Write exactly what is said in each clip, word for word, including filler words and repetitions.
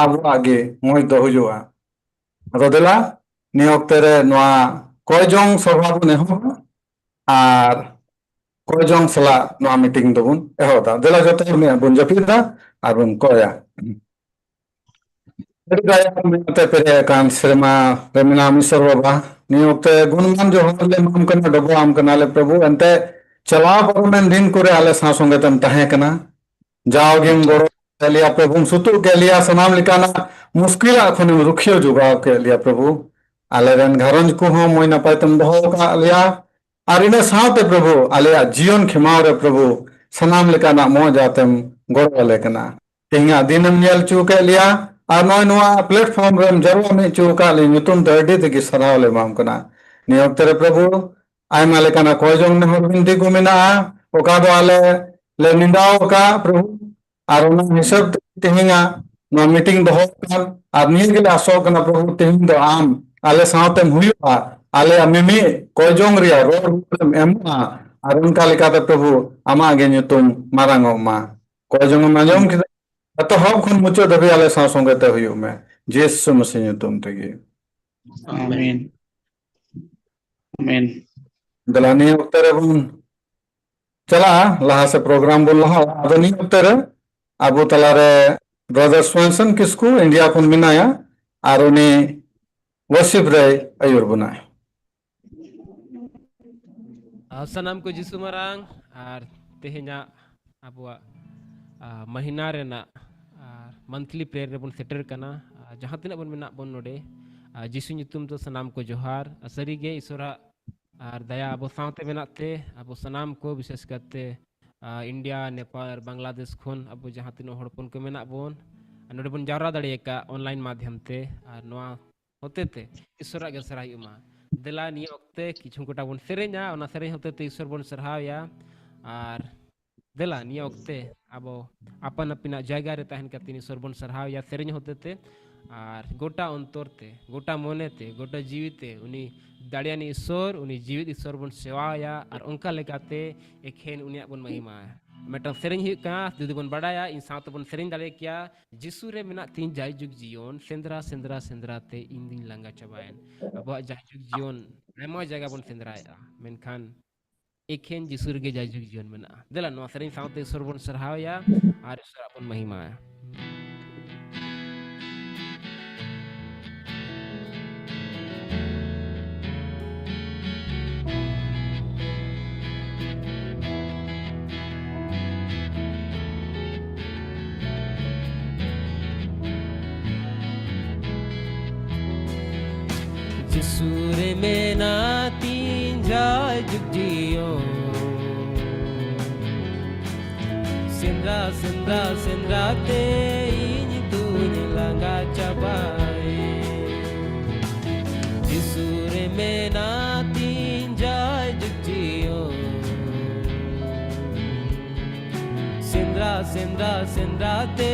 ᱟᱵᱚᱣᱟᱜ ᱜᱮ ᱢᱚᱡᱽ ᱫᱚ ᱦᱩᱭᱩᱜᱼᱟ᱾ ᱟᱫᱚ ᱫᱮᱞᱟ, ᱱᱤᱭᱟᱹ ᱚᱠᱛᱮ ᱨᱮ ᱱᱚᱣᱟ ᱠᱚᱭ ᱡᱚᱝ ᱥᱚᱵᱷᱟ ᱵᱚᱱ ᱮᱦᱚᱵᱟ ᱟᱨ ᱠᱚᱭ ᱡᱚᱝ ᱥᱟᱞᱟᱜ ᱱᱚᱣᱟ ᱢᱤᱴᱤᱝ ᱫᱚᱵᱚᱱ ᱮᱦᱚᱵ ᱮᱫᱟ᱾ ᱫᱮᱞᱟ, ᱡᱚᱛᱚ ᱦᱚᱲ ᱢᱤᱫ ᱵᱚᱱ ᱡᱟᱹᱯᱤᱫ ᱮᱫᱟ ᱟᱨ ᱵᱚᱱ ᱠᱚᱭᱟ᱾ ᱟᱹᱰᱤ ᱫᱟᱭᱟ ᱢᱮᱱᱟᱜ ᱛᱮ ᱯᱮᱨᱮᱡ ᱟᱠᱟᱱ ᱥᱮᱨᱢᱟ ᱨᱮ ᱢᱮᱱᱟᱢ ᱤᱥᱚᱨ ᱵᱟᱵᱟ, ᱱᱤᱭᱟᱹ ᱚᱠᱛᱮ ᱜᱩᱱᱢᱟᱱ ᱡᱚᱦᱟᱨ ᱞᱮ ᱮᱢᱟᱢ ᱠᱟᱱᱟ, ᱰᱚᱵᱚᱜ ᱟᱢ ᱠᱟᱱᱟᱞᱮ ᱯᱨᱚᱵᱷᱩ᱾ ᱮᱱᱛᱮ ᱪᱟᱞᱟᱣ ᱯᱟᱨᱚᱢᱮᱱ ᱫᱤᱱ ᱠᱚᱨᱮ ᱟᱞᱮ ᱥᱟᱶ ᱥᱚᱸᱜᱮ ᱛᱮᱢ ᱛᱟᱦᱮᱸ ᱠᱟᱱᱟ, ᱡᱟᱣᱜᱮᱢ ᱜᱚᱲᱚ ᱠᱮᱫ ᱞᱮᱭᱟ ᱯᱨᱚᱵᱷᱩᱢ ᱥᱩᱛᱩᱜ ᱠᱮᱫ ᱞᱮᱭᱟ, ᱥᱟᱱᱟᱢ ᱞᱮᱠᱟᱱᱟᱜ ᱢᱩᱥᱠᱤᱞᱟᱜ ᱠᱷᱚᱱᱮᱢ ᱨᱩᱠᱷᱤᱭᱟᱹ ᱡᱚᱜᱟᱣ ᱠᱮᱫ ᱞᱮᱭᱟ ᱯᱨᱚᱵᱷᱩ᱾ ᱟᱞᱮᱨᱮᱱ ᱜᱷᱟᱨᱚᱸᱡᱽ ᱠᱚᱦᱚᱸ ᱢᱚᱡᱽ ᱱᱟᱯᱟᱭ ᱛᱮᱢ ᱫᱚᱦᱚ ᱟᱠᱟᱫ ᱞᱮᱭᱟ, ᱟᱨ ᱤᱱᱟᱹ ᱥᱟᱶᱛᱮ ᱯᱨᱚᱵᱷᱩ ᱟᱞᱮᱭᱟᱜ ᱡᱤᱭᱚᱱ ᱠᱷᱮᱢᱟᱣ ᱨᱮ ᱯᱨᱚᱵᱷᱩ ᱥᱟᱱᱟᱢ ᱞᱮᱠᱟᱱᱟᱜ ᱢᱚᱡᱽ ᱟᱛᱮᱢ ᱜᱚᱲᱚ ᱟᱞᱮ ᱠᱟᱱᱟ᱾ ᱛᱮᱦᱮᱧᱟᱜ ᱫᱤᱱᱮᱢ ᱧᱮᱞ ᱦᱚᱪᱚ ᱠᱮᱫ ᱞᱮᱭᱟ ᱟᱨ ᱱᱚᱜᱼᱚᱭ ᱱᱚᱣᱟ platform ᱨᱮᱢ ᱡᱟᱨᱣᱟ ᱢᱤᱫ ᱦᱚᱪᱚ ᱟᱠᱟᱫ ᱞᱮ ᱧᱩᱛᱩᱢ ᱛᱮ ᱟᱹᱰᱤ ᱛᱮᱜᱮ ᱥᱟᱨᱦᱟᱣ ᱞᱮ ᱮᱢᱟᱢ ᱠᱟᱱᱟ᱾ ᱱᱤᱭᱟᱹ ᱚᱠᱛᱮ ᱨᱮ ᱯᱨᱚᱵᱷᱩ ᱟᱭᱢᱟ ᱞᱮᱠᱟᱱᱟᱜ ᱠᱚᱭ ᱡᱚᱝ ᱱᱮᱦᱚᱨ ᱵᱤᱱᱛᱤ ᱠᱚ ᱢᱮᱱᱟᱜᱼᱟ, ᱚᱠᱟ ᱫᱚ ᱟᱞᱮ ᱞᱮ ᱱᱮᱰᱟᱣ ᱟᱠᱟᱫ ᱯᱨᱚᱵᱷᱩ, ᱟᱨ ᱚᱱᱟ ᱦᱤᱥᱟᱹᱵ ᱛᱮ ᱛᱮᱦᱮᱧᱟᱜ ᱱᱚᱣᱟ ᱢᱤᱴᱤᱝ ᱫᱚᱦᱚ ᱟᱠᱟᱱ, ᱟᱨ ᱱᱤᱭᱟᱹ ᱜᱮᱞᱮ ᱟᱥᱚᱜ ᱠᱟᱱᱟ ᱯᱨᱚᱵᱷᱩ, ᱛᱮᱦᱮᱧ ᱫᱚ ᱟᱢ ᱟᱞᱮ ᱥᱟᱶᱛᱮᱢ ᱦᱩᱭᱩᱜᱼᱟ, ᱟᱞᱮᱭᱟᱜ ᱢᱤᱢᱤᱫ ᱠᱚᱭ ᱡᱚᱝ ᱨᱮᱭᱟᱜ ᱨᱚᱲ ᱨᱩᱣᱟᱹᱲᱮᱢ ᱮᱢᱚᱜᱼᱟ, ᱟᱨ ᱚᱱᱠᱟ ᱞᱮᱠᱟᱛᱮ ᱯᱨᱚᱵᱷᱩ ᱟᱢᱟᱜ ᱜᱮ ᱧᱩᱛᱩᱢ ᱢᱟᱨᱟᱝ ᱚᱜ ᱢᱟ᱾ ᱠᱚᱭ ᱡᱚᱝ ᱮᱢ ᱟᱸᱡᱚᱢ ᱠᱮᱫᱟ, ᱮᱛᱚᱦᱚᱵ ᱠᱷᱚᱱ ᱢᱩᱪᱟᱹᱫ ᱫᱷᱟᱹᱵᱤᱡ ᱟᱞᱮ ᱥᱟᱶ ᱥᱚᱸᱜᱮ ᱛᱮ ᱦᱩᱭᱩᱜ ᱢᱮ, ᱡᱤᱥᱩ ᱢᱟᱹᱥᱤ ᱧᱩᱛᱩᱢ ᱛᱮᱜᱮ᱾ ᱟᱢᱮᱱ᱾ ᱟᱢᱮᱱ᱾ ᱫᱮᱞᱟ, ᱱᱤᱭᱟᱹ ᱚᱠᱛᱮ ᱨᱮᱵᱚᱱ ᱪᱟᱞᱟᱜᱼᱟ ᱞᱟᱦᱟ ᱥᱮᱫ, program ᱵᱚᱱ ᱞᱟᱦᱟᱭᱟ᱾ ᱟᱫᱚ ᱱᱤᱭᱟᱹ ᱚᱠᱛᱮ ᱨᱮ ᱟᱵᱚ ᱛᱟᱞᱟᱨᱮ brother ᱥᱣᱮᱱᱥᱚᱱ ᱠᱤᱥᱠᱩ ᱤᱱᱰᱤᱭᱟ ᱠᱷᱚᱱ ᱢᱮᱱᱟᱭᱟ, ᱟᱨ ᱩᱱᱤ worship ᱨᱮᱭ ᱟᱹᱭᱩᱨ ᱵᱚᱱᱟᱭ᱾ ᱟᱨ ᱥᱟᱱᱟᱢ ᱠᱚ ᱡᱤᱥᱩ ᱢᱟᱨᱟᱝ ᱟᱨ ᱛᱮᱦᱮᱧᱟᱜ ᱟᱵᱚᱣᱟᱜ, ᱟ, ᱢᱟᱹᱦᱤᱱᱟ ᱨᱮᱱᱟᱜ, ᱟ, monthly prayer ᱨᱮᱵᱚᱱ ᱥᱮᱴᱮᱨ ᱠᱟᱱᱟ᱾ ᱟ, ᱡᱟᱦᱟᱸ ᱛᱤᱱᱟᱹᱜ ᱵᱚᱱ ᱢᱮᱱᱟᱜ ᱵᱚᱱ ᱱᱚᱰᱮ, ᱟ, ᱡᱤᱥᱩ ᱧᱩᱛᱩᱢ ᱛᱮ ᱥᱟᱱᱟᱢ ᱠᱚ ᱡᱚᱦᱟᱨ᱾ ᱟᱨ ᱥᱟᱹᱨᱤᱜᱮ ᱤᱥᱚᱨᱟᱜ ᱟᱨ ᱫᱟᱭᱟ ᱟᱵᱚ ᱥᱟᱶᱛᱮ ᱢᱮᱱᱟᱜ ᱛᱮ ᱟᱵᱚ ᱥᱟᱱᱟᱢ ᱠᱚ, ᱵᱤᱥᱮᱥ ᱠᱟᱛᱮ, ᱟ, ᱤᱱᱰᱤᱭᱟ, ᱱᱮᱯᱟᱞ, ᱵᱟᱝᱞᱟᱫᱮᱥ ᱠᱷᱚᱱ ᱟᱵᱚ ᱡᱟᱦᱟᱸ ᱛᱤᱱᱟᱹᱜ ᱦᱚᱲ ᱦᱚᱯᱚᱱ ᱠᱚ ᱢᱮᱱᱟᱜ ᱵᱚᱱ, ᱟᱨ ᱱᱚᱰᱮ ᱵᱚᱱ ᱡᱟᱣᱨᱟ ᱫᱟᱲᱮ ᱟᱠᱟᱫ online ᱢᱟᱫᱷᱭᱚᱢ ᱛᱮ, ᱟᱨ ᱱᱚᱣᱟ ᱦᱚᱛᱮ ᱛᱮ ᱤᱥᱚᱨᱟᱜ ᱜᱮ ᱥᱟᱨᱦᱟᱣ ᱦᱩᱭᱩᱜ ᱢᱟ᱾ ᱫᱮᱞᱟ ᱱᱤᱭᱟᱹ ᱚᱠᱛᱮ ᱠᱤᱪᱷᱩ ᱜᱚᱴᱟ ᱵᱚᱱ ᱥᱮᱨᱮᱧᱟ, ᱚᱱᱟ ᱥᱮᱨᱮᱧ ᱦᱚᱛᱮ ᱛᱮ ᱤᱥᱚᱨ ᱵᱚᱱ ᱥᱟᱨᱦᱟᱣᱮᱭᱟ᱾ ᱟᱨ ᱫᱮᱞᱟ ᱱᱤᱭᱟᱹ ᱚᱠᱛᱮ ᱟᱵᱚ ᱟᱯᱟᱱ ᱟᱹᱯᱤᱱᱟᱜ ᱡᱟᱭᱜᱟ ᱨᱮ ᱛᱟᱦᱮᱱ ᱠᱟᱛᱮ ᱤᱥᱚᱨ ᱵᱚᱱ ᱥᱟᱨᱦᱟᱣᱮᱭᱟ ᱥᱮᱨᱮᱧ ᱦᱚᱛᱮ ᱛᱮ, ᱟᱨ ᱜᱚᱴᱟ ᱚᱱᱛᱚᱨ ᱛᱮ, ᱜᱚᱴᱟ ᱢᱚᱱᱮ ᱛᱮ, ᱜᱚᱴᱟ ᱡᱤᱣᱤ ᱛᱮ ᱩᱱᱤ ᱫᱟᱲᱮᱭᱟᱱ ᱤᱥᱚᱨ, ᱩᱱᱤ ᱡᱤᱣᱤᱫ ᱤᱥᱚᱨ ᱵᱚᱱ ᱥᱮᱣᱟᱣᱟᱭᱟ ᱟᱨ ᱚᱱᱠᱟ ᱞᱮᱠᱟᱛᱮ ᱮᱠᱷᱮᱱ ᱩᱱᱤᱭᱟᱜ ᱵᱚᱱ ᱢᱟᱹᱦᱤᱢᱟᱭᱟ᱾ ᱢᱤᱫᱴᱟᱝ ᱥᱮᱨᱮᱧ ᱦᱩᱭᱩᱜ ᱠᱟᱱᱟ, ᱡᱩᱫᱤ ᱵᱚᱱ ᱵᱟᱰᱟᱭᱟ, ᱤᱧ ᱥᱟᱶ ᱛᱮᱵᱚᱱ ᱥᱮᱨᱮᱧ ᱫᱟᱲᱮ ᱠᱮᱭᱟ᱾ ᱡᱤᱥᱩ ᱨᱮ ᱢᱮᱱᱟᱜ ᱛᱤᱧ ᱡᱟᱭᱡᱩᱜᱽ ᱡᱤᱭᱚᱱ, ᱥᱮᱸᱫᱽᱨᱟ ᱥᱮᱸᱫᱽᱨᱟ ᱥᱮᱸᱫᱽᱨᱟ ᱛᱮ ᱤᱧ ᱫᱩᱧ ᱞᱟᱸᱜᱟ ᱪᱟᱵᱟᱭᱮᱱ᱾ ᱟᱵᱚᱣᱟᱜ ᱡᱟᱭᱡᱩᱜᱽ ᱡᱤᱭᱚᱱ, ᱟᱭᱢᱟ ᱡᱟᱭᱜᱟ ᱵᱚᱱ ᱥᱮᱸᱫᱽᱨᱟᱭᱮᱫᱼᱟ, ᱢᱮᱱᱠᱷᱟᱱ ᱮᱠᱷᱮᱱ ᱡᱤᱥᱩ ᱨᱮᱜᱮ ᱡᱟᱭᱡᱩᱜᱽ ᱡᱤᱭᱚᱱ ᱢᱮᱱᱟᱜᱼᱟ᱾ ᱫᱮᱞᱟ, ᱱᱚᱣᱟ ᱥᱮᱨᱮᱧ ᱥᱟᱶᱛᱮ ᱤᱥᱚᱨ ᱵᱚᱱ ᱥᱟᱨᱦᱟᱣᱮᱭᱟ ᱟᱨ ᱤᱥᱚᱨᱟᱜ ᱵᱚᱱ ᱢᱟᱹᱦᱤᱢᱟᱭᱟ᱾ ᱡᱤᱥᱩ ᱨᱮ ᱢᱮᱱᱟᱜ ᱛᱤᱧ ᱡᱟᱭᱡᱩᱜᱽ ᱡᱤᱭᱚᱱ᱾ ᱥᱮᱸᱫᱽᱨᱟ, ᱥᱮᱸᱫᱽᱨᱟ, ᱥᱮᱸᱫᱽᱨᱟ ᱛᱮ ᱤᱧ ᱫᱩᱧ ᱞᱟᱸᱜᱟ ᱪᱟᱵᱟᱭᱮᱱ᱾ ᱡᱤᱥᱩ ᱨᱮ ᱢᱮᱱᱟᱜ ᱛᱤᱧ ᱡᱟᱭᱡᱩᱜᱽ ᱡᱤᱭᱚᱱ᱾ ᱥᱮᱸᱫᱽᱨᱟ, ᱥᱮᱸᱫᱽᱨᱟ, ᱥᱮᱸᱫᱽᱨᱟ ᱛᱮ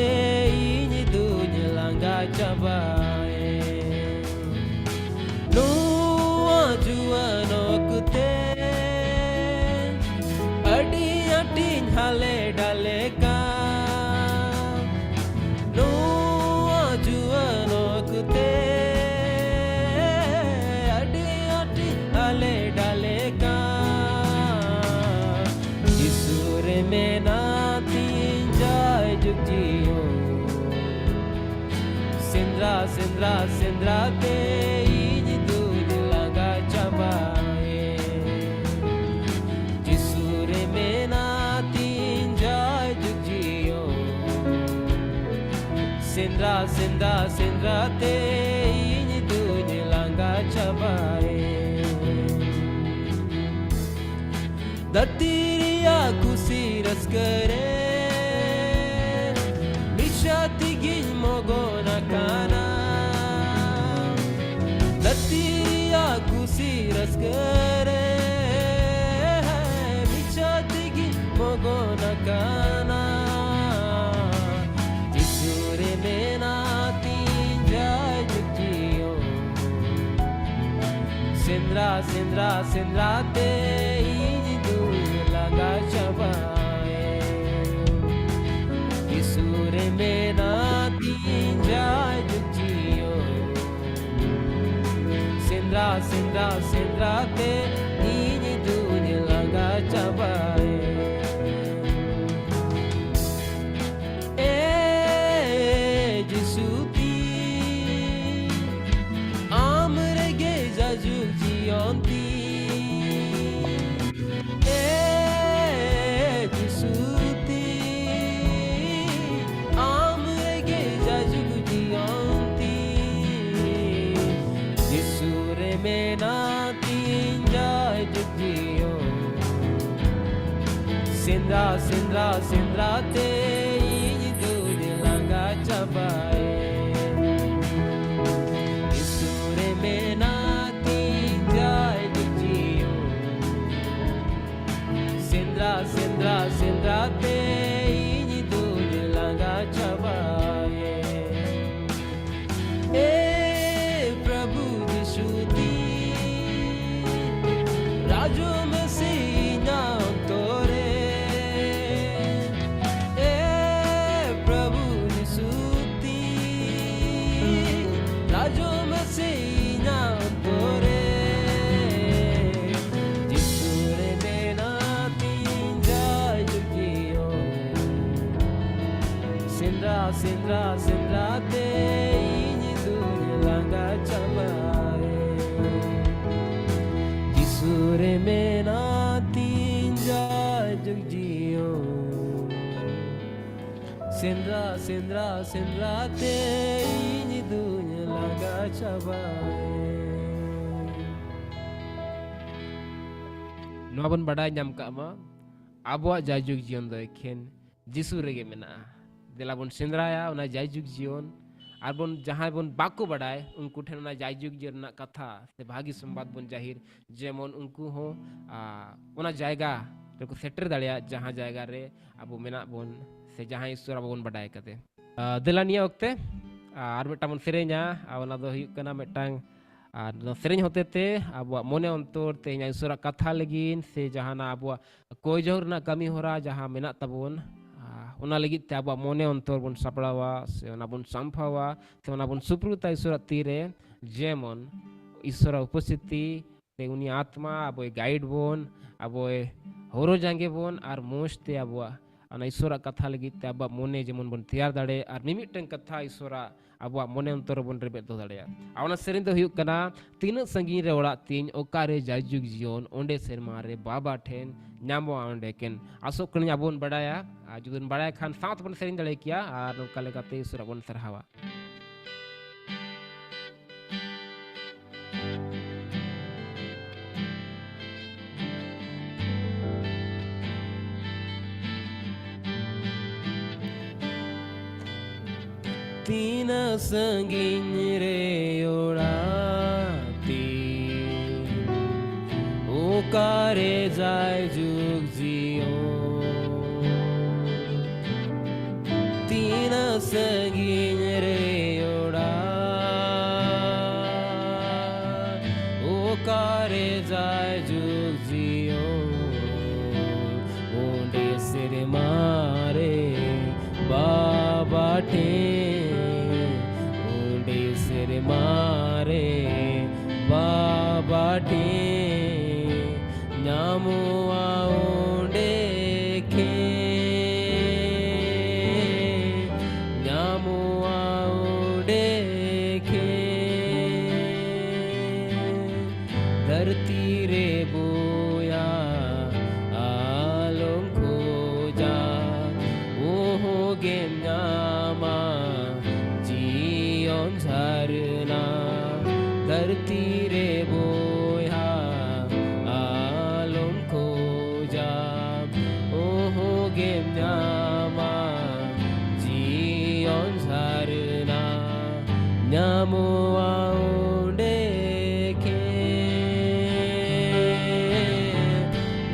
ᱤᱧ ᱫᱩᱧ ᱞᱟᱸᱜᱟ ᱪᱟᱵᱟᱭᱮᱱ᱾ ᱱᱚᱣᱟ ᱡᱩᱣᱟᱹᱱ ᱚᱠᱛᱮ ᱟᱹᱰᱤ ᱟᱸᱴᱤᱧ ᱦᱟᱞᱮ ᱰᱟᱞᱮ ᱠᱟᱱ᱾ ᱱᱚᱣᱟ ᱡᱩᱣᱟᱹᱱ ᱚᱠᱛᱮ ᱟᱹᱰᱤ ᱟᱸᱴᱤᱧ ᱦᱟᱞᱮ ᱰᱟᱞᱮ ᱠᱟᱱ᱾ ᱡᱤᱥᱩ ᱨᱮ ᱢᱮᱱᱟᱜ ᱛᱤᱧ ᱡᱟᱭᱡᱩᱜᱽ ᱡᱤᱭᱚᱱ᱾ ᱥᱮᱸᱫᱽᱨᱟ, ᱥᱮᱸᱫᱽᱨᱟ, ᱥᱮᱸᱫᱽᱨᱟ ᱛᱮ ᱤᱧ ᱫᱩᱧ ᱞᱟᱸᱜᱟ ᱪᱟᱵᱟᱭᱮᱱ᱾ ᱡᱤᱥᱩ ᱨᱮ ᱢᱮᱱᱟᱜ ᱛᱤᱧ ᱡᱟᱭᱡᱩᱜᱽ ᱡᱤᱭᱚᱱ᱾ ᱥᱮᱸᱫᱽᱨᱟ, ᱥᱮᱸᱫᱽᱨᱟ, ᱥᱮᱸᱫᱽᱨᱟ ᱛᱮ ᱤᱧ ᱫᱩᱧ ᱞᱟᱸᱜᱟ ᱪᱟᱵᱟᱭᱮᱱ᱾ ᱫᱷᱟᱹᱨᱛᱤ ᱨᱮᱭᱟᱜ ᱠᱩᱥᱤ ᱨᱟᱹᱥᱠᱟᱹ ᱨᱮ ᱢᱤᱫ ᱥᱟᱹᱛᱤ ᱜᱤᱧ ᱢᱚᱜᱚᱱ ᱟᱠᱟᱱᱟ᱾ ᱫᱷᱟᱹᱨᱛᱤ ᱨᱮᱭᱟᱜ ᱠᱩᱥᱤ ᱨᱟᱹᱥᱠᱟᱹ ᱨᱮ ᱢᱤᱫ ᱥᱟᱹᱛᱤ ᱜᱤᱧ ᱢᱚᱜᱚᱱ ᱟᱠᱟᱱᱟ᱾ ᱡᱤᱥᱩ ᱨᱮ ᱢᱮᱱᱟᱜ ᱛᱤᱧ ᱡᱟᱭᱡᱩᱜᱽ ᱡᱤᱭᱚᱱ᱾ ᱥᱮᱸᱫᱽᱨᱟ, ᱥᱮᱸᱫᱽᱨᱟ, ᱥᱮᱸᱫᱽᱨᱟ ᱛᱮ ᱤᱧ ᱫᱩᱧ ᱞᱟᱸᱜᱟ ᱪᱟᱵᱟᱭᱮᱱ᱾ ᱢᱮᱱᱟᱜ ᱛᱤᱧ ᱡᱟᱭᱡᱩᱜᱽ ᱡᱤᱭᱚᱱ᱾ ᱥᱮᱸᱫᱽᱨᱟ, ᱥᱮᱸᱫᱽᱨᱟ, ᱥᱮᱸᱫᱽᱨᱟ ᱛᱮ ᱤᱧ ᱫᱩᱧ ᱞᱟᱸᱜᱟ ᱪᱟᱵᱟᱭᱮᱱ᱾ ᱮ ᱡᱤᱥᱩ ᱛᱤᱧ, ᱟᱢ ᱨᱮᱜᱮ ᱡᱟᱭᱡᱩᱜᱽ ᱡᱤᱭᱚᱱ ᱛᱤᱧ᱾ ᱮ ᱡᱤᱥᱩ ᱛᱤᱧ, ᱟᱢ ᱨᱮᱜᱮ ᱡᱟᱭᱡᱩᱜᱽ ᱡᱤᱭᱚᱱ ᱛᱤᱧ᱾ ᱡᱤᱥᱩ ᱨᱮ ᱢᱮᱱᱟᱜ ᱛᱤᱧ ᱡᱟᱭᱡᱩᱜᱽ ᱡᱤᱭᱚᱱ᱾ ᱥᱮᱸᱫᱽᱨᱟ, ᱥᱮᱸᱫᱽᱨᱟ, ᱥᱮᱸᱫᱽᱨᱟ ᱛᱮ ᱤᱧ ᱫᱩᱧ ᱞᱟᱸᱜᱟ ᱪᱟᱵᱟᱭᱮᱱ᱾ ᱡᱤᱥᱩ ᱨᱮ ᱢᱮᱱᱟᱜ ᱛᱤᱧ ᱡᱟᱭᱡᱩᱜᱽ ᱡᱤᱭᱚᱱ᱾ ᱥᱮᱸᱫᱽᱨᱟ, ᱥᱮᱸᱫᱽᱨᱟ, ᱥᱮᱸᱫᱽᱨᱟ ᱛᱮ ᱤᱧ ᱫᱩᱧ ᱞᱟᱸᱜᱟ ᱪᱟᱵᱟᱭᱮᱱ᱾ ᱮ ᱯᱨᱚᱵᱷᱩ ᱡᱤᱥᱩ ᱛᱤᱧ, ᱨᱟᱡᱽ ᱢᱮᱥᱮ ᱤᱧᱟᱹᱜ ᱚᱱᱛᱚᱨ ᱨᱮ᱾ ᱮ ᱯᱨᱚᱵᱷᱩ ᱡᱤᱥᱩ ᱛᱤᱧ, ᱨᱟᱡᱽ ᱢᱮᱥᱮ ᱤᱧᱟᱹᱜ ᱚᱱᱛᱚᱨ ᱨᱮ᱾ ᱡᱤᱥᱩ ᱨᱮ ᱢᱮᱱᱟᱜ ᱛᱤᱧ ᱡᱟᱭᱡᱩᱜᱽ ᱡᱤᱭᱚᱱ᱾ ᱥᱮᱸᱫᱽᱨᱟ, ᱥᱮᱸᱫᱽᱨᱟ, ᱥᱮᱸᱫᱽᱨᱟ ᱛᱮ ᱤᱧ ᱫᱩᱧ ᱞᱟᱸᱜᱟ ᱪᱟᱵᱟᱭᱮᱱ᱾ ᱡᱤᱥᱩ ᱨᱮ ᱢᱮᱱᱟᱜ ᱛᱤᱧ ᱡᱟᱭᱡᱩᱜᱽ ᱡᱤᱭᱚᱱ᱾ ᱥᱮᱸᱫᱽᱨᱟ, ᱥᱮᱸᱫᱽᱨᱟ, ᱥᱮᱸᱫᱽᱨᱟ ᱛᱮ ᱤᱧ ᱫᱩᱧ ᱞᱟᱸᱜᱟ ᱪᱟᱵᱟᱭᱮᱱ᱾ ᱱᱚᱣᱟ ᱵᱚᱱ ᱵᱟᱰᱟᱭ ᱧᱟᱢ ᱠᱟᱜ ᱢᱟ, ᱟᱵᱚᱣᱟᱜ ᱡᱟᱭᱡᱩᱜᱽ ᱡᱤᱭᱚᱱ ᱫᱚ ᱮᱠᱷᱮᱱ ᱡᱤᱥᱩ ᱨᱮᱜᱮ ᱢᱮᱱᱟᱜᱼᱟ᱾ ᱫᱮᱞᱟ ᱵᱚᱱ ᱥᱮᱸᱫᱽᱨᱟᱭᱟ ᱚᱱᱟ ᱡᱟᱭᱡᱩᱜᱽ ᱡᱤᱭᱚᱱ, ᱟᱨ ᱵᱚᱱ, ᱡᱟᱦᱟᱸᱭ ᱵᱚᱱ ᱵᱟᱠᱚ ᱵᱟᱰᱟᱭ, ᱩᱱᱠᱩ ᱴᱷᱮᱱ ᱚᱱᱟ ᱡᱟᱭᱡᱩᱜᱽ ᱡᱤᱭᱚᱱ ᱨᱮᱱᱟᱜ ᱠᱟᱛᱷᱟ ᱥᱮ ᱵᱷᱟᱹᱜᱤ ᱥᱚᱢᱵᱟᱫ ᱵᱚᱱ ᱡᱟᱹᱦᱤᱨ, ᱡᱮᱢᱚᱱ ᱩᱱᱠᱩ ᱦᱚᱸ, ᱟ, ᱚᱱᱟ ᱡᱟᱭᱜᱟ ᱨᱮᱠᱚ ᱥᱮᱴᱮᱨ ᱫᱟᱲᱮᱭᱟᱜ, ᱡᱟᱦᱟᱸ ᱡᱟᱭᱜᱟ ᱨᱮ ᱟᱵᱚ ᱢᱮᱱᱟᱜ ᱵᱚᱱ ᱥᱮ ᱡᱟᱦᱟᱸ ᱤᱥᱥᱚᱨ ᱟᱵᱚ ᱵᱚᱱ ᱵᱟᱰᱟᱭ ᱠᱟᱫᱮ᱾ ᱟ, ᱫᱮᱞᱟ ᱱᱤᱭᱟᱹ ᱚᱠᱛᱮ, ᱟ, ᱟᱨ ᱢᱤᱫᱴᱟᱝ ᱵᱚᱱ ᱥᱮᱨᱮᱧᱟ, ᱟ, ᱚᱱᱟ ᱫᱚ ᱦᱩᱭᱩᱜ ᱠᱟᱱᱟ ᱢᱤᱫᱴᱟᱝ, ᱟᱨ ᱱᱚᱣᱟ ᱥᱮᱨᱮᱧ ᱦᱚᱛᱮ ᱛᱮ ᱟᱵᱚᱣᱟᱜ ᱢᱚᱱᱮ ᱚᱱᱛᱚᱨ ᱛᱮᱦᱮᱧ ᱤᱥᱥᱚᱨᱟᱜ ᱠᱟᱛᱷᱟ ᱞᱟᱹᱜᱤᱫ ᱥᱮ ᱡᱟᱦᱟᱱᱟᱜ ᱟᱵᱚᱣᱟᱜ ᱠᱚᱭ ᱡᱚᱦᱚᱨ ᱨᱮᱱᱟᱜ ᱠᱟᱹᱢᱤ ᱦᱚᱨᱟ ᱡᱟᱦᱟᱸ ᱢᱮᱱᱟᱜ ᱛᱟᱵᱚᱱ, ᱟ, ᱚᱱᱟ ᱞᱟᱹᱜᱤᱫ ᱛᱮ ᱟᱵᱚᱣᱟᱜ ᱢᱚᱱᱮ ᱚᱱᱛᱚᱨ ᱵᱚᱱ ᱥᱟᱯᱲᱟᱣᱟ, ᱥᱮ ᱚᱱᱟ ᱵᱚᱱ ᱥᱟᱢᱯᱷᱟᱣᱟ, ᱥᱮ ᱚᱱᱟ ᱵᱚᱱ ᱥᱩᱯᱨᱩᱫᱟ ᱤᱥᱚᱨᱟᱜ ᱛᱤᱨᱮ, ᱡᱮᱢᱚᱱ ᱤᱥᱚᱨᱟᱜ ᱩᱯᱚᱥᱛᱷᱤᱛᱤ ᱛᱮ ᱩᱱᱤ ᱟᱛᱢᱟ ᱟᱵᱚᱭ ᱜᱟᱭᱤᱰ ᱵᱚᱱ, ᱟᱵᱚᱭ ᱦᱚᱨᱚ ᱡᱟᱸᱜᱮ ᱵᱚᱱ, ᱟᱨ ᱢᱚᱡᱽ ᱛᱮ ᱟᱵᱚᱣᱟᱜ ᱚᱱᱟ ᱤᱥᱚᱨᱟᱜ ᱠᱟᱛᱷᱟ ᱞᱟᱹᱜᱤᱫ ᱛᱮ ᱟᱵᱚᱣᱟᱜ ᱢᱚᱱᱮ ᱡᱮᱢᱚᱱ ᱵᱚᱱ ᱛᱮᱭᱟᱨ ᱫᱟᱲᱮᱭᱟᱜ, ᱟᱨ ᱢᱤᱢᱤᱫᱴᱟᱝ ᱠᱟᱛᱷᱟ ᱤᱥᱚᱨᱟᱜ ᱟᱵᱚᱣᱟᱜ ᱢᱚᱱᱮ ᱚᱱᱛᱚᱨ ᱨᱮᱵᱚᱱ ᱨᱮᱵᱮᱫ ᱫᱚᱦᱚ ᱫᱟᱲᱮᱭᱟᱜᱼᱟ᱾ ᱟᱨ ᱚᱱᱟ ᱥᱮᱨᱮᱧ ᱫᱚ ᱦᱩᱭᱩᱜ ᱠᱟᱱᱟ, ᱛᱤᱱᱟᱹᱜ ᱥᱟᱺᱜᱤᱧ ᱨᱮ ᱚᱲᱟᱜ ᱛᱤᱧ, ᱚᱠᱟᱨᱮ ᱡᱟᱭᱡᱩᱜᱽ ᱡᱤᱭᱚᱱ, ᱚᱸᱰᱮ ᱥᱮᱨᱢᱟ ᱨᱮ ᱵᱟᱵᱟ ᱴᱷᱮᱱ ᱧᱟᱢᱚᱜᱼᱟ ᱚᱸᱰᱮ ᱠᱮᱱ᱾ ᱟᱥᱚᱜ ᱠᱟᱹᱱᱟᱹᱧ ᱟᱵᱚ ᱵᱚᱱ ᱵᱟᱲᱟᱭᱟ, ᱟᱨ ᱡᱩᱫᱤ ᱵᱚᱱ ᱵᱟᱲᱟᱭ ᱠᱷᱟᱱ ᱥᱟᱶ ᱛᱮᱵᱚᱱ ᱥᱮᱨᱮᱧ ᱫᱟᱲᱮ ᱠᱮᱭᱟ, ᱟᱨ ᱱᱚᱝᱠᱟ ᱞᱮᱠᱟᱛᱮ ᱤᱥᱚᱨᱟᱜ ᱵᱚᱱ ᱥᱟᱨᱦᱟᱣᱟ᱾ ᱛᱤᱱᱟᱹᱜ ᱥᱟᱺᱜᱤᱧ ᱨᱮ ᱚᱲᱟᱜ ᱛᱤᱧ, ᱚᱠᱟᱨᱮ ᱡᱟᱭᱡᱩᱜᱽ ᱡᱤᱭᱚᱱ᱾ ᱛᱤᱱᱟᱹᱜ ᱥᱟᱺᱜᱤᱧ ᱨᱮ ᱚᱲᱟᱜ, ᱚᱠᱟᱨᱮ ᱡᱟᱭᱡᱩᱜᱽ ᱡᱤᱭᱚᱱ᱾ ᱚᱸᱰᱮ ᱥᱮᱨᱢᱟ ᱨᱮ ᱵᱟᱵᱟ ᱴᱷᱮᱱ, ᱚᱸᱰᱮ ᱥᱮᱨᱢᱟ ᱨᱮ ᱵᱟᱵᱟ ᱴᱷᱮᱱ, ᱧᱟᱢᱚᱜᱼᱟ ᱚᱸᱰᱮ ᱠᱷᱮ, ᱧᱟᱢᱚᱜᱼᱟ ᱚᱸᱰᱮ ᱠᱷᱮ᱾ ᱫᱷᱟᱹᱨᱛᱤ ᱨᱮ ᱵᱚᱭᱦᱟ ᱟᱞᱚᱢ ᱠᱷᱚᱡᱟ, ᱚᱦᱚᱜᱮᱢ ᱧᱟᱢᱟ ᱡᱤᱭᱚᱱ ᱡᱷᱟᱨᱱᱟ᱾ ᱫᱷᱟᱹᱨᱛᱤ ᱨᱮ ᱵᱚᱭᱦᱟ ᱟᱞᱚᱢ ᱠᱷᱚᱡᱟ, ᱚᱦᱚᱜᱮᱢ ᱧᱟᱢᱟ ᱡᱤᱭᱚᱱ ᱡᱷᱟᱨᱱᱟ᱾ ᱧᱟᱢᱚᱜᱼᱟ ᱚᱸᱰᱮ ᱠᱷᱮ,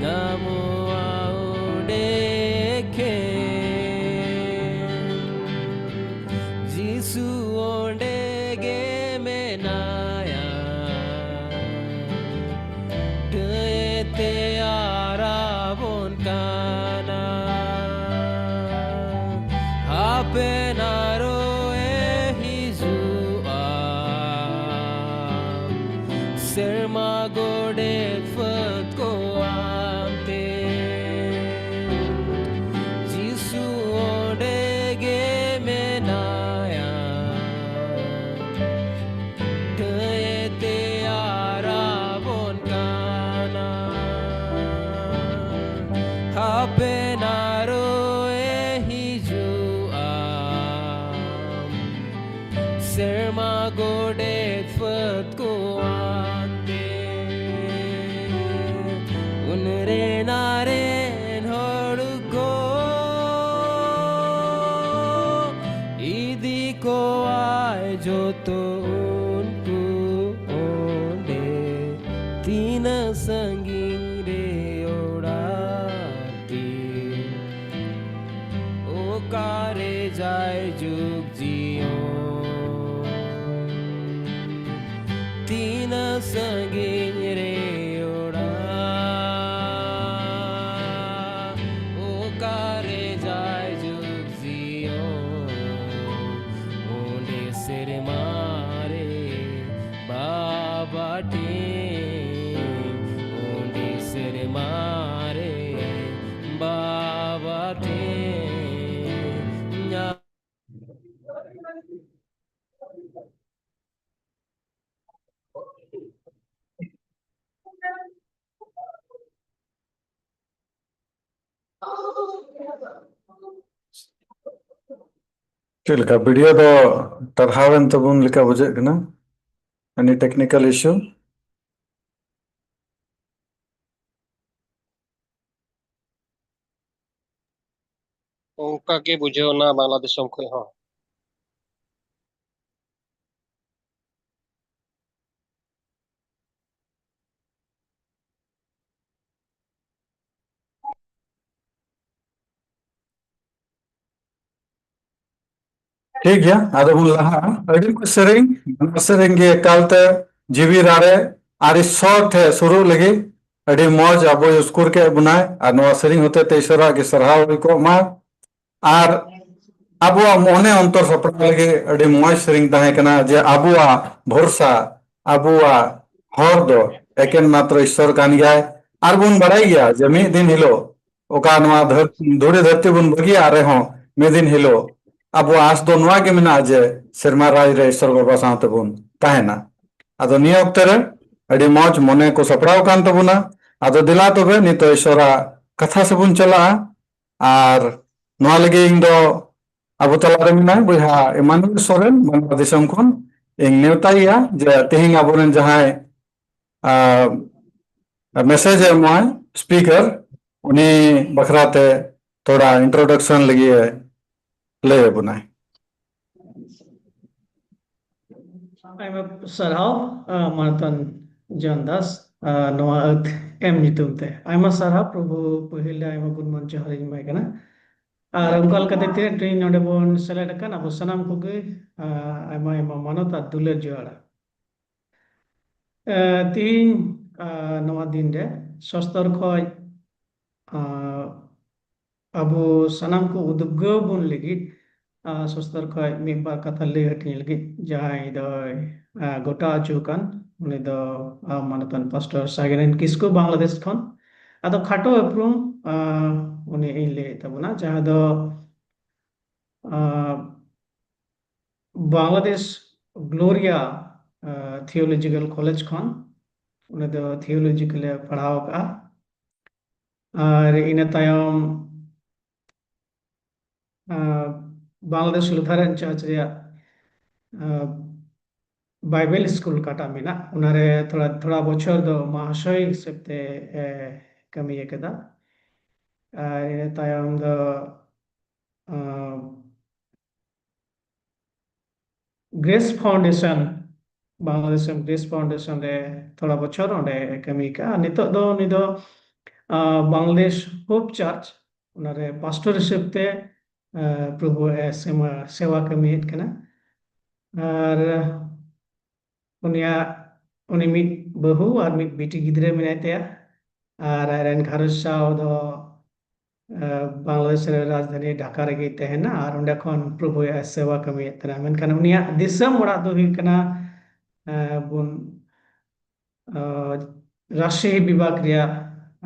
ᱧᱟᱢᱚᱜᱼᱟ ᱚᱸᱰᱮ ᱠᱷᱮ᱾ ᱡᱤᱥᱩ ᱚᱸᱰᱮ ᱜᱮ ᱢᱮᱱᱟᱭᱟ, ᱴᱷᱟᱹᱭᱮ ᱛᱮᱭᱟᱨᱟᱵᱚᱱ ᱠᱟᱱᱟ᱾ ᱥᱮᱨᱢᱟ ᱜᱚᱰᱮᱛ ᱯᱷᱟᱹᱫ ᱠᱚ ᱟᱢᱛᱮ, ᱡᱤᱥᱩ ᱚᱸᱰᱮ ᱜᱮ ᱢᱮᱱᱟᱭᱟ, ᱠᱟᱹᱭ ᱛᱮᱭᱟᱨᱟᱵᱚᱱ ᱠᱟᱱᱟ᱾ ᱦᱟᱯᱮᱱ ᱟᱨᱚᱭ ᱦᱤᱡᱩᱜᱼᱟ, ᱥᱮᱨᱢᱟ ᱜᱚᱰᱮᱛ ᱯᱷᱟᱹᱫ ᱠᱚ ᱟᱱᱛᱮ, ᱩᱱ ᱨᱮᱱ ᱟᱨᱮᱱ ᱦᱚᱲ ᱠᱚ ᱤᱫᱤ ᱠᱚᱣᱟᱭ ᱡᱚᱛᱚ ᱩᱱᱠᱩ ᱚᱸᱰᱮ, ᱛᱤᱱᱟᱹᱜ ᱥᱟᱺᱜᱤᱧ ᱨᱮ ᱚᱲᱟᱜ ᱛᱤᱧ, ᱚᱠᱟᱨᱮ ᱡᱟᱭᱡᱩᱜᱽ ᱡᱤᱭᱚᱱ? ᱛᱤᱱᱟᱹᱜ ᱥᱟᱺᱜᱤᱧ ᱨᱮ ᱚᱲᱟᱜ? ᱚᱠᱟᱨᱮ ᱡᱟᱭᱡᱩᱜᱽ ᱡᱤᱭᱚᱱ? ᱚᱸᱰᱮ ᱥᱮᱨᱢᱟ ᱨᱮ ᱵᱟᱵᱟ ᱴᱷᱮᱱ, ᱚᱸᱰᱮ ᱥᱮᱨᱢᱟ ᱨᱮ ᱵᱟᱵᱟ ᱴᱷᱮᱱ᱾ ᱪᱮᱫ ᱞᱮᱠᱟ ᱵᱷᱤᱰᱤᱭᱳ ᱫᱚ ᱴᱟᱨᱦᱟᱣ ᱮᱱ ᱛᱟᱵᱚᱱ ᱞᱮᱠᱟ ᱵᱩᱡᱷᱟᱹᱜ ᱠᱟᱱᱟ? Any technical issue? ᱚᱱᱠᱟ ᱜᱮ ᱵᱩᱡᱷᱟᱹᱣ ᱮᱱᱟ ᱵᱟᱝᱞᱟ ᱫᱤᱥᱚᱢ ᱠᱷᱚᱱ ᱦᱚᱸ᱾ ᱴᱷᱤᱠ ᱜᱮᱭᱟ, ᱟᱫᱚ ᱵᱚᱱ ᱞᱟᱦᱟᱜᱼᱟ᱾ ᱟᱹᱰᱤ ᱢᱚᱡᱽ ᱥᱮᱨᱮᱧ, ᱱᱚᱣᱟ ᱥᱮᱨᱮᱧ ᱜᱮ ᱮᱠᱟᱞᱛᱮ ᱡᱤᱣᱤ ᱨᱟᱲᱮᱡ ᱟᱨ ᱤᱥᱚᱨ ᱴᱷᱮᱡ ᱥᱩᱨᱩᱜ ᱞᱟᱹᱜᱤᱫ ᱟᱹᱰᱤ ᱢᱚᱡᱽ ᱟᱵᱚᱭ ᱩᱥᱠᱩᱨ ᱠᱮᱫ ᱵᱚᱱᱟᱭ, ᱟᱨ ᱱᱚᱣᱟ ᱥᱮᱨᱮᱧ ᱦᱚᱛᱮ ᱛᱮ ᱤᱥᱚᱨᱟᱜ ᱜᱮ ᱥᱟᱨᱦᱟᱣ ᱦᱩᱭ ᱠᱚᱜ ᱢᱟ᱾ ᱟᱨ ᱟᱵᱚᱣᱟᱜ ᱢᱚᱱᱮ ᱚᱱᱛᱚᱨ ᱥᱟᱯᱲᱟᱣ ᱞᱟᱹᱜᱤᱫ ᱟᱹᱰᱤ ᱢᱚᱡᱽ ᱥᱮᱨᱮᱧ ᱛᱟᱦᱮᱸ ᱠᱟᱱᱟ, ᱡᱮ ᱟᱵᱚᱣᱟᱜ ᱵᱷᱚᱨᱥᱟ, ᱟᱵᱚᱣᱟᱜ ᱦᱚᱨ ᱫᱚ ᱮᱠᱮᱱ ᱢᱟᱛᱨᱚ ᱤᱥᱥᱚᱨ ᱠᱟᱱ ᱜᱮᱭᱟᱭ᱾ ᱟᱨ ᱵᱚᱱ ᱵᱟᱲᱟᱭ ᱜᱮᱭᱟ ᱡᱮ ᱢᱤᱫ ᱫᱤᱱ ᱦᱤᱞᱳᱜ ᱚᱠᱟ ᱱᱚᱣᱟ ᱫᱷᱟᱹᱨ-, ᱫᱷᱩᱲᱤ ᱫᱷᱟᱹᱨᱛᱤ ᱵᱚᱱ ᱵᱟᱹᱜᱤᱭᱟ ᱨᱮᱦᱚᱸ ᱢᱤᱫ ᱫᱤᱱ ᱦᱤᱞᱳᱜ ᱟᱵᱚᱣᱟᱜ ᱟᱸᱥ ᱫᱚ ᱱᱚᱣᱟ ᱜᱮ ᱢᱮᱱᱟᱜᱼᱟ ᱡᱮ ᱥᱮᱨᱢᱟ ᱨᱟᱡᱽ ᱨᱮ ᱤᱥᱥᱚᱨ ᱵᱟᱵᱟ ᱥᱟᱶ ᱛᱮᱵᱚᱱ ᱛᱟᱦᱮᱱᱟ᱾ ᱟᱫᱚ ᱱᱤᱭᱟᱹ ᱚᱠᱛᱮ ᱨᱮ ᱟᱹᱰᱤ ᱢᱚᱡᱽ ᱢᱚᱱᱮ ᱠᱚ ᱥᱟᱯᱲᱟᱣ ᱟᱠᱟᱱ ᱛᱟᱵᱚᱱᱟ᱾ ᱟᱫᱚ ᱫᱮᱞᱟ ᱛᱚᱵᱮ ᱱᱤᱛᱚᱜ ᱤᱥᱥᱚᱨᱟᱜ ᱠᱟᱛᱷᱟ ᱥᱮᱵᱚᱱ ᱪᱟᱞᱟᱜᱼᱟ᱾ ᱟᱨ ᱱᱚᱣᱟ ᱞᱟᱹᱜᱤᱫ ᱤᱧ ᱫᱚ ᱟᱵᱚ ᱛᱟᱞᱟᱨᱮ ᱢᱮᱱᱟᱭ ᱵᱚᱭᱦᱟ ᱮᱢᱟᱱᱩᱭᱮᱞ ᱥᱚᱨᱮᱱ, ᱵᱟᱝᱞᱟ ᱫᱤᱥᱚᱢ ᱠᱷᱚᱱ᱾ ᱤᱧ ᱱᱮᱣᱛᱟᱭᱮᱭᱟ ᱡᱮ ᱛᱮᱦᱮᱧ ᱟᱵᱚᱨᱮᱱ ᱡᱟᱦᱟᱸᱭ, ᱟ, message ᱮ ᱮᱢᱚᱜᱼᱟᱭ, speaker, ᱩᱱᱤ ᱵᱟᱠᱷᱨᱟ ᱛᱮ ᱛᱷᱚᱲᱟ introduction ᱞᱟᱹᱜᱤᱫ ᱮ ᱞᱟᱹᱭ ᱟᱵᱚᱱᱟᱭ᱾ ᱟᱭᱢᱟ ᱥᱟᱨᱦᱟᱣ, ᱟ, ᱢᱟᱱᱚᱛᱟᱱ ᱡᱚᱱ ᱫᱟᱥ, ᱟ, ᱱᱚᱣᱟ ᱟᱹᱛ ᱮᱢ ᱧᱩᱛᱩᱢ ᱛᱮ᱾ ᱟᱭᱢᱟ ᱥᱟᱨᱦᱟᱣ ᱯᱨᱚᱵᱷᱩ, ᱯᱟᱹᱦᱤᱞ ᱨᱮ ᱟᱭᱢᱟ ᱜᱩᱱᱢᱟᱱ ᱡᱚᱦᱟᱨ ᱤᱧ ᱮᱢᱟᱭ ᱠᱟᱱᱟ᱾ ᱟᱨ ᱚᱱᱠᱟ ᱞᱮᱠᱟᱛᱮ ᱛᱤᱱᱟᱹᱜ ᱴᱤ ᱱᱚᱰᱮ ᱵᱚᱱ ᱥᱮᱞᱮᱫ ᱟᱠᱟᱱ ᱟᱵᱚ ᱥᱟᱱᱟᱢ ᱠᱚᱜᱮ, ᱟ, ᱟᱭᱢᱟ ᱟᱭᱢᱟ ᱢᱟᱱᱚᱛ ᱟᱨ ᱫᱩᱞᱟᱹᱲ ᱡᱚᱦᱟᱨ᱾ ᱮ, ᱛᱤᱦᱤᱧ, ᱟ, ᱱᱚᱣᱟ ᱫᱤᱱ ᱨᱮ ᱥᱚᱥᱛᱚᱨ ᱠᱷᱚᱡ, ᱟ, ᱟᱵᱚ ᱥᱟᱱᱟᱢ ᱠᱚ ᱩᱫᱩᱜᱟᱹᱣ ᱵᱚᱱ ᱞᱟᱹᱜᱤᱫ, ᱟ, ᱥᱚᱥᱛᱚᱨ ᱠᱷᱚᱡ ᱢᱤᱫ ᱵᱟᱨ ᱠᱟᱛᱷᱟ ᱞᱟᱹᱭ ᱦᱟᱹᱴᱤᱧ ᱞᱟᱹᱜᱤᱫ ᱡᱟᱦᱟᱸᱭ ᱫᱚᱭ, ᱟ, ᱜᱚᱴᱟ ᱦᱚᱪᱚ ᱟᱠᱟᱱ, ᱩᱱᱤ ᱫᱚ, ᱟ, ᱢᱟᱱᱚᱛᱟᱱ ᱯᱟᱥᱴᱚᱨ ᱥᱟᱜᱮᱱ ᱠᱤᱥᱠᱩ ᱵᱟᱝᱞᱟᱫᱮᱥ ᱠᱷᱚᱱ᱾ ᱟᱫᱚ ᱠᱷᱟᱴᱚ ᱩᱯᱨᱩᱢ, ᱟ, ᱩᱱᱤ ᱤᱧ ᱞᱟᱹᱭᱮᱫ ᱛᱟᱵᱚᱱᱟ, ᱡᱟᱦᱟᱸ ᱫᱚ, ᱟ, ᱵᱟᱝᱞᱟᱫᱮᱥ ᱜᱞᱳᱨᱤᱭᱟ, ᱟ, ᱛᱷᱤᱭᱳᱞᱚᱡᱤᱠᱟᱞ ᱠᱚᱞᱮᱡᱽ ᱠᱷᱚᱱ᱾ ᱩᱱᱤ ᱫᱚ ᱛᱷᱤᱭᱳᱞᱚᱡᱤᱠᱟᱞ ᱮ ᱯᱟᱲᱦᱟᱣ ᱟᱠᱟᱫᱼᱟ᱾ ᱟᱨ ᱤᱱᱟᱹ ᱛᱟᱭᱚᱢ, ᱟ, ᱵᱟᱝᱞᱟᱫᱮᱥ ᱞᱩᱛᱷᱟᱨᱟᱱ ᱪᱟᱨᱪ ᱨᱮᱭᱟᱜ, ᱟ, ᱵᱟᱭᱵᱮᱞ ᱥᱠᱩᱞ ᱚᱠᱟᱴᱟᱜ ᱢᱮᱱᱟᱜ, ᱚᱱᱟᱨᱮ ᱛᱷᱚᱲᱟ, ᱛᱷᱚᱲᱟ ᱵᱚᱪᱷᱚᱨ ᱫᱚ ᱢᱟᱦᱟᱥᱚᱭ ᱦᱤᱥᱟᱹᱵ ᱛᱮ, ᱮ, ᱠᱟᱹᱢᱤ ᱟᱠᱟᱫᱟ᱾ ᱟᱨ ᱤᱱᱟᱹ ᱛᱟᱭᱚᱢ ᱫᱚ, ᱟ, ᱜᱨᱮᱥ ᱯᱷᱟᱣᱩᱱᱰᱮᱥᱚᱱ, ᱵᱟᱝᱞᱟᱫᱮᱥ ᱨᱮᱱ ᱜᱨᱮᱥ ᱯᱷᱟᱣᱩᱱᱰᱮᱥᱚᱱ ᱨᱮ ᱛᱷᱚᱲᱟ ᱵᱚᱪᱷᱚᱨ ᱚᱸᱰᱮ ᱠᱟᱹᱢᱤ ᱠᱟᱜᱼᱟ᱾ ᱱᱤᱛᱚᱜ ᱫᱚ ᱩᱱᱤ ᱫᱚ, ᱟ, ᱵᱟᱝᱞᱟᱫᱮᱥ ᱦᱳᱯ ᱪᱟᱨᱪ, ᱚᱱᱟᱨᱮ ᱯᱟᱥᱴᱚᱨ ᱦᱤᱥᱟᱹᱵ ᱛᱮ, ᱟ, ᱯᱨᱚᱵᱷᱩ ᱮ ᱥᱮᱢᱟ-, ᱥᱮᱣᱟ ᱠᱟᱹᱢᱤᱭᱮᱫ ᱠᱟᱱᱟ᱾ ᱟᱨ ᱩᱱᱤᱭᱟᱜ, ᱩᱱᱤ ᱢᱤᱫ ᱵᱟᱹᱦᱩ ᱟᱨ ᱢᱤᱫ ᱵᱤᱴᱤ ᱜᱤᱫᱽᱨᱟᱹ ᱢᱮᱱᱟᱭ ᱛᱟᱭᱟ᱾ ᱟᱨ ᱟᱡ ᱨᱮᱱ ᱜᱷᱟᱨᱚᱸᱡᱽ ᱥᱟᱶ ᱫᱚ, ᱟ, ᱵᱟᱝᱞᱟᱫᱮᱥ ᱨᱮ ᱨᱟᱡᱽᱫᱷᱟᱱᱤ ᱰᱷᱟᱠᱟ ᱨᱮᱜᱮᱭ ᱛᱟᱦᱮᱱᱟ ᱟᱨ ᱚᱸᱰᱮ ᱠᱷᱚᱱ ᱯᱨᱚᱵᱷᱩᱭᱟᱜ ᱥᱮᱣᱟ ᱠᱟᱹᱢᱤᱭᱮᱫ ᱛᱟᱦᱮᱱᱟ᱾ ᱢᱮᱱᱠᱷᱟᱱ ᱩᱱᱤᱭᱟᱜ ᱫᱤᱥᱚᱢ ᱚᱲᱟᱜ ᱫᱚ ᱦᱩᱭᱩᱜ ᱠᱟᱱᱟ, ᱟ, ᱵᱚᱱ ᱟᱨ ᱨᱟᱡᱽᱥᱟᱦᱤ ᱵᱤᱵᱷᱟᱜᱽ ᱨᱮᱭᱟᱜ,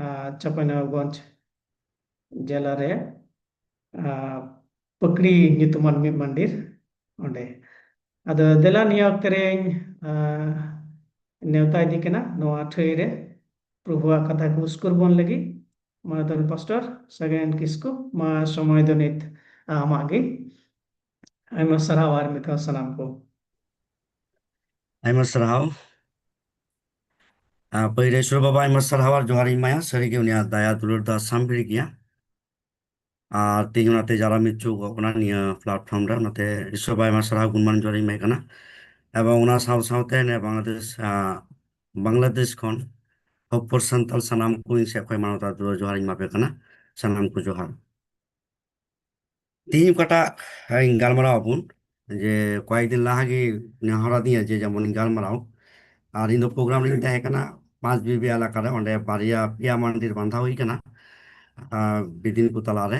ᱟᱨ, ᱪᱟᱸᱯᱟᱭᱱᱚᱵᱟᱵᱜᱚᱸᱡᱽ ᱡᱮᱞᱟ ᱨᱮ, ᱟᱨ, ᱯᱟᱠᱲᱤ ᱧᱩᱛᱩᱢᱟᱱ ᱢᱤᱫ ᱢᱚᱱᱫᱤᱨ ᱚᱸᱰᱮ᱾ ᱟᱫᱚ ᱫᱮᱞᱟ ᱱᱤᱭᱟᱹ ᱚᱠᱛᱮ ᱨᱮᱧ, ᱟᱨ, ᱱᱮᱣᱛᱟ ᱤᱫᱤ ᱠᱟᱱᱟ ᱱᱚᱣᱟ ᱴᱷᱟᱹᱭ ᱨᱮ ᱯᱨᱚᱵᱷᱩᱣᱟᱜ ᱠᱟᱛᱷᱟ ᱠᱚ ᱩᱥᱠᱩᱨ ᱵᱚᱱ ᱞᱟᱹᱜᱤᱫ᱾ ᱢᱟᱱᱚᱛᱟᱱ ᱯᱟᱥᱴᱚᱨ ᱥᱟᱜᱮᱱ ᱠᱤᱥᱠᱩ, ᱢᱟ ᱥᱚᱢᱚᱭ ᱫᱚ ᱱᱤᱛ ᱟᱢᱟᱜ ᱜᱮ᱾ ᱟᱭᱢᱟ ᱥᱟᱨᱦᱟᱣ ᱟᱨ ᱢᱤᱫ ᱫᱷᱟᱣ ᱥᱟᱱᱟᱢ ᱠᱚ᱾ ᱟᱭᱢᱟ ᱥᱟᱨᱦᱟᱣ᱾ ᱟᱨ ᱯᱟᱹᱦᱤᱞ ᱨᱮ ᱤᱥᱚᱨ ᱵᱟᱵᱟ ᱟᱭᱢᱟ ᱥᱟᱨᱦᱟᱣ ᱟᱨ ᱡᱚᱦᱟᱨ ᱤᱧ ᱮᱢᱟᱭᱟ᱾ ᱥᱟᱹᱨᱤᱜᱮ ᱩᱱᱤᱭᱟᱜ ᱫᱟᱭᱟ ᱫᱩᱞᱟᱹᱲ ᱫᱚ ᱟᱥᱟᱢ ᱵᱷᱤᱲ ᱜᱮᱭᱟ᱾ ᱟᱨ ᱛᱮᱦᱮᱧ ᱚᱱᱟᱛᱮ ᱡᱟᱨᱟᱢ ᱦᱚᱪᱚ ᱠᱟᱜ ᱠᱟᱱᱟ ᱱᱤᱭᱟᱹ platform ᱨᱮ, ᱚᱱᱟᱛᱮ ᱤᱥᱚᱨ ᱵᱟᱵᱟ ᱟᱭᱢᱟ ᱥᱟᱨᱦᱟᱣ ᱜᱩᱱᱢᱟᱱ ᱡᱚᱦᱟᱨ ᱤᱧ ᱮᱢᱟᱭ ᱠᱟᱱᱟ᱾ ᱮᱵᱚᱝ ᱚᱱᱟ ᱥᱟᱶ ᱥᱟᱶᱛᱮ ᱱᱤᱭᱟᱹ ᱵᱟᱝᱞᱟᱫᱮᱥ, ᱟᱸ, ᱵᱟᱝᱞᱟᱫᱮᱥ ᱠᱷᱚᱱ ᱦᱚᱯᱚᱨ ᱥᱟᱱᱛᱟᱞ ᱥᱟᱱᱟᱢ ᱠᱚ ᱤᱧ ᱥᱮᱫ ᱠᱷᱚᱱ ᱢᱟᱱᱚᱛ ᱟᱨ ᱫᱩᱞᱟᱹᱲ ᱡᱚᱦᱟᱨ ᱤᱧ ᱮᱢᱟ ᱯᱮ ᱠᱟᱱᱟ, ᱥᱟᱱᱟᱢ ᱠᱚ ᱡᱚᱦᱟᱨ᱾ ᱛᱤᱦᱤᱧ ᱚᱠᱟᱴᱟᱜ ᱤᱧ ᱜᱟᱞᱢᱟᱨᱟᱣ ᱟᱵᱚᱱ, ᱡᱮ ᱠᱚᱭᱮᱠ ᱫᱤᱱ ᱞᱟᱦᱟ ᱜᱮ ᱱᱮᱦᱚᱨ ᱟᱫᱤᱧᱟ ᱡᱮ ᱡᱮᱢᱚᱱ ᱤᱧ ᱜᱟᱞᱢᱟᱨᱟᱣ, ᱟᱨ ᱤᱧ ᱫᱚ ᱯᱨᱳᱜᱨᱟᱢ ᱨᱤᱧ ᱛᱟᱦᱮᱸ ᱠᱟᱱᱟ ᱯᱟᱸᱪ ᱵᱤᱵᱤ ᱮᱞᱟᱠᱟ ᱨᱮ, ᱚᱸᱰᱮ ᱵᱟᱨᱭᱟ ᱯᱮᱭᱟ ᱢᱚᱱᱫᱤᱨ ᱵᱟᱸᱫᱷᱟᱣ ᱦᱩᱭ ᱠᱟᱱᱟ, ᱟᱨ ᱵᱤᱫᱤᱱ ᱠᱚ ᱛᱟᱞᱟᱨᱮ᱾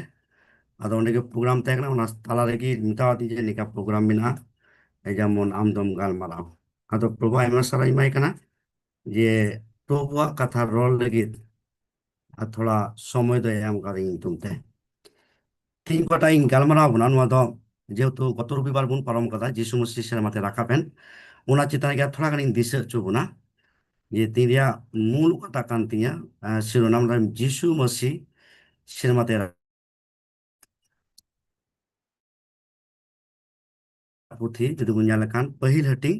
ᱟᱫᱚ ᱚᱸᱰᱮ ᱜᱮ ᱯᱨᱳᱜᱨᱟᱢ ᱛᱟᱦᱮᱸ ᱠᱟᱱᱟ, ᱚᱱᱟ ᱛᱟᱞᱟ ᱨᱮᱜᱮ ᱢᱮᱛᱟᱣ ᱟᱫᱤᱧ ᱡᱮ ᱱᱤᱝᱠᱟ ᱯᱨᱳᱜᱨᱟᱢ ᱢᱮᱱᱟᱜᱼᱟ, ᱡᱮᱢᱚᱱ ᱟᱢ ᱫᱚᱢ ᱜᱟᱞᱢᱟᱨᱟᱣ᱾ ᱟᱫᱚ ᱯᱨᱚᱵᱷᱩ ᱟᱭᱢᱟ ᱥᱟᱨᱦᱟᱣ ᱤᱧ ᱮᱢᱟᱭ ᱠᱟᱱᱟ ᱡᱮ ᱯᱨᱚᱵᱷᱩᱣᱟᱜ ᱠᱟᱛᱷᱟ ᱨᱚᱲ ᱞᱟᱹᱜᱤᱫ ᱟᱨ ᱛᱷᱚᱲᱟ ᱥᱚᱢᱚᱭ ᱫᱚᱭ ᱮᱢ ᱠᱟᱫᱤᱧ ᱧᱩᱛᱩᱢ ᱛᱮ᱾ ᱛᱮᱦᱮᱧ ᱚᱠᱟᱴᱟᱜ ᱤᱧ ᱜᱟᱞᱢᱟᱨᱟᱣ ᱵᱚᱱᱟ, ᱱᱚᱣᱟ ᱫᱚ ᱡᱮᱦᱮᱛᱩ ᱜᱚᱛᱚ ᱨᱚᱵᱤᱵᱟᱨ ᱵᱚᱱ ᱯᱟᱨᱚᱢ ᱠᱟᱫᱟ, ᱡᱤᱥᱩ ᱢᱟᱹᱥᱤ ᱥᱮᱨᱢᱟ ᱛᱮ ᱨᱟᱠᱟᱵ ᱮᱱ, ᱚᱱᱟ ᱪᱮᱛᱟᱱ ᱨᱮᱜᱮ ᱛᱷᱚᱲᱟ ᱜᱟᱱᱤᱧ ᱫᱤᱥᱟᱹ ᱦᱚᱪᱚ ᱵᱚᱱᱟ᱾ ᱡᱮ ᱛᱮᱦᱮᱧ ᱨᱮᱭᱟᱜ ᱢᱩᱞ ᱚᱠᱟᱴᱟᱜ ᱠᱟᱱ ᱛᱤᱧᱟ, ᱟᱸ, ᱥᱤᱨᱳᱱᱟᱢ ᱫᱚ ᱡᱤᱥᱩ ᱢᱟᱹᱥᱤ ᱥᱮᱨᱢᱟ ᱛᱮ ᱨᱟᱠᱟᱵ᱾ ᱯᱩᱛᱷᱤ ᱡᱩᱫᱤ ᱵᱚᱱ ᱧᱮᱞ ᱞᱮᱠᱷᱟᱱ, ᱯᱟᱹᱦᱤᱞ ᱦᱟᱹᱴᱤᱧ,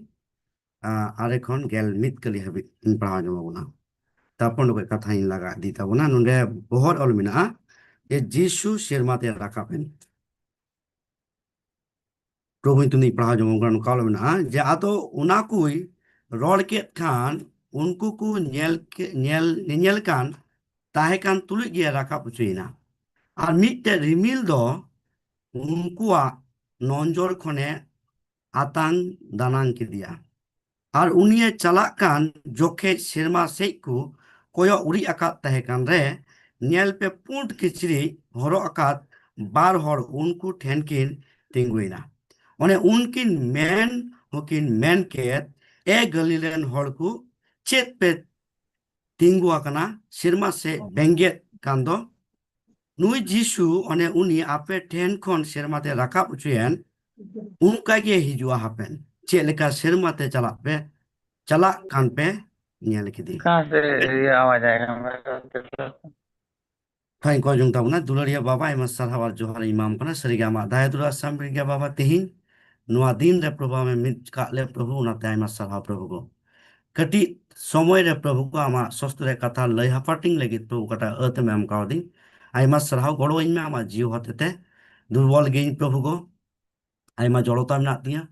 ᱟᱸ, ᱟᱨᱮ ᱠᱷᱚᱱ ᱜᱮᱞ ᱢᱤᱫ ᱠᱟᱹᱞᱤ ᱦᱟᱹᱵᱤᱡ ᱤᱧ ᱯᱟᱲᱦᱟᱣ ᱧᱚᱜ ᱟᱵᱚᱱᱟ᱾ ᱛᱟᱨᱯᱚᱨ ᱱᱚᱰᱮ ᱠᱟᱛᱷᱟᱧ ᱞᱟᱜᱟ ᱤᱫᱤ ᱛᱟᱵᱚᱱᱟ᱾ ᱱᱚᱰᱮ ᱵᱚᱦᱚᱨ ᱚᱞ ᱢᱮᱱᱟᱜᱼᱟ ᱡᱮ ᱡᱤᱥᱩ ᱥᱮᱨᱢᱟ ᱛᱮ ᱨᱟᱠᱟᱵ ᱮᱱ᱾ ᱯᱨᱚᱵᱷᱩ ᱧᱩᱛᱩᱢ ᱛᱤᱧ ᱯᱟᱲᱦᱟᱣ ᱡᱚᱝ ᱠᱟᱱᱟ, ᱱᱚᱝᱠᱟ ᱚᱞ ᱢᱮᱱᱟᱜᱼᱟ ᱡᱮ, ᱟᱫᱚ ᱚᱱᱟ ᱠᱚᱭ ᱨᱚᱲ ᱠᱮᱫ ᱠᱷᱟᱱ ᱩᱱᱠᱩ ᱠᱚ ᱧᱮᱞ ᱠᱮ-, ᱧᱮᱞ, ᱧᱮᱧᱮᱞ ᱠᱟᱱ ᱛᱟᱦᱮᱸ ᱠᱟᱱ ᱛᱩᱞᱩᱡ ᱜᱮ ᱨᱟᱠᱟᱵ ᱦᱚᱪᱚᱭᱮᱱᱟ᱾ ᱟᱨ ᱢᱤᱫᱴᱮᱡ ᱨᱤᱢᱤᱞ ᱫᱚ ᱩᱱᱠᱩᱣᱟᱜ ᱱᱚᱡᱚᱨ ᱠᱷᱚᱱᱮ ᱟᱛᱟᱝ ᱫᱟᱱᱟᱝ ᱠᱮᱫᱮᱭᱟ᱾ ᱟᱨ ᱩᱱᱤᱭᱮ ᱪᱟᱞᱟᱜ ᱠᱟᱱ ᱡᱚᱠᱷᱮᱡ ᱥᱮᱨᱢᱟ ᱥᱮᱡ ᱠᱚ ᱠᱚᱭᱚᱜ ᱩᱨᱤᱡ ᱟᱠᱟᱫ ᱛᱟᱦᱮᱸ ᱠᱟᱱ ᱨᱮ, ᱧᱮᱞ ᱯᱮ, ᱯᱩᱸᱰ ᱠᱤᱪᱨᱤᱡ ᱦᱚᱨᱚᱜ ᱟᱠᱟᱫ ᱵᱟᱨ ᱦᱚᱲ ᱩᱱᱠᱩ ᱴᱷᱮᱱ ᱠᱤᱱ ᱛᱤᱸᱜᱩᱭᱮᱱᱟ᱾ ᱚᱱᱮ ᱩᱱᱠᱤᱱ ᱢᱮᱱ ᱦᱚᱸᱠᱤᱱ ᱢᱮᱱ ᱠᱮᱫ, ᱮ ᱜᱟᱹᱞᱤᱞ ᱨᱮᱱ ᱦᱚᱲ ᱠᱚ, ᱪᱮᱫ ᱯᱮ ᱛᱤᱸᱜᱩ ᱟᱠᱟᱱᱟ ᱥᱮᱨᱢᱟ ᱥᱮᱫ ᱵᱮᱸᱜᱮᱫ ᱠᱟᱱ ᱫᱚ? ᱱᱩᱭ ᱡᱤᱥᱩ ᱚᱱᱮ ᱩᱱᱤ ᱟᱯᱮ ᱴᱷᱮᱱ ᱠᱷᱚᱱ ᱥᱮᱨᱢᱟ ᱛᱮ ᱨᱟᱠᱟᱵ ᱚᱪᱚᱭᱮᱱ, ᱚᱱᱠᱟ ᱜᱮ ᱦᱤᱡᱩᱜᱼᱟ ᱦᱟᱯᱮᱱ᱾ ᱪᱮᱫ ᱞᱮᱠᱟ ᱥᱮᱨᱢᱟ ᱛᱮ ᱪᱟᱞᱟᱜ ᱯᱮ, ᱪᱟᱞᱟᱜ ᱠᱟᱱ ᱯᱮ ᱧᱮᱞ ᱠᱮᱫᱮ᱾ ᱠᱟᱱ ᱥᱮ ᱤᱭᱟᱹ ᱟᱣᱟᱡ ᱟᱭ ᱠᱟᱱᱟ᱾ ᱦᱳᱭ, ᱠᱚ ᱡᱚᱝ ᱛᱟᱵᱚᱱᱟ᱾ ᱫᱩᱞᱟᱹᱲᱤᱭᱟᱹ ᱵᱟᱵᱟ, ᱟᱭᱢᱟ ᱥᱟᱨᱦᱟᱣ ᱟᱨ ᱡᱚᱦᱟᱨ ᱤᱧ ᱮᱢᱟᱢ ᱠᱟᱱᱟ᱾ ᱥᱟᱹᱨᱤᱜᱮ ᱟᱢᱟᱜ ᱫᱟᱭᱟ ᱫᱩᱞᱟᱹᱲ ᱟᱥᱟᱢ ᱨᱮᱜᱮ ᱵᱟᱵᱟ, ᱛᱮᱦᱮᱧ ᱱᱚᱣᱟ ᱫᱤᱱ ᱨᱮ ᱯᱨᱚᱵᱷᱩ ᱟᱢᱮ ᱢᱤᱫ ᱠᱟᱜ ᱞᱮ ᱯᱨᱚᱵᱷᱩ, ᱚᱱᱟᱛᱮ ᱟᱭᱢᱟ ᱥᱟᱨᱦᱟᱣ ᱯᱨᱚᱵᱷᱩ ᱜᱚ᱾ ᱠᱟᱹᱴᱤᱡ ᱥᱚᱢᱚᱭ ᱨᱮ ᱯᱨᱚᱵᱷᱩ ᱠᱚ ᱟᱢᱟᱜ ᱥᱚᱥᱛᱚ ᱨᱮ ᱠᱟᱛᱷᱟ ᱞᱟᱹᱭ ᱦᱟᱯᱟᱴᱤᱧ ᱞᱟᱹᱜᱤᱫ ᱯᱨᱚᱵᱷᱩ ᱚᱠᱟᱴᱟᱜ ᱟᱹᱛ ᱮᱢ ᱮᱢ ᱠᱟᱣᱫᱤᱧ, ᱟᱭᱢᱟ ᱥᱟᱨᱦᱟᱣ᱾ ᱜᱚᱲᱚ ᱟᱹᱧ ᱢᱮ ᱟᱢᱟᱜ ᱡᱤᱣᱤ ᱦᱚᱛᱮᱛᱮ, ᱫᱩᱨᱵᱚᱞ ᱜᱤᱭᱟᱹᱧ ᱯᱨᱚᱵᱷᱩ ᱜᱚ᱾ ᱟᱭᱢᱟ ᱡᱚᱲᱚᱛᱟ ᱢᱮᱱᱟᱜ ᱛᱤᱧᱟᱹ᱾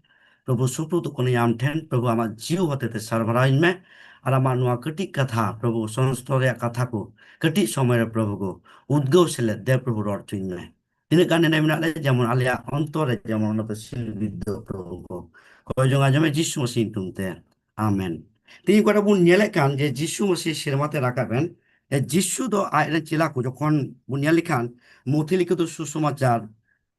ᱯᱨᱚᱵᱷᱩ, ᱥᱩᱯᱨᱩᱫᱚᱜ ᱠᱟᱹᱱᱟᱹᱧ ᱟᱢ ᱴᱷᱮᱱ᱾ ᱯᱨᱚᱵᱷᱩ, ᱟᱢᱟᱜ ᱡᱤᱣᱤ ᱦᱚᱛᱮᱛᱮ ᱥᱟᱨᱵᱷᱟᱨᱟᱣᱤᱧ ᱢᱮ᱾ ᱟᱨ ᱟᱢᱟᱜ ᱱᱚᱣᱟ ᱠᱟᱹᱴᱤᱡ ᱠᱟᱛᱷᱟ, ᱯᱨᱚᱵᱷᱩ, ᱥᱚᱱᱚᱥᱛᱚ ᱨᱮᱭᱟᱜ ᱠᱟᱛᱷᱟ ᱠᱚ ᱠᱟᱹᱴᱤᱡ ᱥᱚᱢᱚᱭ ᱨᱮ, ᱯᱨᱚᱵᱷᱩ ᱜᱚ, ᱩᱫᱽᱜᱟᱹᱣ ᱥᱮᱞᱮᱫ ᱫᱮ, ᱯᱨᱚᱵᱷᱩ, ᱨᱚᱲ ᱦᱚᱪᱚᱧ ᱢᱮ᱾ ᱛᱤᱱᱟᱹᱜ ᱜᱟᱱ ᱱᱮᱰᱮ ᱢᱮᱱᱟᱜ ᱞᱮ, ᱡᱮᱢᱚᱱ ᱟᱞᱮᱭᱟᱜ ᱚᱱᱛᱚᱨ ᱨᱮ ᱡᱮᱢᱚᱱ ᱚᱱᱟ ᱯᱮ ᱥᱤᱞ ᱵᱤᱫᱽᱫᱟᱹ, ᱯᱨᱚᱵᱷᱩ ᱜᱚ᱾ ᱠᱚᱭ ᱡᱚᱝ ᱟᱸᱡᱚᱢ ᱢᱮ ᱡᱤᱥᱩ ᱢᱟᱹᱥᱤ ᱧᱩᱛᱩᱢ ᱛᱮ᱾ ᱟᱢᱮᱱ᱾ ᱛᱮᱦᱮᱧ ᱚᱠᱟᱴᱟᱜ ᱵᱚᱱ ᱧᱮᱞᱮᱫ ᱠᱟᱱ ᱡᱮ ᱡᱤᱥᱩ ᱢᱟᱹᱥᱤ ᱥᱮᱨᱢᱟ ᱛᱮ ᱨᱟᱠᱟᱵ ᱮᱱ, ᱡᱮ ᱡᱤᱥᱩ ᱫᱚ ᱟᱡ ᱨᱮᱱ ᱪᱮᱞᱟ ᱠᱚ ᱡᱚᱠᱷᱚᱱ ᱵᱚᱱ ᱧᱮᱞ ᱞᱮᱠᱷᱟᱱ ᱢᱩᱛᱷᱤ ᱞᱤᱠᱷᱤᱛ ᱥᱩᱥᱚᱢᱟᱪᱟᱨ,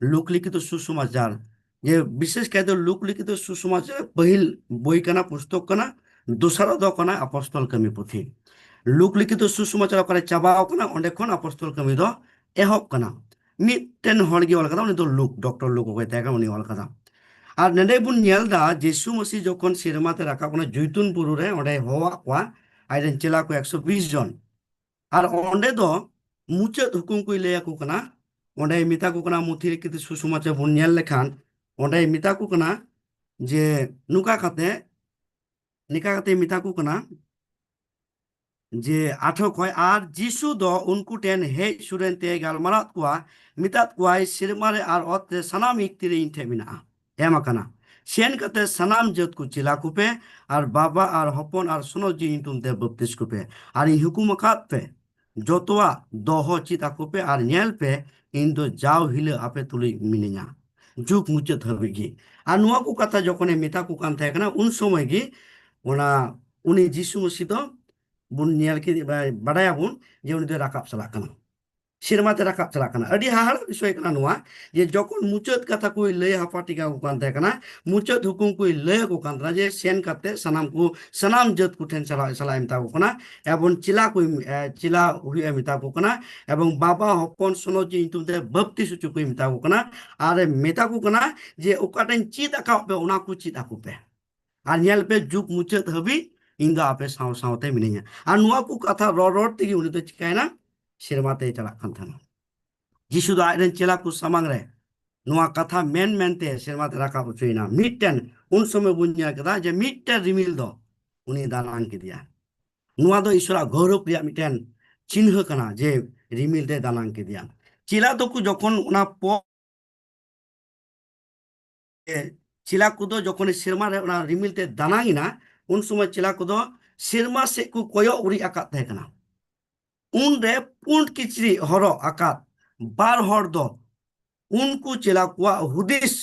ᱞᱩᱠ ᱞᱤᱠᱷᱤᱛ ᱥᱩᱥᱚᱢᱟᱪᱟᱨ, ᱡᱮ ᱵᱤᱥᱮᱥ ᱠᱟᱭᱛᱮ ᱞᱩᱠ ᱞᱤᱠᱷᱤᱛ ᱥᱩᱥᱚᱢᱟᱪᱟᱨ ᱯᱟᱹᱦᱤᱞ ᱵᱳᱭ ᱠᱟᱱᱟ, ᱯᱩᱥᱛᱚᱠ ᱠᱟᱱᱟ, ᱫᱚᱥᱟᱨᱟᱜ ᱫᱚ ᱠᱟᱱᱟ ᱟᱯᱚᱥᱛᱚᱞ ᱠᱟᱹᱢᱤ ᱯᱩᱛᱷᱤ᱾ ᱞᱩᱠ ᱞᱤᱠᱷᱤᱛ ᱥᱩᱥᱚᱢᱟᱪᱟᱨ ᱚᱠᱟᱨᱮ ᱪᱟᱵᱟᱣ ᱠᱟᱱᱟ, ᱚᱸᱰᱮ ᱠᱷᱚᱱ ᱟᱯᱚᱥᱛᱚᱞ ᱠᱟᱹᱢᱤ ᱫᱚ ᱮᱦᱚᱵ ᱠᱟᱱᱟ᱾ ᱢᱤᱫᱴᱮᱱ ᱦᱚᱲ ᱜᱮ ᱚᱞ ᱠᱟᱫᱟ, ᱩᱱᱤ ᱫᱚ ᱞᱩᱠ, ᱰᱚᱠᱴᱚᱨ ᱞᱩᱠ ᱚᱠᱚᱭ ᱛᱟᱦᱮᱸ ᱠᱟᱱᱟ, ᱩᱱᱤ ᱚᱞ ᱠᱟᱫᱟ᱾ ᱟᱨ ᱱᱚᱰᱮ ᱵᱚᱱ ᱧᱮᱞ ᱫᱟ ᱡᱤᱥᱩ ᱢᱟᱹᱥᱤ ᱡᱚᱠᱷᱚᱱ ᱥᱮᱨᱢᱟ ᱛᱮ ᱨᱟᱠᱟᱵ ᱠᱟᱱᱟ, ᱡᱚᱭᱛᱩᱱ ᱵᱩᱨᱩ ᱨᱮ ᱚᱸᱰᱮ ᱦᱚᱦᱚᱣᱟᱜ ᱠᱚᱣᱟ ᱟᱡᱨᱮᱱ ᱪᱮᱞᱟ ᱠᱚ ᱮᱠᱥᱚ ᱵᱤᱥ ᱡᱚᱱ᱾ ᱟᱨ ᱚᱸᱰᱮ ᱫᱚ ᱢᱩᱪᱟᱹᱫ ᱦᱩᱠᱩᱢ ᱠᱚᱭ ᱞᱟᱹᱭ ᱟᱠᱚ ᱠᱟᱱᱟ᱾ ᱚᱸᱰᱮᱭ ᱢᱮᱛᱟ ᱠᱚ ᱠᱟᱱᱟ, ᱢᱩᱛᱷᱤ ᱞᱤᱠᱷᱤᱛ ᱥᱩᱥᱚᱢᱟᱪᱟᱨ ᱵᱚᱱ ᱧᱮᱞ ᱞᱮᱠᱷᱟᱱ, ᱚᱸᱰᱮᱭ ᱢᱮᱛᱟ ᱠᱚ ᱠᱟᱱᱟ ᱡᱮ ᱱᱚᱝᱠᱟ ᱠᱟᱛᱮ, ᱱᱤᱝᱠᱟ ᱠᱟᱛᱮ ᱢᱮᱛᱟ ᱠᱚ ᱠᱟᱱᱟ ᱡᱮ ᱟᱴᱷᱨᱚ ᱠᱷᱚᱱ, ᱟᱨ ᱡᱤᱥᱩ ᱫᱚ ᱩᱱᱠᱩ ᱴᱷᱮᱱ ᱦᱮᱡ ᱥᱩᱨᱮᱱ ᱛᱮ ᱜᱟᱞᱢᱟᱨᱟᱣ ᱠᱚᱣᱟ, ᱢᱮᱛᱟᱫ ᱠᱚᱣᱟᱭ, ᱥᱮᱨᱢᱟ ᱨᱮ ᱟᱨ ᱚᱛ ᱨᱮ ᱥᱟᱱᱟᱢ ᱤᱠᱛᱤ ᱨᱮ ᱤᱧ ᱴᱷᱮᱱ ᱢᱮᱱᱟᱜᱼᱟ, ᱮᱢ ᱟᱠᱟᱱᱟ᱾ ᱥᱮᱱ ᱠᱟᱛᱮ ᱥᱟᱱᱟᱢ ᱡᱟᱹᱛ ᱠᱚ ᱪᱮᱞᱟ ᱠᱚᱯᱮ, ᱟᱨ ᱵᱟᱵᱟ ᱟᱨ ᱦᱚᱯᱚᱱ ᱟᱨ ᱥᱚᱱᱚᱛ ᱡᱤᱣᱤ ᱧᱩᱛᱩᱢ ᱛᱮ ᱵᱟᱯᱛᱤᱥ ᱠᱚᱯᱮ, ᱟᱨ ᱤᱧ ᱦᱩᱠᱩᱢ ᱟᱠᱟᱫ ᱯᱮ ᱡᱚᱛᱚᱣᱟᱜ ᱫᱚᱦᱚ ᱪᱮᱫ ᱟᱠᱚ ᱯᱮ, ᱟᱨ ᱧᱮᱞ ᱯᱮ, ᱤᱧ ᱫᱚ ᱡᱟᱣ ᱦᱤᱞᱳᱜ ᱟᱯᱮ ᱛᱩᱞᱩᱡ ᱢᱤᱱᱟᱹᱧᱟ, ᱡᱩᱜᱽ ᱢᱩᱪᱟᱹᱫ ᱦᱟᱹᱵᱤᱡ ᱜᱮ᱾ ᱟᱨ ᱱᱚᱣᱟ ᱠᱚ ᱠᱟᱛᱷᱟ ᱡᱚᱠᱷᱚᱱᱮ ᱢᱮᱛᱟ ᱠᱚ ᱠᱟᱱ ᱛᱟᱦᱮᱸ ᱠᱟᱱᱟ, ᱩᱱ ᱥᱚᱢᱚᱭ ᱜᱮ ᱚᱱᱟ ᱩᱱᱤ ᱡᱤᱥᱩ ᱢᱟᱹᱥᱤ ᱫᱚ ᱵᱚᱱ ᱧᱮᱞ ᱠᱮᱫ, ᱵᱟᱰᱟᱭᱟᱵᱚᱱ ᱡᱮ ᱩᱱᱤ ᱫᱚᱭ ᱨᱟᱠᱟᱵ ᱪᱟᱞᱟᱜ ᱠᱟᱱᱟ᱾ ᱥᱮᱨᱢᱟ ᱛᱮ ᱨᱟᱠᱟᱵ ᱪᱟᱞᱟᱜ ᱠᱟᱱᱟ᱾ ᱟᱹᱰᱤ ᱦᱟᱦᱟᱲᱟᱜ ᱵᱤᱥᱚᱭ ᱠᱟᱱᱟ ᱱᱚᱣᱟ, ᱡᱮ ᱡᱚᱠᱷᱚᱱ ᱢᱩᱪᱟᱹᱫ ᱠᱟᱛᱷᱟ ᱠᱚᱭ ᱞᱟᱹᱭ ᱦᱟᱯᱟᱴᱤᱧ ᱟᱠᱚ ᱠᱟᱱ ᱛᱟᱦᱮᱸ ᱠᱟᱱᱟ, ᱢᱩᱪᱟᱹᱫ ᱦᱩᱠᱩᱢ ᱠᱚᱭ ᱞᱟᱹᱭ ᱟᱠᱚ ᱠᱟᱱ ᱛᱟᱦᱮᱸ ᱡᱮ ᱥᱮᱱ ᱠᱟᱛᱮ ᱥᱟᱱᱟᱢ ᱠᱚ, ᱥᱟᱱᱟᱢ ᱡᱟᱹᱛ ᱠᱚ ᱴᱷᱮᱱ ᱪᱟᱞᱟᱜ, ᱪᱟᱞᱟᱜ ᱮ ᱢᱮᱛᱟ ᱠᱚ ᱠᱟᱱᱟ, ᱮᱵᱚᱝ ᱪᱮᱞᱟ ᱠᱚ, ᱮ, ᱪᱮᱞᱟ ᱦᱩᱭᱩᱜ ᱮ ᱢᱮᱛᱟ ᱠᱚ ᱠᱟᱱᱟ, ᱮᱵᱚᱝ ᱵᱟᱵᱟ, ᱦᱚᱯᱚᱱ, ᱥᱚᱱᱚᱛ ᱧᱩᱛᱩᱢ ᱛᱮ ᱵᱟᱯᱛᱤᱥ ᱦᱚᱪᱚ ᱠᱚᱭ ᱢᱮᱛᱟ ᱠᱚ ᱠᱟᱱᱟ᱾ ᱟᱨ ᱮ ᱢᱮᱛᱟ ᱠᱚ ᱠᱟᱱᱟ ᱡᱮ ᱚᱠᱟᱴᱟᱜ ᱤᱧ ᱪᱮᱫ ᱟᱠᱟᱫ ᱯᱮ, ᱚᱱᱟ ᱠᱚ ᱪᱮᱫ ᱟᱠᱚ ᱯᱮ᱾ ᱟᱨ ᱧᱮᱞ ᱯᱮ, ᱡᱩᱜᱽ ᱢᱩᱪᱟᱹᱫ ᱦᱟᱹᱵᱤᱡ ᱤᱧ ᱫᱚ ᱟᱯᱮ ᱥᱟᱶ ᱥᱟᱶᱛᱮ ᱢᱤᱱᱟᱹᱧᱟ᱾ ᱟᱨ ᱱᱚᱣᱟ ᱠᱚ ᱠᱟᱛᱷᱟ ᱨᱚᱲ ᱨᱚᱲ ᱛᱮᱜᱮ ᱩᱱᱤ ᱫᱚ ᱪᱤᱠᱟᱭᱮᱱᱟ? ᱥᱮᱨᱢᱟ ᱛᱮᱭ ᱪᱟᱞᱟᱜ ᱠᱟᱱ ᱛᱟᱦᱮᱱᱟ᱾ ᱡᱤᱥᱩ ᱫᱚ ᱟᱡ ᱨᱮᱱ ᱪᱮᱞᱟ ᱠᱚ ᱥᱟᱢᱟᱝ ᱨᱮ ᱱᱚᱣᱟ ᱠᱟᱛᱷᱟ ᱢᱮᱱ ᱢᱮᱱᱛᱮ ᱥᱮᱨᱢᱟ ᱛᱮ ᱨᱟᱠᱟᱵ ᱦᱚᱪᱚᱭᱮᱱᱟ᱾ ᱢᱤᱫᱴᱮᱱ, ᱩᱱ ᱥᱚᱢᱚᱭ ᱵᱚᱱ ᱧᱮᱞ ᱠᱮᱫᱟ ᱡᱮ ᱢᱤᱫᱴᱮᱱ ᱨᱤᱢᱤᱞ ᱫᱚ ᱩᱱᱤ ᱫᱟᱱᱟᱝ ᱠᱮᱫᱮᱭᱟ᱾ ᱱᱚᱣᱟ ᱫᱚ ᱤᱥᱚᱨᱟᱜ ᱜᱚᱨᱚᱵ ᱨᱮᱭᱟᱜ ᱢᱤᱫᱴᱮᱱ ᱪᱤᱱᱦᱟᱹ ᱠᱟᱱᱟ ᱡᱮ ᱨᱤᱢᱤᱞ ᱛᱮ ᱫᱟᱱᱟᱝ ᱠᱮᱫᱮᱭᱟ᱾ ᱪᱮᱞᱟ ᱫᱚᱠᱚ ᱡᱚᱠᱷᱚᱱ ᱚᱱᱟ ᱯᱚᱨ ᱪᱮᱞᱟ ᱠᱚᱫᱚ ᱡᱚᱠᱷᱚᱱ ᱥᱮᱨᱢᱟ ᱨᱮ ᱚᱱᱟ ᱨᱤᱢᱤᱞ ᱛᱮ ᱫᱟᱱᱟᱝ ᱮᱱᱟ, ᱩᱱ ᱥᱚᱢᱚᱭ ᱪᱮᱞᱟ ᱠᱚᱫᱚ ᱥᱮᱨᱢᱟ ᱥᱮᱫ ᱠᱚ ᱠᱚᱭᱚᱜ ᱩᱨᱤᱡ ᱟᱠᱟᱫ ᱛᱟᱦᱮᱸ ᱠᱟᱱᱟ᱾ ᱩᱱᱨᱮ ᱯᱩᱸᱰ ᱠᱤᱪᱨᱤᱡ ᱦᱚᱨᱚᱜ ᱟᱠᱟᱫ ᱵᱟᱨ ᱦᱚᱲ ᱫᱚ ᱩᱱᱠᱩ ᱪᱮᱞᱟ ᱠᱚᱣᱟᱜ ᱦᱩᱫᱤᱥ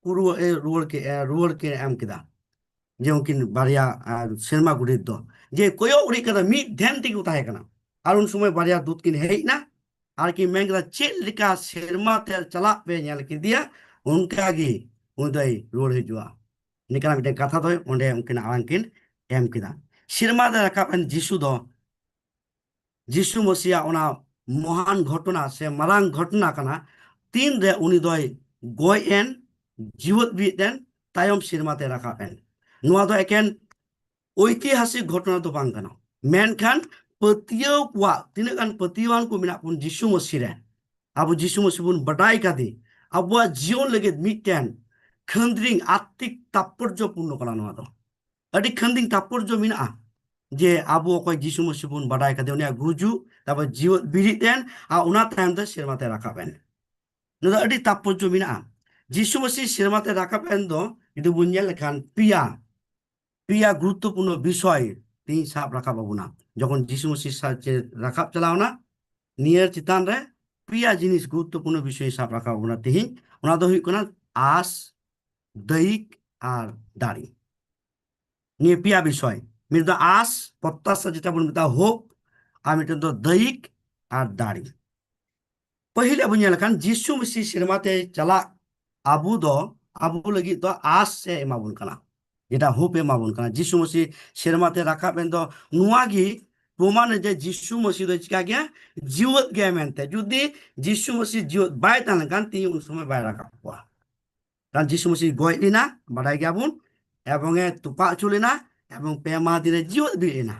ᱠᱚ ᱨᱩᱣᱟᱹᱲ, ᱮ, ᱨᱩᱣᱟᱹᱲ ᱠᱮ-, ᱮ, ᱨᱩᱣᱟᱹᱲ ᱠᱤᱱ ᱮᱢ ᱠᱮᱫᱟ᱾ ᱡᱮ ᱩᱱᱠᱤᱱ ᱵᱟᱨᱭᱟ, ᱟᱨ ᱥᱮᱨᱢᱟ ᱜᱚᱰᱮᱛ ᱫᱚ ᱡᱮ ᱠᱚᱭᱚᱜ ᱩᱨᱤᱡ ᱠᱟᱫᱟ, ᱢᱤᱫ ᱫᱷᱮᱱ ᱛᱮᱜᱮ ᱠᱚ ᱛᱟᱦᱮᱸ ᱠᱟᱱᱟ᱾ ᱟᱨ ᱩᱱ ᱥᱚᱢᱚᱭ ᱵᱟᱨᱭᱟ ᱫᱩᱛ ᱠᱤᱱ ᱦᱮᱡ ᱮᱱᱟ ᱟᱨ ᱠᱤᱱ ᱢᱮᱱ ᱠᱮᱫᱟ, "ᱪᱮᱫ ᱞᱮᱠᱟ ᱥᱮᱨᱢᱟ ᱛᱮ ᱪᱟᱞᱟᱜ ᱯᱮ ᱧᱮᱞ ᱠᱮᱫᱮᱭᱟ, ᱚᱱᱠᱟ ᱜᱮ ᱩᱱᱤ ᱫᱚᱭ ᱨᱩᱣᱟᱹᱲ ᱦᱤᱡᱩᱜᱼᱟ᱾" ᱱᱤᱝᱠᱟᱱᱟᱜ ᱢᱤᱫᱴᱮᱱ ᱠᱟᱛᱷᱟ ᱫᱚ ᱚᱸᱰᱮ ᱩᱱᱠᱤᱱ ᱟᱲᱟᱝ ᱠᱤᱱ ᱮᱢ ᱠᱮᱫᱟ᱾ ᱥᱮᱨᱢᱟ ᱛᱮ ᱨᱟᱠᱟᱵ ᱮᱱ ᱡᱤᱥᱩ ᱫᱚ ᱡᱤᱥᱩ ᱢᱟᱹᱥᱤᱭᱟᱜ ᱚᱱᱟ ᱢᱚᱦᱟᱱ ᱜᱷᱚᱴᱚᱱᱟ ᱥᱮ ᱢᱟᱨᱟᱝ ᱜᱷᱚᱴᱚᱱᱟ ᱠᱟᱱᱟ᱾ ᱛᱤᱱᱨᱮ ᱩᱱᱤ ᱫᱚᱭ ᱜᱚᱡ ᱮᱱ, ᱡᱤᱣᱮᱫ ᱵᱤᱨᱤᱫ ᱮᱱ, ᱛᱟᱭᱚᱢ ᱥᱮᱨᱢᱟ ᱛᱮ ᱨᱟᱠᱟᱵ ᱮᱱ᱾ ᱱᱚᱣᱟ ᱫᱚ ᱮᱠᱮᱱ ᱳᱭᱛᱤᱦᱟᱥᱤᱠ ᱜᱷᱚᱴᱚᱱᱟ ᱫᱚ ᱵᱟᱝ ᱠᱟᱱᱟ, ᱢᱮᱱᱠᱷᱟᱱ ᱯᱟᱹᱛᱭᱟᱹᱣ ᱠᱚᱣᱟᱜ ᱛᱤᱱᱟᱹᱜ ᱜᱟᱱ ᱯᱟᱹᱛᱭᱟᱹᱣᱟᱱ ᱠᱚ ᱢᱮᱱᱟᱜ ᱵᱚᱱ ᱡᱤᱥᱩ ᱢᱟᱹᱥᱤ ᱨᱮ, ᱟᱵᱚ ᱡᱤᱥᱩ ᱢᱟᱹᱥᱤ ᱵᱚᱱ ᱵᱟᱰᱟᱭ ᱠᱟᱫᱮ, ᱟᱵᱚᱣᱟᱜ ᱡᱤᱭᱚᱱ ᱞᱟᱹᱜᱤᱫ ᱢᱤᱫᱴᱮᱱ ᱠᱷᱟᱹᱱᱫᱽᱨᱤᱝ ᱟᱛᱛᱤᱠ ᱛᱟᱯᱚᱨᱡᱚ ᱯᱩᱨᱱᱚ ᱠᱟᱱᱟ ᱱᱚᱣᱟ ᱫᱚ᱾ ᱟᱹᱰᱤ ᱠᱷᱟᱹᱱᱫᱤᱝ ᱛᱟᱯᱚᱨᱡᱚ ᱢᱮᱱᱟᱜᱼᱟ ᱡᱮ ᱟᱵᱚ ᱚᱠᱚᱭ ᱡᱤᱥᱩ ᱢᱟᱹᱥᱤ ᱵᱚᱱ ᱵᱟᱰᱟᱭ ᱠᱟᱫᱮ, ᱩᱱᱤᱭᱟᱜ ᱜᱩᱡᱩᱜ, ᱛᱟᱨᱯᱚᱨ ᱡᱤᱣᱮᱫ ᱵᱤᱨᱤᱫ ᱮᱱ, ᱟᱨ ᱚᱱᱟ ᱛᱟᱭᱚᱢ ᱛᱮ ᱥᱮᱨᱢᱟ ᱛᱮ ᱨᱟᱠᱟᱵ ᱮᱱ᱾ ᱱᱚᱣᱟ ᱫᱚ ᱟᱹᱰᱤ ᱛᱟᱯᱚᱨᱡᱚ ᱢᱮᱱᱟᱜᱼᱟ᱾ ᱡᱤᱥᱩ ᱢᱟᱹᱥᱤ ᱥᱮᱨᱢᱟ ᱛᱮ ᱨᱟᱠᱟᱵ ᱮᱱ ᱫᱚ ᱡᱩᱫᱤ ᱵᱚᱱ ᱧᱮᱞ ᱞᱮᱠᱷᱟᱱ ᱯᱮᱭᱟ, ᱯᱮᱭᱟ ᱜᱩᱨᱩᱛᱛᱚᱯᱩᱨᱱᱚ ᱵᱤᱥᱚᱭ ᱛᱮᱦᱤᱧ ᱥᱟᱵ ᱨᱟᱠᱟᱵ ᱟᱵᱚᱱᱟ᱾ ᱡᱚᱠᱷᱚᱱ ᱡᱤᱥᱩ ᱢᱟᱹᱥᱤ ᱥᱟ-, ᱪᱮ-, ᱨᱟᱠᱟᱵ ᱪᱟᱞᱟᱣ ᱮᱱᱟ, ᱱᱤᱭᱟᱹ ᱪᱮᱛᱟᱱ ᱨᱮ ᱯᱮᱭᱟ ᱡᱤᱱᱤᱥ ᱜᱩᱨᱩᱛᱛᱚᱯᱩᱨᱱᱚ ᱵᱤᱥᱚᱭ ᱥᱟᱵ ᱨᱟᱠᱟᱵ ᱟᱵᱚᱱᱟ ᱛᱮᱦᱤᱧ᱾ ᱚᱱᱟ ᱫᱚ ᱦᱩᱭᱩᱜ ᱠᱟᱱᱟ ᱟᱥ, ᱫᱟᱹᱭᱤᱠ ᱟᱨ ᱫᱟᱲᱮ᱾ ᱱᱤᱭᱟᱹ ᱯᱮᱭᱟ ᱵᱤᱥᱚᱭ, ᱢᱤᱫ ᱫᱚ ᱟᱥ, ᱯᱨᱚᱛᱟᱥᱟ ᱡᱮᱴᱟ ᱵᱚᱱ ᱢᱮᱛᱟᱜᱼᱟ, ᱦᱳᱯ, ᱟᱨ ᱢᱤᱫᱴᱮᱱ ᱫᱚ ᱫᱟᱹᱭᱤᱠ ᱟᱨ ᱫᱟᱲᱮ᱾ ᱯᱟᱹᱦᱤᱞ ᱟᱵᱚ ᱧᱮᱞ ᱞᱮᱠᱷᱟᱱ ᱡᱤᱥᱩ ᱢᱟᱹᱥᱤ ᱥᱮᱨᱢᱟ ᱛᱮ ᱪᱟᱞᱟᱜ ᱟᱵᱚ ᱫᱚ, ᱟᱵᱚ ᱞᱟᱹᱜᱤᱫ ᱫᱚ ᱟᱥ ᱮ ᱮᱢᱟ ᱵᱚᱱ ᱠᱟᱱᱟ, ᱡᱮᱴᱟ ᱦᱳᱯ ᱮ ᱮᱢᱟ ᱵᱚᱱ ᱠᱟᱱᱟ᱾ ᱡᱤᱥᱩ ᱢᱟᱹᱥᱤ ᱥᱮᱨᱢᱟ ᱛᱮ ᱨᱟᱠᱟᱵ ᱮᱱ ᱫᱚ ᱱᱚᱣᱟ ᱜᱮ ᱯᱨᱚᱢᱟᱱ ᱡᱮ ᱡᱤᱥᱩ ᱢᱟᱹᱥᱤ ᱫᱚ ᱪᱤᱠᱟ ᱜᱮᱭᱟ? ᱡᱤᱣᱮᱫ ᱜᱮᱭᱟ ᱢᱮᱱᱛᱮ᱾ ᱡᱩᱫᱤ ᱡᱤᱥᱩ ᱢᱟᱹᱥᱤ ᱡᱤᱣᱮᱫ ᱵᱟᱭ ᱛᱟᱦᱮᱸ ᱞᱮᱱᱠᱷᱟᱱ ᱛᱤᱦᱤᱧ ᱩᱱ ᱥᱚᱢᱚᱭ ᱵᱟᱭ ᱨᱟᱠᱟᱵ ᱠᱚᱣᱟ᱾ ᱠᱟᱨᱚᱱ ᱡᱤᱥᱩ ᱢᱟᱹᱥᱤ ᱜᱚᱡ ᱞᱮᱱᱟ, ᱵᱟᱰᱟᱭ ᱜᱮᱭᱟᱵᱚᱱ, ᱮᱵᱚᱝ ᱮ ᱛᱚᱯᱟ ᱦᱚᱪᱚ ᱞᱮᱱᱟ, ᱮᱵᱚᱝ ᱯᱮ ᱢᱟᱦᱟ ᱫᱤᱱ ᱮ ᱡᱤᱣᱮᱫ ᱵᱮᱨᱮᱫ ᱮᱱᱟ,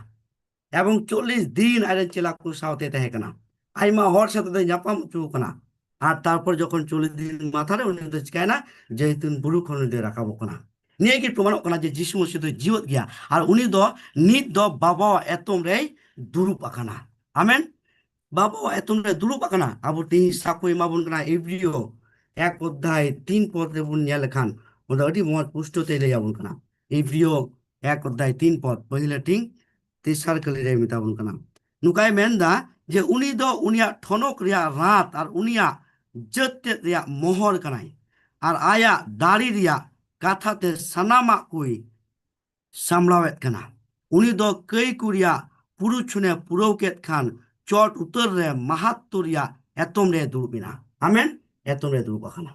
ᱮᱵᱚᱝ ᱪᱚᱞᱞᱤᱥ ᱫᱤᱱ ᱟᱡ ᱨᱮᱱ ᱪᱮᱞᱟ ᱠᱚ ᱥᱟᱶᱛᱮ ᱛᱟᱦᱮᱸ ᱠᱟᱱᱟ᱾ ᱟᱭᱢᱟ ᱦᱚᱲ ᱥᱟᱶᱛᱮ ᱫᱚᱭ ᱧᱟᱯᱟᱢ ᱦᱚᱪᱚ ᱠᱟᱱᱟ᱾ ᱟᱨ ᱛᱟᱨᱯᱚᱨ ᱡᱚᱠᱷᱚᱱ ᱪᱚᱞᱞᱤᱥ ᱫᱤᱱ ᱢᱟᱛᱷᱟ ᱨᱮ ᱩᱱᱤ ᱫᱚ ᱪᱤᱠᱟᱭᱮᱱᱟ? ᱡᱮᱛᱩᱱ ᱵᱩᱨᱩ ᱠᱷᱚᱱ ᱩᱱᱤ ᱫᱚᱭ ᱨᱟᱠᱟᱵᱚᱜ ᱠᱟᱱᱟ᱾ ᱱᱤᱭᱟᱹ ᱜᱮ ᱯᱨᱚᱢᱟᱱᱚᱜ ᱠᱟᱱᱟ ᱡᱮ ᱡᱤᱥᱩ ᱢᱟᱹᱥᱤ ᱫᱚ ᱡᱤᱣᱮᱫ ᱜᱮᱭᱟ, ᱟᱨ ᱩᱱᱤ ᱫᱚ ᱱᱤᱛ ᱫᱚ ᱵᱟᱵᱟᱣᱟᱜ ᱮᱛᱚᱢ ᱨᱮᱭ ᱫᱩᱲᱩᱵ ᱟᱠᱟᱱᱟ᱾ ᱟᱢᱮᱱ᱾ ᱵᱟᱵᱟᱣᱟᱜ ᱮᱛᱚᱢ ᱨᱮ ᱫᱩᱲᱩᱵ ᱟᱠᱟᱱᱟ᱾ ᱟᱵᱚ ᱛᱮᱦᱮᱧ ᱥᱟᱹᱠᱷᱭ ᱮᱢᱟ ᱵᱚᱱ ᱠᱟᱱᱟ, ᱤᱵᱽᱨᱤᱭᱚ ᱮᱠ ᱚᱫᱽᱫᱷᱟᱭ ᱛᱤᱱ ᱯᱚᱫ ᱨᱮᱵᱚᱱ ᱧᱮᱞ ᱞᱮᱠᱷᱟᱱ, ᱚᱸᱰᱮ ᱟᱹᱰᱤ ᱢᱚᱡᱽ ᱯᱩᱥᱴᱟᱹᱣ ᱛᱮᱭ ᱞᱟᱹᱭ ᱟᱵᱚᱱ ᱠᱟᱱᱟ᱾ ᱤᱵᱽᱨᱤᱭᱚ ᱮᱠ ᱚᱫᱽᱫᱷᱟᱭ ᱛᱤᱱ ᱯᱚᱫ, ᱯᱟᱹᱦᱤᱞ ᱦᱟᱹᱴᱤᱧ, ᱛᱮᱥᱟᱨ ᱠᱟᱹᱞᱤ ᱨᱮ ᱢᱮᱛᱟ ᱵᱚᱱ ᱠᱟᱱᱟ᱾ ᱱᱚᱝᱠᱟᱭ ᱢᱮᱱᱫᱟ ᱡᱮ ᱩᱱᱤ ᱫᱚ ᱩᱱᱤᱭᱟᱜ ᱴᱷᱚᱱᱚᱠ ᱨᱮᱭᱟᱜ ᱨᱟᱸᱛ ᱟᱨ ᱩᱱᱤᱭᱟᱜ ᱡᱟᱹᱛ ᱛᱮᱫ ᱨᱮᱭᱟᱜ ᱢᱚᱦᱚᱨ ᱠᱟᱱᱟᱭ, ᱟᱨ ᱟᱭᱟᱜ ᱫᱟᱲᱮ ᱨᱮᱭᱟᱜ ᱠᱟᱛᱷᱟ ᱛᱮ ᱥᱟᱱᱟᱢᱟᱜ ᱠᱚᱭ ᱥᱟᱢᱞᱟᱣᱮᱫ ᱠᱟᱱᱟ᱾ ᱩᱱᱤ ᱫᱚ ᱠᱟᱹᱭ ᱠᱚ ᱨᱮᱭᱟᱜ ᱯᱩᱨᱩᱪᱷᱩᱱᱮ ᱯᱩᱨᱟᱹᱣ ᱠᱮᱫ ᱠᱷᱟᱱ ᱪᱚᱴ ᱩᱛᱟᱹᱨ ᱨᱮ ᱢᱟᱦᱟᱛᱛᱚ ᱨᱮᱭᱟᱜ ᱮᱛᱚᱢ ᱨᱮ ᱫᱩᱲᱩᱵ ᱮᱱᱟ᱾ ᱟᱢᱮᱱ᱾ ᱮᱛᱚᱢ ᱨᱮ ᱫᱩᱲᱩᱵ ᱟᱠᱟᱱᱟ᱾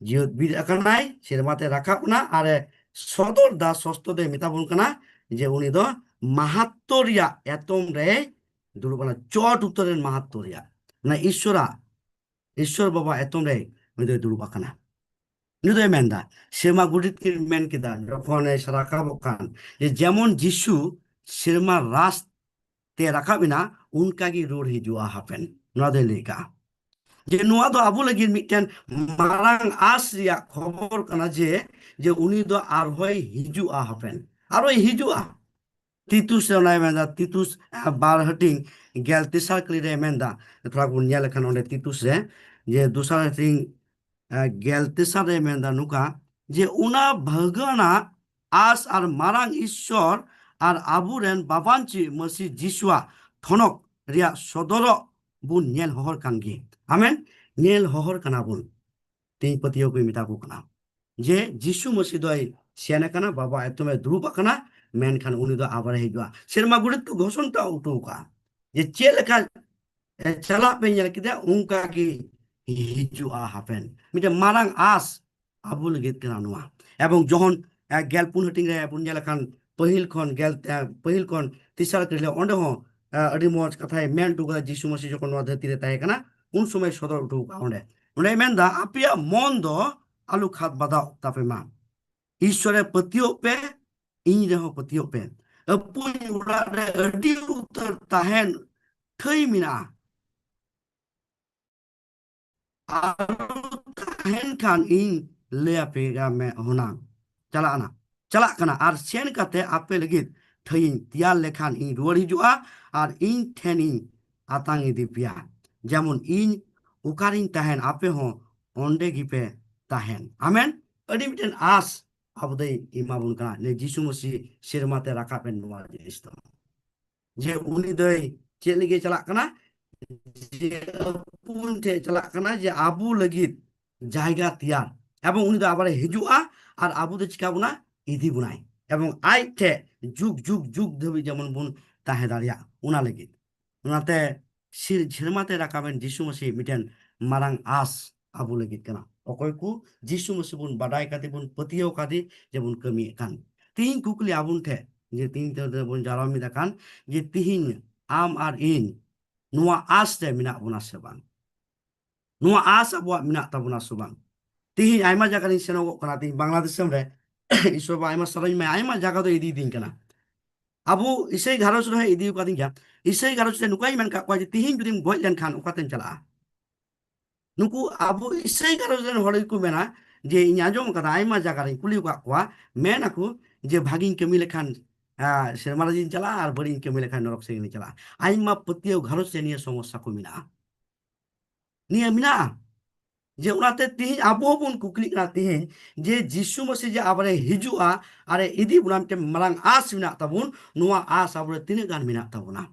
ᱡᱤᱣᱮᱫ ᱵᱤᱨ ᱟᱠᱟᱱᱟᱭ, ᱥᱮᱨᱢᱟ ᱛᱮ ᱨᱟᱠᱟᱵ ᱮᱱᱟ, ᱟᱨ ᱮ ᱥᱚᱫᱚᱨ ᱫᱟ, ᱥᱚᱥᱛᱚ ᱫᱚᱭ ᱢᱮᱛᱟ ᱵᱚᱱ ᱠᱟᱱᱟ ᱡᱮ ᱩᱱᱤ ᱫᱚ ᱢᱟᱦᱟᱛᱛᱚ ᱨᱮᱭᱟᱜ ᱮᱛᱚᱢ ᱨᱮᱭ ᱫᱩᱲᱩᱵ ᱟᱠᱟᱱᱟ, ᱪᱚᱴ ᱩᱛᱟᱹᱨ ᱨᱮᱱ ᱢᱟᱦᱟᱛᱛᱚ ᱨᱮᱭᱟᱜ, ᱢᱟᱱᱮ ᱤᱥᱥᱚᱨᱟᱜ, ᱤᱥᱥᱚᱨ ᱵᱟᱵᱟ ᱮᱛᱚᱢ ᱨᱮ ᱩᱱᱤ ᱫᱚᱭ ᱫᱩᱲᱩᱵ ᱟᱠᱟᱱᱟ᱾ ᱩᱱᱤ ᱫᱚᱭ ᱢᱮᱱᱫᱟ, ᱥᱮᱨᱢᱟ ᱜᱚᱰᱮᱛ ᱠᱤᱱ ᱢᱮᱱ ᱠᱮᱫᱟ ᱡᱚᱠᱷᱚᱱ ᱮ ᱨᱟᱠᱟᱵᱚᱜ ᱠᱟᱱ, ᱡᱮ ᱡᱮᱢᱚᱱ ᱡᱤᱥᱩ ᱥᱮᱨᱢᱟ ᱨᱟᱥ ᱛᱮ ᱨᱟᱠᱟᱵ ᱮᱱᱟ, ᱚᱱᱠᱟ ᱜᱮ ᱨᱩᱣᱟᱹᱲ ᱦᱤᱡᱩᱜᱼᱟ ᱦᱟᱯᱮᱱ᱾ ᱱᱚᱣᱟ ᱫᱚᱭ ᱞᱟᱹᱭ ᱠᱟᱜᱼᱟ ᱡᱮ ᱱᱚᱣᱟ ᱫᱚ ᱟᱵᱚ ᱞᱟᱹᱜᱤᱫ ᱢᱤᱫᱴᱮᱱ ᱢᱟᱨᱟᱝ ᱟᱥ ᱨᱮᱭᱟᱜ ᱠᱷᱚᱵᱚᱨ ᱠᱟᱱᱟ ᱡᱮ, ᱡᱮ ᱩᱱᱤ ᱫᱚ ᱟᱨᱦᱚᱸᱭ ᱦᱤᱡᱩᱜᱼᱟ ᱦᱟᱯᱮᱱ, ᱟᱨᱦᱚᱸᱭ ᱦᱤᱡᱩᱜᱼᱟ᱾ ᱛᱤᱛᱩᱥ ᱨᱮ ᱚᱱᱟᱭ ᱢᱮᱱᱫᱟ, ᱛᱤᱛᱩᱥ, ᱟᱸ, ᱵᱟᱨ ᱦᱟᱹᱴᱤᱧ ᱜᱮᱞ ᱛᱮᱥᱟᱨ ᱠᱟᱹᱞᱤ ᱨᱮ ᱢᱮᱱᱫᱟ, ᱛᱷᱚᱲᱟ ᱵᱚᱱ ᱧᱮᱞ ᱞᱮᱠᱷᱟᱱ ᱚᱸᱰᱮ ᱛᱤᱛᱩᱥ ᱨᱮ, ᱡᱮ ᱫᱚᱥᱟᱨ ᱦᱟᱹᱴᱤᱧ, ᱟᱸ, ᱜᱮᱞ ᱛᱮᱥᱟᱨ ᱨᱮ ᱢᱮᱱᱫᱟ ᱱᱚᱝᱠᱟ, ᱡᱮ ᱚᱱᱟ ᱵᱷᱟᱹᱜᱟᱹᱱᱟᱜ ᱟᱥ ᱟᱨ ᱢᱟᱨᱟᱝ ᱤᱥᱥᱚᱨ ᱟᱨ ᱟᱵᱚᱨᱮᱱ ᱵᱟᱵᱟᱱᱪᱤ ᱢᱟᱹᱥᱤ ᱡᱤᱥᱩᱣᱟᱜ ᱛᱷᱚᱱᱚᱠ ᱨᱮᱭᱟᱜ ᱥᱚᱫᱚᱨᱚᱜ ᱵᱚᱱ ᱧᱮᱞ ᱦᱚᱦᱚᱨ ᱠᱟᱱ ᱜᱮ᱾ ᱟᱢᱮᱱ᱾ ᱧᱮᱞ ᱦᱚᱦᱚᱨ ᱠᱟᱱᱟ ᱵᱚᱱ᱾ ᱛᱮᱦᱮᱧ ᱯᱟᱹᱛᱭᱟᱹᱣ ᱠᱚᱧ ᱢᱮᱛᱟ ᱠᱚ ᱠᱟᱱᱟ ᱡᱮ ᱡᱤᱥᱩ ᱢᱟᱹᱥᱤ ᱫᱚᱭ ᱥᱮᱱ ᱟᱠᱟᱱᱟ, ᱵᱟᱵᱟ ᱮᱛᱚᱢ ᱮ ᱫᱩᱲᱩᱵ ᱟᱠᱟᱱᱟ, ᱢᱮᱱᱠᱷᱟᱱ ᱩᱱᱤ ᱫᱚ ᱟᱵᱟᱨ ᱮ ᱦᱤᱡᱩᱜᱼᱟ᱾ ᱥᱮᱨᱢᱟ ᱜᱚᱰᱮᱛ ᱠᱚ ᱜᱷᱳᱥᱚᱱᱟ ᱦᱚᱴᱚ ᱟᱠᱟᱫᱼᱟ ᱡᱮ ᱪᱮᱫ ᱞᱮᱠᱟ ᱪᱟᱞᱟᱜ ᱯᱮ ᱧᱮᱞ ᱠᱮᱫᱟ, ᱚᱱᱠᱟ ᱜᱮ ᱦᱤᱡᱩᱜᱼᱟ ᱦᱟᱯᱮᱱ᱾ ᱢᱤᱫᱴᱮᱱ ᱢᱟᱨᱟᱝ ᱟᱸᱥ ᱟᱵᱚ ᱞᱟᱹᱜᱤᱫ ᱠᱟᱱᱟ ᱱᱚᱣᱟ᱾ ᱮᱵᱚᱝ ᱡᱚᱦᱚᱱ, ᱮ, ᱜᱮᱞ ᱯᱩᱱ ᱦᱟᱹᱴᱤᱧ ᱨᱮ ᱵᱚᱱ ᱧᱮᱞ ᱞᱮᱠᱷᱟᱱ, ᱯᱟᱹᱦᱤᱞ ᱠᱷᱚᱱ ᱜᱮᱞ, ᱮ, ᱯᱟᱹᱦᱤᱞ ᱠᱷᱚᱱ ᱛᱮᱥᱟᱨ ᱠᱟᱹᱦᱞᱤ, ᱚᱸᱰᱮ ᱦᱚᱸ, ᱮ, ᱟᱹᱰᱤ ᱢᱚᱡᱽ ᱠᱟᱛᱷᱟᱭ ᱢᱮᱱ ᱦᱚᱴᱚ ᱠᱟᱫᱟ᱾ ᱡᱤᱥᱩ ᱢᱟᱹᱥᱤ ᱡᱚᱠᱷᱚᱱ ᱱᱚᱣᱟ ᱫᱷᱟᱹᱨᱛᱤ ᱨᱮ ᱛᱟᱦᱮᱸ ᱠᱟᱱᱟ, ᱩᱱ ᱥᱚᱢᱚᱭ ᱥᱚᱫᱚᱨ ᱦᱚᱴᱚ ᱠᱟᱜᱼᱟ ᱚᱸᱰᱮ᱾ ᱚᱸᱰᱮᱭ ᱢᱮᱱᱫᱟ, "ᱟᱯᱮᱭᱟᱜ ᱢᱚᱱ ᱫᱚ ᱟᱞᱚ ᱠᱷᱟᱫ ᱵᱟᱫᱟᱣ ᱛᱟᱯᱮ ᱢᱟ᱾ ᱤᱥᱥᱚᱨ ᱨᱮ ᱯᱟᱹᱛᱭᱟᱹᱣ ᱯᱮ, ᱤᱧ ᱨᱮᱦᱚᱸ ᱯᱟᱹᱛᱭᱟᱹᱣ ᱯᱮ᱾ ᱟᱹᱯᱩᱧ ᱚᱲᱟᱜ ᱨᱮ ᱟᱹᱰᱤ ᱩᱛᱟᱹᱨ ᱛᱟᱦᱮᱱ ᱴᱷᱟᱹᱭ ᱢᱮᱱᱟᱜᱼᱟ᱾ ᱟᱨ ᱛᱟᱦᱮᱱ ᱠᱷᱟᱱ ᱤᱧ ᱞᱟᱹᱭ ᱟᱯᱮ ᱜᱟ ᱢᱮ ᱦᱩᱱᱟᱝ᱾ ᱪᱟᱞᱟᱜ ᱠᱟᱱᱟ, ᱪᱟᱞᱟᱜ ᱠᱟᱱᱟ, ᱟᱨ ᱥᱮᱱ ᱠᱟᱛᱮ ᱟᱯᱮ ᱞᱟᱹᱜᱤᱫ ᱴᱷᱟᱹᱭᱤᱧ ᱛᱮᱭᱟᱨ ᱞᱮᱠᱷᱟᱱ ᱤᱧ ᱨᱩᱣᱟᱹᱲ ᱦᱤᱡᱩᱜᱼᱟ, ᱟᱨ ᱤᱧ ᱴᱷᱮᱱ ᱤᱧ ᱟᱛᱟᱝ ᱤᱫᱤ ᱯᱮᱭᱟ᱾ ᱡᱮᱢᱚᱱ ᱤᱧ ᱚᱠᱟᱨᱤᱧ ᱛᱟᱦᱮᱱ, ᱟᱯᱮ ᱦᱚᱸ ᱚᱸᱰᱮ ᱜᱮᱯᱮ ᱛᱟᱦᱮᱱ᱾" ᱟᱢᱮᱱ᱾ ᱟᱹᱰᱤ ᱢᱤᱫᱴᱮᱱ ᱟᱸᱥ ᱟᱵᱚ ᱫᱚᱭ ᱮᱢᱟ ᱵᱚᱱ ᱠᱟᱱᱟ᱾ ᱱᱮ ᱡᱤᱥᱩ ᱢᱟᱹᱥᱤ ᱥᱮᱨᱢᱟ ᱛᱮ ᱨᱟᱠᱟᱵ ᱮᱱ ᱱᱚᱣᱟ ᱡᱤᱱᱤᱥ ᱫᱚ, ᱡᱮ ᱩᱱᱤ ᱫᱚᱭ ᱪᱮᱫ ᱞᱟᱹᱜᱤᱫ ᱪᱟᱞᱟᱜ ᱠᱟᱱᱟ? ᱡᱮ ᱟᱹᱯᱩᱱ ᱴᱷᱮᱡ ᱪᱟᱞᱟᱜ ᱠᱟᱱᱟ, ᱡᱮ ᱟᱵᱚ ᱞᱟᱹᱜᱤᱫ ᱡᱟᱭᱜᱟ ᱛᱮᱭᱟᱨ᱾ ᱮᱵᱚᱝ ᱩᱱᱤ ᱫᱚ ᱟᱵᱟᱨᱮ ᱦᱤᱡᱩᱜᱼᱟ ᱟᱨ ᱟᱵᱚ ᱫᱚ ᱪᱤᱠᱟ ᱵᱚᱱᱟ? ᱤᱫᱤ ᱵᱚᱱᱟᱭ᱾ ᱮᱵᱚᱝ ᱟᱡ ᱴᱷᱮᱡ ᱡᱩᱜᱽ ᱡᱩᱜᱽ ᱡᱩᱜᱽ ᱫᱷᱟᱹᱵᱤᱡ ᱡᱮᱢᱚᱱ ᱵᱚᱱ ᱛᱟᱦᱮᱸ ᱫᱟᱲᱮᱭᱟᱜ, ᱚᱱᱟ ᱞᱟᱹᱜᱤᱫ᱾ ᱚᱱᱟᱛᱮ ᱥᱤᱨ-, ᱥᱮᱨᱢᱟ ᱛᱮ ᱨᱟᱠᱟᱵ ᱮᱱ ᱡᱤᱥᱩ ᱢᱟᱹᱥᱤ ᱢᱤᱫᱴᱮᱱ ᱢᱟᱨᱟᱝ ᱟᱸᱥ ᱟᱵᱚ ᱞᱟᱹᱜᱤᱫ ᱠᱟᱱᱟ᱾ ᱚᱠᱚᱭ ᱠᱚ ᱡᱤᱥᱩ ᱢᱟᱹᱥᱤ ᱵᱚᱱ ᱵᱟᱰᱟᱭ ᱠᱟᱛᱮ ᱵᱚᱱ ᱯᱟᱹᱛᱭᱟᱹᱣ ᱠᱟᱫᱮ, ᱡᱮᱵᱚᱱ ᱠᱟᱹᱢᱤᱭᱮᱫ ᱠᱟᱱ᱾ ᱛᱤᱦᱤᱧ ᱠᱩᱠᱞᱤ ᱟᱵᱚᱱ ᱴᱷᱮᱡ, ᱡᱮ ᱛᱤᱦᱤᱧ ᱛᱮ ᱵᱚᱱ ᱡᱟᱨᱣᱟ ᱢᱤᱫ ᱟᱠᱟᱱ, ᱡᱮ ᱛᱤᱦᱤᱧ ᱟᱢ ᱟᱨ ᱤᱧ ᱱᱚᱣᱟ ᱟᱸᱥ ᱨᱮ ᱢᱮᱱᱟᱜ ᱵᱚᱱᱟ ᱥᱮ ᱵᱟᱝ? ᱱᱚᱣᱟ ᱟᱸᱥ ᱟᱵᱚᱣᱟᱜ ᱢᱮᱱᱟᱜ ᱛᱟᱵᱚᱱᱟ ᱥᱮ ᱵᱟᱝ? ᱛᱤᱦᱤᱧ ᱟᱭᱢᱟ ᱡᱟᱭᱜᱟ ᱨᱤᱧ ᱥᱮᱱᱚᱜᱚᱜ ᱠᱟᱱᱟ, ᱛᱤᱦᱤᱧ ᱵᱟᱝᱞᱟᱫᱮᱥ ᱫᱤᱥᱚᱢ ᱨᱮ ᱤᱥᱚᱨ ᱵᱟ ᱟᱭᱢᱟ ᱥᱟᱨᱟᱧ ᱮᱢᱟᱭᱟ, ᱟᱭᱢᱟ ᱡᱟᱭᱜᱟ ᱫᱚ ᱤᱫᱤᱭᱤᱫᱤᱧ ᱠᱟᱱᱟ᱾ ᱟᱵᱚ ᱤᱥᱟᱹᱭ ᱜᱷᱟᱨᱚᱸᱡᱽ ᱨᱮᱦᱚᱸ ᱤᱫᱤ ᱟᱠᱟᱫᱤᱧ ᱜᱮᱭᱟ᱾ ᱤᱥᱟᱹᱭ ᱜᱷᱟᱨᱚᱸᱡᱽ ᱨᱮ ᱱᱚᱝᱠᱟᱧ ᱢᱮᱱ ᱠᱟᱜ ᱠᱚᱣᱟ ᱡᱮ, "ᱛᱤᱦᱤᱧ ᱡᱩᱫᱤᱢ ᱜᱚᱡ ᱞᱮᱱᱠᱷᱟᱱ ᱚᱠᱟᱛᱮᱢ ᱪᱟᱞᱟᱜᱼᱟ?" ᱱᱩᱠᱩ ᱟᱵᱚ ᱤᱥᱟᱹᱭ ᱜᱷᱟᱨᱚᱸᱡᱽ ᱨᱮᱱ ᱦᱚᱲ ᱜᱮᱠᱚ ᱢᱮᱱᱟ ᱡᱮ, ᱤᱧ ᱟᱸᱡᱚᱢ ᱟᱠᱟᱫᱟ, ᱟᱭᱢᱟ ᱡᱟᱭᱜᱟ ᱨᱤᱧ ᱠᱩᱞᱤ ᱟᱠᱟᱫ ᱠᱚᱣᱟ, ᱢᱮᱱ ᱟᱠᱚ ᱡᱮ, "ᱵᱷᱟᱜᱤᱧ ᱠᱟᱹᱢᱤ ᱞᱮᱠᱷᱟᱱ, ᱟ, ᱥᱮᱨᱢᱟ ᱨᱟᱡᱽ ᱤᱧ ᱪᱟᱞᱟᱜᱼᱟ, ᱟᱨ ᱵᱟᱹᱲᱤᱡ ᱤᱧ ᱠᱟᱹᱢᱤ ᱞᱮᱠᱷᱟᱱ ᱱᱚᱨᱚᱠ ᱥᱮᱫ ᱤᱧ ᱪᱟᱞᱟᱜᱼᱟ᱾" ᱟᱭᱢᱟ ᱯᱟᱹᱛᱭᱟᱹᱣ ᱜᱷᱟᱨᱚᱸᱡᱽ ᱨᱮ ᱱᱤᱭᱟᱹ ᱥᱚᱢᱚᱥᱥᱟ ᱠᱚ ᱢᱮᱱᱟᱜᱼᱟ᱾ ᱱᱤᱭᱟᱹ ᱢᱮᱱᱟᱜᱼᱟ᱾ ᱡᱮ ᱚᱱᱟᱛᱮ ᱛᱤᱦᱤᱧ ᱟᱵᱚ ᱦᱚᱸᱵᱚᱱ ᱠᱩᱠᱞᱤᱜ ᱠᱟᱱᱟ ᱛᱤᱦᱤᱧ, ᱡᱮ ᱡᱤᱥᱩ ᱢᱟᱹᱥᱤ ᱡᱮ ᱟᱵᱟᱨᱮ ᱦᱤᱡᱩᱜᱼᱟ ᱟᱨᱮ ᱤᱫᱤ ᱵᱚᱱᱟ, ᱢᱤᱫᱴᱮᱱ ᱢᱟᱨᱟᱝ ᱟᱸᱥ ᱢᱮᱱᱟᱜ ᱛᱟᱵᱚᱱ, ᱱᱚᱣᱟ ᱟᱸᱥ ᱟᱵᱚᱨᱮ ᱛᱤᱱᱟᱹᱜ ᱜᱟᱱ ᱢᱮᱱᱟᱜ ᱛᱟᱵᱚᱱᱟ?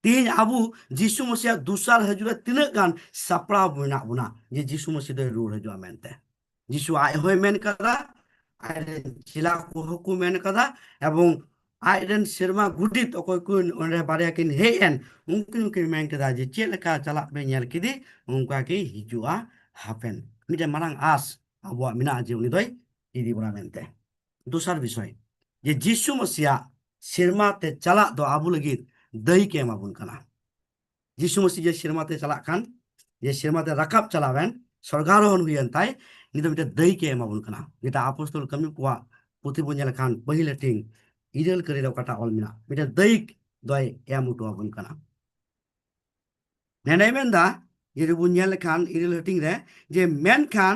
ᱛᱤᱦᱤᱧ ᱟᱵᱚ ᱡᱤᱥᱩ ᱢᱟᱹᱥᱤᱭᱟᱜ ᱫᱚᱥᱟᱨ ᱦᱤᱡᱩᱜ ᱨᱮ ᱛᱤᱱᱟᱹᱜ ᱜᱟᱱ ᱥᱟᱯᱲᱟᱣ ᱢᱮᱱᱟᱜ ᱵᱚᱱᱟ ᱡᱮ ᱡᱤᱥᱩ ᱢᱟᱹᱥᱤ ᱫᱚᱭ ᱨᱩᱣᱟᱹᱲ ᱦᱤᱡᱩᱜᱼᱟ ᱢᱮᱱᱛᱮ? ᱡᱤᱥᱩ ᱟᱡ ᱦᱚᱸᱭ ᱢᱮᱱ ᱠᱟᱫᱟ, ᱟᱡ ᱨᱮᱱ ᱪᱮᱞᱟ ᱠᱚᱦᱚᱸ ᱠᱚ ᱢᱮᱱ ᱠᱟᱫᱟ, ᱮᱵᱚᱝ ᱟᱡ ᱨᱮᱱ ᱥᱮᱨᱢᱟ ᱜᱩᱰᱤᱛ ᱚᱠᱚᱭ ᱠᱚ ᱚᱸᱰᱮ ᱵᱟᱨᱭᱟ ᱠᱤᱱ ᱦᱮᱡ ᱮᱱ, ᱩᱱᱠᱤᱱ ᱦᱚᱸᱠᱤᱱ ᱢᱮᱱ ᱠᱮᱫᱟ ᱡᱮ, "ᱪᱮᱫ ᱞᱮᱠᱟ ᱪᱟᱞᱟᱜ ᱯᱮ ᱧᱮᱞ ᱠᱮᱫᱮ, ᱚᱱᱠᱟ ᱜᱮ ᱦᱤᱡᱩᱜᱼᱟ ᱦᱟᱯᱮᱱ᱾" ᱢᱤᱫᱴᱮᱱ ᱢᱟᱨᱟᱝ ᱟᱸᱥ ᱟᱵᱚᱣᱟᱜ ᱢᱮᱱᱟᱜᱼᱟ ᱡᱮ ᱩᱱᱤ ᱫᱚᱭ ᱤᱫᱤ ᱵᱚᱱᱟ ᱢᱮᱱᱛᱮ᱾ ᱫᱚᱥᱟᱨ ᱵᱤᱥᱚᱭ, ᱡᱮ ᱡᱤᱥᱩ ᱢᱟᱥᱤᱭᱟᱜ ᱥᱮᱨᱢᱟ ᱛᱮ ᱪᱟᱞᱟᱜ ᱫᱚ ᱟᱵᱚ ᱞᱟᱹᱜᱤᱫ ᱫᱟᱹᱭᱤᱠ ᱮ ᱮᱢᱟ ᱵᱚᱱ ᱠᱟᱱᱟ᱾ ᱡᱤᱥᱩ ᱢᱟᱹᱥᱤ ᱡᱮ ᱥᱮᱨᱢᱟ ᱛᱮ ᱪᱟᱞᱟᱜ ᱠᱟᱱ, ᱡᱮ ᱥᱮᱨᱢᱟ ᱛᱮ ᱨᱟᱠᱟᱵ ᱪᱟᱞᱟᱣᱮᱱ, ᱥᱚᱨᱜᱟᱨᱳᱦᱚᱱ ᱦᱩᱭᱮᱱ ᱛᱟᱭ, ᱱᱤᱭᱟᱹ ᱫᱚ ᱢᱤᱫᱴᱮᱱ ᱫᱟᱹᱭᱤᱠ ᱮ ᱮᱢᱟ ᱵᱚᱱ ᱠᱟᱱᱟ᱾ ᱡᱮᱴᱟ ᱟᱯᱚᱥᱛᱚᱞ ᱠᱟᱹᱢᱤ ᱠᱚᱣᱟᱜ ᱯᱩᱛᱷᱤ ᱵᱚᱱ ᱧᱮᱞ ᱞᱮᱠᱷᱟᱱ ᱯᱟᱹᱦᱤᱞ ᱦᱟᱹᱴᱤᱧ ᱤᱨᱟᱹᱞ ᱠᱟᱹᱨᱤ ᱨᱮ ᱚᱠᱟᱴᱟᱜ ᱚᱞ ᱢᱮᱱᱟᱜ, ᱢᱤᱫᱴᱮᱱ ᱫᱟᱹᱭᱤᱠ ᱫᱚᱭ ᱮᱢ ᱦᱚᱴᱚ ᱟᱵᱚᱱ ᱠᱟᱱᱟ᱾ ᱱᱮᱰᱮᱭ ᱢᱮᱱᱫᱟ, ᱡᱩᱫᱤ ᱵᱚᱱ ᱧᱮᱞ ᱞᱮᱠᱷᱟᱱ ᱤᱨᱟᱹᱞ ᱦᱟᱹᱴᱤᱧ ᱨᱮ, ᱡᱮ ᱢᱮᱱᱠᱷᱟᱱ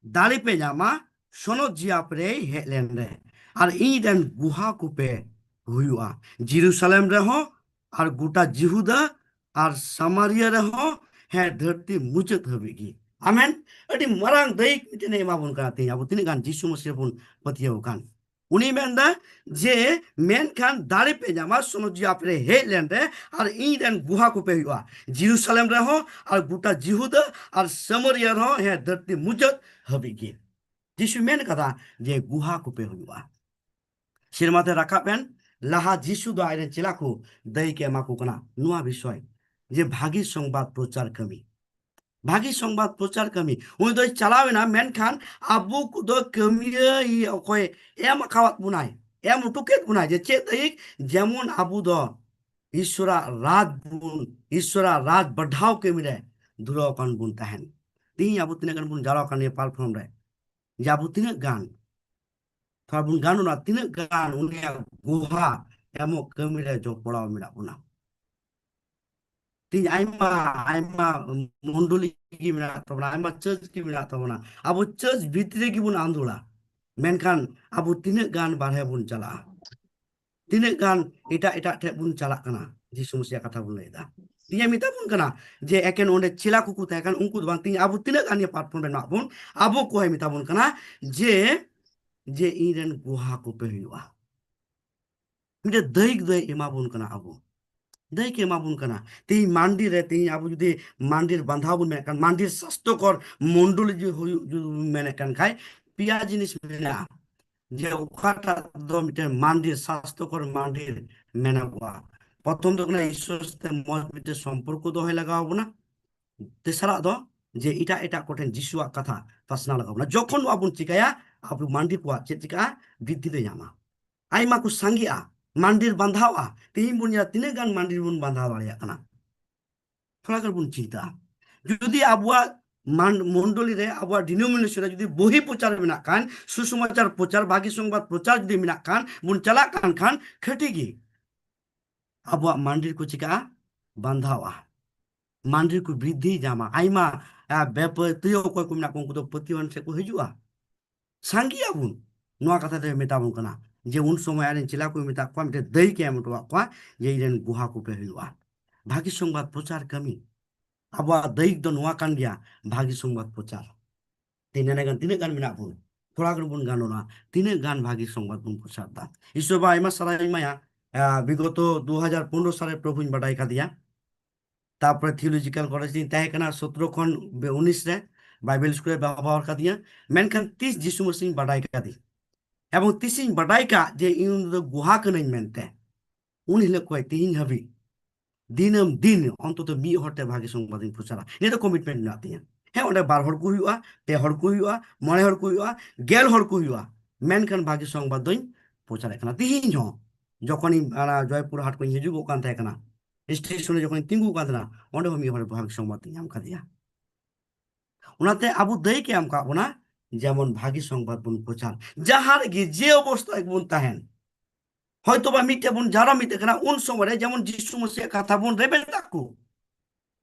ᱫᱟᱲᱮ ᱯᱮ ᱧᱟᱢᱟ ᱥᱚᱱᱚᱛ ᱡᱤᱭᱟᱯ ᱨᱮᱭ ᱦᱮᱡ ᱞᱮᱱ ᱨᱮ, ᱟᱨ ᱤᱧ ᱨᱮᱱ ᱜᱩᱦᱟ ᱠᱚᱯᱮ ᱦᱩᱭᱩᱜᱼᱟ, ᱡᱮᱨᱩᱥᱟᱞᱮᱢ ᱨᱮᱦᱚᱸ ᱟᱨ ᱜᱚᱴᱟ ᱡᱤᱦᱩᱫᱟ ᱟᱨ ᱥᱟᱢᱟᱨᱤᱭᱟ ᱨᱮᱦᱚᱸ, ᱦᱮᱸ, ᱫᱷᱟᱹᱨᱛᱤ ᱢᱩᱪᱟᱹᱫ ᱦᱟᱹᱵᱤᱡ ᱜᱮ᱾ ᱟᱢᱮᱱ᱾ ᱟᱹᱰᱤ ᱢᱟᱨᱟᱝ ᱫᱟᱹᱭᱤᱠ ᱢᱤᱫᱴᱮᱱ ᱮ ᱮᱢᱟ ᱵᱚᱱ ᱠᱟᱱᱟ ᱛᱮᱦᱮᱧ ᱟᱵᱚ ᱛᱤᱱᱟᱹᱜ ᱜᱟᱱ ᱡᱤᱥᱩ ᱢᱟᱹᱥᱤ ᱨᱮᱵᱚᱱ ᱯᱟᱹᱛᱭᱟᱹᱣ ᱟᱠᱟᱱ᱾ ᱩᱱᱤ ᱢᱮᱱᱫᱟ ᱡᱮ, "ᱢᱮᱱᱠᱷᱟᱱ ᱫᱟᱲᱮ ᱯᱮ ᱧᱟᱢᱟ ᱥᱚᱱᱚᱛ ᱡᱤᱭᱟᱯ ᱨᱮ ᱦᱮᱡ ᱞᱮᱱ ᱨᱮ, ᱟᱨ ᱤᱧ ᱨᱮᱱ ᱜᱩᱦᱟ ᱠᱚᱯᱮ ᱦᱩᱭᱩᱜᱼᱟ, ᱡᱮᱨᱩᱥᱟᱞᱮᱢ ᱨᱮᱦᱚᱸ ᱟᱨ ᱜᱚᱴᱟ ᱡᱤᱦᱩᱫᱟ ᱟᱨ ᱥᱟᱢᱟᱨᱤᱭᱟ ᱨᱮᱦᱚᱸ, ᱦᱮᱸ, ᱫᱷᱟᱹᱨᱛᱤ ᱢᱩᱪᱟᱹᱫ ᱦᱟᱹᱵᱤᱡ ᱜᱮ᱾" ᱡᱤᱥᱩ ᱢᱮᱱ ᱠᱟᱫᱟ ᱡᱮ, "ᱜᱩᱦᱟ ᱠᱚᱯᱮ ᱦᱩᱭᱩᱜᱼᱟ᱾" ᱥᱮᱨᱢᱟ ᱛᱮ ᱨᱟᱠᱟᱵ ᱮᱱ ᱞᱟᱦᱟ ᱡᱤᱥᱩ ᱫᱚ ᱟᱡ ᱨᱮᱱ ᱪᱮᱞᱟ ᱠᱚ ᱫᱟᱹᱭᱤᱠ ᱮ ᱮᱢᱟ ᱠᱚ ᱠᱟᱱᱟ ᱱᱚᱣᱟ ᱵᱤᱥᱚᱭ, ᱡᱮ ᱵᱷᱟᱹᱜᱤ ᱥᱚᱝᱵᱟᱫ ᱯᱨᱚᱪᱟᱨ ᱠᱟᱹᱢᱤ, ᱵᱷᱟᱹᱜᱤ ᱥᱚᱝᱵᱟᱫ ᱯᱨᱚᱪᱟᱨ ᱠᱟᱹᱢᱤ᱾ ᱩᱱᱤ ᱫᱚᱭ ᱪᱟᱞᱟᱣ ᱮᱱᱟ, ᱢᱮᱱᱠᱷᱟᱱ ᱟᱵᱚ ᱠᱚᱫᱚ ᱠᱟᱹᱢᱤᱭᱟᱹ ᱚᱠᱚᱭ ᱮᱢ ᱟᱠᱟᱣᱟᱫ ᱵᱚᱱᱟᱭ, ᱮᱢ ᱦᱚᱴᱚ ᱠᱮᱫ ᱵᱚᱱᱟᱭ ᱡᱮ ᱪᱮᱫ ᱫᱟᱹᱭᱤᱠ? ᱡᱮᱢᱚᱱ ᱟᱵᱚ ᱫᱚ ᱤᱥᱚᱨᱟᱜ ᱨᱟᱡᱽ ᱵᱚᱱ, ᱤᱥᱚᱨᱟᱜ ᱨᱟᱡᱽ ᱵᱟᱰᱷᱟᱣ ᱠᱟᱹᱢᱤ ᱨᱮ ᱫᱷᱩᱨᱟᱹᱣ ᱟᱠᱟᱱ ᱵᱚᱱ ᱛᱟᱦᱮᱱ᱾ ᱛᱮᱦᱮᱧ ᱟᱵᱚ ᱛᱤᱱᱟᱹᱜ ᱜᱟᱱ ᱵᱚᱱ ᱡᱟᱣᱨᱟ ᱟᱠᱟᱱ ᱱᱤᱭᱟᱹ platform ᱨᱮ, ᱡᱮ ᱟᱵᱚ ᱛᱤᱱᱟᱹᱜ ᱜᱟᱱ, ᱛᱷᱚᱲᱟ ᱵᱚᱱ ᱜᱟᱱᱚᱜᱼᱟ, ᱛᱤᱱᱟᱹᱜ ᱜᱟᱱ ᱩᱱᱤᱭᱟᱜ ᱜᱩᱦᱟ ᱮᱢᱚᱜ ᱠᱟᱹᱢᱤ ᱨᱮ ᱡᱚᱯᱲᱟᱣ ᱢᱮᱱᱟᱜ ᱵᱚᱱᱟ? ᱛᱮᱦᱮᱧ ᱟᱭᱢᱟ, ᱟᱭᱢᱟ ᱢᱚᱱᱰᱚᱞᱤ ᱜᱮ ᱢᱮᱱᱟᱜ ᱛᱟᱵᱚᱱᱟ, ᱟᱭᱢᱟ church ᱜᱮ ᱢᱮᱱᱟᱜ ᱛᱟᱵᱚᱱᱟ᱾ ᱟᱵᱚ church ᱵᱷᱤᱛᱨᱤ ᱜᱮᱵᱚᱱ ᱟᱸᱫᱳᱲᱟ, ᱢᱮᱱᱠᱷᱟᱱ ᱟᱵᱚ ᱛᱤᱱᱟᱹᱜ ᱜᱟᱱ ᱵᱟᱨᱦᱮ ᱵᱚᱱ ᱪᱟᱞᱟᱜᱼᱟ? ᱛᱤᱱᱟᱹᱜ ᱜᱟᱱ ᱮᱴᱟᱜ ᱮᱴᱟᱜ ᱴᱷᱮᱱ ᱵᱚᱱ ᱪᱟᱞᱟᱜ ᱠᱟᱱᱟ? ᱡᱤᱥᱩ ᱢᱟᱹᱥᱤᱭᱟᱜ ᱠᱟᱛᱷᱟ ᱵᱚᱱ ᱞᱟᱹᱭ ᱮᱫᱟ᱾ ᱛᱮᱦᱮᱧ ᱢᱮᱛᱟ ᱵᱚᱱ ᱠᱟᱱᱟ ᱡᱮ ᱮᱠᱮᱱ ᱚᱸᱰᱮ ᱪᱮᱞᱟ ᱠᱚᱠᱚ ᱛᱟᱦᱮᱸ ᱠᱟᱱᱟ, ᱩᱱᱠᱩ ᱫᱚ ᱵᱟᱝ᱾ ᱛᱮᱦᱮᱧ ᱟᱵᱚ ᱛᱤᱱᱟᱹᱜ ᱜᱟᱱ ᱱᱤᱭᱟᱹ platform ᱨᱮ ᱢᱮᱱᱟᱜ ᱵᱚᱱ, ᱟᱵᱚ ᱠᱚ ᱦᱚᱸᱭ ᱢᱮᱛᱟ ᱵᱚᱱ ᱠᱟᱱᱟ ᱡᱮ, ᱡᱮ ᱤᱧ ᱨᱮᱱ ᱜᱩᱦᱟ ᱠᱚᱯᱮ ᱦᱩᱭᱩᱜᱼᱟ᱾ ᱢᱤᱫᱴᱮᱱ ᱫᱟᱹᱭᱤᱠ ᱫᱚᱭ ᱮᱢᱟ ᱵᱚᱱ ᱠᱟᱱᱟ, ᱟᱵᱚ ᱫᱟᱹᱭᱤᱠ ᱮ ᱮᱢᱟ ᱵᱚᱱ ᱠᱟᱱᱟ᱾ ᱛᱮᱦᱮᱧ ᱢᱟᱱᱰᱤ ᱨᱮ, ᱛᱮᱦᱮᱧ ᱟᱵᱚ ᱡᱩᱫᱤ ᱢᱟᱱᱰᱤᱨ ᱵᱟᱸᱫᱷᱟᱣ ᱵᱚᱱ ᱢᱮᱱᱮᱫ ᱠᱷᱟᱱ, ᱢᱟᱱᱰᱤᱨ ᱥᱟᱥᱛᱚᱠᱚᱨ ᱢᱚᱱᱰᱚᱞᱤ ᱡᱩᱫᱤ ᱦᱩᱭᱩᱜ, ᱡᱩᱫᱤ ᱵᱚᱱ ᱢᱮᱱᱮᱫ ᱠᱟᱱ ᱠᱷᱟᱡ, ᱯᱮᱭᱟ ᱡᱤᱱᱤᱥ ᱢᱮᱱᱟᱜᱼᱟ᱾ ᱡᱮ ᱚᱠᱟᱴᱟᱜ ᱫᱚ ᱢᱤᱫᱴᱮᱱ ᱢᱟᱱᱰᱤᱨ, ᱥᱟᱥᱛᱚᱠᱚᱨ ᱢᱟᱱᱰᱤᱨ ᱢᱮᱱᱚᱜᱚᱜᱼᱟ᱾ ᱯᱨᱚᱛᱷᱚᱢ ᱫᱚ ᱠᱟᱱᱟ ᱤᱥᱥᱚᱨ ᱥᱟᱛᱮ ᱢᱚᱡᱽ ᱢᱤᱫᱴᱮᱱ ᱥᱚᱢᱯᱚᱨᱠᱚ ᱫᱚᱦᱚᱭ ᱞᱟᱜᱟᱣ ᱵᱚᱱᱟ᱾ ᱛᱮᱥᱟᱨᱟᱜ ᱫᱚ ᱡᱮ ᱮᱴᱟᱜ ᱮᱴᱟᱜ ᱠᱚᱴᱷᱮᱱ ᱡᱤᱥᱩᱣᱟᱜ ᱠᱟᱛᱷᱟ ᱯᱟᱥᱱᱟᱣ ᱞᱟᱜᱟᱣ ᱵᱚᱱᱟ᱾ ᱡᱚᱠᱷᱚᱱ ᱱᱚᱣᱟ ᱵᱚᱱ ᱪᱤᱠᱟᱹᱭᱟ, ᱟᱵᱚ ᱢᱟᱱᱰᱤ ᱠᱚᱣᱟᱜ ᱪᱮᱫ ᱪᱤᱠᱟᱹᱜᱼᱟ? ᱵᱨᱤᱫᱽᱫᱷᱤ ᱞᱮ ᱧᱟᱢᱟ᱾ ᱟᱭᱢᱟ ᱠᱚ ᱥᱟᱸᱜᱮᱜᱼᱟ, ᱢᱟᱱᱰᱤᱨ ᱵᱟᱸᱫᱷᱟᱣᱼᱟ᱾ ᱛᱮᱦᱮᱧ ᱵᱚᱱ ᱧᱮᱞᱟ ᱛᱤᱱᱟᱹᱜ ᱜᱟᱱ ᱢᱟᱱᱰᱤᱨ ᱵᱚᱱ ᱵᱟᱸᱫᱷᱟᱣ ᱫᱟᱲᱮᱭᱟᱜ ᱠᱟᱱᱟ᱾ ᱛᱷᱚᱲᱟ ᱜᱟᱱ ᱵᱚᱱ ᱪᱤᱱᱛᱟᱹᱜᱼᱟ᱾ ᱡᱩᱫᱤ ᱟᱵᱚᱣᱟᱜ ᱢᱟᱱ-, ᱢᱚᱱᱰᱚᱞᱤ ᱨᱮ, ᱟᱵᱚᱣᱟᱜ denomination ᱨᱮ ᱡᱩᱫᱤ ᱵᱚᱦᱤ ᱯᱨᱚᱪᱟᱨ ᱢᱮᱱᱟᱜ ᱠᱷᱟᱱ, ᱥᱩᱥᱚᱢᱟᱪᱟᱨ ᱯᱨᱚᱪᱟᱨ, ᱵᱷᱟᱹᱜᱤ ᱥᱚᱝᱵᱟᱫ ᱯᱨᱚᱪᱟᱨ ᱡᱩᱫᱤ ᱢᱮᱱᱟᱜ ᱠᱷᱟᱱ, ᱵᱚᱱ ᱪᱟᱞᱟᱜ ᱠᱟᱱ ᱠᱷᱟᱱ, ᱠᱷᱟᱹᱴᱤ ᱜᱮ ᱟᱵᱚᱣᱟᱜ ᱢᱟᱱᱰᱤᱨ ᱠᱚ ᱪᱤᱠᱟᱹᱜᱼᱟ? ᱵᱟᱸᱫᱷᱟᱣᱼᱟ᱾ ᱢᱟᱱᱰᱤᱨ ᱠᱚ ᱵᱨᱤᱫᱽᱫᱷᱤ ᱧᱟᱢᱟ᱾ ᱟᱭᱢᱟ, ᱟ, ᱵᱮᱯᱟᱹᱛᱤᱭᱟᱹ ᱚᱠᱚᱭ ᱠᱚ ᱢᱮᱱᱟᱜ ᱠᱚᱣᱟ, ᱩᱱᱠᱩ ᱫᱚ ᱯᱟᱹᱛᱭᱟᱹᱣᱟᱱ ᱥᱮᱫ ᱠᱚ ᱦᱤᱡᱩᱜᱼᱟ᱾ ᱥᱟᱸᱜᱮᱜ ᱟᱵᱚᱱ᱾ ᱱᱚᱣᱟ ᱠᱟᱛᱷᱟ ᱛᱮ ᱢᱮᱛᱟ ᱵᱚᱱ ᱠᱟᱱᱟ ᱡᱮ ᱩᱱ ᱥᱚᱢᱚᱭ ᱟᱡᱨᱮᱱ ᱪᱮᱞᱟ ᱠᱚ ᱢᱮᱛᱟᱜ ᱠᱚᱣᱟ, ᱢᱤᱫᱴᱮᱱ ᱫᱟᱹᱭᱤᱠ ᱮ ᱮᱢ ᱦᱚᱴᱚᱣᱟᱜ ᱠᱚᱣᱟ ᱡᱮ ᱤᱧᱨᱮᱱ ᱜᱚᱦᱟ ᱠᱚᱯᱮ ᱦᱩᱭᱩᱜᱼᱟ᱾ ᱵᱷᱟᱹᱜᱤ ᱥᱚᱝᱵᱟᱫ ᱯᱨᱚᱪᱟᱨ ᱠᱟᱹᱢᱤ᱾ ᱟᱵᱚᱣᱟᱜ ᱫᱟᱹᱭᱤᱠ ᱫᱚ ᱱᱚᱣᱟ ᱠᱟᱱ ᱜᱮᱭᱟ, ᱵᱷᱟᱹᱜᱤ ᱥᱚᱝᱵᱟᱫ ᱯᱨᱚᱪᱟᱨ᱾ ᱛᱤᱱᱟᱹᱜ ᱜᱟᱱ, ᱛᱤᱱᱟᱹᱜ ᱜᱟᱱ ᱢᱮᱱᱟᱜ ᱵᱚᱱ? ᱛᱷᱚᱲᱟ ᱜᱟᱱ ᱵᱚᱱ ᱜᱟᱱᱚᱜᱼᱟ᱾ ᱛᱤᱱᱟᱹᱜ ᱜᱟᱱ ᱵᱷᱟᱹᱜᱤ ᱥᱚᱝᱵᱟᱫ ᱵᱚᱱ ᱯᱨᱚᱪᱟᱨ ᱫᱟ? ᱤᱥᱚᱨ ᱵᱟ ᱟᱭᱢᱟ ᱥᱟᱨᱦᱟᱣ ᱤᱧ ᱮᱢᱟᱭᱟ᱾ ᱟ, ᱵᱤᱜᱚᱛᱚ ᱫᱩ ᱦᱟᱡᱟᱨ ᱯᱚᱱᱨᱚ ᱥᱟᱞᱨᱮ ᱯᱨᱚᱵᱷᱩᱧ ᱵᱟᱰᱟᱭ ᱠᱟᱫᱮᱭᱟ᱾ ᱛᱟᱨᱯᱚᱨᱮ theological college ᱨᱤᱧ ᱛᱟᱦᱮᱸ ᱠᱟᱱᱟ ᱥᱚᱛᱨᱚ ᱠᱷᱚᱱ ᱩᱱᱤᱥ ᱨᱮ᱾ ᱵᱟᱭᱵᱮᱞ ᱥᱠᱩᱞ ᱨᱮ ᱵᱮᱵᱚᱦᱟᱨ ᱠᱟᱫᱤᱧᱟ᱾ ᱢᱮᱱᱠᱷᱟᱱ ᱛᱤᱥ ᱡᱤᱥᱩ ᱢᱟᱹᱥᱤᱧ ᱵᱟᱰᱟᱭ ᱠᱟᱫᱮ, ᱮᱵᱚᱝ ᱛᱤᱥᱤᱧ ᱵᱟᱰᱟᱭ ᱠᱟᱜ ᱡᱮ ᱤᱧ ᱫᱚ ᱜᱚᱦᱟ ᱠᱟᱹᱱᱟᱹᱧ ᱢᱮᱱᱛᱮ, ᱩᱱ ᱦᱤᱞᱳᱜ ᱠᱷᱚᱱ ᱛᱤᱦᱤᱧ ᱦᱟᱹᱵᱤᱡ ᱫᱤᱱᱟᱹᱢ ᱫᱤᱱ ᱚᱱᱛᱚᱛᱚ ᱢᱤᱫ ᱦᱚᱲ ᱛᱮ ᱵᱷᱟᱹᱜᱤ ᱥᱚᱝᱵᱟᱫ ᱤᱧ ᱯᱨᱚᱪᱟᱨᱟ᱾ ᱱᱤᱭᱟᱹ ᱫᱚ commitment ᱢᱮᱱᱟᱜ ᱛᱤᱧᱟ᱾ ᱦᱮᱸ, ᱚᱸᱰᱮ ᱵᱟᱨ ᱦᱚᱲ ᱠᱚ ᱦᱩᱭᱩᱜᱼᱟ, ᱯᱮ ᱦᱚᱲ ᱠᱚ ᱦᱩᱭᱩᱜᱼᱟ, ᱢᱚᱬᱮ ᱦᱚᱲ ᱠᱚ ᱦᱩᱭᱩᱜᱼᱟ, ᱜᱮᱞ ᱦᱚᱲ ᱠᱚ ᱦᱩᱭᱩᱜᱼᱟ, ᱢᱮᱱᱠᱷᱟᱱ ᱵᱷᱟᱹᱜᱤ ᱥᱚᱝᱵᱟᱫ ᱫᱚᱧ ᱯᱨᱚᱪᱟᱨᱮᱫ ᱠᱟᱱᱟ᱾ ᱛᱤᱦᱤᱧ ᱦᱚᱸ ᱡᱚᱠᱷᱚᱱᱤᱧ, ᱚᱱᱟ ᱡᱚᱭᱯᱩᱨ ᱦᱟᱴ ᱠᱷᱚᱱᱤᱧ ᱦᱤᱡᱩᱜᱚᱜ ᱠᱟᱱ ᱛᱟᱦᱮᱸ ᱠᱟᱱᱟ, ᱥᱴᱮᱥᱚᱱ ᱨᱮ ᱡᱚᱠᱷᱚᱱᱤᱧ ᱛᱤᱸᱜᱩ ᱠᱟᱱ ᱛᱟᱦᱮᱱᱟ, ᱚᱸᱰᱮ ᱦᱚᱸ ᱢᱤᱫ ᱦᱚᱲ ᱵᱷᱟᱹᱜᱤ ᱥᱚᱝᱵᱟᱫ ᱤᱧ ᱧᱟᱢ ᱠᱟᱫᱮᱭᱟ᱾ ᱚᱱᱟᱛᱮ ᱟᱵᱚ ᱫᱟᱹᱭᱤᱠ ᱮ ᱮᱢ ᱠᱟᱜ ᱵᱚᱱᱟ, ᱡᱮᱢᱚᱱ ᱵᱷᱟᱹᱜᱤ ᱥᱚᱝᱵᱟᱫ ᱵᱚᱱ ᱯᱨᱚᱪᱟᱨ, ᱡᱟᱦᱟᱸ ᱨᱮᱜᱮ ᱡᱮ ᱚᱵᱚᱥᱛᱟ ᱨᱮᱜᱮ ᱵᱚᱱ ᱛᱟᱦᱮᱱ᱾ ᱦᱚᱭᱛᱳ ᱵᱟ ᱢᱤᱫᱴᱮᱡ ᱵᱚᱱ ᱡᱟᱣᱨᱟ ᱢᱤᱫᱴᱮᱡ ᱠᱟᱱᱟ, ᱩᱱ ᱥᱚᱢᱚᱭ ᱨᱮ ᱡᱮᱢᱚᱱ ᱡᱤᱥᱩ ᱢᱟᱹᱥᱤᱭᱟᱜ ᱠᱟᱛᱷᱟ ᱵᱚᱱ ᱨᱮᱵᱮᱫ ᱟᱠᱚ᱾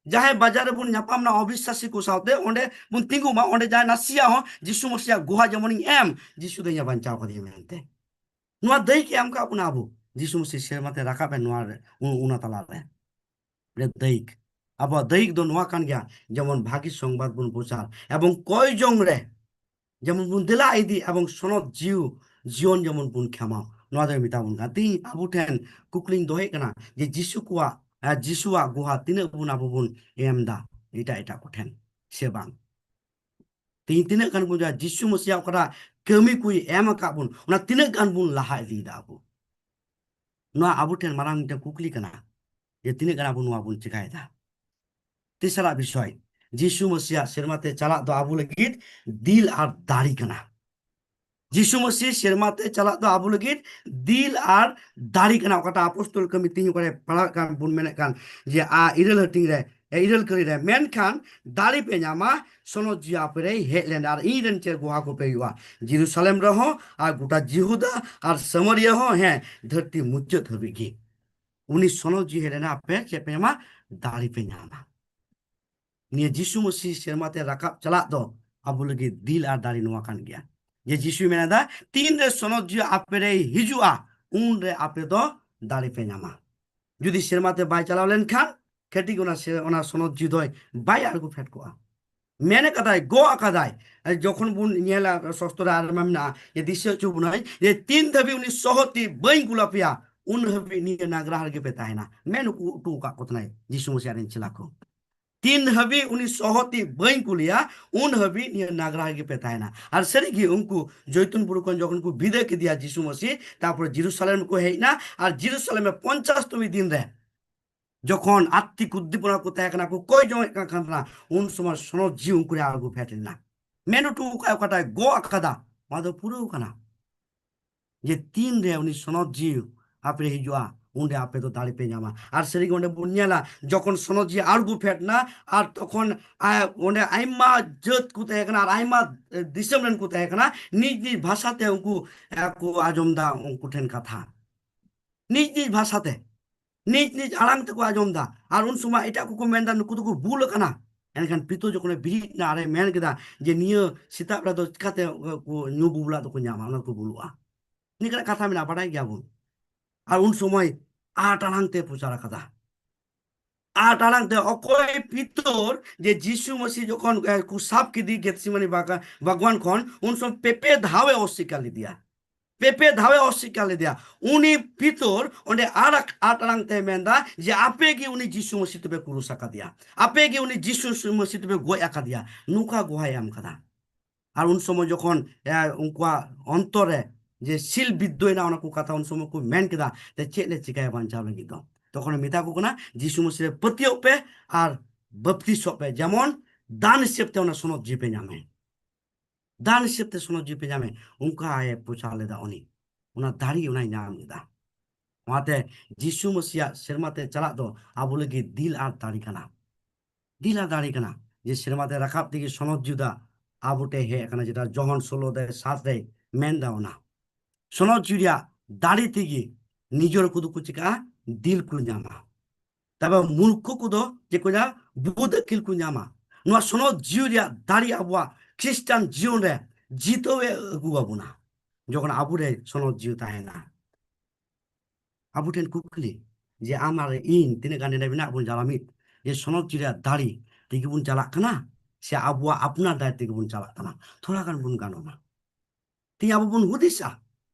ᱡᱟᱦᱟᱸᱭ ᱵᱟᱡᱟᱨ ᱨᱮᱵᱚᱱ ᱧᱟᱯᱟᱢ ᱱᱟ ᱚᱵᱤᱥᱥᱟᱥᱤ ᱠᱚ ᱥᱟᱶᱛᱮ, ᱚᱸᱰᱮ ᱵᱚᱱ ᱛᱤᱸᱜᱩ ᱢᱟ, ᱚᱸᱰᱮ ᱡᱟᱦᱟᱸᱭ ᱱᱟᱥᱮᱭᱟᱜ ᱦᱚᱸ ᱡᱤᱥᱩ ᱢᱟᱹᱥᱤᱭᱟᱜ ᱜᱚᱦᱟ ᱡᱮᱢᱚᱱᱤᱧ ᱮᱢ, ᱡᱤᱥᱩ ᱫᱚ ᱤᱧᱮ ᱵᱟᱧᱪᱟᱣ ᱠᱟᱫᱤᱧᱟ ᱢᱮᱱᱛᱮ᱾ ᱱᱚᱣᱟ ᱫᱟᱹᱭᱤᱠ ᱮ ᱮᱢ ᱠᱟᱜ ᱵᱚᱱᱟ ᱟᱵᱚ, ᱡᱤᱥᱩ ᱢᱟᱹᱥᱤ ᱥᱮᱨᱢᱟ ᱛᱮ ᱨᱟᱠᱟᱵ ᱮᱱ ᱱᱚᱣᱟ ᱨᱮ, ᱚᱱ-, ᱚᱱᱟ ᱛᱟᱞᱟ ᱨᱮ᱾ ᱨᱮ ᱫᱟᱹᱭᱤᱠ᱾ ᱟᱵᱚᱣᱟᱜ ᱫᱟᱹᱭᱤᱠ ᱫᱚ ᱱᱚᱣᱟ ᱠᱟᱱ ᱜᱮᱭᱟ, ᱡᱮᱢᱚᱱ ᱵᱷᱟᱹᱜᱤ ᱥᱚᱝᱵᱟᱫ ᱵᱚᱱ ᱯᱨᱚᱪᱟᱨ ᱮᱵᱚᱝ ᱠᱚᱭ ᱡᱚᱝ ᱨᱮ ᱡᱮᱢᱚᱱ ᱵᱚᱱ ᱫᱮᱞᱟ ᱤᱫᱤ ᱮᱵᱚᱝ ᱥᱚᱱᱚᱛ ᱡᱤᱣ-, ᱡᱤᱭᱚᱱ ᱡᱮᱢᱚᱱ ᱵᱚᱱ ᱠᱷᱮᱢᱟᱣ, ᱱᱚᱣᱟ ᱫᱚᱭ ᱢᱮᱛᱟ ᱵᱚᱱ ᱠᱟᱱᱟ᱾ ᱛᱤᱦᱤᱧ ᱟᱵᱚ ᱴᱷᱮᱱ ᱠᱩᱠᱞᱤᱧ ᱫᱚᱦᱚᱭᱮᱫ ᱠᱟᱱᱟ ᱡᱮ ᱡᱤᱥᱩ ᱠᱚᱣᱟᱜ, ᱟᱨ ᱡᱤᱥᱩᱣᱟᱜ ᱜᱚᱦᱟ ᱛᱤᱱᱟᱹᱜ ᱵᱚᱱ ᱟᱵᱚ ᱵᱚᱱ ᱮᱢ ᱫᱟ ᱮᱴᱟᱜ ᱮᱴᱟᱜ ᱠᱚᱴᱷᱮᱱ ᱥᱮ ᱵᱟᱝ? ᱛᱤᱦᱤᱧ ᱛᱤᱱᱟᱹᱜ ᱜᱟᱱ ᱵᱚᱱ ᱡᱤᱥᱩ ᱢᱟᱹᱥᱤᱭᱟᱜ ᱚᱠᱟᱴᱟᱜ ᱠᱟᱹᱢᱤ ᱠᱚᱭ ᱮᱢ ᱟᱠᱟᱫ ᱵᱚᱱ, ᱚᱱᱟ ᱛᱤᱱᱟᱹᱜ ᱜᱟᱱ ᱵᱚᱱ ᱞᱟᱦᱟ ᱤᱫᱤᱭᱮᱫᱟ ᱟᱵᱚ? ᱱᱚᱣᱟ ᱟᱵᱚ ᱴᱷᱮᱱ ᱢᱟᱨᱟᱝ ᱢᱤᱫᱴᱮᱱ ᱠᱩᱠᱞᱤ ᱠᱟᱱᱟ, ᱡᱮ ᱛᱤᱱᱟᱹᱜ ᱜᱟᱱ ᱟᱵᱚ ᱱᱚᱣᱟ ᱵᱚᱱ ᱪᱮᱠᱟᱭᱮᱫᱟ᱾ ᱛᱮᱥᱟᱨᱟᱜ ᱵᱤᱥᱚᱭ, ᱡᱤᱥᱩ ᱢᱟᱹᱥᱤᱭᱟᱜ ᱥᱮᱨᱢᱟ ᱛᱮ ᱪᱟᱞᱟᱜ ᱫᱚ ᱟᱵᱚ ᱞᱟᱹᱜᱤᱫ ᱫᱤᱞ ᱟᱨ ᱫᱟᱲᱮ ᱠᱟᱱᱟ᱾ ᱡᱤᱥᱩ ᱢᱟᱹᱥᱤ ᱥᱮᱨᱢᱟ ᱛᱮ ᱪᱟᱞᱟᱜ ᱫᱚ ᱟᱵᱚ ᱞᱟᱹᱜᱤᱫ ᱫᱤᱞ ᱟᱨ ᱫᱟᱲᱮ ᱠᱟᱱᱟ᱾ ᱚᱠᱟᱴᱟᱜ ᱟᱯᱚᱥᱛᱚᱞ ᱠᱟᱹᱢᱤ ᱛᱤᱦᱤᱧ ᱚᱠᱟᱨᱮ ᱯᱟᱲᱦᱟᱜ ᱠᱟᱱ ᱵᱚᱱ ᱢᱮᱱᱮᱫ ᱠᱟᱱ, ᱡᱮ ᱟ, ᱤᱨᱟᱹᱞ ᱦᱟᱹᱴᱤᱧ ᱨᱮ, ᱮ, ᱤᱨᱟᱹᱞ ᱠᱟᱹᱨᱤ ᱨᱮ, ᱢᱮᱱᱠᱷᱟᱱ ᱫᱟᱲᱮ ᱯᱮ ᱧᱟᱢᱟ, ᱥᱚᱱᱚᱛ ᱡᱤᱣᱤ ᱟᱯᱮ ᱨᱮᱭ ᱦᱮᱡ ᱞᱮᱱᱟ, ᱟᱨ ᱤᱧ ᱨᱮᱱ ᱪᱮ ᱜᱚᱦᱟ ᱠᱚᱯᱮ ᱦᱩᱭᱩᱜᱼᱟ᱾ ᱡᱮᱨᱩᱥᱟᱞᱮᱢ ᱨᱮᱦᱚᱸ, ᱟᱨ ᱜᱚᱴᱟ ᱡᱤᱦᱩᱫᱟ ᱟᱨ ᱥᱟᱢᱟᱨᱤᱭᱟ ᱦᱚᱸ, ᱦᱮᱸ, ᱫᱷᱟᱹᱨᱛᱤ ᱢᱩᱪᱟᱹᱫ ᱦᱟᱹᱵᱤᱡ ᱜᱮ᱾ ᱩᱱᱤ ᱥᱚᱱᱚᱛ ᱡᱤᱣᱤ ᱦᱮᱡ ᱞᱮᱱᱟ, ᱟᱯᱮ ᱪᱮᱫ ᱯᱮ ᱧᱟᱢᱟ? ᱫᱟᱲᱮ ᱯᱮ ᱧᱟᱢᱟ᱾ ᱱᱤᱭᱟᱹ ᱡᱤᱥᱩ ᱢᱟᱹᱥᱤ ᱥᱮᱨᱢᱟ ᱛᱮ ᱨᱟᱠᱟᱵ ᱪᱟᱞᱟᱜ ᱫᱚ ᱟᱵᱚ ᱞᱟᱹᱜᱤᱫ ᱫᱤᱞ ᱟᱨ ᱫᱟᱲᱮ ᱱᱚᱣᱟ ᱠᱟᱱ ᱜᱮᱭᱟ᱾ ᱡᱮ ᱡᱤᱥᱩᱭ ᱢᱮᱱ ᱮᱫᱟ, "ᱛᱤᱱᱨᱮ ᱥᱚᱱᱚᱛ ᱡᱤᱣᱤ ᱟᱯᱮ ᱨᱮᱭ ᱦᱤᱡᱩᱜᱼᱟ, ᱩᱱᱨᱮ ᱟᱯᱮ ᱫᱚ ᱫᱟᱲᱮ ᱯᱮ ᱧᱟᱢᱟ᱾" ᱡᱩᱫᱤ ᱥᱮᱨᱢᱟ ᱛᱮ ᱵᱟᱭ ᱪᱟᱞᱟᱣ ᱞᱮᱱᱠᱷᱟᱱ, ᱠᱟᱹᱴᱤᱡ ᱚᱱᱟ ᱥᱮ-, ᱚᱱᱟ ᱥᱚᱱᱚᱛ ᱡᱤᱣᱤ ᱫᱚᱭ ᱵᱟᱭ ᱟᱬᱜᱚ ᱯᱷᱮᱰ ᱠᱚᱜᱼᱟ᱾ ᱢᱮᱱ ᱟᱠᱟᱫᱟᱭ, ᱜᱚᱜ ᱟᱠᱟᱫᱟᱭ᱾ ᱟᱨ ᱡᱚᱠᱷᱚᱱ ᱵᱚᱱ ᱧᱮᱞᱟ ᱥᱚᱥᱛᱚ ᱨᱮ ᱟᱨ ᱢᱮᱱᱟᱜᱼᱟ, ᱡᱮ ᱫᱤᱥᱟᱹ ᱦᱚᱪᱚ ᱵᱚᱱᱟᱭ, ᱡᱮ ᱛᱤᱱ ᱫᱷᱟᱹᱵᱤᱡ ᱩᱱᱤ ᱥᱚᱦᱚᱫ ᱛᱤ ᱵᱟᱹᱧ ᱠᱩᱞ ᱟᱯᱮᱭᱟ, ᱩᱱ ᱦᱟᱹᱵᱤᱡ ᱱᱤᱭᱟᱹ ᱱᱟᱜᱽᱨᱟ ᱨᱮᱜᱮ ᱯᱮ ᱛᱟᱦᱮᱱᱟ᱾ ᱢᱮᱱ ᱦᱚᱴᱚ ᱟᱠᱟᱫ ᱠᱚ ᱛᱟᱦᱮᱱᱟᱭ ᱡᱤᱥᱩ ᱢᱟᱹᱥᱤ ᱟᱡ ᱨᱮᱱ ᱪᱮᱞᱟ ᱠᱚ, "ᱛᱤᱱ ᱦᱟᱹᱵᱤᱡ ᱩᱱᱤ ᱥᱚᱦᱚᱫ ᱛᱤ ᱵᱟᱹᱧ ᱠᱩᱞᱮᱭᱟ, ᱩᱱ ᱦᱟᱹᱵᱤᱡ ᱱᱤᱭᱟᱹ ᱱᱟᱜᱽᱨᱟ ᱨᱮᱜᱮ ᱯᱮ ᱛᱟᱦᱮᱱᱟ᱾" ᱟᱨ ᱥᱟᱹᱨᱤᱜᱮ ᱩᱱᱠᱩ ᱡᱚᱭᱛᱩᱱ ᱵᱩᱨᱩ ᱠᱷᱚᱱ ᱡᱚᱠᱷᱚᱱ ᱠᱚ ᱵᱤᱫᱟᱹᱭ ᱠᱮᱫᱮᱭᱟ ᱡᱤᱥᱩ ᱢᱟᱹᱥᱤ, ᱛᱟᱨᱯᱚᱨᱮ ᱡᱮᱨᱩᱥᱟᱞᱮᱢ ᱠᱚ ᱦᱮᱡ ᱮᱱᱟ, ᱟᱨ ᱡᱮᱨᱩᱥᱟᱞᱮᱢ ᱨᱮ ᱯᱚᱧᱪᱟᱥ ᱛᱩᱢᱤ ᱫᱤᱱ ᱨᱮ ᱡᱚᱠᱷᱚᱱ ᱟᱛᱛᱤᱠ ᱩᱫᱫᱤᱯᱚᱱᱟ ᱠᱚ ᱛᱟᱦᱮᱸ ᱠᱟᱱᱟ, ᱠᱚ ᱠᱚᱭ ᱡᱚᱝ ᱮᱫ ᱠᱟᱱ ᱛᱟᱦᱮᱱᱟ, ᱩᱱ ᱥᱚᱢᱚᱭ ᱥᱚᱱᱚᱛ ᱡᱤᱣᱤ ᱩᱱᱠᱩ ᱨᱮ ᱟᱬᱜᱚ ᱯᱷᱮᱰ ᱞᱮᱱᱟ᱾ ᱢᱮᱱ ᱦᱚᱴᱚ ᱟᱠᱟᱫ, ᱚᱠᱟᱴᱟᱜ ᱜᱚᱜ ᱟᱠᱟᱫᱟ, ᱚᱱᱟ ᱫᱚ ᱯᱩᱨᱟᱹᱣ ᱠᱟᱱᱟ᱾ ᱡᱮ ᱛᱤᱱ ᱨᱮ ᱩᱱᱤ ᱥᱚᱱᱚᱛ ᱡᱤᱣᱤ ᱟᱯᱮ ᱨᱮ ᱦᱤᱡᱩᱜᱼᱟ, ᱩᱱᱨᱮ ᱟᱯᱮ ᱫᱚ ᱫᱟᱲᱮ ᱯᱮ ᱧᱟᱢᱟ᱾ ᱟᱨ ᱥᱟᱹᱨᱤᱜᱮ ᱚᱸᱰᱮ ᱵᱚᱱ ᱧᱮᱞᱟ, ᱡᱚᱠᱷᱚᱱ ᱥᱚᱱᱚᱛ ᱡᱤᱣᱤ ᱟᱬᱜᱚ ᱯᱷᱮᱰ ᱮᱱᱟ, ᱟᱨ ᱛᱚᱠᱷᱚᱱ, ᱟ, ᱚᱸᱰᱮ ᱟᱭᱢᱟ ᱡᱟᱹᱛ ᱠᱚ ᱛᱟᱦᱮᱸ ᱠᱟᱱᱟ, ᱟᱨ ᱟᱭᱢᱟ, ᱮ, ᱫᱤᱥᱚᱢ ᱨᱮᱱ ᱠᱚ ᱛᱟᱦᱮᱸ ᱠᱟᱱᱟ, ᱱᱤᱡ ᱱᱤᱡ ᱵᱷᱟᱥᱟ ᱛᱮ ᱩᱱᱠᱩ, ᱮ, ᱠᱚ ᱟᱸᱡᱚᱢ ᱮᱫᱟ ᱩᱱᱠᱩ ᱴᱷᱮᱱ ᱠᱟᱛᱷᱟ, ᱱᱤᱡ ᱱᱤᱡ ᱵᱷᱟᱥᱟ ᱛᱮ, ᱱᱤᱡ ᱱᱤᱡ ᱟᱲᱟᱝ ᱛᱮᱠᱚ ᱟᱸᱡᱚᱢ ᱮᱫᱟ᱾ ᱟᱨ ᱩᱱ ᱥᱚᱢᱚᱭ ᱮᱴᱟᱜ ᱠᱚᱠᱚ ᱢᱮᱱ ᱮᱫᱟ, "ᱱᱩᱠᱩ ᱫᱚᱠᱚ ᱵᱩᱞ ᱟᱠᱟᱱᱟ᱾" ᱮᱱᱠᱷᱟᱱ ᱯᱤᱛᱚᱨ ᱡᱚᱠᱷᱚᱱᱮ ᱵᱮᱨᱮᱫ ᱮᱱᱟ ᱟᱨᱮ ᱢᱮᱱ ᱠᱮᱫᱟ ᱡᱮ, "ᱱᱤᱭᱟᱹ ᱥᱮᱛᱟᱜ ᱵᱮᱲᱟ ᱫᱚ ᱪᱤᱠᱟᱛᱮ ᱠᱚ ᱧᱩ ᱵᱩᱵᱩᱞᱟᱜ ᱫᱚᱠᱚ ᱧᱟᱢᱟ, ᱚᱱᱟ ᱠᱚ ᱵᱩᱞᱩᱜᱼᱟ?" ᱱᱤᱝᱠᱟᱱᱟᱜ ᱠᱟᱛᱷᱟ ᱢᱮᱱᱟᱜᱼᱟ, ᱵᱟᱰᱟᱭ ᱜᱮᱭᱟᱵᱚᱱ᱾ ᱟᱨ ᱩᱱ ᱥᱚᱢᱚᱭ ᱟᱴ ᱟᱲᱟᱝ ᱛᱮ ᱯᱨᱚᱪᱟᱨ ᱟᱠᱟᱫᱟ᱾ ᱟᱴ ᱟᱲᱟᱝ ᱛᱮ ᱚᱠᱚᱭ ᱯᱤᱛᱚᱨ ᱡᱮ ᱡᱤᱥᱩ ᱢᱟᱹᱥᱤ ᱡᱚᱠᱷᱚᱱ, ᱮ, ᱠᱚ ᱥᱟᱵ ᱠᱮᱫᱮ ᱜᱮᱛᱥᱤᱢᱟᱱᱤ ᱵᱟᱜᱟ-, ᱵᱟᱜᱽᱣᱟᱱ ᱠᱷᱚᱱ, ᱩᱱ ᱥᱚᱢᱚᱭ ᱯᱮ ᱯᱮ ᱫᱷᱟᱣᱮ ᱚᱥᱥᱤᱠᱟᱨ ᱞᱮᱫᱮᱭᱟ᱾ ᱯᱮ ᱯᱮ ᱫᱷᱟᱣᱮ ᱚᱥᱥᱤᱠᱟᱨ ᱞᱮᱫᱮᱭᱟ᱾ ᱩᱱᱤ ᱯᱤᱛᱚᱨ ᱚᱸᱰᱮ ᱟᱨ ᱟᱴ ᱟᱲᱟᱝ ᱛᱮ ᱢᱮᱱᱫᱟ ᱡᱮ, "ᱟᱯᱮ ᱜᱮ ᱩᱱᱤ ᱡᱤᱥᱩ ᱢᱟᱹᱥᱤ ᱛᱮᱯᱮ ᱠᱨᱩᱥ ᱟᱠᱟᱫᱮᱭᱟ, ᱟᱯᱮ ᱜᱮ ᱩᱱᱤ ᱡᱤᱥᱩ ᱢᱟᱹᱥᱤ ᱛᱮᱯᱮ ᱜᱚᱡ ᱟᱠᱟᱫᱮᱭᱟ᱾" ᱱᱚᱝᱠᱟ ᱜᱚᱦᱟᱭ ᱮᱢ ᱠᱟᱫᱟ᱾ ᱟᱨ ᱩᱱ ᱥᱚᱢᱚᱭ ᱡᱚᱠᱷᱚᱱ, ᱮ, ᱩᱱᱠᱩᱣᱟᱜ ᱚᱱᱛᱚᱨ ᱨᱮ ᱡᱮ ᱥᱤᱞ ᱵᱤᱫᱽᱫᱷᱚᱭᱮᱱᱟ, ᱚᱱᱟ ᱠᱚ ᱠᱟᱛᱷᱟ ᱩᱱ ᱥᱚᱢᱚᱭ ᱠᱚ ᱢᱮᱱ ᱠᱮᱫᱟ, ᱛᱮ ᱪᱮᱫ ᱞᱮ ᱪᱤᱠᱟᱹᱭᱟ ᱵᱟᱧᱪᱟᱣ ᱞᱟᱹᱜᱤᱫ ᱫᱚ? ᱛᱚᱠᱷᱚᱱᱮ ᱢᱮᱛᱟ ᱠᱚ ᱠᱟᱱᱟ, "ᱡᱤᱥᱩ ᱢᱟᱹᱥᱤ ᱨᱮ ᱯᱟᱹᱛᱭᱟᱹᱣ ᱯᱮ ᱟᱨ ᱵᱟᱯᱛᱤᱥᱚᱜ ᱯᱮ, ᱡᱮᱢᱚᱱ ᱫᱟᱱ ᱦᱤᱥᱟᱹᱵ ᱛᱮ ᱚᱱᱟ ᱥᱚᱱᱚᱛ ᱡᱤᱣᱤ ᱯᱮ ᱧᱟᱢᱟ, ᱫᱟᱱ ᱦᱤᱥᱟᱹᱵ ᱛᱮ ᱥᱚᱱᱚᱛ ᱡᱤᱣᱤ ᱯᱮ ᱧᱟᱢᱟ", ᱚᱱᱠᱟᱭ ᱯᱨᱚᱪᱟᱨ ᱞᱮᱫᱟ ᱩᱱᱤ᱾ ᱚᱱᱟ ᱫᱟᱲᱮ ᱚᱱᱟᱭ ᱧᱟᱢ ᱞᱮᱫᱟ᱾ ᱚᱱᱟᱛᱮ ᱡᱤᱥᱩ ᱢᱟᱹᱥᱤᱭᱟᱜ ᱥᱮᱨᱢᱟ ᱛᱮ ᱪᱟᱞᱟᱜ ᱫᱚ ᱟᱵᱚ ᱞᱟᱹᱜᱤᱫ ᱫᱤᱞ ᱟᱨ ᱫᱟᱲᱮ ᱠᱟᱱᱟ᱾ ᱫᱤᱞ ᱟᱨ ᱫᱟᱲᱮ ᱠᱟᱱᱟ ᱡᱮ ᱥᱮᱨᱢᱟ ᱛᱮ ᱨᱟᱠᱟᱵ ᱛᱮᱜᱮ ᱥᱚᱱᱚᱛ ᱡᱤᱣᱤ ᱫᱚ ᱟᱵᱚ ᱴᱷᱮᱱ ᱦᱮᱡ ᱟᱠᱟᱱᱟ, ᱡᱮᱴᱟ ᱡᱚᱦᱚᱱ ᱥᱳᱞᱳ ᱫᱮ ᱥᱟᱛ ᱨᱮ ᱢᱮᱱ ᱮᱫᱟ᱾ ᱚᱱᱟ ᱥᱚᱱᱚᱛ ᱡᱤᱣᱤ ᱨᱮᱭᱟᱜ ᱫᱟᱲᱮ ᱛᱮᱜᱮ ᱱᱤᱡᱚᱨ ᱠᱚᱫᱚ ᱠᱚ ᱪᱤᱠᱟᱹᱜᱼᱟ? ᱫᱤᱞ ᱠᱚ ᱧᱟᱢᱟ᱾ ᱛᱚᱵᱮ ᱢᱩᱨᱠᱷᱚ ᱠᱚᱫᱚ ᱪᱮᱫ ᱠᱚ ᱧᱟᱢᱟ? ᱵᱩᱫ ᱟᱹᱠᱤᱞ ᱠᱚ ᱧᱟᱢᱟ᱾ ᱱᱚᱣᱟ ᱥᱚᱱᱚᱛ ᱡᱤᱣᱤ ᱨᱮᱭᱟᱜ ᱫᱟᱲᱮ ᱟᱵᱚᱣᱟᱜ ᱠᱷᱨᱤᱥᱴᱟᱱ ᱡᱤᱭᱚᱱ ᱨᱮ ᱡᱤᱛᱟᱹᱣ ᱮ ᱟᱹᱜᱩ ᱟᱵᱚᱱᱟ᱾ ᱡᱚᱠᱷᱚᱱ ᱟᱵᱚ ᱨᱮ ᱥᱚᱱᱚᱛ ᱡᱤᱣᱤ ᱛᱟᱦᱮᱱᱟ, ᱟᱵᱚ ᱴᱷᱮᱱ ᱠᱩᱠᱞᱤ ᱡᱮ ᱟᱢ ᱟᱨ ᱤᱧ ᱛᱤᱱᱟᱹᱜ ᱜᱟᱱ ᱱᱚᱰᱮ ᱢᱮᱱᱟᱜ ᱵᱚᱱ ᱡᱟᱞᱟᱢᱤᱫ, ᱡᱮ ᱥᱚᱱᱚᱛ ᱡᱤᱣᱤ ᱨᱮᱭᱟᱜ ᱫᱟᱲᱮ ᱛᱮᱜᱮ ᱵᱚᱱ ᱪᱟᱞᱟᱜ ᱠᱟᱱᱟ ᱥᱮ ᱟᱵᱚᱣᱟᱜ ᱟᱯᱱᱟᱨ ᱫᱟᱲᱮ ᱛᱮᱜᱮ ᱵᱚᱱ ᱪᱟᱞᱟᱜ ᱠᱟᱱᱟ? ᱛᱷᱚᱲᱟ ᱜᱟᱱ ᱵᱚᱱ ᱜᱟᱱᱚᱜᱼᱟ᱾ ᱛᱮᱦᱮᱧ ᱟᱵᱚ ᱵᱚᱱ ᱦᱩᱫᱤᱥᱟ,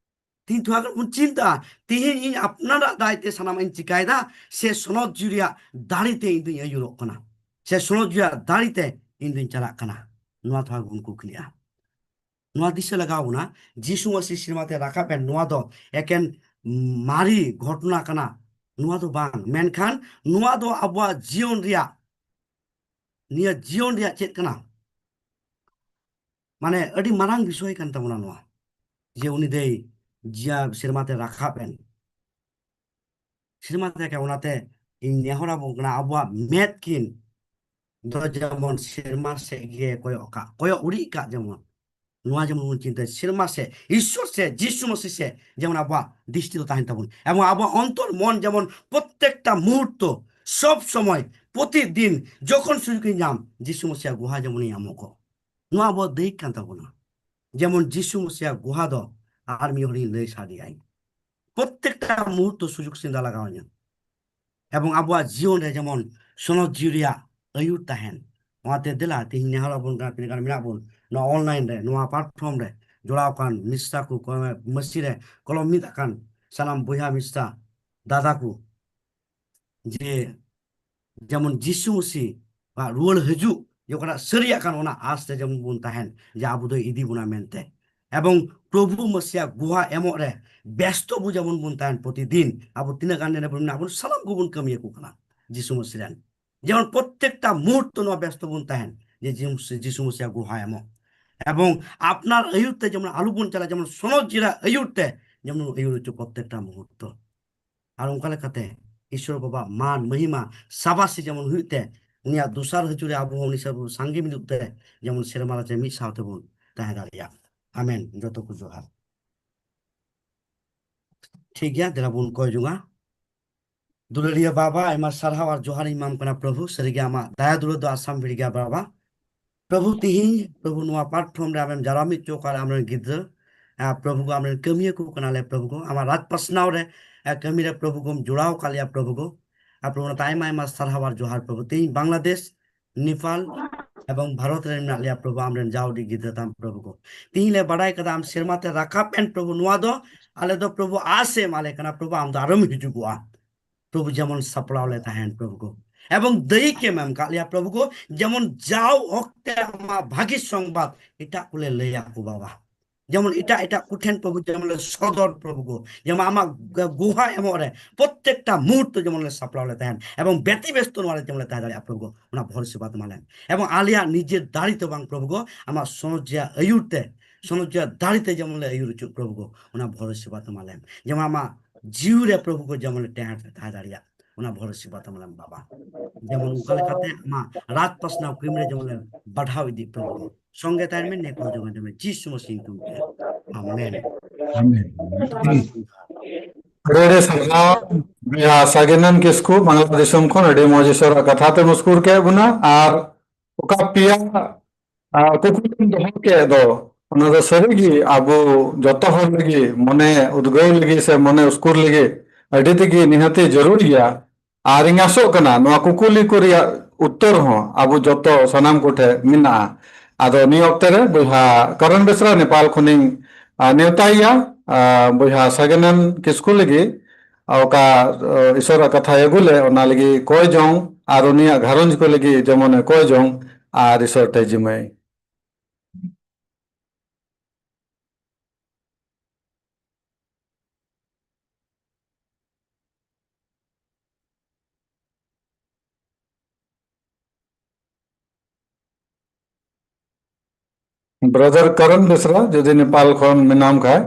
ᱛᱮᱦᱮᱧ ᱛᱷᱚᱲᱟ ᱜᱟᱱ ᱵᱚᱱ ᱪᱤᱱᱛᱟᱹᱜᱼᱟ, ᱛᱮᱦᱮᱧ ᱤᱧ ᱟᱯᱱᱟᱨᱟᱜ ᱫᱟᱲᱮ ᱛᱮ ᱥᱟᱱᱟᱢᱟᱜ ᱤᱧ ᱪᱤᱠᱟᱭᱮᱫᱟ ᱥᱮ ᱥᱚᱱᱚᱛ ᱡᱤᱣᱤ ᱨᱮᱭᱟᱜ ᱫᱟᱲᱮ ᱛᱮ ᱤᱧ ᱫᱩᱧ ᱟᱹᱭᱩᱨᱚᱜ ᱠᱟᱱᱟ, ᱥᱮ ᱥᱚᱱᱚᱛ ᱡᱤᱣᱤ ᱨᱮᱭᱟᱜ ᱫᱟᱲᱮ ᱛᱮ ᱤᱧ ᱫᱩᱧ ᱪᱟᱞᱟᱜ ᱠᱟᱱᱟ? ᱱᱚᱣᱟ ᱛᱷᱚᱲᱟ ᱵᱚᱱ ᱠᱩᱠᱞᱤᱜᱼᱟ᱾ ᱱᱚᱣᱟ ᱫᱤᱥᱟᱹ ᱞᱟᱜᱟᱣ ᱵᱚᱱᱟ, ᱡᱤᱥᱩ ᱢᱟᱹᱥᱤ ᱥᱮᱨᱢᱟ ᱛᱮ ᱨᱟᱠᱟᱵ ᱮᱱ, ᱱᱚᱣᱟ ᱫᱚ ᱮᱠᱮᱱ ᱢᱟᱨᱮ ᱜᱷᱚᱴᱚᱱᱟ ᱠᱟᱱᱟ, ᱱᱚᱣᱟ ᱫᱚ ᱵᱟᱝ᱾ ᱢᱮᱱᱠᱷᱟᱱ ᱱᱚᱣᱟ ᱫᱚ ᱟᱵᱚᱣᱟᱜ ᱡᱤᱭᱚᱱ ᱨᱮᱭᱟᱜ, ᱱᱤᱭᱟᱹ ᱡᱤᱭᱚᱱ ᱨᱮᱭᱟᱜ ᱪᱮᱫ ᱠᱟᱱᱟ? ᱢᱟᱱᱮ ᱟᱹᱰᱤ ᱢᱟᱨᱟᱝ ᱵᱤᱥᱚᱭ ᱠᱟᱱ ᱛᱟᱵᱚᱱᱟ ᱱᱚᱣᱟ, ᱡᱮ ᱩᱱᱤ ᱫᱚᱭ ᱡᱤᱭᱟ-, ᱥᱮᱨᱢᱟ ᱛᱮ ᱨᱟᱠᱟᱵ ᱮᱱ᱾ ᱥᱮᱨᱢᱟ ᱛᱮ ᱨᱟᱠᱟᱵ, ᱚᱱᱟᱛᱮ ᱤᱧ ᱱᱮᱦᱚᱨ ᱟᱵᱚᱱ ᱠᱟᱱᱟ, ᱟᱵᱚᱣᱟᱜ ᱢᱮᱫ ᱠᱤᱱ ᱫᱚ ᱡᱮᱢᱚᱱ ᱥᱮᱨᱢᱟ ᱥᱮᱫ ᱜᱮ ᱠᱚᱭᱚᱜ ᱠᱟᱜ, ᱠᱚᱭᱚᱜ ᱩᱨᱤᱡ ᱠᱟᱜ ᱡᱮᱢᱚᱱ᱾ ᱱᱚᱣᱟ ᱡᱮᱢᱚᱱ ᱵᱚᱱ ᱪᱤᱱᱛᱟᱹᱭᱟ, ᱥᱮᱨᱢᱟ ᱥᱮᱫ, ᱤᱥᱥᱚᱨ ᱥᱮᱫ, ᱡᱤᱥᱩ ᱢᱟᱹᱥᱤ ᱥᱮᱫ ᱡᱮᱢᱚᱱ ᱟᱵᱚᱣᱟᱜ ᱫᱨᱤᱥᱴᱤ ᱫᱚ ᱛᱟᱦᱮᱱ ᱛᱟᱵᱚᱱ, ᱮᱵᱚᱝ ᱟᱵᱚᱣᱟᱜ ᱚᱱᱛᱚᱨ ᱢᱚᱱ ᱡᱮᱢᱚᱱ ᱯᱨᱚᱛᱛᱮᱠᱴᱟ ᱢᱩᱦᱩᱨᱛᱚ, ᱥᱚᱵ ᱥᱚᱢᱚᱭ, ᱯᱨᱚᱛᱤᱫᱤᱱ ᱡᱚᱠᱷᱚᱱ ᱥᱩᱡᱳᱜᱽ ᱤᱧ ᱧᱟᱢ, ᱡᱤᱥᱩ ᱢᱟᱹᱥᱤᱭᱟᱜ ᱜᱚᱦᱟ ᱡᱮᱢᱚᱱ ᱤᱧ ᱮᱢᱚᱜᱚᱜ᱾ ᱱᱚᱣᱟ ᱟᱵᱚᱣᱟᱜ ᱫᱟᱹᱭᱤᱠ ᱠᱟᱱ ᱛᱟᱵᱚᱱᱟ᱾ ᱡᱮᱢᱚᱱ ᱡᱤᱥᱩ ᱢᱟᱹᱥᱤᱭᱟᱜ ᱜᱚᱦᱟ ᱫᱚ ᱟᱨ ᱢᱤᱫ ᱦᱚᱲᱤᱧ ᱞᱟᱹᱭ ᱥᱟᱰᱮᱭᱟᱹᱧ, ᱯᱨᱚᱛᱛᱮᱠᱴᱟ ᱢᱩᱦᱩᱨᱛᱚ ᱥᱩᱡᱳᱜᱽ ᱥᱩᱵᱤᱫᱷᱟ ᱞᱟᱜᱟᱣ ᱤᱧᱟᱹ᱾ ᱮᱵᱚᱝ ᱟᱵᱚᱣᱟᱜ ᱡᱤᱭᱚᱱ ᱨᱮ ᱡᱮᱢᱚᱱ ᱥᱚᱱᱚᱛ ᱡᱤᱣᱤ ᱨᱮᱭᱟᱜ ᱟᱹᱭᱩᱨ ᱛᱟᱦᱮᱱ᱾ ᱚᱱᱟᱛᱮ ᱫᱮᱞᱟ, ᱛᱮᱦᱮᱧ ᱱᱮᱦᱚᱨ ᱟᱵᱚᱱ ᱠᱟᱱᱟ, ᱛᱤᱱᱟᱹᱜ ᱜᱟᱱ ᱢᱮᱱᱟᱜ ᱵᱚᱱ ᱱᱚᱣᱟ online ᱨᱮ, ᱱᱚᱣᱟ platform ᱨᱮ ᱡᱚᱲᱟᱣ ᱟᱠᱟᱱ ᱢᱤᱥᱨᱟ ᱠᱚ, ᱠᱚ-, ᱢᱟᱹᱥᱤ ᱨᱮ ᱠᱚᱞᱚᱢ ᱢᱤᱫ ᱟᱠᱟᱱ ᱥᱟᱱᱟᱢ ᱵᱚᱭᱦᱟ ᱢᱤᱥᱨᱟ ᱫᱟᱫᱟ ᱠᱚ, ᱡᱮ ᱡᱮᱢᱚᱱ ᱡᱤᱥᱩ ᱢᱟᱹᱥᱤ ᱟᱜ ᱨᱩᱣᱟᱹᱲ ᱦᱤᱡᱩᱜ ᱡᱮ ᱚᱠᱟᱴᱟᱜ ᱥᱟᱹᱨᱤᱭᱟᱜ ᱠᱟᱱ, ᱚᱱᱟ ᱟᱥ ᱨᱮ ᱡᱮᱢᱚᱱ ᱵᱚᱱ ᱛᱟᱦᱮᱱ ᱡᱮ ᱟᱵᱚ ᱫᱚᱭ ᱤᱫᱤ ᱵᱚᱱᱟ ᱢᱮᱱᱛᱮ᱾ ᱮᱵᱚᱝ ᱯᱨᱚᱵᱷᱩ ᱢᱮᱥᱤᱭᱟ ᱜᱩᱦᱟ ᱮᱢᱚᱜ ᱨᱮ ᱵᱮᱥᱛᱚ ᱵᱚ ᱡᱮᱢᱚᱱ ᱵᱚᱱ ᱛᱟᱦᱮᱱ, ᱯᱨᱚᱛᱤᱫᱤᱱ ᱟᱵᱚ ᱛᱤᱱᱟᱹᱜ ᱜᱟᱱ ᱱᱚᱰᱮ ᱵᱚᱱ ᱢᱮᱱᱟᱜ ᱵᱚᱱ, ᱥᱟᱱᱟᱢ ᱠᱚᱵᱚᱱ ᱠᱟᱹᱢᱤᱭᱟᱠᱚ ᱠᱟᱱᱟ ᱡᱤᱥᱩ ᱢᱟᱹᱥᱤ ᱨᱮᱱ᱾ ᱡᱮᱢᱚᱱ ᱯᱨᱚᱛᱛᱮᱠᱴᱟ ᱢᱩᱦᱩᱨᱛᱚ ᱱᱚᱣᱟ ᱵᱮᱥᱛᱚ ᱵᱚᱱ ᱛᱟᱦᱮᱱ ᱡᱮ ᱡᱤᱥᱩ, ᱡᱤᱥᱩ ᱢᱟᱹᱥᱤᱭᱟ ᱜᱩᱦᱟ ᱮᱢᱚᱜ, ᱮᱵᱚᱝ ᱟᱯᱱᱟᱨ ᱟᱹᱭᱩᱨ ᱛᱮ ᱡᱮᱢᱚᱱ ᱟᱞᱚ ᱵᱚᱱ ᱪᱟᱞᱟᱜ, ᱡᱮᱢᱚᱱ ᱥᱚᱱᱚᱛ ᱡᱤᱨᱟ ᱟᱹᱭᱩᱨ ᱛᱮ ᱡᱮᱢᱚᱱ ᱟᱹᱭᱩᱨ ᱦᱚᱪᱚ ᱯᱨᱚᱛᱛᱮᱠᱴᱟ ᱢᱩᱦᱩᱨᱛᱚ᱾ ᱟᱨ ᱚᱱᱠᱟ ᱞᱮᱠᱟᱛᱮ ᱤᱥᱚᱨ ᱵᱟᱵᱟ ᱢᱟᱱ ᱢᱚᱦᱤᱢᱟ ᱥᱟᱵᱟᱥᱤ ᱡᱮᱢᱚᱱ ᱦᱩᱭᱩᱜ ᱛᱮ, ᱩᱱᱤᱭᱟᱜ ᱫᱚᱥᱟᱨ ᱦᱤᱡᱩᱜ ᱨᱮ ᱟᱵᱚ ᱦᱚᱸ ᱩᱱᱤ ᱥᱟᱶ ᱥᱟᱸᱜᱮ ᱢᱤᱫᱚᱜ ᱛᱮ ᱡᱮᱢᱚᱱ ᱥᱮᱨᱢᱟ ᱨᱮ ᱢᱤᱫ ᱥᱟᱶ ᱛᱮᱵᱚᱱ ᱛᱟᱦᱮᱸ ᱫᱟᱲᱮᱭᱟᱜ᱾ ᱟᱢᱮᱱ᱾ ᱡᱚᱛᱚ ᱠᱚ ᱡᱚᱦᱟᱨ᱾ ᱴᱷᱤᱠ ᱜᱮᱭᱟ, ᱫᱮᱞᱟ ᱵᱚᱱ ᱠᱚᱭ ᱡᱚᱝᱟ᱾ ᱫᱩᱞᱟᱹᱲᱤᱭᱟᱹ ᱵᱟᱵᱟ, ᱟᱭᱢᱟ ᱥᱟᱨᱦᱟᱣ ᱟᱨ ᱡᱚᱦᱟᱨ ᱤᱧ ᱮᱢᱟᱢ ᱠᱟᱱᱟ ᱯᱨᱚᱵᱷᱩ᱾ ᱥᱟᱹᱨᱤᱜᱮ ᱟᱢᱟᱜ ᱫᱟᱭᱟ ᱫᱩᱞᱟᱹᱲ ᱫᱚ ᱟᱥᱟᱢ ᱵᱷᱤᱲ ᱜᱮᱭᱟ ᱵᱟᱵᱟ᱾ ᱯᱨᱚᱵᱷᱩ, ᱛᱤᱦᱤᱧ ᱯᱨᱚᱵᱷᱩ ᱱᱚᱣᱟ platform ᱨᱮ ᱟᱢᱮᱢ ᱡᱟᱨᱣᱟ ᱢᱤᱫ ᱦᱚᱪᱚ ᱟᱠᱟᱫ ᱟᱢᱨᱮᱱ ᱜᱤᱫᱽᱨᱟᱹ, ᱟᱨ ᱯᱨᱚᱵᱷᱩ ᱜᱚ ᱟᱢᱨᱮᱱ ᱠᱟᱹᱢᱤᱭᱟᱹ ᱠᱚ ᱠᱟᱱᱟᱞᱮ ᱯᱨᱚᱵᱷᱩ ᱜᱚ, ᱟᱢᱟᱜ ᱨᱟᱡᱽ ᱯᱟᱥᱱᱟᱣ ᱨᱮ, ᱟᱨ ᱠᱟᱹᱢᱤ ᱨᱮ ᱯᱨᱚᱵᱷᱩ ᱜᱚᱢ ᱡᱚᱲᱟᱣ ᱟᱠᱟᱫ ᱞᱮᱭᱟ ᱯᱨᱚᱵᱷᱩ ᱜᱚ᱾ ᱟᱨ ᱯᱨᱚᱵᱷᱩ ᱚᱱᱟᱛᱮ ᱟᱭᱢᱟ ᱟᱭᱢᱟ ᱥᱟᱨᱦᱟᱣ ᱟᱨ ᱡᱚᱦᱟᱨ ᱯᱨᱚᱵᱷᱩ᱾ ᱛᱤᱦᱤᱧ ᱵᱟᱝᱞᱟᱫᱮᱥ, ᱱᱮᱯᱟᱞ ᱮᱵᱚᱝ ᱵᱷᱟᱨᱚᱛ ᱨᱮ ᱢᱮᱱᱟᱜ ᱞᱮᱭᱟ ᱯᱨᱚᱵᱷᱩ, ᱟᱢᱨᱮᱱ ᱡᱟᱣᱰᱤ ᱜᱤᱫᱽᱨᱟᱹ ᱛᱟᱢ ᱯᱨᱚᱵᱷᱩ ᱜᱚ᱾ ᱛᱤᱦᱤᱧ ᱞᱮ ᱵᱟᱰᱟᱭ ᱠᱟᱫᱟ ᱟᱢ ᱥᱮᱨᱢᱟ ᱛᱮ ᱨᱟᱠᱟᱵ ᱮᱱ ᱯᱨᱚᱵᱷᱩ, ᱱᱚᱣᱟ ᱫᱚ ᱟᱞᱮ ᱫᱚ ᱯᱨᱚᱵᱷᱩ ᱟᱥ ᱮ ᱮᱢᱟ ᱞᱮ ᱠᱟᱱᱟ ᱯᱨᱚᱵᱷᱩ, ᱟᱢ ᱫᱚ ᱟᱨᱚᱢ ᱦᱤᱡᱩᱜᱚᱜᱼᱟ᱾ ᱯᱨᱚᱵᱷᱩ ᱡᱮᱢᱚᱱ ᱥᱟᱯᱲᱟᱣ ᱞᱮ ᱛᱟᱦᱮᱱ ᱯᱨᱚᱵᱷᱩ ᱜᱚ, ᱮᱵᱚᱝ ᱫᱟᱹᱭᱤᱠ ᱮᱢ ᱮᱢ ᱠᱟᱜ ᱞᱮᱭᱟ ᱯᱨᱚᱵᱷᱩ ᱜᱚ, ᱡᱮᱢᱚᱱ ᱡᱟᱣ ᱚᱠᱛᱮ ᱟᱢᱟᱜ ᱵᱷᱟᱹᱜᱤ ᱥᱚᱝᱵᱟᱫ ᱮᱴᱟᱜ ᱠᱚᱞᱮ ᱞᱟᱹᱭ ᱟᱠᱚ ᱵᱟᱵᱟ᱾ ᱡᱮᱢᱚᱱ ᱮᱴᱟᱜ ᱮᱴᱟᱜ ᱠᱚᱴᱷᱮᱱ ᱯᱨᱚᱵᱷᱩ ᱡᱮᱢᱚᱱ ᱞᱮ ᱥᱚᱫᱚᱨ ᱯᱨᱚᱵᱷᱩ ᱜᱚ, ᱡᱮᱢᱚᱱ ᱟᱢᱟᱜ ᱜ-, ᱜᱩᱦᱟ ᱮᱢᱚᱜ ᱨᱮ ᱯᱨᱚᱛᱛᱮᱠᱴᱟ ᱢᱩᱦᱩᱨᱛᱚ ᱡᱮᱢᱚᱱ ᱞᱮ ᱥᱟᱯᱲᱟᱣ ᱞᱮ ᱛᱟᱦᱮᱱ ᱮᱵᱚᱝ ᱵᱮᱛᱤ ᱵᱮᱥᱛᱚ ᱱᱚᱣᱟ ᱨᱮ ᱡᱮᱢᱚᱱ ᱞᱮ ᱛᱟᱦᱮᱸ ᱫᱟᱲᱮᱭᱟᱜᱼᱟ ᱯᱨᱚᱵᱷᱩ ᱜᱚ, ᱚᱱᱟ ᱵᱷᱚᱨ ᱥᱮᱵᱟ ᱛᱮᱢᱟ ᱞᱮᱢ᱾ ᱮᱵᱚᱝ ᱟᱞᱮᱭᱟᱜ ᱱᱤᱡᱮᱨ ᱫᱟᱲᱮ ᱛᱮ ᱵᱟᱝ ᱯᱨᱚᱵᱷᱩ ᱜᱚ, ᱟᱢᱟᱜ ᱥᱚᱱᱚᱛ ᱡᱮᱭᱟᱜ ᱟᱹᱭᱩᱨ ᱛᱮ, ᱥᱚᱱᱚᱛ ᱡᱮᱭᱟᱜ ᱫᱟᱲᱮ ᱛᱮ ᱡᱮᱢᱚᱱ ᱞᱮ ᱟᱹᱭᱩᱨ ᱦᱚᱪᱚᱜ ᱯᱨᱚᱵᱷᱩ ᱜᱚ, ᱚᱱᱟ ᱵᱷᱚᱨ ᱥᱮᱵᱟ ᱛᱮᱢᱟ ᱞᱮᱢ᱾ ᱡᱮᱢᱚᱱ ᱟᱢᱟᱜ ᱡᱤᱣᱤ ᱨᱮ ᱯᱨᱚᱵᱷᱩ ᱜᱚ ᱡᱮᱢᱚᱱ ᱞᱮ ᱛᱟᱦᱮᱸ, ᱛᱟᱦᱮᱸ ᱫᱟᱲᱮᱭᱟᱜ, ᱚᱱᱟ ᱵᱷᱚᱨ ᱥᱮᱵᱟ ᱛᱮᱢᱟ ᱞᱮᱢ ᱵᱟᱵᱟ᱾ ᱡᱮᱢᱚᱱ ᱚᱱᱠᱟ ᱞᱮᱠᱟᱛᱮ ᱟᱢᱟᱜ ᱨᱟᱡᱽ ᱯᱟᱥᱱᱟᱣ ᱠᱟᱹᱢᱤ ᱨᱮ ᱡᱮᱢᱚᱱ ᱞᱮ ᱵᱟᱲᱦᱟᱣ ᱤᱫᱤᱜ ᱯᱨᱚᱵᱷᱩ ᱜᱚ᱾ ᱥᱚᱝᱜᱮ ᱛᱟᱦᱮᱱ ᱢᱮ, ᱱᱮᱠᱚ ᱡᱚᱜᱟᱡᱚᱜ ᱢᱮ, ᱡᱤᱥᱩ ᱢᱟᱥᱤ ᱧᱩᱛᱩᱢ ᱛᱮ᱾ ᱟᱢᱮᱱ᱾ ᱟᱢᱮᱱ᱾ ᱟᱹᱰᱤ ᱟᱹᱰᱤ ᱥᱟᱨᱦᱟᱣ ᱵᱚᱭᱦᱟ ᱥᱟᱜᱮᱱᱟᱱ ᱠᱤᱥᱠᱩ, ᱵᱟᱝᱞᱟ ᱫᱤᱥᱚᱢ ᱠᱷᱚᱱ ᱟᱹᱰᱤ ᱢᱚᱡᱽ ᱤᱥᱚᱨᱟᱜ ᱠᱟᱛᱷᱟ ᱛᱮᱢ ᱩᱥᱠᱩᱨ ᱠᱮᱫ ᱵᱚᱱᱟ᱾ ᱟᱨ ᱚᱠᱟ ᱯᱮᱭᱟ, ᱟᱨ ᱠᱩᱠᱞᱤᱢ ᱫᱚᱦᱚ ᱠᱮᱫ ᱫᱚ, ᱚᱱᱟ ᱫᱚ ᱥᱟᱹᱨᱤᱜᱮ ᱟᱵᱚ ᱡᱚᱛᱚ ᱦᱚᱲ ᱞᱟᱹᱜᱤᱫ ᱢᱚᱱᱮ ᱩᱫᱽᱜᱟᱹᱣ ᱞᱟᱹᱜᱤᱫ ᱥᱮ ᱢᱚᱱᱮ ᱩᱥᱠᱩᱨ ᱞᱟᱹᱜᱤᱫ ᱟᱹᱰᱤ ᱛᱮᱜᱮ ᱱᱤᱦᱟᱹᱛᱤ ᱡᱟᱹᱨᱩᱲ ᱜᱮᱭᱟ᱾ ᱟᱨ ᱤᱧ ᱟᱥᱚᱜ ᱠᱟᱱᱟ ᱱᱚᱣᱟ ᱠᱩᱠᱞᱤ ᱠᱚ ᱨᱮᱭᱟᱜ ᱩᱛᱛᱚᱨ ᱦᱚᱸ ᱟᱵᱚ ᱡᱚᱛᱚ ᱥᱟᱱᱟᱢ ᱠᱚᱴᱷᱮᱱ ᱢᱮᱱᱟᱜᱼᱟ᱾ ᱟᱫᱚ ᱱᱤᱭᱟᱹ ᱚᱠᱛᱮ ᱨᱮ ᱵᱚᱭᱦᱟ ᱠᱟᱨᱚᱱ ᱵᱮᱥᱨᱟ ᱱᱮᱯᱟᱞ ᱠᱷᱚᱱᱤᱧ, ᱟ, ᱱᱮᱣᱛᱟᱭᱮᱭᱟ, ᱟ, ᱵᱚᱭᱦᱟ ᱥᱟᱜᱮᱱᱟᱱ ᱠᱤᱥᱠᱩ ᱞᱟᱹᱜᱤᱫ, ᱟ, ᱚᱠᱟ, ᱟ, ᱤᱥᱚᱨᱟᱜ ᱠᱟᱛᱷᱟᱭ ᱟᱹᱜᱩ ᱞᱮᱫ, ᱚᱱᱟ ᱞᱟᱹᱜᱤᱫ ᱠᱚᱭ ᱡᱚᱝ ᱟᱨ ᱩᱱᱤᱭᱟᱜ ᱜᱷᱟᱨᱚᱸᱡᱽ ᱠᱚ ᱞᱟᱹᱜᱤᱫ ᱡᱮᱢᱚᱱᱮ ᱠᱚᱭ ᱡᱚᱝ, ᱟᱨ ᱤᱥᱚᱨ ᱴᱷᱮᱡ ᱡᱤᱢᱟᱹᱭ᱾ ᱵᱨᱟᱫᱟᱨ ᱠᱟᱨᱚᱱ ᱵᱮᱥᱨᱟ, ᱡᱩᱫᱤ ᱱᱮᱯᱟᱞ ᱠᱷᱚᱱ ᱢᱮᱱᱟᱢ ᱠᱷᱟᱡ,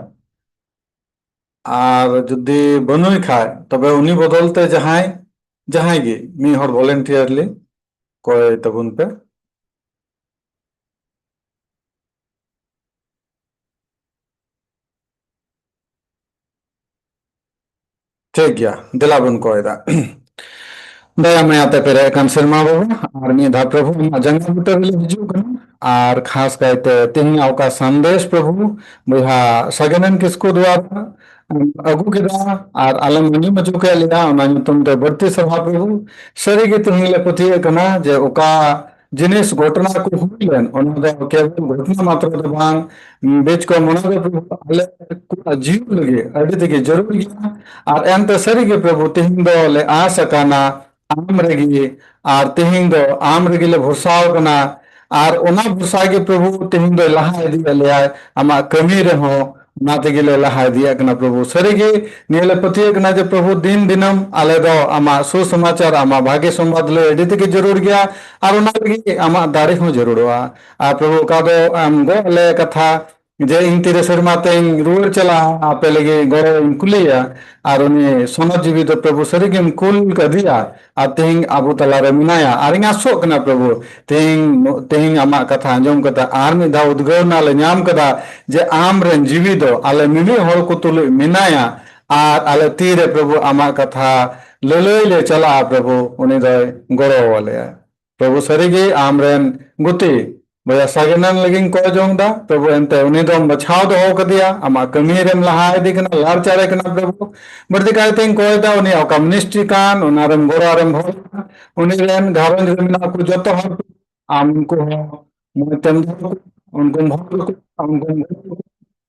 ᱟᱨ ᱡᱩᱫᱤ ᱵᱟᱹᱱᱩᱭ ᱠᱷᱟᱡ, ᱛᱚᱵᱮ ᱩᱱᱤ ᱵᱚᱫᱚᱞ ᱛᱮ ᱡᱟᱦᱟᱸᱭ, ᱡᱟᱦᱟᱸᱭ ᱜᱮ ᱢᱤᱫ ᱦᱚᱲ voluntarily ᱠᱚᱭ ᱛᱟᱵᱚᱱ ᱯᱮ᱾ ᱴᱷᱤᱠ ᱜᱮᱭᱟ, ᱫᱮᱞᱟ ᱵᱚᱱ ᱠᱚᱭ ᱫᱟ᱾ ᱫᱟᱭᱟ ᱢᱟᱭᱟ ᱛᱮ ᱯᱮᱨᱮᱡ ᱟᱠᱟᱱ ᱥᱮᱨᱢᱟ ᱵᱟᱵᱟ, ᱟᱨ ᱢᱤᱫ ᱫᱷᱟᱣ ᱯᱨᱚᱵᱷᱩ ᱟᱢᱟᱜ ᱡᱟᱸᱜᱟ ᱵᱩᱴᱟᱹ ᱨᱮᱞᱮ ᱦᱤᱡᱩᱜ ᱠᱟᱱᱟ, ᱟᱨ ᱠᱷᱟᱥ ᱠᱟᱭᱛᱮ ᱛᱮᱦᱮᱧᱟᱜ ᱚᱠᱟ ᱥᱟᱸᱫᱮᱥ ᱯᱨᱚᱵᱷᱩ ᱵᱚᱭᱦᱟ ᱥᱟᱜᱮᱱᱟᱱ ᱠᱤᱥᱠᱩ ᱫᱩᱣᱟᱨᱟ ᱟᱹᱜᱩ ᱠᱮᱫᱟ, ᱟᱨ ᱟᱞᱮᱢ ᱟᱸᱡᱚᱢ ᱦᱚᱪᱚ ᱠᱮᱫ ᱞᱮᱭᱟ, ᱚᱱᱟ ᱧᱩᱛᱩᱢ ᱛᱮ ᱵᱟᱹᱲᱛᱤ ᱥᱟᱨᱦᱟᱣ ᱯᱨᱚᱵᱷᱩ᱾ ᱥᱟᱹᱨᱤ ᱜᱮ ᱛᱮᱦᱮᱧ ᱞᱮ ᱯᱟᱹᱛᱭᱟᱹᱜ ᱠᱟᱱᱟ ᱡᱮ ᱚᱠᱟ ᱡᱤᱱᱤᱥ ᱜᱷᱚᱴᱚᱱᱟ ᱠᱚ ᱦᱩᱭ ᱞᱮᱱ, ᱚᱱᱟ ᱫᱚ ᱠᱮᱵᱚᱞ ᱜᱷᱚᱴᱚᱱᱟ ᱢᱟᱛᱨᱚ ᱫᱚ ᱵᱟᱝ, ᱵᱮᱪ ᱠᱚ ᱢᱚᱱᱮ ᱫᱚ ᱯᱨᱚᱵᱷᱩ ᱟᱞᱮ ᱠᱚᱣᱟᱜ ᱡᱤᱭᱚᱱ ᱞᱟᱹᱜᱤᱫ ᱟᱹᱰᱤ ᱛᱮᱜᱮ ᱡᱟᱹᱨᱩᱲ ᱜᱮᱭᱟ᱾ ᱟᱨ ᱮᱱᱛᱮ ᱥᱟᱹᱨᱤ ᱜᱮ ᱯᱨᱚᱵᱷᱩ ᱛᱮᱦᱮᱧ ᱫᱚ ᱞᱮ ᱟᱸᱥ ᱟᱠᱟᱱᱟ ᱟᱢ ᱨᱮᱜᱮ, ᱟᱨ ᱛᱮᱦᱮᱧ ᱫᱚ ᱟᱢ ᱨᱮᱜᱮ ᱞᱮ ᱵᱷᱚᱨᱥᱟᱣ ᱠᱟᱱᱟ, ᱟᱨ ᱚᱱᱟ ᱵᱷᱚᱨᱥᱟ ᱜᱮ ᱯᱨᱚᱵᱷᱩ ᱛᱮᱦᱮᱧ ᱫᱚᱭ ᱞᱟᱦᱟ ᱤᱫᱤᱭᱮᱫ ᱞᱮᱭᱟᱭ ᱟᱢᱟᱜ ᱠᱟᱹᱢᱤ ᱨᱮᱦᱚᱸ, ᱚᱱᱟ ᱛᱮᱜᱮ ᱞᱮ ᱞᱟᱦᱟ ᱤᱫᱤᱭᱟᱜ ᱠᱟᱱᱟ ᱯᱨᱚᱵᱷᱩ᱾ ᱥᱟᱹᱨᱤ ᱜᱮ ᱱᱤᱭᱟᱹ ᱞᱮ ᱯᱟᱹᱛᱭᱟᱹᱜ ᱠᱟᱱᱟ ᱡᱮ ᱯᱨᱚᱵᱷᱩ ᱫᱤᱱ ᱫᱤᱱᱟᱹᱢ ᱟᱞᱮ ᱫᱚ ᱟᱢᱟᱜ ᱥᱩᱥᱚᱢᱟᱪᱟᱨ, ᱟᱢᱟᱜ ᱵᱷᱟᱜᱮ ᱥᱚᱢᱵᱟᱫ ᱞᱟᱹᱭ ᱟᱹᱰᱤ ᱛᱮᱜᱮ ᱡᱟᱹᱨᱩᱲ ᱜᱮᱭᱟ, ᱟᱨ ᱚᱱᱟ ᱞᱟᱹᱜᱤᱫ ᱟᱢᱟᱜ ᱫᱟᱲᱮ ᱦᱚᱸ ᱡᱟᱹᱨᱩᱲᱚᱜᱼᱟ᱾ ᱟᱨ ᱯᱨᱚᱵᱷᱩ ᱚᱠᱟ ᱫᱚ ᱟᱢ ᱜᱚᱜ ᱞᱮ ᱠᱟᱛᱷᱟ ᱡᱮ ᱤᱧ ᱛᱤᱨᱮ ᱥᱮᱨᱢᱟ ᱛᱮᱧ ᱨᱩᱣᱟᱹᱲ ᱪᱟᱞᱟᱜᱼᱟ, ᱟᱯᱮ ᱞᱟᱹᱜᱤᱫ ᱜᱚᱲᱚ ᱤᱧ ᱠᱩᱞᱤᱭᱟ, ᱟᱨ ᱩᱱᱤ ᱥᱚᱱᱚᱛ ᱡᱤᱣᱤ ᱫᱚ ᱯᱨᱚᱵᱷᱩ ᱥᱟᱹᱨᱤ ᱜᱮᱢ ᱠᱩᱞ ᱠᱟᱫᱮᱭᱟ, ᱟᱨ ᱛᱮᱦᱮᱧ ᱟᱵᱚ ᱛᱟᱞᱟᱨᱮ ᱢᱮᱱᱟᱭᱟ᱾ ᱟᱨ ᱤᱧ ᱟᱥᱚᱜ ᱠᱟᱱᱟ ᱯᱨᱚᱵᱷᱩ, ᱛᱮᱦᱮᱧ, ᱛᱮᱦᱮᱧ ᱟᱢᱟᱜ ᱠᱟᱛᱷᱟ ᱟᱸᱡᱚᱢ ᱠᱟᱛᱮ ᱟᱨ ᱢᱤᱫ ᱫᱷᱟᱣ ᱩᱫᱽᱜᱟᱹᱣ ᱨᱮᱱᱟᱜ ᱞᱮ ᱧᱟᱢ ᱠᱟᱫᱟ ᱡᱮ ᱟᱢ ᱨᱮᱱ ᱡᱤᱣᱤ ᱫᱚ ᱟᱞᱮ ᱢᱤᱢᱤᱫ ᱦᱚᱲ ᱠᱚ ᱛᱩᱞᱩᱡ ᱢᱮᱱᱟᱭᱟ, ᱟᱨ ᱟᱞᱮ ᱛᱤᱨᱮ ᱯᱨᱚᱵᱷᱩ ᱟᱢᱟᱜ ᱠᱟᱛᱷᱟ ᱞᱟᱹᱞᱟᱹᱭ ᱞᱮ ᱪᱟᱞᱟᱜᱼᱟ ᱯᱨᱚᱵᱷᱩ, ᱩᱱᱤ ᱫᱚᱭ ᱜᱚᱲᱚ ᱟᱞᱮᱭᱟ᱾ ᱯᱨᱚᱵᱷᱩ ᱥᱟᱹᱨᱤ ᱜᱮ ᱟᱢ ᱨᱮᱱ ᱜᱩᱛᱤ ᱵᱚᱭᱦᱟ ᱥᱟᱜᱮᱱᱟᱱ ᱞᱟᱹᱜᱤᱫ ᱤᱧ ᱠᱚᱭ ᱡᱚᱝ ᱫᱟ᱾ ᱯᱨᱚᱵᱷᱩ, ᱮᱱᱛᱮ ᱩᱱᱤ ᱫᱚᱢ ᱵᱟᱪᱷᱟᱣ ᱫᱚᱦᱚ ᱠᱟᱫᱮᱭᱟ, ᱟᱢᱟᱜ ᱠᱟᱹᱢᱤ ᱨᱮᱢ ᱞᱟᱦᱟ ᱤᱫᱤ ᱠᱟᱱᱟ, ᱞᱟᱲᱪᱟᱨᱮ ᱠᱟᱱᱟ᱾ ᱯᱨᱚᱵᱷᱩ, ᱵᱟᱹᱲᱛᱤ ᱠᱟᱭᱛᱮᱧ ᱠᱚᱭ ᱫᱟ ᱩᱱᱤᱭᱟᱜ ᱚᱠᱟ ministry ᱠᱟᱱ, ᱚᱱᱟ ᱨᱮᱢ ᱜᱚᱲᱚ ᱟᱨᱮᱢ ᱵᱷᱚᱨ, ᱩᱱᱤ ᱨᱮᱱ ᱜᱷᱟᱨᱚᱸᱡᱽ ᱨᱮ ᱢᱮᱱᱟᱜ ᱠᱚ ᱡᱚᱛᱚ ᱦᱚᱲ ᱠᱚ, ᱟᱢ ᱩᱱᱠᱩ ᱦᱚᱸ ᱢᱚᱡᱽ ᱛᱮᱢ ᱫᱚᱦᱚ ᱠᱚᱣᱟ, ᱩᱱᱠᱩᱢ ᱵᱷᱚᱨ ᱠᱚᱣᱟ, ᱩᱱᱠᱩᱢ ᱜᱚᱲᱚ ᱠᱚᱣᱟ᱾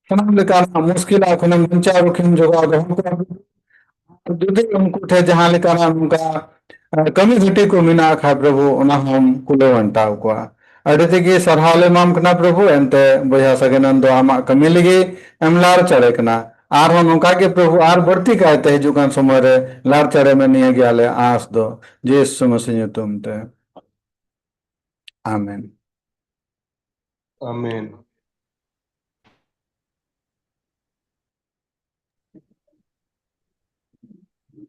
ᱥᱟᱱᱟᱢ ᱞᱮᱠᱟᱱᱟᱜ ᱢᱩᱥᱠᱤᱞ ᱠᱷᱚᱱᱮᱢ ᱵᱟᱧᱪᱟᱣ ᱨᱩᱠᱷᱤᱭᱟᱹᱢ ᱡᱚᱜᱟᱣ ᱫᱚᱦᱚ ᱠᱚᱣᱟ᱾ ᱟᱨ ᱡᱩᱫᱤ ᱩᱱᱠᱩ ᱴᱷᱮᱱ ᱡᱟᱦᱟᱸ ᱞᱮᱠᱟᱱᱟᱜ ᱱᱚᱝᱠᱟ ᱠᱟᱹᱢᱤ ᱜᱷᱟᱹᱴᱤ ᱠᱚ ᱢᱮᱱᱟᱜ ᱠᱷᱟᱡ ᱯᱨᱚᱵᱷᱩ, ᱚᱱᱟ ᱦᱚᱸᱢ ᱠᱩᱞᱟᱹᱣ ᱟᱱᱴᱟᱣ ᱠᱚᱣᱟ᱾ ᱟᱹᱰᱤ ᱛᱮᱜᱮ ᱥᱟᱨᱦᱟᱣ ᱞᱮ ᱮᱢᱟᱢ ᱠᱟᱱᱟ ᱯᱨᱚᱵᱷᱩ, ᱮᱱᱛᱮ ᱵᱚᱭᱦᱟ ᱥᱟᱜᱮᱱᱟᱱ ᱫᱚ ᱟᱢᱟᱜ ᱠᱟᱹᱢᱤ ᱞᱟᱹᱜᱤᱫ ᱮᱢ ᱞᱟᱲ ᱪᱟᱲᱮ ᱠᱟᱱᱟ᱾ ᱟᱨᱦᱚᱸ ᱱᱚᱝᱠᱟ ᱜᱮ ᱯᱨᱚᱵᱷᱩ, ᱟᱨ ᱵᱟᱹᱲᱛᱤ ᱠᱟᱭᱛᱮ ᱦᱤᱡᱩᱜ ᱠᱟᱱ ᱥᱚᱢᱚᱭ ᱨᱮ ᱞᱟᱲ ᱪᱟᱲᱮ ᱢᱮ, ᱱᱤᱭᱟᱹ ᱜᱮ ᱟᱞᱮ ᱟᱸᱥ ᱫᱚ, ᱡᱤᱥᱩ ᱢᱟᱥᱤ ᱧᱩᱛᱩᱢ ᱛᱮ᱾ ᱟᱢᱮᱱ᱾ ᱟᱢᱮᱱ᱾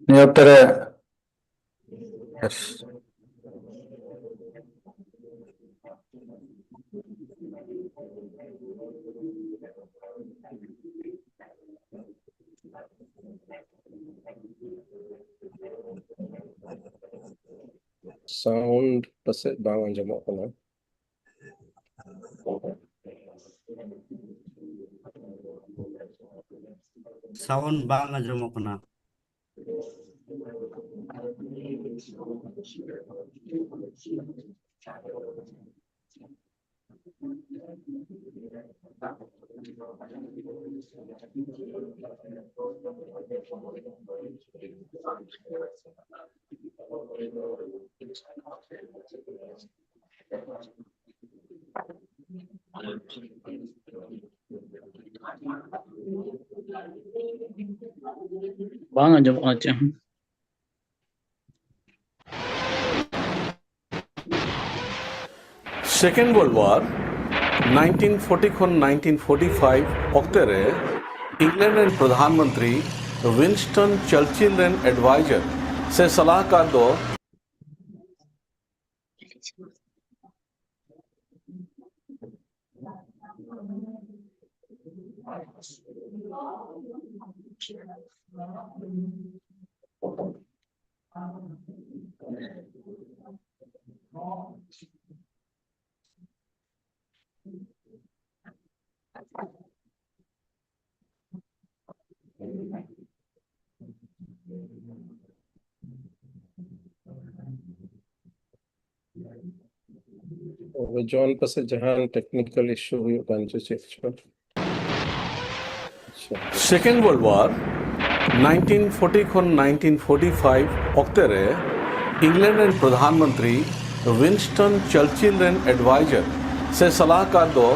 ᱱᱤᱭᱟᱹ ᱚᱠᱛᱮ ᱨᱮ, yes. Sound ᱯᱟᱥᱮᱡ ᱵᱟᱝ ᱟᱸᱡᱚᱢᱚᱜ ᱠᱟᱱᱟ᱾ Sound ᱵᱟᱝ ᱟᱸᱡᱚᱢᱚᱜ ᱠᱟᱱᱟ᱾ ᱵᱟᱝ ᱟᱸᱡᱚᱢᱚᱜ ᱠᱟᱱᱟ ᱪᱮᱫ ᱦᱚᱸ᱾ Second World War, nineteen forty ᱠᱷᱚᱱ nineteen forty five ᱚᱠᱛᱮ ᱨᱮ ᱤᱝᱞᱮᱱᱰ ᱨᱮᱱ ᱯᱨᱚᱫᱷᱟᱱ ᱢᱚᱱᱛᱨᱤ ᱣᱤᱱᱥᱴᱚᱱ ᱪᱟᱨᱪᱤᱞ ᱨᱮᱱ advisor ᱥᱮ ᱥᱟᱞᱟᱦᱠᱟᱨ ᱫᱚ ᱳ, ᱡᱚᱱ ᱯᱟᱥᱮᱡ ᱡᱟᱦᱟᱱ technical issue ᱦᱩᱭᱩᱜ ᱠᱟᱱ ᱪᱚ ᱪᱮᱫ ᱪᱚ᱾ ᱟᱪᱪᱷᱟ᱾ Second World War, nineteen forty ᱠᱷᱚᱱ nineteen forty five ᱚᱠᱛᱮ ᱨᱮ ᱤᱝᱞᱮᱱᱰ ᱨᱮᱱ ᱯᱨᱚᱫᱷᱟᱱ ᱢᱚᱱᱛᱨᱤ ᱣᱤᱱᱥᱴᱚᱱ ᱪᱟᱨᱪᱤᱞ ᱨᱮᱱ ᱮᱰᱵᱟᱭᱡᱟᱨ ᱥᱮ ᱥᱟᱞᱟᱦᱠᱟᱨ ᱫᱚ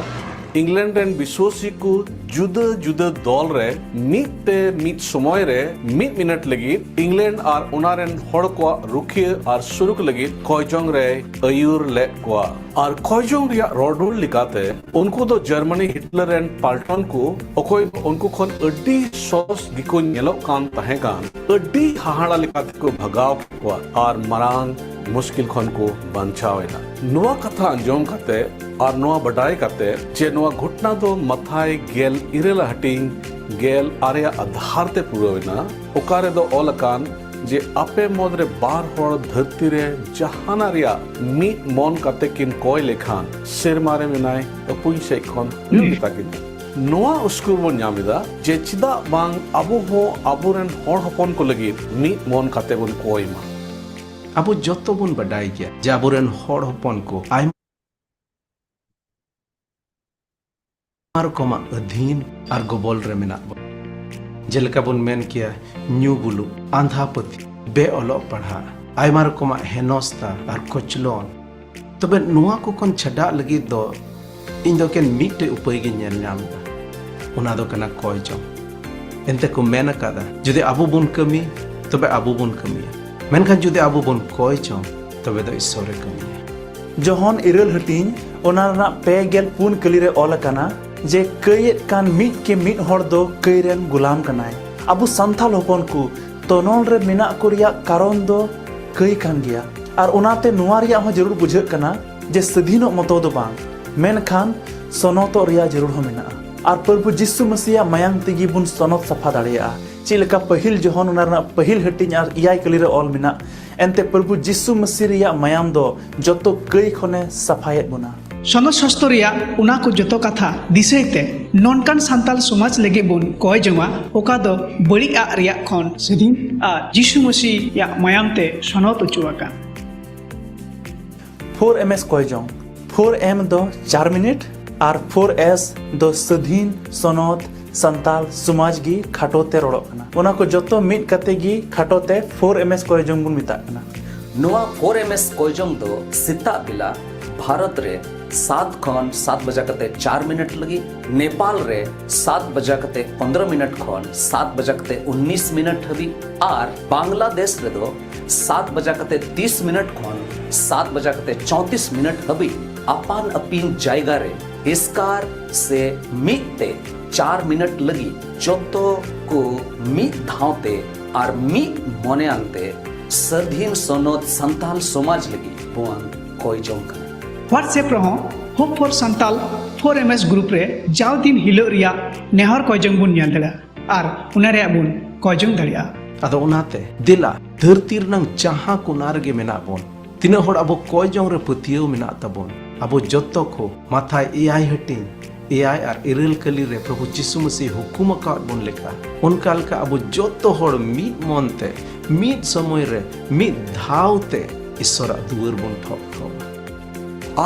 ᱤᱝᱞᱮᱱᱰ ᱨᱮᱱ ᱵᱤᱥᱣᱟᱥᱤ ᱠᱚ ᱡᱩᱫᱟᱹ ᱡᱩᱫᱟᱹ ᱫᱚᱞ ᱨᱮ ᱢᱤᱫ ᱛᱮ ᱢᱤᱫ ᱥᱚᱢᱚᱭ ᱨᱮ ᱢᱤᱫ ᱢᱤᱱᱤᱴ ᱞᱟᱹᱜᱤᱫ ᱤᱝᱞᱮᱱᱰ ᱟᱨ ᱚᱱᱟ ᱨᱮᱱ ᱦᱚᱲ ᱠᱚᱣᱟᱜ ᱨᱩᱠᱷᱤᱭᱟᱹ ᱟᱨ ᱥᱩᱨᱩᱠ ᱞᱟᱹᱜᱤᱫ ᱠᱚᱭᱡᱚᱝ ᱨᱮᱭ ᱟᱹᱭᱩᱨ ᱞᱮᱫ ᱠᱚᱣᱟ᱾ ᱟᱨ ᱠᱚᱭᱡᱚᱝ ᱨᱮᱭᱟᱜ ᱨᱚᱲ ᱨᱩᱣᱟᱹᱲ ᱞᱮᱠᱟᱛᱮ, ᱩᱱᱠᱩ ᱫᱚ ᱡᱟᱨᱢᱟᱱᱤ ᱦᱤᱴᱞᱟᱨ ᱨᱮᱱ ᱯᱟᱞᱴᱚᱱ ᱠᱚ, ᱚᱠᱚᱭ ᱫᱚ ᱩᱱᱠᱩ ᱠᱷᱚᱱ ᱟᱹᱰᱤ ᱥᱚᱨᱚᱥ ᱜᱮᱠᱚ ᱧᱮᱞᱚᱜ ᱠᱟᱱ ᱛᱟᱦᱮᱸ ᱠᱟᱱ, ᱟᱹᱰᱤ ᱦᱟᱦᱟᱲᱟ ᱞᱮᱠᱟ ᱛᱮᱠᱚ ᱵᱷᱟᱜᱟᱣ ᱠᱮᱫ ᱠᱚᱣᱟ ᱟᱨ ᱢᱟᱨᱟᱝ ᱢᱩᱥᱠᱤᱞ ᱠᱷᱚᱱ ᱠᱚ ᱵᱟᱧᱪᱟᱣ ᱮᱱᱟ᱾ ᱱᱚᱣᱟ ᱠᱟᱛᱷᱟ ᱟᱸᱡᱚᱢ ᱠᱟᱛᱮ ᱟᱨ ᱱᱚᱣᱟ ᱵᱟᱰᱟᱭ ᱠᱟᱛᱮ ᱡᱮ ᱱᱚᱣᱟ ᱜᱷᱚᱴᱱᱟ ᱫᱚ ᱢᱟᱛᱷᱟᱭ ᱜᱮᱞ ᱤᱨᱟᱹᱞ ᱦᱟᱹᱴᱤᱧ ᱜᱮᱞ ᱟᱨᱮᱭᱟᱜ ᱟᱫᱷᱟᱨ ᱛᱮ ᱯᱩᱨᱟᱹᱣ ᱮᱱᱟ, ᱚᱠᱟ ᱨᱮᱫᱚ ᱚᱞ ᱟᱠᱟᱱ ᱡᱮ ᱟᱯᱮ ᱢᱩᱫᱽ ᱨᱮ ᱵᱟᱨ ᱦᱚᱲ ᱫᱷᱟᱹᱨᱛᱤ ᱨᱮ ᱡᱟᱦᱟᱱᱟᱜ ᱨᱮᱭᱟᱜ ᱢᱤᱫ ᱢᱚᱱ ᱠᱟᱛᱮ ᱠᱤᱱ ᱠᱚᱭ ᱞᱮᱠᱷᱟᱱ, ᱥᱮᱨᱢᱟ ᱨᱮ ᱢᱮᱱᱟᱭ ᱟᱹᱯᱩᱧ ᱥᱮᱫ ᱠᱷᱚᱱ ᱧᱮᱞ ᱜᱮᱛᱟ ᱠᱤᱱ᱾ ᱱᱚᱣᱟ ᱩᱥᱠᱩᱨ ᱵᱚᱱ ᱧᱟᱢ ᱮᱫᱟ ᱡᱮ ᱪᱮᱫᱟᱜ ᱵᱟᱝ ᱟᱵᱚ ᱦᱚᱸ ᱟᱵᱚᱨᱮᱱ ᱦᱚᱲ ᱦᱚᱯᱚᱱ ᱠᱚ ᱞᱟᱹᱜᱤᱫ ᱢᱤᱫ ᱢᱚᱱ ᱠᱟᱛᱮ ᱵᱚᱱ ᱠᱚᱭ ᱢᱟ᱾ ᱟᱵᱚ ᱡᱚᱛᱚ ᱵᱚᱱ ᱵᱟᱰᱟᱭ ᱜᱮᱭᱟ ᱡᱮ ᱟᱵᱚᱨᱮᱱ ᱦᱚᱲ ᱦᱚᱯᱚᱱ ᱠᱚ ᱟᱭᱢᱟ ᱨᱚᱠᱚᱢᱟᱜ ᱟᱹᱫᱷᱤᱱ ᱟᱨ ᱜᱚᱵᱚᱞ ᱨᱮ ᱢᱮᱱᱟᱜ ᱵᱚᱱᱟ᱾ ᱡᱮᱞᱮᱠᱟ ᱵᱚᱱ ᱢᱮᱱ ᱠᱮᱭᱟ, ᱧᱩ ᱵᱩᱞᱩᱜ, ᱟᱸᱫᱷᱟ ᱯᱟᱹᱛᱭᱟᱹᱣ, ᱵᱮ ᱚᱞᱚᱜ ᱯᱟᱲᱦᱟᱜ, ᱟᱭᱢᱟ ᱨᱚᱠᱚᱢᱟᱜ ᱦᱮᱱᱚᱥᱛᱟ ᱟᱨ ᱠᱚᱪᱞᱚᱱ᱾ ᱛᱚᱵᱮ ᱱᱚᱣᱟ ᱠᱚ ᱠᱷᱚᱱ ᱪᱷᱟᱰᱟᱜ ᱞᱟᱹᱜᱤᱫ ᱫᱚ ᱤᱧ ᱫᱚ ᱮᱠᱮᱱ ᱢᱤᱫᱴᱮᱡ ᱩᱯᱟᱹᱭ ᱜᱤᱧ ᱧᱮᱞ ᱧᱟᱢ ᱮᱫᱟ, ᱚᱱᱟ ᱫᱚ ᱠᱟᱱᱟ ᱠᱚᱭ ᱡᱚᱝ᱾ ᱮᱱᱛᱮ ᱠᱚ ᱢᱮᱱ ᱟᱠᱟᱫᱟ, ᱡᱩᱫᱤ ᱟᱵᱚ ᱵᱚᱱ ᱠᱟᱹᱢᱤ, ᱛᱚᱵᱮ ᱟᱵᱚ ᱵᱚᱱ ᱠᱟᱹᱢᱤᱭᱟ, ᱢᱮᱱᱠᱷᱟᱱ ᱡᱩᱫᱤ ᱟᱵᱚ ᱵᱚᱱ ᱠᱚᱭ ᱡᱚᱝ, ᱛᱚᱵᱮ ᱫᱚ ᱤᱥᱥᱚᱨᱮ ᱠᱟᱹᱢᱤᱭᱟ᱾ ᱡᱚᱦᱚᱱ ᱤᱨᱟᱹᱞ ᱦᱟᱹᱴᱤᱧ, ᱚᱱᱟ ᱨᱮᱱᱟᱜ ᱯᱮ ᱜᱮᱞ ᱯᱩᱱ ᱠᱟᱹᱞᱤ ᱨᱮ ᱚᱞ ᱟᱠᱟᱱᱟ ᱡᱮ ᱠᱟᱹᱭᱮᱫ ᱠᱟᱱ ᱢᱤᱫ ᱠᱮ ᱢᱤᱫ ᱦᱚᱲ ᱫᱚ ᱠᱟᱹᱭ ᱨᱮᱱ ᱜᱩᱞᱟᱢ ᱠᱟᱱᱟᱭ᱾ ᱟᱵᱚ ᱥᱟᱱᱛᱟᱲ ᱦᱚᱯᱚᱱ ᱠᱚ ᱛᱚᱱᱚᱞ ᱨᱮ ᱢᱮᱱᱟᱜ ᱠᱚ ᱨᱮᱭᱟᱜ ᱠᱟᱨᱚᱱ ᱫᱚ ᱠᱟᱹᱭ ᱠᱟᱱ ᱜᱮᱭᱟ᱾ ᱟᱨ ᱚᱱᱟᱛᱮ ᱱᱚᱣᱟ ᱨᱮᱭᱟᱜ ᱦᱚᱸ ᱡᱟᱹᱨᱩᱲ ᱵᱩᱡᱷᱟᱹᱜ ᱠᱟᱱᱟ ᱡᱮ ᱥᱟᱹᱫᱷᱤᱱᱚᱜ ᱢᱚᱛᱚ ᱫᱚ ᱵᱟᱝ, ᱢᱮᱱᱠᱷᱟᱱ ᱥᱚᱱᱚᱛᱚᱜ ᱨᱮᱭᱟᱜ ᱡᱟᱹᱨᱩᱲ ᱦᱚᱸ ᱢᱮᱱᱟᱜᱼᱟ᱾ ᱟᱨ ᱯᱨᱚᱵᱷᱩ ᱡᱤᱥᱩ ᱢᱟᱹᱥᱤᱭᱟᱜ ᱢᱟᱭᱟᱝ ᱛᱮᱜᱮ ᱵᱚᱱ ᱥᱚᱱᱚᱛ ᱥᱟᱯᱷᱟ ᱫᱟᱲᱮᱭᱟᱜᱼᱟ᱾ ᱪᱮᱫ ᱞᱮᱠᱟ ᱯᱟᱹᱦᱤᱞ ᱡᱚᱦᱚᱱ ᱚᱱᱟ ᱨᱮᱱᱟᱜ ᱯᱟᱹᱦᱤᱞ ᱦᱟᱹᱴᱤᱧ ᱟᱨ ᱮᱭᱟᱭ ᱠᱟᱹᱞᱤ ᱨᱮ ᱚᱞ ᱢᱮᱱᱟᱜ, ᱮᱱᱛᱮ ᱯᱨᱚᱵᱷᱩ ᱡᱤᱥᱩ ᱢᱟᱹᱥᱤ ᱨᱮᱭᱟᱜ ᱢᱟᱭᱟᱢ ᱫᱚ ᱡᱚᱛᱚ ᱠᱟᱹᱭ ᱠᱷᱚᱱᱮ ᱥᱟᱯᱷᱟᱭᱮᱫ ᱵᱚᱱᱟ᱾ ᱥᱚᱱᱚᱛ ᱥᱟᱥᱛᱚ ᱨᱮᱭᱟᱜ ᱚᱱᱟ ᱠᱚ ᱡᱚᱛᱚ ᱠᱟᱛᱷᱟ ᱫᱤᱥᱟᱹᱭ ᱛᱮ, ᱱᱚᱝᱠᱟᱱ ᱥᱟᱱᱛᱟᱞ ᱥᱚᱢᱟᱡᱽ ᱞᱟᱹᱜᱤᱫ ᱵᱚᱱ ᱠᱚᱭ ᱡᱚᱝᱟ, ᱚᱠᱟ ᱫᱚ ᱵᱟᱹᱲᱤᱡ ᱟᱜ ᱨᱮᱭᱟᱜ ᱠᱷᱚᱱ ᱥᱟᱹᱫᱷᱤᱱ ᱟᱨ ᱡᱤᱥᱩ ᱢᱟᱹᱥᱤ ᱭᱟᱜ ᱢᱟᱭᱟᱢ ᱛᱮ ᱥᱚᱱᱚᱛ ᱚᱪᱚ ᱟᱠᱟᱱ᱾ ᱯᱷᱳᱨ ᱮᱢ ᱮᱥ ᱠᱚᱭ ᱡᱚᱝ᱾ ᱯᱷᱳᱨ ᱮᱢ ᱫᱚ ᱪᱟᱨ ᱢᱤᱱᱤᱴ ᱟᱨ ᱯᱷᱳᱨ ᱮᱥ ᱫᱚ ᱥᱟᱹᱫᱷᱤᱱ, ᱥᱚᱱᱚᱛ, ᱥᱟᱱᱛᱟᱞ ᱥᱚᱢᱟᱡᱽ ᱜᱮ ᱠᱷᱟᱴᱚ ᱛᱮ ᱨᱚᱲᱚᱜ ᱠᱟᱱᱟ᱾ ᱚᱱᱟ ᱠᱚ ᱡᱚᱛᱚ ᱢᱤᱫ ᱠᱟᱛᱮ ᱜᱮ ᱠᱷᱟᱴᱚ ᱛᱮ ᱯᱷᱳᱨ ᱮᱢ ᱮᱥ ᱠᱚᱭ ᱡᱚᱝ ᱵᱚᱱ ᱢᱮᱛᱟᱜ ᱠᱟᱱᱟ᱾ ᱱᱚᱣᱟ ᱠᱳᱨᱮᱢᱮᱥ ᱠᱚᱭᱡᱚᱝ ᱫᱚ ᱥᱮᱛᱟᱜ ᱵᱮᱞᱟ ᱵᱷᱟᱨᱚᱛ ᱨᱮ ᱥᱟᱛ ᱠᱷᱚᱱ ᱥᱟᱛ ᱵᱟᱡᱟ ᱠᱟᱛᱮ ᱪᱟᱨ ᱢᱤᱱᱤᱴ ᱞᱟᱹᱜᱤᱫ, ᱱᱮᱯᱟᱞ ᱨᱮ ᱥᱟᱛ ᱵᱟᱡᱟ ᱠᱟᱛᱮ ᱯᱚᱱᱫᱽᱨᱚ ᱢᱤᱱᱤᱴ ᱠᱷᱚᱱ ᱥᱟᱛ ᱵᱟᱡᱟ ᱠᱟᱛᱮ ᱩᱱᱱᱤᱥ ᱢᱤᱱᱤᱴ ᱦᱟᱹᱵᱤᱡ ᱟᱨ ᱵᱟᱝᱞᱟᱫᱮᱥ ᱨᱮᱫᱚ ᱥᱟᱛ ᱵᱟᱡᱟ ᱠᱟᱛᱮ ᱛᱤᱥ ᱢᱤᱱᱤᱴ ᱠᱷᱚᱱ ᱥᱟᱛ ᱵᱟᱡᱟ ᱠᱟᱛᱮ ᱪᱚᱣᱛᱤᱥ ᱢᱤᱱᱤᱴ ᱦᱟᱹᱵᱤᱡ ᱟᱯᱟᱱ ᱟᱹᱯᱤᱱ ᱡᱟᱭᱜᱟ ᱨᱮ ᱮᱥᱠᱟᱨ ᱥᱮ ᱢᱤᱫ ᱛᱮ ᱪᱟᱨ ᱢᱤᱱᱤᱴ ᱞᱟᱹᱜᱤᱫ ᱡᱚᱛᱚ ᱠᱚ ᱢᱤᱫ ᱫᱷᱟᱣ ᱛᱮ ᱟᱨ ᱢᱤᱫ ᱢᱚᱱᱮᱭᱟᱱ ᱛᱮ ᱥᱟᱹᱫᱷᱤᱱ ᱥᱚᱱᱚᱛ ᱥᱟᱱᱛᱟᱞ ᱥᱚᱢᱟᱡᱽ ᱞᱟᱹᱜᱤᱫ ᱵᱚᱱ ᱠᱚᱭ ᱡᱚᱝ ᱠᱟᱱᱟ᱾ WhatsApp ᱨᱮᱦᱚᱸ Hope for Santal four M S group ᱨᱮ ᱡᱟᱣ ᱫᱤᱱ ᱦᱤᱞᱳᱜ ᱨᱮᱭᱟᱜ ᱱᱮᱦᱚᱨ ᱠᱚᱭ ᱡᱚᱝ ᱵᱚᱱ ᱧᱮᱞ ᱫᱟᱲᱮᱭᱟᱜᱼᱟ ᱟᱨ ᱚᱱᱟ ᱨᱮᱭᱟᱜ ᱵᱚᱱ ᱠᱚᱭ ᱡᱚᱝ ᱫᱟᱲᱮᱭᱟᱜᱼᱟ᱾ ᱟᱫᱚ ᱚᱱᱟᱛᱮ ᱫᱮᱞᱟ ᱫᱷᱟᱹᱨᱛᱤ ᱨᱮᱱᱟᱝ ᱡᱟᱦᱟᱸ ᱠᱚᱱᱟ ᱨᱮᱜᱮ ᱢᱮᱱᱟᱜ ᱵᱚᱱ, ᱛᱤᱱᱟᱹᱜ ᱦᱚᱲ ᱟᱵᱚ ᱠᱚᱭ ᱡᱚᱝ ᱨᱮ ᱯᱟᱹᱛᱭᱟᱹᱣ ᱢᱮᱱᱟᱜ ᱛᱟᱵᱚᱱ, ᱟᱵᱚ ᱡᱚᱛᱚ ᱠᱚ ᱢᱟᱛᱷᱟᱭ ᱮᱭᱟᱭ ᱦᱟᱹᱴᱤᱧ ᱮᱭᱟᱭ ᱟᱨ ᱤᱨᱟᱹᱞ ᱠᱟᱹᱞᱤ ᱨᱮ ᱯᱨᱚᱵᱷᱩ ᱡᱤᱥᱩ ᱢᱟᱹᱥᱤ ᱦᱩᱠᱩᱢ ᱟᱠᱟᱫ ᱵᱚᱱ ᱞᱮᱠᱟ, ᱚᱱᱠᱟ ᱞᱮᱠᱟ ᱟᱵᱚ ᱡᱚᱛᱚ ᱦᱚᱲ ᱢᱤᱫ ᱢᱚᱱ ᱛᱮ, ᱢᱤᱫ ᱥᱚᱢᱚᱭ ᱨᱮ, ᱢᱤᱫ ᱫᱷᱟᱣ ᱛᱮ ᱤᱥᱥᱚᱨᱟᱜ ᱫᱩᱣᱟᱹᱨ ᱵᱚᱱ ᱴᱷᱚᱠ ᱴᱷᱚᱠ᱾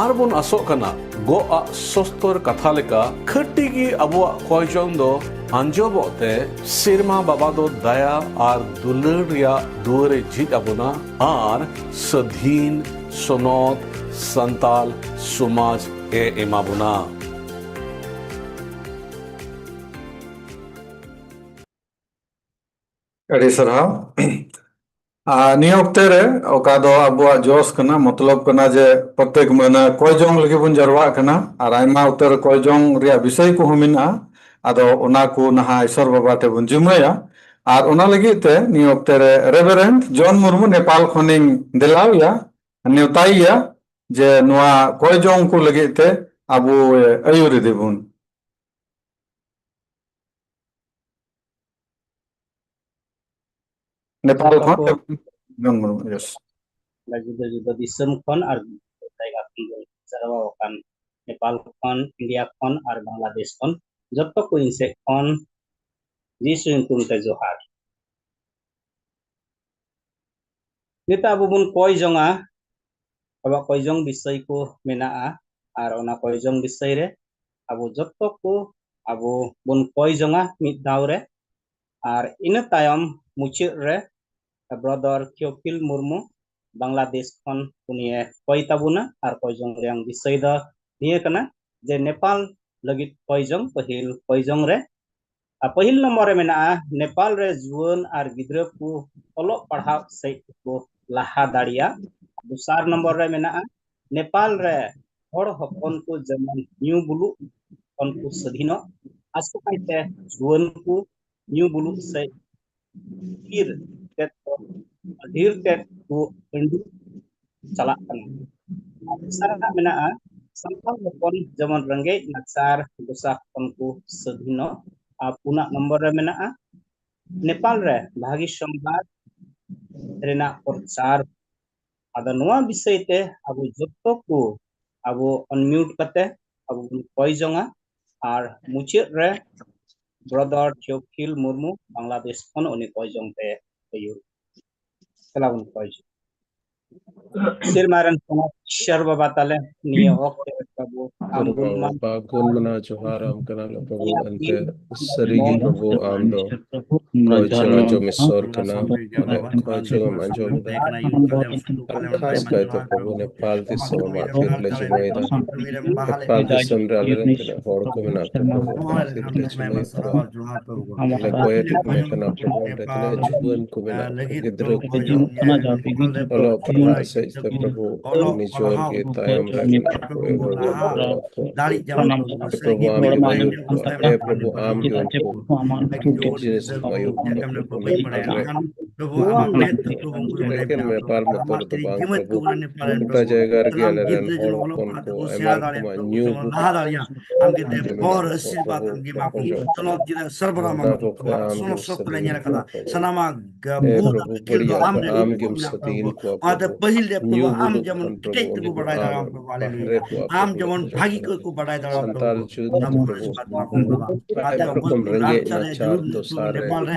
ᱟᱨ ᱵᱚᱱ ᱟᱥᱚᱜ ᱠᱟᱱᱟ, ᱜᱚᱜ ᱟᱜ ᱥᱚᱥᱛᱚᱨ ᱠᱟᱛᱷᱟ ᱞᱮᱠᱟ, ᱠᱷᱟᱹᱴᱤ ᱜᱮ ᱟᱵᱚᱣᱟᱜ ᱠᱚᱭ ᱡᱚᱝ ᱫᱚ ᱟᱸᱡᱚᱵᱚᱜ ᱛᱮ, ᱥᱮᱨᱢᱟ ᱵᱟᱵᱟ ᱫᱚ ᱫᱟᱭᱟ ᱟᱨ ᱫᱩᱞᱟᱹᱲ ᱨᱮᱭᱟᱜ ᱫᱩᱣᱟᱹᱨ ᱮ ᱡᱷᱤᱡ ᱟᱵᱚᱱᱟ ᱟᱨ ᱥᱟᱹᱫᱷᱤᱱ ᱥᱚᱱᱚᱛ ᱥᱟᱱᱛᱟᱞ ᱥᱚᱢᱟᱡᱽ ᱮ ᱮᱢᱟ ᱵᱚᱱᱟ᱾ ᱟᱹᱰᱤ ᱥᱟᱨᱦᱟᱣ᱾ ᱟᱨ ᱱᱤᱭᱟᱹ ᱚᱠᱛᱮ ᱨᱮ ᱚᱠᱟ ᱫᱚ ᱟᱵᱚᱣᱟᱜ ᱡᱚᱥ ᱠᱟᱱᱟ, ᱢᱚᱛᱞᱚᱵ ᱠᱟᱱᱟ ᱡᱮ ᱯᱨᱚᱛᱮᱠ ᱢᱟᱹᱦᱱᱟᱹ ᱠᱚᱭ ᱡᱚᱝ ᱞᱟᱹᱜᱤᱫ ᱵᱚᱱ ᱡᱟᱨᱣᱟᱜ ᱠᱟᱱᱟ ᱟᱨ ᱟᱭᱢᱟ ᱩᱛᱟᱹᱨ ᱠᱚᱭ ᱡᱚᱝ ᱨᱮᱭᱟᱜ ᱵᱤᱥᱚᱭ ᱠᱚᱦᱚᱸ ᱢᱮᱱᱟᱜᱼᱟ᱾ ᱟᱫᱚ ᱚᱱᱟ ᱠᱚ ᱱᱟᱦᱟᱜ ᱤᱥᱚᱨ ᱵᱟᱵᱟ ᱴᱷᱮᱱ ᱵᱚᱱ ᱡᱤᱢᱟᱹᱭᱟ᱾ ᱟᱨ ᱚᱱᱟ ᱞᱟᱹᱜᱤᱫ ᱛᱮ ᱱᱤᱭᱟᱹ ᱚᱠᱛᱮ ᱨᱮ ᱨᱮᱵᱷᱮᱨᱮᱱᱰ ᱡᱚᱱ ᱢᱩᱨᱢᱩ ᱱᱮᱯᱟᱞ ᱠᱷᱚᱱᱤᱧ ᱫᱮᱞᱟᱣᱮᱭᱟ, ᱱᱮᱣᱛᱟᱭᱮᱭᱟ ᱡᱮ ᱱᱚᱣᱟ ᱠᱚᱭ ᱡᱚᱝ ᱠᱚ ᱞᱟᱹᱜᱤᱫ ᱛᱮ ᱟᱵᱚ ᱟᱹᱭᱩᱨ ᱤᱫᱤ ᱵᱚᱱ᱾ ᱱᱮᱯᱟᱞ ᱠᱷᱚᱱ ᱡᱚᱱ ᱢᱩᱨᱢᱩ, yes᱾ ᱡᱩᱫᱟᱹ ᱡᱩᱫᱟᱹ ᱫᱤᱥᱚᱢ ᱠᱷᱚᱱ ᱟᱨ ᱡᱟᱭᱜᱟ ᱠᱷᱚᱱ ᱵᱚᱱ ᱡᱟᱨᱣᱟ ᱟᱠᱟᱱ, ᱱᱮᱯᱟᱞ ᱠᱷᱚᱱ, ᱤᱱᱰᱤᱭᱟ ᱠᱷᱚᱱ ᱟᱨ ᱵᱟᱝᱞᱟᱫᱮᱥ ᱠᱷᱚᱱ, ᱡᱚᱛᱚ ᱠᱚ ᱤᱧ ᱥᱮᱫ ᱠᱷᱚᱱ ᱡᱤᱥᱩ ᱧᱩᱛᱩᱢ ᱛᱮ ᱡᱚᱦᱟᱨ᱾ ᱱᱤᱛᱚᱜ ᱟᱵᱚ ᱵᱚᱱ ᱠᱚᱭ ᱡᱚᱝᱟ, ᱟᱵᱚᱣᱟᱜ ᱠᱚᱭ ᱡᱚᱝ ᱵᱤᱥᱚᱭ ᱠᱚ ᱢᱮᱱᱟᱜᱼᱟ, ᱟᱨ ᱚᱱᱟ ᱠᱚᱭ ᱡᱚᱝ ᱵᱤᱥᱚᱭ ᱨᱮ ᱟᱵᱚ ᱡᱚᱛᱚ ᱠᱚ ᱟᱵᱚ ᱵᱚᱱ ᱠᱚᱭ ᱡᱚᱝᱟ ᱢᱤᱫ ᱫᱷᱟᱣ ᱨᱮ, ᱟᱨ ᱤᱱᱟᱹ ᱛᱟᱭᱚᱢ ᱢᱩᱪᱟᱹᱫ ᱨᱮ ᱵᱨᱟᱫᱟᱨ ᱛᱷᱤᱭᱳᱯᱷᱤᱞ ᱢᱩᱨᱢᱩ ᱵᱟᱝᱞᱟᱫᱮᱥ ᱠᱷᱚᱱ ᱩᱱᱤᱭᱮ ᱠᱚᱭ ᱛᱟᱵᱚᱱᱟ᱾ ᱟᱨ ᱠᱚᱭ ᱡᱚᱝ ᱨᱮᱭᱟᱝ ᱵᱤᱥᱚᱭ ᱫᱚ ᱱᱤᱭᱟᱹ ᱠᱟᱱᱟ ᱡᱮ ᱱᱮᱯᱟᱞ ᱞᱟᱹᱜᱤᱫ ᱠᱚᱭ ᱡᱚᱝ, ᱯᱟᱹᱦᱤᱞ ᱠᱚᱭ ᱡᱚᱝ ᱨᱮ ᱟᱨ ᱯᱟᱹᱦᱤᱞ ᱱᱚᱢᱵᱚᱨ ᱨᱮ ᱢᱮᱱᱟᱜᱼᱟ, ᱱᱮᱯᱟᱞ ᱨᱮ ᱡᱩᱣᱟᱹᱱ ᱟᱨ ᱜᱤᱫᱽᱨᱟᱹ ᱠᱚ ᱚᱞᱚᱜ ᱯᱟᱲᱦᱟᱣ ᱥᱮᱫ ᱠᱚ ᱞᱟᱦᱟ ᱫᱟᱲᱮᱭᱟᱜ᱾ ᱫᱚᱥᱟᱨ ᱱᱚᱢᱵᱚᱨ ᱨᱮ ᱢᱮᱱᱟᱜᱼᱟ, ᱱᱮᱯᱟᱞ ᱨᱮ ᱦᱚᱲ ᱦᱚᱯᱚᱱ ᱠᱚ ᱡᱮᱢᱚᱱ ᱧᱩ ᱵᱩᱞᱩᱜ ᱠᱷᱚᱱ ᱠᱚ ᱥᱟᱹᱫᱷᱤᱱᱚᱜ, ᱟᱥᱚᱠᱟᱭᱛᱮ ᱡᱩᱣᱟᱹᱱ ᱠᱚ ᱧᱩ ᱵᱩᱞᱩᱜ ᱥᱮᱫ ᱰᱷᱮᱨ ᱛᱮᱫ ᱠᱚ, ᱰᱷᱮᱨ ᱛᱮᱫ ᱠᱚ ᱟᱹᱰᱩ ᱪᱟᱞᱟᱜ ᱠᱟᱱᱟ᱾ ᱟᱨ ᱛᱮᱥᱟᱨᱟᱜ ᱢᱮᱱᱟᱜᱼᱟ, ᱥᱟᱱᱛᱟᱲ ᱦᱚᱯᱚᱱ ᱡᱮᱢᱚᱱ ᱨᱮᱸᱜᱮᱡ ᱱᱟᱪᱟᱨ ᱜᱚᱥᱟ ᱠᱷᱚᱱ ᱠᱚ ᱥᱟᱹᱫᱷᱤᱱᱚᱜ᱾ ᱟᱨ ᱯᱩᱱᱟᱜ ᱱᱚᱢᱵᱚᱨ ᱨᱮ ᱢᱮᱱᱟᱜᱼᱟ, ᱱᱮᱯᱟᱞ ᱨᱮ ᱵᱷᱟᱹᱜᱤ ᱥᱚᱢᱵᱟᱫ ᱨᱮᱱᱟᱜ ᱯᱨᱚᱪᱟᱨ᱾ ᱟᱫᱚ ᱱᱚᱣᱟ ᱵᱤᱥᱚᱭ ᱛᱮ ᱟᱵᱚ ᱡᱚᱛᱚ ᱠᱚ ᱟᱵᱚ ᱚᱱᱢᱤᱭᱩᱴ ᱠᱟᱛᱮ ᱟᱵᱚ ᱵᱚᱱ ᱠᱚᱭ ᱡᱚᱝᱟ᱾ ᱟᱨ ᱢᱩᱪᱟᱹᱫ ᱨᱮ ᱵᱨᱚᱫᱟᱨ ᱪᱳᱠᱷᱤᱞ ᱢᱩᱨᱢᱩ ᱵᱟᱝᱞᱟᱫᱮᱥ ᱠᱷᱚᱱ ᱩᱱᱤ ᱠᱚᱭ ᱡᱚᱝ ᱛᱮ ᱦᱩᱭᱩᱜ᱾ ᱪᱟᱞᱟᱣ ᱵᱚᱱ ᱠᱚᱭ ᱡᱚᱝᱟ᱾ ᱥᱮᱨᱢᱟ ᱨᱮᱱ ᱥᱚᱢᱟᱡᱽ ᱥᱚᱨ ᱵᱟᱵᱟ ᱛᱟᱞᱮ, ᱱᱤᱭᱟᱹ ᱚᱠᱛᱮ ᱨᱮ ᱵᱟᱵᱩ ᱟᱢ ᱜᱩᱱ ᱢᱟᱱ ᱵᱟᱵᱩᱱ ᱢᱟᱱᱟᱣ ᱡᱚᱦᱟᱨ ᱟᱢ ᱠᱟᱱᱟ ᱞᱮ ᱯᱨᱚᱵᱷᱩ᱾ ᱮᱱᱛᱮ ᱥᱟᱹᱨᱤᱜᱮ ᱯᱨᱚᱵᱷᱩ ᱟᱢ ᱫᱚ ᱠᱷᱚᱡ ᱟᱸᱡᱚᱢ ᱤᱥᱚᱨ ᱠᱟᱱᱟ᱾ ᱟᱞᱮ ᱠᱷᱚᱡ ᱟᱸᱡᱚᱢ ᱮᱫᱟ᱾ ᱟᱨ ᱠᱷᱟᱥ ᱠᱟᱭᱛᱮ ᱯᱨᱚᱵᱷᱩ ᱱᱮᱯᱟᱞ ᱫᱤᱥᱚᱢ ᱟᱢᱟᱜ ᱛᱤ ᱨᱮᱞᱮ ᱡᱤᱢᱟᱹᱭᱮᱫᱟ᱾ ᱱᱮᱯᱟᱞ ᱫᱤᱥᱚᱢ ᱨᱮ ᱟᱞᱮ ᱨᱮᱱ ᱛᱤᱱᱟᱹᱜ ᱦᱚᱲ ᱠᱚ ᱢᱮᱱᱟᱜ ᱠᱚᱣᱟ ᱟᱢᱟᱜ ᱛᱤ ᱨᱮᱞᱮ ᱡᱤᱢᱟᱹᱭᱮᱫ ᱠᱚᱣᱟ᱾ ᱟᱞᱮ ᱠᱚᱭᱮ ᱴᱷᱮᱱ ᱢᱮ ᱠᱟᱱᱟ ᱯᱨᱚᱵᱷᱩ ᱚᱸᱰᱮ ᱛᱤᱱᱟᱹᱜ ᱡᱩᱣᱟᱹᱱ ᱠᱚ ᱢᱮᱱᱟᱜ ᱠᱚᱣᱟ, ᱜᱤᱫᱽᱨᱟᱹ ᱠᱚ ᱢᱮᱱᱟᱜ ᱠᱚᱣᱟ, ᱚᱞᱚᱜ ᱯᱟᱲᱦᱟᱜ ᱥᱮᱫ ᱛᱮ ᱯᱨᱚᱵᱷᱩ ᱱᱤᱡᱚᱨ ᱜᱮ ᱛᱟᱭᱚᱢ ᱨᱮ ᱢᱮᱱᱟᱜ ᱠᱚᱣᱟ᱾ ᱮ ᱯᱨᱚᱵᱷᱩ ᱟᱢ ᱜᱮ ᱟᱹᱭᱩᱨ ᱠᱚᱣᱟ᱾ ᱮ ᱯᱨᱚᱵᱷᱩ ᱟᱢ ᱜᱮ ᱟᱹᱭᱩᱨ ᱠᱚᱣᱟ᱾ ᱮ ᱯᱨᱚᱵᱷᱩ ᱟᱢ ᱜᱮ ᱩᱱᱠᱩ ᱴᱷᱤᱠ ᱡᱤᱱᱤᱥ ᱠᱚ ᱟᱹᱭᱩᱨ ᱠᱚᱣᱟ᱾ ᱯᱨᱚᱵᱷᱩ ᱱᱮᱯᱟᱞ ᱨᱮ ᱮᱠᱮᱱ ᱱᱮᱯᱟᱞ ᱢᱚᱛᱚ ᱨᱮᱫᱚ ᱵᱟᱝ ᱯᱨᱚᱵᱷᱩ, ᱜᱚᱴᱟ ᱡᱟᱭᱜᱟ ᱨᱮᱜᱮ ᱟᱞᱮ ᱨᱮᱱ ᱦᱚᱲ ᱦᱚᱯᱚᱱ ᱠᱚ ᱟᱭᱢᱟ ᱨᱚᱠᱚᱢᱟᱜ ᱧᱩ ᱠᱚ ᱟᱢ ᱜᱮ ᱫᱮᱵ ᱦᱚᱨ ᱟᱥᱤᱨᱵᱟᱫ ᱮᱢ ᱜᱮ ᱮᱢᱟ ᱠᱚ᱾ ᱪᱚᱞᱚ ᱜᱤᱫᱽᱨᱟᱹ ᱥᱚᱨᱵᱚᱨᱟᱢ ᱮᱢᱟ ᱠᱚ᱾ ᱥᱚᱱᱚ ᱥᱚᱠ ᱞᱮ ᱧᱮᱞ ᱟᱠᱟᱫᱟ᱾ ᱥᱟᱱᱟᱢᱟᱜ ᱮ ᱵᱷᱩᱛ ᱯᱨᱚᱵᱷᱩ, ᱟᱹᱠᱤᱞ ᱫᱚ ᱵᱟᱹᱲᱤᱡᱟᱜ ᱟᱢ ᱨᱮᱱ ᱟᱢ ᱜᱮᱢ ᱢᱮᱱᱟᱜ ᱥᱟᱹᱫᱷᱤᱱ ᱠᱚᱣᱟ᱾ ᱟᱫᱚ ᱯᱨᱚᱵᱷᱩ, ᱯᱟᱹᱦᱤᱞ ᱨᱮ ᱧᱩ ᱯᱨᱚᱵᱷᱩ ᱵᱩᱞᱩᱜ ᱠᱷᱚᱱ ᱯᱨᱚᱵᱷᱩ ᱩᱱᱤ ᱫᱚ ᱟᱢ ᱵᱟᱦᱨᱮ ᱠᱚᱣᱟ ᱯᱨᱚᱵᱷᱩ᱾ ᱥᱟᱱᱛᱟᱞ ᱡᱟᱹᱛ ᱫᱚ ᱯᱨᱚᱵᱷᱩ, ᱟᱭᱢᱟ ᱨᱚᱠᱚᱢ ᱨᱮᱸᱜᱮᱡ ᱱᱟᱪᱟᱨ ᱫᱚᱥᱟ ᱨᱮ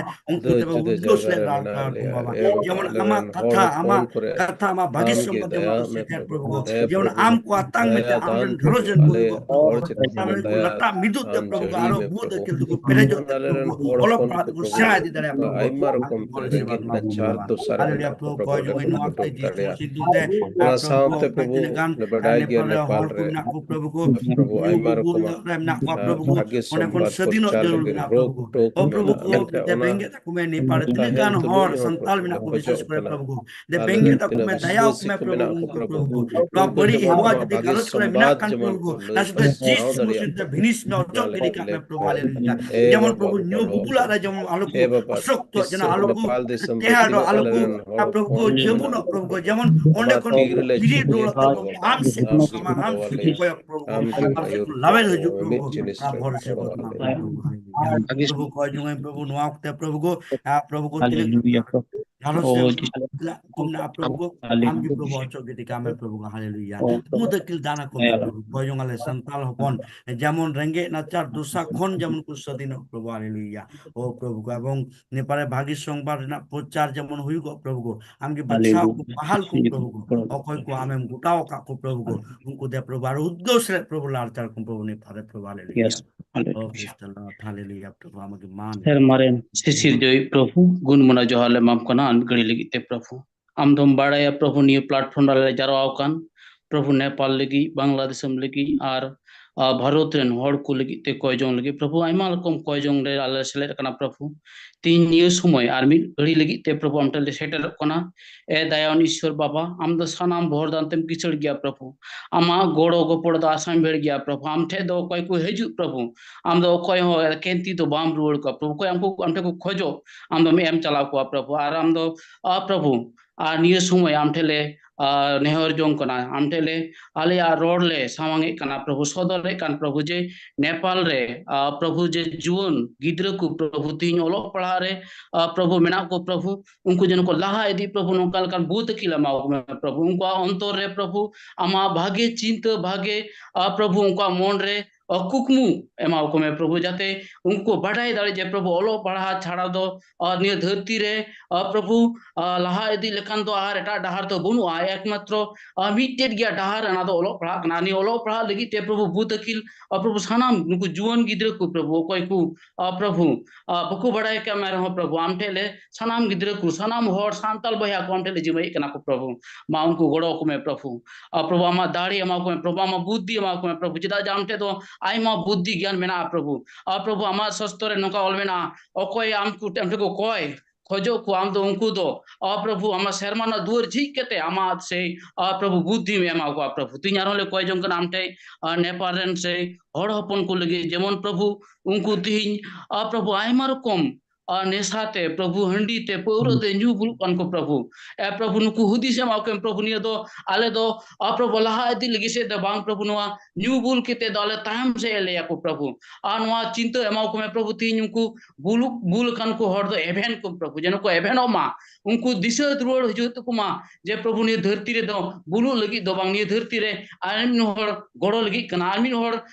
ᱡᱩᱫᱟᱹ ᱡᱩᱫᱟᱹ ᱡᱟᱭᱜᱟ ᱨᱮ ᱢᱮᱱᱟᱜ ᱠᱚ ᱵᱟᱵᱟ᱾ ᱡᱮᱢᱚᱱ ᱟᱢᱟᱜ ᱠᱟᱛᱷᱟ, ᱟᱢᱟᱜ ᱠᱟᱛᱷᱟ, ᱟᱢᱟᱜ ᱵᱷᱟᱹᱜᱤ ᱥᱚᱢᱵᱚᱱᱫᱷᱮ ᱢᱟ ᱥᱮᱴᱮᱨ ᱯᱨᱚᱵᱷᱩ ᱠᱚ᱾ ᱡᱮᱢᱚᱱ ᱟᱢ ᱠᱚ ᱟᱛᱟᱝ ᱢᱮᱛᱮ ᱟᱢᱨᱮᱱ ᱜᱷᱟᱨᱚᱸᱡᱽ ᱨᱮᱱ ᱠᱚ ᱟᱢ ᱨᱮᱱ ᱠᱚ ᱞᱟᱴᱟ ᱢᱤᱫᱩᱜ ᱛᱮ ᱯᱨᱚᱵᱷᱩ ᱠᱚ ᱟᱨᱚ ᱵᱩᱫ ᱟᱹᱠᱤᱞ ᱛᱮᱠᱚ ᱯᱮᱨᱮᱡᱚᱜ ᱛᱮ ᱯᱨᱚᱵᱷᱩ ᱠᱚ ᱚᱞᱚᱜ ᱯᱟᱲᱦᱟᱜ ᱛᱮᱠᱚ ᱥᱮᱬᱟ ᱤᱫᱤ ᱫᱟᱲᱮᱭᱟᱜ ᱯᱨᱚᱵᱷᱩ ᱠᱚ᱾ ᱟᱢ ᱠᱚ ᱜᱚᱲᱚ ᱥᱮᱵᱟ ᱠᱚ ᱮᱢᱟ ᱠᱚ ᱯᱨᱚᱵᱷᱩ᱾ ᱦᱟᱞᱮᱞᱩᱭᱟ ᱯᱨᱚᱵᱷᱩ ᱠᱚ ᱡᱚᱜᱟᱭ ᱱᱚᱣᱟ ᱠᱚ ᱤᱫᱤ ᱥᱤᱫᱷᱩ ᱛᱮ ᱚᱱᱟ ᱥᱟᱶᱛᱮ ᱯᱨᱚᱵᱷᱩ ᱛᱤᱱᱟᱹᱜ ᱜᱟᱱ ᱞᱮ ᱵᱟᱰᱟᱭ ᱜᱮᱭᱟ ᱱᱮᱯᱟᱞ ᱨᱮ ᱦᱚᱲ ᱠᱚ ᱢᱮᱱᱟᱜ ᱠᱚ ᱯᱨᱚᱵᱷᱩ ᱠᱚ ᱯᱨᱚᱵᱷᱩ ᱟᱭᱢᱟ ᱨᱚᱠᱚᱢ ᱵᱷᱟᱜᱮ ᱥᱚᱢᱵᱟᱫ ᱯᱨᱚᱪᱟᱨ ᱞᱟᱹᱜᱤᱫ ᱨᱳᱜᱽ ᱴᱳᱜᱽ ᱢᱮᱱᱟᱜᱼᱟ᱾ ᱢᱮᱱᱠᱷᱟᱱ ᱚᱱᱟ ᱨᱮᱱᱟᱜ ᱛᱤᱱᱟᱹᱜ ᱜᱟᱱ ᱦᱚᱲ ᱥᱟᱱᱛᱟᱲ ᱢᱮᱱᱟᱜ ᱠᱚ ᱵᱤᱥᱮᱥ ᱠᱚᱨᱮ ᱯᱨᱚᱵᱷᱩ ᱫᱮ ᱵᱮᱸᱜᱮᱫ ᱟᱠᱚ ᱢᱮ, ᱫᱟᱭᱟ ᱟᱠᱚ ᱢᱮ ᱯᱨᱚᱵᱷᱩ, ᱩᱱᱠᱩ ᱯᱨᱚᱵᱷᱩ ᱱᱚᱣᱟ ᱵᱟᱹᱲᱤᱡ ᱦᱮᱣᱟ ᱡᱩᱫᱤ ᱜᱷᱟᱨᱚᱸᱡᱽ ᱠᱚᱨᱮ ᱢᱮᱱᱟᱜ ᱠᱷᱟᱱ ᱯᱨᱚᱵᱷᱩ ᱱᱟᱥᱮ ᱫᱚ ᱡᱤᱥ ᱢᱩᱥᱤᱱ ᱛᱮ ᱵᱷᱤᱱᱤᱥ ᱢᱮ, ᱚᱪᱚᱜ ᱜᱤᱰᱤ ᱠᱟᱜ ᱢᱮ ᱯᱨᱚᱵᱷᱩ, ᱦᱟᱞᱮᱞᱩᱭᱟ᱾ ᱡᱮᱢᱚᱱ ᱯᱨᱚᱵᱷᱩ ᱧᱩ ᱵᱩᱵᱩᱞᱟᱜ ᱨᱮ ᱡᱮᱢᱚᱱ ᱟᱞᱚ ᱠᱚ ᱟᱥᱚᱠᱛᱚ, ᱡᱮᱱᱚ ᱟᱞᱚ ᱠᱚ ᱴᱮᱦᱟᱰᱚᱜ, ᱟᱞᱚ ᱠᱚ ᱯᱨᱚᱵᱷᱩ ᱠᱚ ᱡᱮᱢᱚᱱ ᱯᱨᱚᱵᱷᱩ ᱠᱚ ᱡᱮᱢᱚᱱ ᱚᱸᱰᱮ ᱠᱷᱚᱱ ᱯᱷᱤᱨᱤ ᱨᱩᱣᱟᱹᱲᱚᱜ ᱛᱟᱠᱚ ᱟᱢ ᱥᱮᱫ ᱠᱚ ᱥᱟᱢᱟᱝ, ᱟᱢ ᱥᱮᱫ ᱠᱚ ᱠᱚᱭᱚᱜ ᱯᱨᱚᱵᱷᱩ, ᱟᱢ ᱥᱮᱫ ᱠᱚ ᱞᱟᱣᱮᱨ ᱦᱤᱡᱩᱜ ᱯᱨᱚᱵᱷᱩ, ᱟᱢ ᱵᱷᱚᱨᱥᱟ ᱠᱚ ᱮᱢᱟ ᱠᱚ ᱯᱨᱚᱵᱷᱩ᱾ ᱯᱨᱚᱵᱷᱩ ᱠᱚ ᱡᱚᱝ ᱯᱨᱚᱵᱷᱩ ᱱᱚᱣᱟ ᱚᱠᱛᱮ ᱯᱨᱚᱵᱷᱩ ᱠᱚ, ᱯᱨᱚᱵᱷᱩ ᱠᱚ ᱛᱤᱱᱟᱹᱜ ᱜᱷᱟᱨᱚᱸᱡᱽ ᱨᱮ ᱠᱚ ᱢᱮᱱᱟᱜᱼᱟ ᱯᱨᱚᱵᱷᱩ ᱠᱚ, ᱟᱢ ᱜᱮ ᱯᱨᱚᱵᱷᱩ ᱚᱪᱚᱜ ᱜᱤᱰᱤ ᱠᱟᱜ ᱢᱮ ᱯᱨᱚᱵᱷᱩ, ᱦᱟᱞᱮᱞᱩᱭᱟ᱾ ᱢᱩᱫ ᱟᱹᱠᱤᱞ ᱫᱟᱱ ᱟᱠᱚ ᱢᱮ ᱯᱨᱚᱵᱷᱩ, ᱠᱚᱭ ᱡᱚᱝ ᱟᱞᱮ ᱥᱟᱱᱛᱟᱲ ᱦᱚᱯᱚᱱ ᱡᱮᱢᱚᱱ ᱨᱮᱸᱜᱮᱡ ᱱᱟᱪᱟᱨ ᱫᱚᱥᱟ ᱠᱷᱚᱱ ᱡᱮᱢᱚᱱ ᱠᱚ ᱥᱟᱹᱫᱷᱤᱱᱚᱜ ᱯᱨᱚᱵᱷᱩ, ᱦᱟᱞᱮᱞᱩᱭᱟ᱾ ᱚ ᱯᱨᱚᱵᱷᱩ ᱠᱚ, ᱮᱵᱚᱝ ᱱᱮᱯᱟᱞ ᱨᱮ ᱵᱷᱟᱹᱜᱤ ᱥᱚᱝᱵᱟᱫ ᱨᱮᱱᱟᱜ ᱯᱨᱚᱪᱟᱨ ᱡᱮᱢᱚᱱ ᱦᱩᱭᱩᱜᱚᱜ ᱯᱨᱚᱵᱷᱩ ᱠᱚ, ᱟᱢ ᱜᱮ ᱵᱟᱪᱷᱟᱣ ᱠᱚ, ᱵᱟᱦᱟᱞ ᱠᱚ ᱯᱨᱚᱵᱷᱩ ᱠᱚ, ᱚᱠᱚᱭ ᱠᱚ ᱟᱢᱮᱢ ᱜᱚᱴᱟᱣ ᱟᱠᱟᱫ ᱠᱚ ᱯᱨᱚᱵᱷᱩ ᱠᱚ, ᱩᱱᱠᱩ ᱫᱮ ᱯᱨᱚᱵᱷᱩ ᱟᱨ ᱩᱫᱽᱜᱟᱹᱣ ᱥᱮᱞᱮᱫ ᱯᱨᱚᱵᱷᱩ ᱞᱟᱲᱪᱟᱲ ᱠᱚ ᱯᱨᱚᱵᱷᱩ ᱱᱮᱯᱟᱞ ᱨᱮ ᱯᱨᱚᱵᱷᱩ, ᱦᱟᱞᱮᱞᱩᱭᱟ᱾ ᱚ ᱠᱨᱤᱥᱴᱚ ᱞᱚᱨᱰ, ᱦᱟᱞᱮᱞᱩᱭᱟ ᱯᱨᱚᱵᱷᱩ, ᱟᱢᱟᱜ ᱜᱮ ᱢᱟᱱ᱾ ᱥᱮᱨᱢᱟ ᱨᱮᱱ ᱥᱤᱥᱤᱨ ᱡᱚᱭᱤᱡ ᱯᱨᱚᱵᱷᱩ, ᱜᱩᱱ ᱢᱚᱱᱟ ᱡᱚᱦᱟᱨ ᱞᱮ ᱮᱢᱟᱢ ᱠᱟᱱᱟ ᱟᱨ ᱢᱤᱫ ᱜᱷᱟᱹᱲᱤ ᱞᱟᱹᱜᱤᱫ ᱛᱮ ᱯᱨᱚᱵᱷᱩ᱾ ᱟᱢ ᱫᱚᱢ ᱵᱟᱲᱟᱭᱟ ᱯᱨᱚᱵᱷᱩ, ᱱᱤᱭᱟᱹ platform ᱨᱮ ᱞᱮ ᱡᱟᱨᱣᱟ ᱟᱠᱟᱱ ᱯᱨᱚᱵᱷᱩ, ᱱᱮᱯᱟᱞ ᱞᱟᱹᱜᱤᱫ, ᱵᱟᱝᱞᱟᱫᱮᱥᱚᱢ ᱞᱟᱹᱜᱤᱫ ᱟᱨ, ᱟ, ᱵᱷᱟᱨᱚᱛ ᱨᱮᱱ ᱦᱚᱲ ᱠᱚ ᱞᱟᱹᱜᱤᱫ ᱛᱮ ᱠᱚᱭ ᱡᱚᱝ ᱞᱟᱹᱜᱤᱫ ᱯᱨᱚᱵᱷᱩ, ᱟᱭᱢᱟ ᱨᱚᱠᱚᱢ ᱠᱚᱭ ᱡᱚᱝ ᱨᱮ ᱟᱞᱮ ᱞᱮ ᱥᱮᱞᱮᱫ ᱟᱠᱟᱱᱟ ᱯᱨᱚᱵᱷᱩ᱾ ᱛᱤᱦᱤᱧ ᱱᱤᱭᱟᱹ ᱥᱚᱢᱚᱭ ᱟᱨ ᱢᱤᱫ ᱜᱷᱟᱹᱲᱤ ᱞᱟᱹᱜᱤᱫ ᱛᱮ ᱯᱨᱚᱵᱷᱩ ᱟᱢ ᱴᱷᱮᱱ ᱞᱮ ᱥᱮᱴᱮᱨᱚᱜ ᱠᱟᱱᱟ᱾ ᱮ ᱫᱟᱭᱟᱣᱟᱱ ᱤᱥᱣᱚᱨ ᱵᱟᱵᱟ, ᱟᱢ ᱫᱚ ᱥᱟᱱᱟᱢ ᱵᱷᱚᱨ ᱫᱟᱱ ᱛᱮᱢ ᱠᱤᱥᱟᱹᱬ ᱜᱮᱭᱟ ᱯᱨᱚᱵᱷᱩ᱾ ᱟᱢᱟᱜ ᱜᱚᱲᱚ ᱜᱚᱯᱚᱲ ᱫᱚ ᱟᱥᱟᱢ ᱵᱷᱮᱲ ᱜᱮᱭᱟ ᱯᱨᱚᱵᱷᱩ᱾ ᱟᱢ ᱴᱷᱮᱱ ᱫᱚ ᱚᱠᱚᱭ ᱠᱚ ᱦᱤᱡᱩᱜ ᱯᱨᱚᱵᱷᱩ, ᱟᱢ ᱫᱚ ᱚᱠᱚᱭ ᱦᱚᱸ ᱮᱠᱮᱱ ᱛᱤ ᱫᱚ ᱵᱟᱢ ᱨᱩᱣᱟᱹᱲ ᱠᱚᱣᱟ ᱯᱨᱚᱵᱷᱩ᱾ ᱚᱠᱚᱭ ᱟᱢ ᱠᱚ, ᱟᱢ ᱴᱷᱮᱱ ᱠᱚ ᱠᱷᱚᱡᱚᱜ, ᱟᱢ ᱫᱚᱢ ᱮᱢ ᱪᱟᱞᱟᱣ ᱠᱚᱣᱟ ᱯᱨᱚᱵᱷᱩ᱾ ᱟᱨ ᱟᱢ ᱫᱚ, ᱟ, ᱯᱨᱚᱵᱷᱩ, ᱟᱨ ᱱᱤᱭᱟᱹ ᱥᱚᱢᱚᱭ ᱟᱢ ᱴᱷᱮᱱ ᱞᱮ, ᱟ, ᱱᱮᱦᱚᱨ ᱡᱚᱝ ᱠᱟᱱᱟ, ᱟᱢ ᱴᱷᱮᱱ ᱞᱮ ᱟᱞᱮᱭᱟᱜ ᱨᱚᱲ ᱞᱮ ᱥᱟᱢᱟᱝ ᱮᱫ ᱠᱟᱱᱟ ᱯᱨᱚᱵᱷᱩ, ᱥᱚᱫᱚᱨᱮᱫ ᱠᱟᱱ ᱯᱨᱚᱵᱷᱩ, ᱡᱮ ᱱᱮᱯᱟᱞ ᱨᱮ, ᱟ, ᱯᱨᱚᱵᱷᱩ, ᱡᱮ ᱡᱩᱣᱟᱹᱱ ᱜᱤᱫᱽᱨᱟᱹ ᱠᱚ ᱯᱨᱚᱵᱷᱩ ᱛᱤᱦᱤᱧ ᱚᱞᱚᱜ ᱯᱟᱲᱦᱟᱜ ᱨᱮ, ᱟ, ᱯᱨᱚᱵᱷᱩ ᱢᱮᱱᱟᱜ ᱠᱚ ᱯᱨᱚᱵᱷᱩ, ᱩᱱᱠᱩ ᱡᱮᱱᱚ ᱠᱚ ᱞᱟᱦᱟ ᱤᱫᱤᱜ ᱯᱨᱚᱵᱷᱩ, ᱱᱚᱝᱠᱟ ᱞᱮᱠᱟᱱ ᱵᱩᱫᱷ ᱟᱹᱠᱤᱞ ᱮᱢᱟ ᱠᱚ ᱢᱮ ᱯᱨᱚᱵᱷᱩ᱾ ᱩᱱᱠᱩᱣᱟᱜ ᱚᱱᱛᱚᱨ ᱨᱮ ᱯᱨᱚᱵᱷᱩ ᱟᱢᱟᱜ ᱵᱷᱟᱜᱮ ᱪᱤᱱᱛᱟᱹ, ᱵᱷᱟᱜᱮ, ᱟ, ᱯᱨᱚᱵᱷᱩ ᱩᱱᱠᱩᱣᱟᱜ ᱢᱚᱱ ᱨᱮ ᱠᱩᱠᱢᱩ ᱮᱢᱟ ᱠᱚ ᱢᱮ ᱯᱨᱚᱵᱷᱩ, ᱡᱟᱛᱮ ᱩᱱᱠᱩ ᱠᱚ ᱵᱟᱰᱟᱭ ᱫᱟᱲᱮ ᱡᱮ ᱯᱨᱚᱵᱷᱩ ᱚᱞᱚᱜ ᱯᱟᱲᱦᱟᱜ ᱪᱷᱟᱲᱟ ᱫᱚ ᱱᱤᱭᱟᱹ ᱫᱷᱟᱹᱨᱛᱤ ᱨᱮ ᱯᱨᱚᱵᱷᱩ ᱞᱟᱦᱟ ᱤᱫᱤ ᱞᱮᱠᱟᱱ ᱫᱚ ᱟᱨ ᱮᱴᱟᱜ ᱰᱟᱦᱟᱨ ᱫᱚ ᱵᱟᱹᱱᱩᱜᱼᱟ᱾ ᱮᱠᱢᱟᱛᱨᱚ ᱢᱤᱫᱴᱮᱡ ᱜᱮᱭᱟ ᱰᱟᱦᱟᱨ, ᱚᱱᱟ ᱫᱚ ᱚᱞᱚᱜ ᱯᱟᱲᱦᱟᱜ ᱠᱟᱱᱟ᱾ ᱱᱤᱭᱟᱹ ᱚᱞᱚᱜ ᱯᱟᱲᱦᱟᱜ ᱞᱟᱹᱜᱤᱫ ᱛᱮ ᱯᱨᱚᱵᱷᱩ ᱵᱩᱫᱷ ᱟᱹᱠᱤᱞ ᱯᱨᱚᱵᱷᱩ ᱥᱟᱱᱟᱢ ᱱᱩᱠᱩ ᱡᱩᱣᱟᱹᱱ ᱜᱤᱫᱽᱨᱟᱹ ᱠᱚ ᱯᱨᱚᱵᱷᱩ ᱚᱠᱚᱭ ᱠᱚ ᱯᱨᱚᱵᱷᱩ ᱵᱟᱠᱚ ᱵᱟᱲᱟᱭ ᱠᱟᱜ ᱢᱮ ᱨᱮᱦᱚᱸ ᱯᱨᱚᱵᱷᱩ ᱟᱢ ᱴᱷᱮᱡ ᱞᱮ ᱥᱟᱱᱟᱢ ᱜᱤᱫᱽᱨᱟᱹ ᱠᱚ ᱥᱟᱱᱟᱢ ᱦᱚᱲ ᱥᱟᱱᱛᱟᱞ ᱵᱚᱭᱦᱟ ᱠᱚ ᱟᱢ ᱴᱷᱮᱡ ᱞᱮ ᱡᱤᱢᱟᱹᱭᱮᱫ ᱠᱟᱱᱟ ᱠᱚ ᱯᱨᱚᱵᱷᱩ᱾ ᱢᱟ ᱩᱱᱠᱩ ᱜᱚᱲᱚ ᱟᱠᱚ ᱢᱮ ᱯᱨᱚᱵᱷᱩ᱾ ᱯᱨᱚᱵᱷᱩ ᱟᱢᱟᱜ ᱫᱟᱲᱮ ᱮᱢᱟ ᱠᱚ ᱢᱮ ᱯᱨᱚᱵᱷᱩ, ᱟᱢᱟᱜ ᱵᱩᱫᱽᱫᱷᱤ ᱮᱢᱟ ᱠᱚ ᱢᱮ ᱯᱨᱚᱵᱷᱩ, ᱪᱮᱫᱟᱜ ᱡᱮ ᱟᱢ ᱴᱷᱮᱡ ᱫᱚ ᱟᱭᱢᱟ ᱵᱩᱫᱽᱫᱷᱤ ᱜᱮᱭᱟᱱ ᱢᱮᱱᱟᱜᱼᱟ ᱯᱨᱚᱵᱷᱩ᱾ ᱟᱨ ᱯᱨᱚᱵᱷᱩ ᱟᱢᱟᱜ ᱥᱟᱥᱛᱚ ᱨᱮ ᱱᱚᱝᱠᱟ ᱚᱞ ᱢᱮᱱᱟᱜᱼᱟ, ᱚᱠᱚᱭ ᱟᱢ ᱠᱚ ᱟᱢ ᱴᱷᱮᱱ ᱠᱚ ᱠᱚᱭ ᱠᱷᱚᱡᱚᱜ ᱠᱚ ᱟᱢ ᱫᱚ ᱩᱱᱠᱩ ᱫᱚ ᱯᱨᱚᱵᱷᱩ ᱟᱢᱟᱜ ᱥᱮᱨᱢᱟ ᱨᱮᱱᱟᱜ ᱫᱩᱣᱟᱹᱨ ᱡᱷᱤᱡ ᱠᱟᱛᱮ ᱟᱢᱟᱜ ᱥᱮ ᱯᱨᱚᱵᱷᱩ ᱵᱩᱫᱽᱫᱷᱤᱢ ᱮᱢᱟ ᱠᱚᱣᱟ ᱯᱨᱚᱵᱷᱩ᱾ ᱛᱤᱦᱤᱧ ᱟᱨᱦᱚᱸ ᱞᱮ ᱠᱚᱭ ᱡᱚᱝ ᱠᱟᱱᱟ ᱟᱢ ᱴᱷᱮᱡ ᱱᱮᱯᱟᱞ ᱨᱮᱱ ᱥᱮ ᱦᱚᱲ ᱦᱚᱯᱚᱱ ᱠᱚ ᱞᱟᱹᱜᱤᱫ, ᱡᱮᱢᱚᱱ ᱯᱨᱚᱵᱷᱩ ᱩᱱᱠᱩ ᱛᱤᱦᱤᱧ ᱯᱨᱚᱵᱷᱩ ᱟᱭᱢᱟ ᱨᱚᱠᱚᱢ ᱱᱮᱥᱟ ᱛᱮ ᱯᱨᱚᱵᱷᱩ, ᱦᱟᱺᱰᱤ ᱛᱮ, ᱯᱟᱹᱣᱨᱟᱹ ᱛᱮ ᱧᱩ ᱵᱩᱞᱩᱜ ᱠᱟᱱ ᱠᱚ ᱯᱨᱚᱵᱷᱩ᱾ ᱯᱨᱚᱵᱷᱩ ᱱᱩᱠᱩ ᱦᱩᱫᱤᱥ ᱮᱢᱟ ᱠᱚ ᱯᱨᱚᱵᱷᱩ, ᱱᱤᱭᱟᱹ ᱫᱚ ᱟᱞᱮ ᱫᱚ ᱯᱨᱚᱵᱷᱩ ᱞᱟᱦᱟ ᱤᱫᱤ ᱞᱟᱹᱜᱤᱫ ᱥᱮᱫ ᱫᱚ ᱵᱟᱝ ᱯᱨᱚᱵᱷᱩ, ᱱᱚᱣᱟ ᱧᱩ ᱵᱩᱞ ᱠᱟᱛᱮ ᱫᱚ ᱟᱞᱮ ᱛᱟᱭᱚᱢ ᱥᱮᱫ ᱮ ᱞᱟᱹᱭᱟ ᱠᱚ ᱯᱨᱚᱵᱷᱩ᱾ ᱟᱨ ᱱᱚᱣᱟ ᱪᱤᱱᱛᱟᱹ ᱮᱢᱟ ᱠᱚ ᱢᱮ ᱯᱨᱚᱵᱷᱩ, ᱛᱤᱦᱤᱧ ᱩᱱᱠᱩ ᱵᱩᱞᱩᱜ ᱵᱩᱞ ᱟᱠᱟᱱ ᱠᱚ ᱦᱚᱲ ᱫᱚ ᱮᱵᱷᱮᱱ ᱠᱚ ᱯᱨᱚᱵᱷᱩ, ᱡᱮᱱᱚ ᱠᱚ ᱮᱵᱷᱮᱱᱚᱜ ᱢᱟ, ᱩᱱᱠᱩ ᱫᱤᱥᱟᱹ ᱨᱩᱣᱟᱹᱲ ᱦᱤᱡᱩᱜ ᱛᱟᱠᱚ ᱢᱟ ᱡᱮ ᱯᱨᱚᱵᱷᱩ ᱱᱤᱭᱟᱹ ᱫᱷᱟᱹᱨᱛᱤ ᱨᱮᱫᱚ ᱵᱩᱞᱩᱜ ᱞᱟᱹᱜᱤᱫ ᱫᱚ ᱵᱟᱝ, ᱱᱤᱭᱟᱹ ᱫᱷᱟᱹᱨᱛᱤ ᱨᱮ ᱟᱨ ᱢᱤᱫ ᱦᱚᱲ ᱜᱚᱲᱚ ᱞᱟᱹᱜᱤᱫ ᱠᱟᱱᱟ, ᱟᱨ ᱢᱤᱫ ᱦᱚᱲ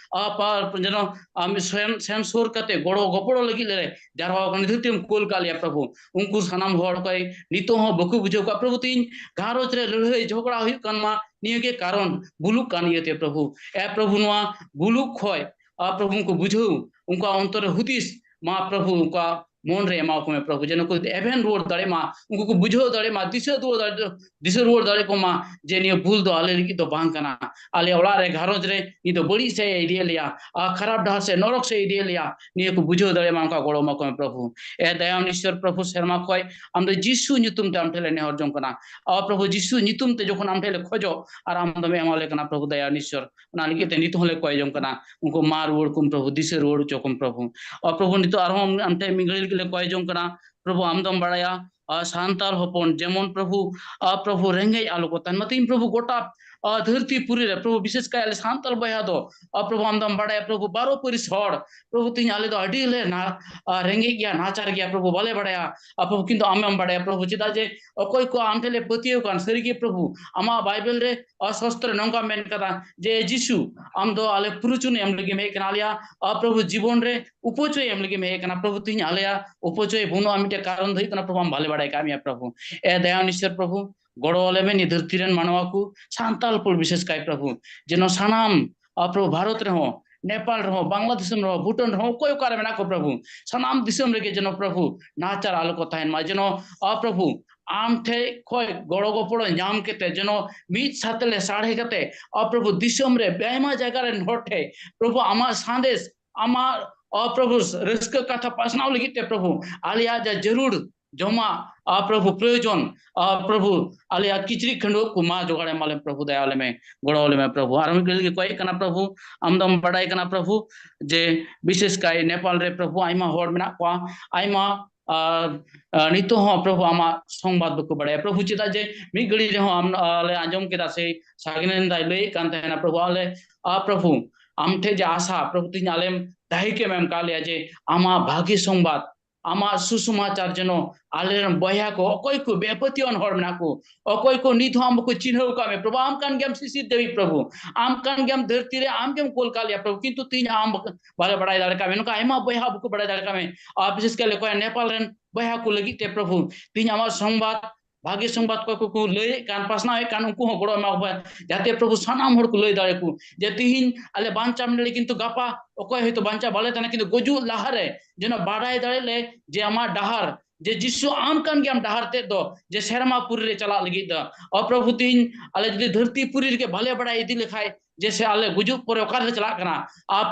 ᱡᱮᱱᱚ ᱥᱮᱱ ᱥᱩᱨ ᱠᱟᱛᱮ ᱜᱚᱲᱚ ᱜᱚᱯᱚᱲᱚ ᱞᱟᱹᱜᱤᱫ ᱞᱮ ᱡᱟᱨᱣᱟ ᱠᱟᱱᱟ, ᱱᱤᱭᱟᱹ ᱫᱷᱟᱹᱨᱛᱤ ᱮᱢ ᱠᱳᱞ ᱠᱟᱜ ᱞᱮᱭᱟ ᱯᱨᱚᱵᱷᱩ᱾ ᱩᱱᱠᱩ ᱥᱟᱱᱟᱢ ᱦᱚᱲ ᱠᱚᱭ ᱱᱤᱛᱚᱜ ᱦᱚᱸ ᱵᱟᱠᱚ ᱵᱩᱡᱷᱟᱹᱣ ᱠᱟᱜ ᱯᱨᱚᱵᱷᱩ, ᱛᱤᱦᱤᱧ ᱜᱷᱟᱨᱚᱸᱡᱽ ᱨᱮ ᱞᱟᱹᱲᱦᱟᱹᱭ ᱡᱷᱚᱜᱽᱲᱟ ᱦᱩᱭᱩᱜ ᱠᱟᱱ ᱢᱟ ᱱᱤᱭᱟᱹ ᱜᱮ ᱠᱟᱨᱚᱱ ᱵᱩᱞᱩᱜ ᱠᱟᱱ ᱤᱭᱟᱹᱛᱮ ᱯᱨᱚᱵᱷᱩ᱾ ᱮ ᱯᱨᱚᱵᱷᱩ ᱱᱚᱣᱟ ᱵᱩᱞᱩᱜ ᱠᱷᱚᱡ ᱟᱨ ᱯᱨᱚᱵᱷᱩ ᱩᱱᱠᱩ ᱵᱩᱡᱷᱟᱹᱣ, ᱩᱱᱠᱩᱣᱟᱜ ᱚᱱᱛᱚᱨ ᱨᱮ ᱦᱩᱫᱤᱥ ᱢᱟ ᱯᱨᱚᱵᱷᱩ ᱩᱱᱠᱩᱣᱟᱜ ᱢᱚᱱ ᱨᱮ ᱮᱢᱟ ᱠᱚ ᱢᱮ ᱯᱨᱚᱵᱷᱩ, ᱡᱮᱱᱚ ᱠᱚ ᱮᱵᱷᱮᱱ ᱨᱩᱣᱟᱹᱲ ᱫᱟᱲᱮᱭᱟᱜ ᱢᱟ, ᱩᱱᱠᱩ ᱠᱚ ᱵᱩᱡᱷᱟᱹᱣ ᱫᱟᱲᱮᱭᱟᱜ ᱢᱟ, ᱫᱤᱥᱟᱹ ᱨᱩᱣᱟᱹᱲ ᱫᱟᱲᱮ ᱫᱤᱥᱟᱹ ᱨᱩᱣᱟᱹᱲ ᱫᱟᱲᱮ ᱠᱚ ᱢᱟ ᱡᱮ ᱱᱤᱭᱟᱹ ᱵᱷᱩᱞ ᱫᱚ ᱟᱞᱮ ᱞᱟᱹᱜᱤᱫ ᱫᱚ ᱵᱟᱝ ᱠᱟᱱᱟ, ᱟᱞᱮ ᱚᱲᱟᱜ ᱨᱮ ᱜᱷᱟᱨᱚᱸᱡᱽ ᱨᱮ ᱱᱤᱭᱟᱹ ᱫᱚ ᱵᱟᱹᱲᱤᱡ ᱥᱮᱫ ᱮ ᱤᱫᱤᱭᱮᱫ ᱞᱮᱭᱟ, ᱟᱨ ᱠᱷᱟᱨᱟᱯ ᱰᱟᱦᱟᱨ ᱥᱮᱫ ᱱᱚᱨᱚᱠ ᱥᱮᱫ ᱮ ᱤᱫᱤᱭᱮᱫ ᱞᱮᱭᱟ, ᱱᱤᱭᱟᱹ ᱠᱚ ᱵᱩᱡᱷᱟᱹᱣ ᱫᱟᱲᱮᱭᱟᱜ ᱢᱟ ᱚᱱᱠᱟ ᱜᱚᱲᱚ ᱮᱢᱟ ᱠᱚ ᱢᱮ ᱯᱨᱚᱵᱷᱩ᱾ ᱮ ᱫᱟᱭᱟᱱ ᱤᱥᱥᱚᱨ ᱯᱨᱚᱵᱷᱩ, ᱥᱮᱨᱢᱟ ᱠᱷᱚᱡ ᱟᱢ ᱫᱚ ᱡᱤᱥᱩ ᱧᱩᱛᱩᱢ ᱛᱮ ᱟᱢ ᱴᱷᱮᱱ ᱞᱮ ᱱᱮᱦᱚᱨ ᱡᱚᱝ ᱠᱟᱱᱟ᱾ ᱟᱨ ᱯᱨᱚᱵᱷᱩ ᱡᱤᱥᱩ ᱧᱩᱛᱩᱢ ᱛᱮ ᱡᱚᱠᱷᱚᱱ ᱟᱢ ᱴᱷᱮᱱ ᱞᱮ ᱠᱷᱚᱡᱚᱜ ᱟᱨ ᱟᱢ ᱫᱚᱢ ᱮᱢᱟ ᱞᱮ ᱠᱟᱱᱟ ᱯᱨᱚᱵᱷᱩ ᱫᱟᱭᱟᱱ ᱤᱥᱥᱚᱨ, ᱚᱱᱟ ᱞᱟᱹᱜᱤᱫ ᱛᱮ ᱱᱤᱛ ᱦᱚᱸᱞᱮ ᱠᱚᱭ ᱡᱚᱝ ᱠᱟᱱᱟ, ᱩᱱᱠᱩ ᱢᱟ ᱨᱩᱣᱟᱹᱲ ᱠᱚᱢ ᱯᱨᱚᱵᱷᱩ, ᱫᱤᱥᱟᱹ ᱨᱩᱣᱟᱹᱲ ᱦᱚᱪᱚ ᱠᱚᱢ ᱯᱨᱚᱵᱷᱩ᱾ ᱟᱨ ᱯᱨᱚᱵᱷᱩ ᱱᱤᱛᱚᱜ ᱟᱨᱦᱚᱸ ᱟᱢ ᱴᱷᱮᱱ ᱢᱤᱫ ᱜᱷᱟᱹᱲᱤ ᱞᱟᱹᱜᱤᱫ ᱞᱮ ᱠᱚᱭ ᱡᱚᱝ ᱠᱟᱱᱟ ᱯᱨᱚᱵᱷᱩ, ᱟᱢ ᱫᱚᱢ ᱵᱟᱲᱟᱭᱟ ᱟᱨ ᱥᱟᱱᱛᱟᱲ ᱦᱚᱯᱚᱱ ᱡᱮᱢᱚᱱ ᱯᱨᱚᱵᱷᱩ, ᱟᱨ ᱯᱨᱚᱵᱷᱩ ᱨᱮᱸᱜᱮᱡ ᱟᱞᱚ ᱠᱚ ᱛᱟᱦᱮᱱ ᱢᱟ᱾ ᱛᱤᱦᱤᱧ ᱯᱨᱚᱵᱷᱩ ᱜᱚᱴᱟ ᱟᱨ ᱫᱷᱟᱹᱨᱛᱤ ᱯᱩᱨᱤ ᱨᱮ ᱯᱨᱚᱵᱷᱩ, ᱵᱤᱥᱮᱥ ᱠᱟᱭ ᱟᱞᱮ ᱥᱟᱱᱛᱟᱲ ᱵᱚᱭᱦᱟ ᱫᱚ, ᱟᱨ ᱯᱨᱚᱵᱷᱩ ᱟᱢ ᱫᱚᱢ ᱵᱟᱲᱟᱭᱟ ᱯᱨᱚᱵᱷᱩ, ᱵᱟᱨᱚ ᱯᱟᱹᱨᱤᱥ ᱦᱚᱲ ᱯᱨᱚᱵᱷᱩ, ᱛᱮᱦᱮᱧ ᱟᱞᱮ ᱫᱚ ᱟᱹᱰᱤ ᱞᱮ ᱱᱟ-, ᱟᱨ ᱨᱮᱸᱜᱮᱡ ᱜᱮᱭᱟ, ᱱᱟᱪᱟᱨ ᱜᱮᱭᱟ ᱯᱨᱚᱵᱷᱩ, ᱵᱟᱞᱮ ᱵᱟᱲᱟᱭᱟ᱾ ᱟᱨ ᱯᱨᱚᱵᱷᱩ ᱠᱤᱱᱛᱩ ᱟᱢᱮᱢ ᱵᱟᱲᱟᱭᱟ ᱯᱨᱚᱵᱷᱩ, ᱪᱮᱫᱟᱜ ᱡᱮ ᱚᱠᱚᱭ ᱠᱚ ᱟᱢ ᱴᱷᱮᱱ ᱞᱮ ᱯᱟᱹᱛᱭᱟᱹᱣ ᱠᱟᱱ, ᱥᱟᱹᱨᱤ ᱜᱮ ᱯᱨᱚᱵᱷᱩ, ᱟᱢᱟᱜ ᱵᱟᱭᱵᱮᱞ ᱨᱮ ᱟᱨ ᱥᱚᱥᱛᱨᱚ ᱱᱚᱝᱠᱟ ᱢᱮᱱ ᱠᱟᱫᱟ ᱡᱮ, ᱡᱤᱥᱩ, ᱟᱢ ᱫᱚ ᱟᱞᱮ ᱯᱩᱨᱩᱪᱩᱱ ᱮᱢ ᱞᱟᱹᱜᱤᱫ ᱮᱢ ᱦᱮᱡ ᱠᱟᱱᱟ, ᱟᱞᱮᱭᱟᱜ, ᱟᱨ ᱯᱨᱚᱵᱷᱩ, ᱡᱤᱵᱚᱱ ᱨᱮ ᱩᱯᱚᱪᱚᱭ ᱮᱢ ᱞᱟᱹᱜᱤᱫ ᱮᱢ ᱦᱮᱡ ᱠᱟᱱᱟ᱾ ᱯᱨᱚᱵᱷᱩ, ᱛᱮᱦᱮᱧ ᱟᱞᱮᱭᱟᱜ ᱩᱯᱚᱪᱚᱭ ᱵᱟᱹᱱᱩᱜᱼᱟ, ᱢᱤᱫᱴᱮᱡ ᱠᱟᱨᱚᱱ ᱫᱚ ᱦᱩᱭᱩᱜ ᱠᱟᱱᱟ, ᱯᱨᱚᱵᱷᱩ, ᱟᱢ ᱵᱟᱞᱮ ᱵᱟᱲᱟᱭ ᱠᱟᱜ ᱢᱮᱭᱟ, ᱯᱨᱚᱵᱷᱩ᱾ ᱮ ᱫᱟᱭᱟᱱ ᱤᱥᱥᱚᱨ, ᱯᱨᱚᱵᱷᱩ, ᱜᱚᱲᱚ ᱟᱞᱮ ᱢᱮ, ᱱᱤᱭᱟᱹ ᱫᱷᱟᱹᱨᱛᱤ ᱨᱮᱱ ᱢᱟᱱᱣᱟ ᱠᱚ, ᱥᱟᱱᱛᱟᱞ ᱯᱩᱨ ᱵᱤᱥᱮᱥ ᱠᱟᱭ, ᱯᱨᱚᱵᱷᱩ, ᱡᱮᱱᱚ ᱥᱟᱱᱟᱢ, ᱟᱨ ᱯᱨᱚᱵᱷᱩ, ᱵᱷᱟᱨᱚᱛ ᱨᱮᱦᱚᱸ, ᱱᱮᱯᱟᱞ ᱨᱮᱦᱚᱸ, ᱵᱟᱝᱞᱟᱫᱮᱥ ᱨᱮᱦᱚᱸ, ᱵᱷᱩᱴᱟᱱ ᱨᱮᱦᱚᱸ, ᱚᱠᱚᱭ ᱚᱠᱟᱨᱮ ᱢᱮᱱᱟᱜ ᱠᱚ, ᱯᱨᱚᱵᱷᱩ, ᱥᱟᱱᱟᱢ ᱫᱤᱥᱚᱢ ᱨᱮᱜᱮ ᱡᱮᱱᱚ, ᱯᱨᱚᱵᱷᱩ, ᱱᱟᱪᱟᱨ ᱟᱞᱚ ᱠᱚ ᱛᱟᱦᱮᱱ ᱢᱟ, ᱡᱮᱱᱚ, ᱟᱨ ᱯᱨᱚᱵᱷᱩ, ᱟᱢ ᱴᱷᱮᱡ ᱠᱷᱚᱡ ᱜᱚᱲᱚ ᱜᱚᱯᱚᱲᱚ ᱧᱟᱢ ᱠᱟᱛᱮ, ᱡᱮᱱᱚ ᱢᱤᱫ ᱥᱟᱛᱮ ᱞᱮ ᱥᱟᱲᱮ ᱠᱟᱛᱮ, ᱟᱨ ᱯᱨᱚᱵᱷᱩ, ᱫᱤᱥᱚᱢ ᱨᱮ ᱟᱭᱢᱟ ᱡᱟᱭᱜᱟ ᱨᱮᱱ ᱦᱚᱲ ᱴᱷᱮᱡ, ᱯᱨᱚᱵᱷᱩ, ᱟᱢᱟᱜ ᱥᱟᱸᱫᱮᱥ, ᱟᱢᱟᱜ, ᱟᱨ ᱯᱨᱚᱵᱷᱩ, ᱨᱟᱹᱥᱠᱟᱹ ᱠᱟᱛᱷᱟ ᱯᱟᱥᱱᱟᱣ ᱞᱟᱹᱜᱤᱫ ᱛᱮ, ᱯᱨᱚᱵᱷᱩ, ᱟᱞᱮᱭᱟᱜ ᱡᱟ ᱡᱟᱹᱨᱩᱲ ᱡᱚᱢᱟᱜ, ᱟᱨ ᱯᱨᱚᱵᱷᱩ, ᱯᱨᱚᱭᱳᱡᱚᱱ, ᱟᱨ ᱯᱨᱚᱵᱷᱩ, ᱟᱞᱮᱭᱟᱜ ᱠᱤᱪᱨᱤᱡ ᱠᱷᱟᱹᱰᱩᱣᱟᱹᱜ ᱠᱚ ᱢᱟ ᱡᱚᱜᱟᱲ ᱮᱢᱟᱞᱮᱢ, ᱯᱨᱚᱵᱷᱩ, ᱫᱟᱭᱟ ᱟᱞᱮ ᱢᱮ, ᱜᱚᱲᱚ ᱟᱞᱮ ᱢᱮ, ᱯᱨᱚᱵᱷᱩ᱾ ᱟᱨ ᱢᱤᱫ ᱜᱷᱟᱹᱲᱤᱡ ᱞᱟᱹᱜᱤᱫ ᱠᱚᱭᱮᱜ ᱠᱟᱱᱟ, ᱯᱨᱚᱵᱷᱩ, ᱟᱢ ᱫᱚᱢ ᱵᱟᱰᱟᱭ ᱠᱟᱱᱟ, ᱯᱨᱚᱵᱷᱩ, ᱡᱮ ᱵᱤᱥᱮᱥ ᱠᱟᱭ ᱱᱮᱯᱟᱞ ᱨᱮ, ᱯᱨᱚᱵᱷᱩ, ᱟᱭᱢᱟ ᱦᱚᱲ ᱢᱮᱱᱟᱜ ᱠᱚᱣᱟ, ᱟᱭᱢᱟ, ᱟᱨ, ᱟᱨ ᱱᱤᱛᱚᱜ ᱦᱚᱸ, ᱯᱨᱚᱵᱷᱩ, ᱟᱢᱟᱜ ᱥᱚᱝᱵᱟᱫ ᱵᱟᱠᱚ ᱵᱟᱲᱟᱭᱟ, ᱯᱨᱚᱵᱷᱩ᱾ ᱪᱮᱫᱟᱜ ᱡᱮ ᱢᱤᱫ ᱜᱷᱟᱹᱲᱤᱡ ᱨᱮᱦᱚᱸ ᱟᱢ, ᱟᱞᱮ ᱟᱸᱡᱚᱢ ᱠᱮᱫᱟ ᱥᱮ ᱥᱟᱜᱮᱱ ᱫᱟᱭ ᱞᱟᱹᱭᱮᱫ ᱠᱟᱱ ᱛᱟᱦᱮᱱᱟ, ᱯᱨᱚᱵᱷᱩ, ᱟᱞᱮ, ᱟᱨ ᱯᱨᱚᱵᱷᱩ, ᱟᱢ ᱴᱷᱮᱡ ᱡᱮ ᱟᱥᱟ, ᱯᱨᱚᱵᱷᱩ, ᱛᱮᱦᱮᱧ ᱟᱞᱮᱢ ᱫᱟᱹᱭᱠᱟᱹᱢ ᱮᱢ ᱠᱟᱜ ᱞᱮᱭᱟ ᱡᱮ ᱟᱢᱟᱜ ᱵᱷᱟᱹᱜᱤ ᱥᱚᱝᱵᱟᱫ, ᱟᱢᱟᱜ ᱥᱩᱥᱚᱢᱟᱪᱟᱨ ᱡᱮᱱᱚ ᱟᱞᱮᱨᱮᱱ ᱵᱚᱭᱦᱟ ᱠᱚ, ᱚᱠᱚᱭ ᱠᱚ ᱵᱮᱯᱟᱹᱛᱭᱟᱹᱣᱟᱱ ᱦᱚᱲ ᱢᱮᱱᱟᱜ ᱠᱚ, ᱚᱠᱚᱭ ᱠᱚ ᱱᱤᱛ ᱦᱚᱸ ᱟᱢ ᱵᱟᱠᱚ ᱪᱤᱱᱦᱟᱹᱣ ᱟᱠᱟᱫ ᱢᱮ, ᱯᱨᱚᱵᱷᱩ, ᱟᱢ ᱠᱟᱱ ᱜᱮᱭᱟᱢ ᱥᱤᱥᱤᱨ ᱫᱟᱹᱵᱤ, ᱯᱨᱚᱵᱷᱩ, ᱟᱢ ᱠᱟᱱ ᱜᱮᱭᱟᱢ ᱫᱷᱟᱹᱨᱛᱤ ᱨᱮ, ᱟᱢ ᱜᱮᱢ ᱠᱳᱞ ᱠᱟᱜ ᱞᱮᱭᱟ, ᱯᱨᱚᱵᱷᱩ, ᱠᱤᱱᱛᱩ ᱛᱮᱦᱮᱧ ᱟᱢ ᱵᱟᱠ-, ᱵᱟᱞᱮ ᱵᱟᱲᱟᱭ ᱫᱟᱲᱮ ᱠᱟᱜ ᱢᱮ, ᱱᱚᱝᱠᱟ ᱟᱭᱢᱟ ᱵᱚᱭᱦᱟ ᱵᱟᱠᱚ ᱵᱟᱲᱟᱭ ᱫᱟᱲᱮ ᱠᱟᱜ ᱢᱮ, ᱟᱨ ᱵᱤᱥᱮᱥ ᱠᱟᱭ ᱚᱠᱚᱭ ᱱᱮᱯᱟᱞ ᱨᱮᱱ ᱵᱚᱭᱦᱟ ᱠᱚ ᱞᱟᱹᱜᱤᱫ ᱛᱮ, ᱯᱨᱚᱵᱷᱩ, ᱛᱮᱦᱮᱧ ᱟᱢᱟᱜ ᱥᱚᱝᱵᱟᱫ, ᱵᱷᱟᱜᱮ ᱥᱚᱝᱵᱟᱫ ᱠᱚ ᱠᱚ ᱞᱟᱹᱭᱮᱫ ᱠᱟᱱ, ᱯᱟᱥᱱᱟᱣᱮᱫ ᱠᱟᱱ, ᱩᱱᱠᱩ ᱦᱚᱸ ᱜᱚᱲᱚ ᱮᱢᱟ ᱠᱚ ᱯᱮ, ᱡᱟᱛᱮ, ᱯᱨᱚᱵᱷᱩ, ᱥᱟᱱᱟᱢ ᱦᱚᱲ ᱠᱚ ᱞᱟᱹᱭ ᱫᱟᱲᱮ ᱠᱚ ᱡᱮ ᱛᱤᱦᱤᱧ ᱟᱞᱮ ᱵᱟᱧᱪᱟᱣ ᱢᱮᱱᱟᱜ ᱞᱮᱭᱟ, ᱠᱤᱱᱛᱩ ᱜᱟᱯᱟ ᱚᱠᱚᱭ ᱦᱚᱭᱛᱳ ᱵᱟᱧᱪᱟᱣ ᱵᱟᱞᱮ ᱛᱟᱦᱮᱱᱟ, ᱠᱤᱱᱛᱩ ᱜᱩᱡᱩᱜ ᱞᱟᱦᱟᱨᱮ ᱡᱮᱱᱚ ᱵᱟᱰᱟᱭ ᱫᱟᱲᱮ ᱞᱮ ᱡᱮ ᱟᱢᱟᱜ ᱰᱟᱦᱟᱨ, ᱡᱮ ᱡᱤᱥᱩ ᱟᱢ ᱠᱟᱱ ᱜᱮᱭᱟᱢ ᱰᱟᱦᱟᱨ ᱛᱮᱫ ᱫᱚ, ᱡᱮ ᱥᱮᱨᱢᱟ ᱯᱩᱨᱤ ᱨᱮ ᱪᱟᱞᱟᱜ ᱞᱟᱹᱜᱤᱫ ᱫᱚ᱾ ᱚ ᱯᱨᱚᱵᱷᱩ, ᱛᱤᱦᱤᱧ ᱟᱞᱮ ᱡᱩᱫᱤ ᱫᱷᱟᱹᱨᱛᱤ ᱯᱩᱨᱤ ᱨᱮᱜᱮ ᱵᱟᱞᱮ ᱵᱟᱲᱟᱭ ᱤᱫᱤ ᱞᱮᱠᱷᱟᱡ ᱡᱮ ᱥᱮ ᱟᱞᱮ ᱜᱩᱡᱩᱜ ᱯᱚᱨᱮ ᱚᱠᱟ ᱨᱮᱞᱮ ᱪᱟᱞᱟᱜ ᱠᱟᱱᱟ, ᱟᱨ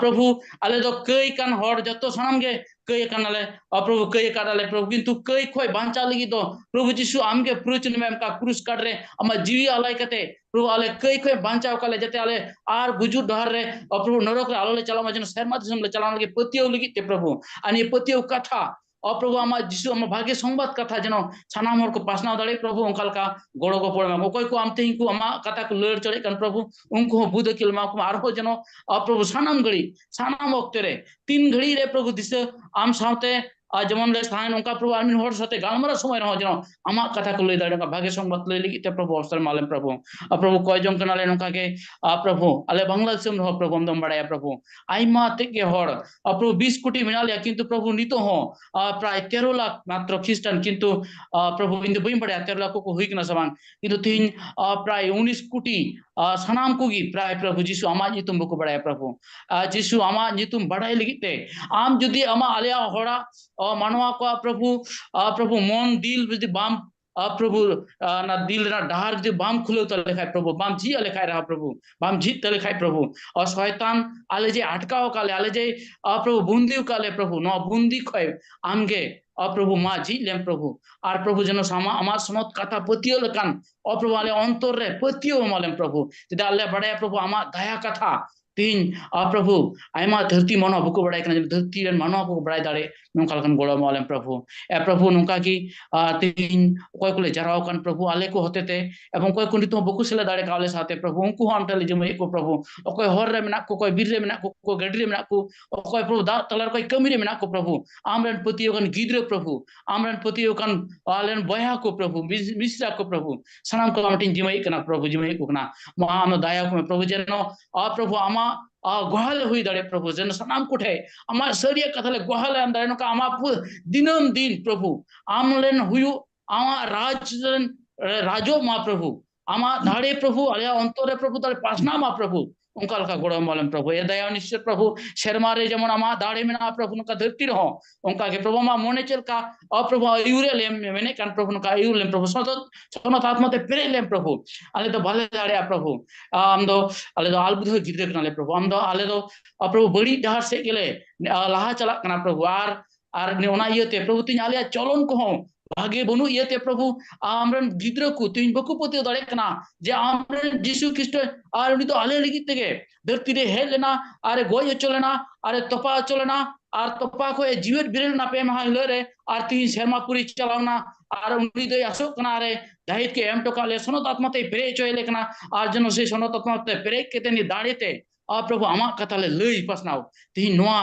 ᱯᱨᱚᱵᱷᱩ, ᱟᱞᱮ ᱫᱚ ᱠᱟᱹᱭ ᱠᱟᱱ ᱦᱚᱲ, ᱡᱚᱛᱚ ᱥᱟᱱᱟᱢ ᱜᱮ ᱠᱟᱹᱭ ᱠᱟᱱᱟᱞᱮ, ᱚ ᱯᱨᱚᱵᱷᱩ, ᱠᱟᱹᱭ ᱟᱠᱟᱫᱟᱞᱮ ᱯᱨᱚᱵᱷᱩ, ᱠᱤᱱᱛᱩ ᱠᱟᱹᱭ ᱠᱷᱚᱡ ᱵᱟᱧᱪᱟᱣ ᱞᱟᱹᱜᱤᱫ ᱫᱚ ᱯᱨᱚᱵᱷᱩ ᱡᱤᱥᱩ ᱟᱢᱜᱮ ᱯᱨᱚᱭᱳᱡᱚᱱ ᱮᱢ ᱮᱢ ᱠᱟᱜ, ᱠᱨᱩᱥ ᱠᱟᱴ ᱨᱮ ᱟᱢᱟᱜ ᱡᱤᱣᱤ ᱟᱞᱟᱭ ᱠᱟᱛᱮ ᱯᱨᱚᱵᱷᱩ ᱟᱞᱮ ᱠᱟᱹᱭ ᱠᱷᱚᱡ ᱵᱟᱧᱪᱟᱣ ᱠᱟᱜ ᱞᱮ, ᱡᱟᱛᱮ ᱟᱞᱮ ᱟᱨ ᱜᱩᱡᱩᱜ ᱰᱟᱦᱟᱨ ᱨᱮ, ᱚ ᱯᱨᱚᱵᱷᱩ, ᱱᱚᱨᱚᱠ ᱨᱮ ᱟᱞᱚ ᱞᱮ ᱪᱟᱞᱟᱜ ᱢᱟ, ᱡᱮᱱᱚ ᱥᱮᱨᱢᱟ ᱫᱤᱥᱚᱢ ᱞᱮ ᱪᱟᱞᱟᱣ ᱞᱟᱹᱜᱤᱫ ᱯᱟᱹᱛᱭᱟᱹᱣ ᱞᱟᱹᱜᱤᱫ ᱛᱮ ᱯᱨᱚᱵᱷᱩ᱾ ᱟᱨ ᱱᱤᱭᱟᱹ ᱯᱟᱹᱛᱭᱟᱹᱣ ᱠᱟᱛᱷᱟ ᱚ ᱯᱨᱚᱵᱷᱩ, ᱟᱢᱟᱜ ᱡᱤᱥᱩ, ᱟᱢᱟᱜ ᱵᱷᱟᱜᱮ ᱥᱚᱝᱵᱟᱫ ᱠᱟᱛᱷᱟ ᱡᱮᱱᱚ ᱥᱟᱱᱟᱢ ᱦᱚᱲ ᱠᱚ ᱯᱟᱥᱱᱟᱣ ᱫᱟᱲᱮᱭᱟᱜ ᱯᱨᱚᱵᱷᱩ, ᱚᱱᱠᱟ ᱞᱮᱠᱟ ᱜᱚᱲᱚ ᱜᱚᱯᱚᱲ ᱮᱢᱟ ᱠᱚ᱾ ᱚᱠᱚᱭ ᱠᱚ ᱟᱢ ᱛᱮᱦᱮᱧ ᱠᱚ ᱟᱢᱟᱜ ᱠᱟᱛᱷᱟ ᱠᱚ ᱞᱟᱹᱭ ᱦᱚᱪᱚᱭᱮᱫ ᱠᱟᱱ ᱯᱨᱚᱵᱷᱩ, ᱩᱱᱠᱩ ᱦᱚᱸ ᱵᱩᱫᱷ ᱟᱹᱠᱤᱞ ᱮᱢᱟ ᱠᱚᱢᱟ᱾ ᱟᱨᱦᱚᱸ ᱡᱮᱱᱚ ᱚ ᱯᱨᱚᱵᱷᱩ, ᱥᱟᱱᱟᱢ ᱜᱷᱟᱹᱲᱤᱡ, ᱥᱟᱱᱟᱢ ᱚᱠᱛᱮ ᱨᱮ, ᱛᱤᱱ ᱜᱷᱟᱹᱲᱤᱡ ᱨᱮ ᱯᱨᱚᱵᱷᱩ ᱫᱤᱥᱟᱹ ᱟᱢ ᱥᱟᱶᱛᱮ ᱟᱨ ᱡᱮᱢᱚᱱ ᱞᱮ ᱛᱟᱦᱮᱱ, ᱚᱱᱠᱟ ᱯᱨᱚᱵᱷᱩ ᱟᱨ ᱢᱤᱫ ᱦᱚᱲ ᱥᱟᱶᱛᱮ ᱜᱟᱞᱢᱟᱨᱟᱣ ᱥᱚᱢᱚᱭ ᱨᱮᱦᱚᱸ ᱡᱮᱱᱚ ᱟᱢᱟᱜ ᱠᱟᱛᱷᱟ ᱠᱚ ᱞᱟᱹᱭ ᱫᱟᱲᱮᱭᱟᱜᱼᱟ, ᱵᱷᱟᱜᱮ ᱥᱚᱝᱵᱟᱫ ᱞᱟᱹᱭ ᱞᱟᱹᱜᱤᱫ ᱛᱮ ᱯᱨᱚᱵᱷᱩ ᱚᱵᱚᱥᱚᱨ ᱮᱢᱟ ᱞᱮᱢ ᱯᱨᱚᱵᱷᱩ᱾ ᱟᱨ ᱯᱨᱚᱵᱷᱩ ᱠᱚᱭ ᱡᱚᱝ ᱠᱟᱱᱟᱞᱮ ᱱᱚᱝᱠᱟ ᱜᱮ, ᱟᱨ ᱯᱨᱚᱵᱷᱩ ᱟᱞᱮ ᱵᱟᱝᱞᱟ ᱫᱤᱥᱚᱢ ᱨᱮᱦᱚᱸ ᱯᱨᱚᱵᱷᱩ ᱟᱢ ᱫᱚᱢ ᱵᱟᱲᱟᱭᱟ ᱯᱨᱚᱵᱷᱩ, ᱟᱭᱢᱟ ᱛᱮᱫ ᱜᱮ ᱦᱚᱲ, ᱟᱨ ᱯᱨᱚᱵᱷᱩ ᱵᱤᱥ ᱠᱳᱴᱤ ᱢᱮᱱᱟᱜ ᱞᱮᱭᱟ, ᱠᱤᱱᱛᱩ ᱯᱨᱚᱵᱷᱩ ᱱᱤᱛᱚᱜ ᱦᱚᱸ ᱟᱨ ᱯᱨᱟᱭ ᱛᱮᱨᱚ ᱞᱟᱠᱷ ᱢᱟᱛᱨᱚ ᱠᱷᱨᱤᱥᱴᱟᱱ, ᱠᱤᱱᱛᱩ ᱟᱨ ᱯᱨᱚᱵᱷᱩ ᱤᱧ ᱫᱚ ᱵᱟᱹᱧ ᱵᱟᱲᱟᱭᱟ ᱛᱮᱨᱚ ᱞᱟᱠᱷ ᱠᱚ ᱦᱩᱭ ᱠᱟᱱᱟ ᱥᱮ ᱵᱟᱝ, ᱠᱤᱱᱛᱩ ᱛᱮᱦᱮᱧ ᱟᱨ ᱯᱨᱟᱭ ᱩᱱᱤᱥ ᱠᱳᱴᱤ ᱟᱨ ᱥᱟᱱᱟᱢ ᱠᱚᱜᱮ ᱯᱨᱟᱭ ᱯᱨᱚᱵᱷᱩ ᱡᱤᱥᱩ ᱟᱢᱟᱜ ᱧᱩᱛᱩᱢ ᱵᱟᱠᱚ ᱵᱟᱲᱟᱭᱟ ᱯᱨᱚᱵᱷᱩ᱾ ᱟᱨ ᱡᱤᱥᱩ ᱟᱢᱟᱜ ᱧᱩᱛᱩᱢ ᱵᱟᱲᱟᱭ ᱞᱟᱹᱜᱤᱫ ᱛᱮ ᱟᱢ ᱡᱩᱫᱤ ᱟᱢᱟᱜ ᱟᱞᱮᱭᱟᱜ ᱦᱚᱲᱟᱜ ᱟᱨ ᱢᱟᱱᱣᱟ ᱠᱚᱣᱟᱜ ᱯᱨᱚᱵᱷᱩ, ᱟᱨ ᱯᱨᱚᱵᱷᱩ ᱢᱚᱱ ᱫᱤᱞ ᱡᱩᱫᱤ ᱵᱟᱢ, ᱟᱨ ᱯᱨᱚᱵᱷᱩ, ᱟᱨ ᱚᱱᱟ ᱫᱤᱞ ᱨᱮᱱᱟᱜ ᱰᱟᱦᱟᱨ ᱡᱩᱫᱤ ᱵᱟᱢ ᱠᱷᱩᱞᱟᱹᱣ ᱛᱟᱞᱮ ᱠᱷᱟᱡ ᱯᱨᱚᱵᱷᱩ, ᱵᱟᱢ ᱡᱷᱤᱡ ᱟᱞᱮ ᱠᱷᱟᱡ ᱨᱮᱦᱚᱸ ᱯᱨᱚᱵᱷᱩ, ᱵᱟᱢ ᱡᱷᱤᱡ ᱛᱟᱞᱮ ᱠᱷᱟᱡ ᱯᱨᱚᱵᱷᱩ, ᱟᱨ ᱥᱚᱭᱛᱟᱱ ᱟᱞᱮ ᱡᱮ ᱟᱴᱠᱟᱣ ᱟᱠᱟᱫ ᱞᱮ, ᱟᱞᱮ ᱡᱮ ᱟᱨ ᱯᱨᱚᱵᱷᱩ ᱵᱚᱱᱫᱤ ᱟᱠᱟᱫ ᱞᱮ ᱯᱨᱚᱵᱷᱩ, ᱱᱚᱣᱟ ᱵᱚᱱᱫᱤ ᱠᱷᱚᱡ ᱟᱢᱜᱮ ᱟᱨ ᱯᱨᱚᱵᱷᱩ ᱢᱟ ᱡᱷᱤᱡ ᱞᱮᱢ ᱯᱨᱚᱵᱷᱩ᱾ ᱟᱨ ᱯᱨᱚᱵᱷᱩ ᱡᱮᱱᱚ ᱥᱟᱢᱟ-, ᱟᱢᱟᱜ ᱥᱚᱱᱚᱛ ᱠᱟᱛᱷᱟ ᱯᱟᱹᱛᱭᱟᱹᱣ ᱞᱮᱠᱟᱱ ᱟᱨ ᱯᱨᱚᱵᱷᱩ ᱟᱞᱮ ᱚᱱᱛᱚᱨ ᱨᱮ ᱯᱟᱹᱛᱭᱟᱹᱣ ᱮᱢᱟ ᱞᱮᱢ ᱯᱨᱚᱵᱷᱩ᱾ ᱪᱮᱫᱟᱜ ᱞᱮ ᱵᱟᱲᱟᱭᱟ ᱯᱨᱚᱵᱷᱩ ᱟᱢᱟᱜ ᱫᱟᱭᱟ ᱠᱟᱛᱷᱟ ᱛᱮᱦᱮᱧ, ᱟᱨ ᱯᱨᱚᱵᱷᱩ, ᱟᱭᱢᱟ ᱫᱷᱟᱹᱨᱛᱤ ᱢᱟᱱᱣᱟ ᱵᱟᱠᱚ ᱵᱟᱲᱟᱭ ᱠᱟᱱᱟ, ᱡᱮ ᱫᱷᱟᱹᱨᱛᱤ ᱨᱮᱱ ᱢᱟᱱᱣᱟ ᱠᱚ ᱵᱟᱲᱟᱭ ᱫᱟᱲᱮ, ᱱᱚᱝᱠᱟ ᱞᱮᱠᱟᱱ ᱜᱚᱲᱚ ᱮᱢᱟ ᱞᱮᱢ ᱯᱨᱚᱵᱷᱩ᱾ ᱮ ᱯᱨᱚᱵᱷᱩ, ᱱᱚᱝᱠᱟ ᱜᱮ, ᱟᱨ ᱛᱮᱦᱮᱧ ᱚᱠᱚᱭ ᱠᱚᱞᱮ ᱡᱟᱨᱣᱟ ᱟᱠᱟᱱ ᱯᱨᱚᱵᱷᱩ, ᱟᱞᱮ ᱠᱚ ᱦᱚᱛᱮ ᱛᱮ, ᱮᱵᱚᱝ ᱚᱠᱚᱭ ᱠᱚ ᱱᱤᱛᱚᱜ ᱦᱚᱸ ᱵᱟᱠᱚ ᱥᱮᱞᱮᱫ ᱫᱟᱲᱮ ᱠᱟᱣ ᱟᱞᱮ ᱥᱟᱶᱛᱮ ᱯᱨᱚᱵᱷᱩ, ᱩᱱᱠᱩ ᱦᱚᱸ ᱟᱢ ᱴᱷᱮᱱ ᱞᱮ ᱡᱤᱢᱟᱹᱭᱮᱫ ᱠᱚ ᱯᱨᱚᱵᱷᱩ᱾ ᱚᱠᱚᱭ ᱦᱚᱨ ᱨᱮ ᱢᱮᱱᱟᱜ ᱠᱚ, ᱚᱠᱚᱭ ᱵᱤᱨ ᱨᱮ ᱢᱮᱱᱟᱜ ᱠᱚ, ᱚᱠᱚᱭ ᱯᱨᱚᱵᱷᱩ ᱫᱟᱜ ᱛᱟᱞᱟ ᱨᱮ ᱚᱠᱚᱭ ᱠᱟᱹᱢᱤ ᱨᱮ ᱢᱮᱱᱟᱜ ᱠᱚ ᱯᱨᱚᱵᱷᱩ, ᱟᱢ ᱨᱮᱱ ᱯᱟᱹᱛᱭᱟᱹᱣ ᱟᱠᱟᱱ ᱜᱤᱫᱽᱨᱟᱹ ᱯᱨᱚᱵᱷᱩ, ᱟᱢ ᱨᱮᱱ ᱯᱟᱹᱛᱭᱟᱹᱣ ᱟᱠᱟᱱ ᱟᱞᱮ ᱨᱮᱱ ᱵᱚᱭᱦᱟ ᱠᱚ ᱯᱨᱚᱵᱷᱩ, ᱢᱤᱥ-, ᱢᱤᱥᱨᱟ ᱠᱚ ᱯᱨᱚᱵᱷᱩ, ᱥᱟᱱᱟᱢ ᱠᱚ ᱟᱢ ᱴᱷᱮᱱ ᱡᱤᱢᱟᱹᱭᱮᱫ ᱠᱟᱱᱟ ᱯᱨᱚᱵᱷᱩ, ᱡᱤᱢᱟᱹᱭᱮᱫ ᱠᱚ ᱠᱟᱱᱟ᱾ ᱢᱟ ᱟᱢ ᱫᱚ ᱫᱟᱭᱟ ᱠᱚᱢᱮ ᱯᱨᱚᱵᱷᱩ, ᱡᱮᱱᱚ ᱟᱨ ᱯᱨᱚᱵᱷᱩ ᱟᱢᱟᱜ, ᱟᱨ ᱜᱚᱦᱟᱞ ᱦᱩᱭ ᱫᱟᱲᱮ ᱯᱨᱚᱵᱷᱩ, ᱡᱮᱱᱚ ᱥᱟᱱᱟᱢ ᱠᱚᱴᱷᱮᱱ ᱟᱢᱟᱜ ᱥᱟᱹᱨᱤᱭᱟᱜ ᱠᱟᱛᱷᱟ ᱞᱮ ᱜᱚᱦᱟᱞ ᱮᱢ ᱫᱟᱲᱮ, ᱱᱚᱝᱠᱟ ᱟᱢᱟᱜ ᱯᱩ-, ᱫᱤᱱᱟᱹᱢ ᱫᱤᱱ ᱯᱨᱚᱵᱷᱩ ᱟᱢ ᱨᱮᱱ ᱦᱩᱭᱩᱜ, ᱟᱢᱟᱜ ᱨᱟᱡᱽ ᱨᱮᱱ, ᱮ, ᱨᱟᱡᱚᱜ ᱢᱟ ᱯᱨᱚᱵᱷᱩ, ᱟᱢᱟᱜ ᱫᱟᱲᱮ ᱯᱨᱚᱵᱷᱩ ᱟᱞᱮᱭᱟᱜ ᱚᱱᱛᱚᱨ ᱨᱮ ᱯᱨᱚᱵᱷᱩ ᱫᱟᱲᱮ ᱯᱟᱥᱱᱟᱣ ᱢᱟ ᱯᱨᱚᱵᱷᱩ, ᱚᱱᱠᱟ ᱞᱮᱠᱟ ᱜᱚᱲᱚ ᱮᱢᱟ ᱞᱮᱢ ᱯᱨᱚᱵᱷᱩ᱾ ᱮ ᱫᱟᱭᱟ ᱱᱤᱥᱪᱚᱭ ᱯᱨᱚᱵᱷᱩ, ᱥᱮᱨᱢᱟ ᱨᱮ ᱡᱮᱢᱚᱱ ᱟᱢᱟᱜ ᱫᱟᱲᱮ ᱢᱮᱱᱟᱜᱼᱟ ᱯᱨᱚᱵᱷᱩ, ᱱᱚᱝᱠᱟ ᱫᱷᱟᱹᱨᱛᱤ ᱨᱮᱦᱚᱸ ᱚᱱᱠᱟ ᱜᱮ ᱯᱨᱚᱵᱷᱩ ᱟᱢᱟᱜ ᱢᱚᱱᱮ ᱪᱮᱫ ᱞᱮᱠᱟ, ᱚ ᱯᱨᱚᱵᱷᱩ ᱟᱹᱭᱩᱨ ᱞᱮᱢ ᱢᱮᱱᱮᱫ ᱠᱟᱱ ᱯᱨᱚᱵᱷᱩ, ᱱᱚᱝᱠᱟ ᱟᱹᱭᱩᱨ ᱞᱮᱢ ᱯᱨᱚᱵᱷᱩ, ᱥᱚᱛᱚᱛ ᱥᱚᱱᱚᱛ ᱟᱛᱢᱟ ᱛᱮ ᱯᱮᱨᱮᱡ ᱞᱮᱢ ᱯᱨᱚᱵᱷᱩ᱾ ᱟᱞᱮ ᱫᱚ ᱵᱟᱞᱮ ᱫᱟᱲᱮᱭᱟᱜᱼᱟ ᱯᱨᱚᱵᱷᱩ, ᱟᱢ ᱫᱚ, ᱟᱞᱮ ᱫᱚ ᱟᱞᱵᱩᱫᱷᱟᱹ ᱜᱤᱫᱽᱨᱟᱹ ᱠᱟᱱᱟᱞᱮ ᱯᱨᱚᱵᱷᱩ, ᱟᱢ ᱫᱚ, ᱟᱞᱮ ᱫᱚ, ᱟ, ᱯᱨᱚᱵᱷᱩ ᱵᱟᱹᱲᱤᱡ ᱰᱟᱦᱟᱨ ᱥᱮᱫ ᱜᱮᱞᱮ, ᱟ, ᱞᱟᱦᱟ ᱪᱟᱞᱟᱜ ᱠᱟᱱᱟ ᱯᱨᱚᱵᱷᱩ᱾ ᱟᱨ, ᱟᱨ ᱚᱱᱟ ᱤᱭᱟᱹᱛᱮ ᱯᱨᱚᱵᱷᱩ ᱛᱮᱦᱮᱧ ᱟᱞᱮᱭᱟᱜ ᱪᱚᱞᱚᱱ ᱠᱚᱦᱚᱸ ᱵᱷᱟᱜᱮ ᱵᱟᱹᱱᱩᱜ ᱤᱭᱟᱹᱛᱮ ᱯᱨᱚᱵᱷᱩ, ᱟᱢᱨᱮᱱ ᱜᱤᱫᱽᱨᱟᱹ ᱠᱚ ᱛᱮᱦᱮᱧ ᱵᱟᱠᱚ ᱯᱟᱹᱛᱭᱟᱹᱣ ᱫᱟᱲᱮᱭᱟᱜ ᱠᱟᱱᱟ ᱡᱮ ᱟᱢᱨᱮᱱ ᱡᱤᱥᱩ ᱠᱷᱨᱤᱥᱴᱚ ᱟᱨ ᱩᱱᱤ ᱫᱚ ᱟᱞᱮ ᱞᱟᱹᱜᱤᱫ ᱛᱮᱜᱮ ᱫᱷᱟᱹᱨᱛᱤ ᱨᱮ ᱦᱮᱡ ᱞᱮᱱᱟ, ᱟᱨᱮ ᱜᱚᱡ ᱦᱚᱪᱚ ᱞᱮᱱᱟ, ᱟᱨᱮ ᱛᱚᱯᱟ ᱦᱚᱪᱚ ᱞᱮᱱᱟ, ᱟᱨ ᱛᱚᱯᱟ ᱠᱷᱚᱱ ᱮ ᱡᱤᱣᱮᱫ ᱵᱮᱨᱮᱞ ᱮᱱᱟ ᱯᱮ ᱢᱟᱦᱟ ᱦᱤᱞᱳᱜ ᱨᱮ, ᱟᱨ ᱛᱤᱦᱤᱧ ᱥᱮᱨᱢᱟ ᱯᱩᱨᱤ ᱪᱟᱞᱟᱣ ᱮᱱᱟ, ᱟᱨ ᱩᱱᱤ ᱫᱚᱭ ᱟᱥᱚᱜ ᱠᱟᱱᱟ, ᱟᱨᱮ ᱰᱟᱹᱦᱤᱫ ᱠᱚ ᱮᱢ ᱦᱚᱴᱚ ᱠᱟᱜ ᱞᱮᱭᱟ, ᱥᱚᱱᱚᱛ ᱟᱛᱢᱟ ᱛᱮᱭ ᱯᱮᱨᱮᱡ ᱦᱚᱪᱚᱭᱮ ᱞᱮ ᱠᱟᱱᱟ, ᱟᱨ ᱡᱮᱱᱚ ᱥᱮ ᱥᱚᱱᱚᱛ ᱟᱛᱢᱟ ᱛᱮ ᱯᱮᱨᱮᱡ ᱠᱟᱛᱮ ᱱᱤᱭᱟᱹ ᱫᱟᱲᱮ ᱛᱮ, ᱟᱨ ᱯᱨᱚᱵᱷᱩ ᱟᱢᱟᱜ ᱠᱟᱛᱷᱟ ᱞᱮ ᱞᱟᱹᱭ ᱯᱟᱥᱱᱟᱣ, ᱛᱤᱦᱤᱧ ᱱᱚᱣᱟ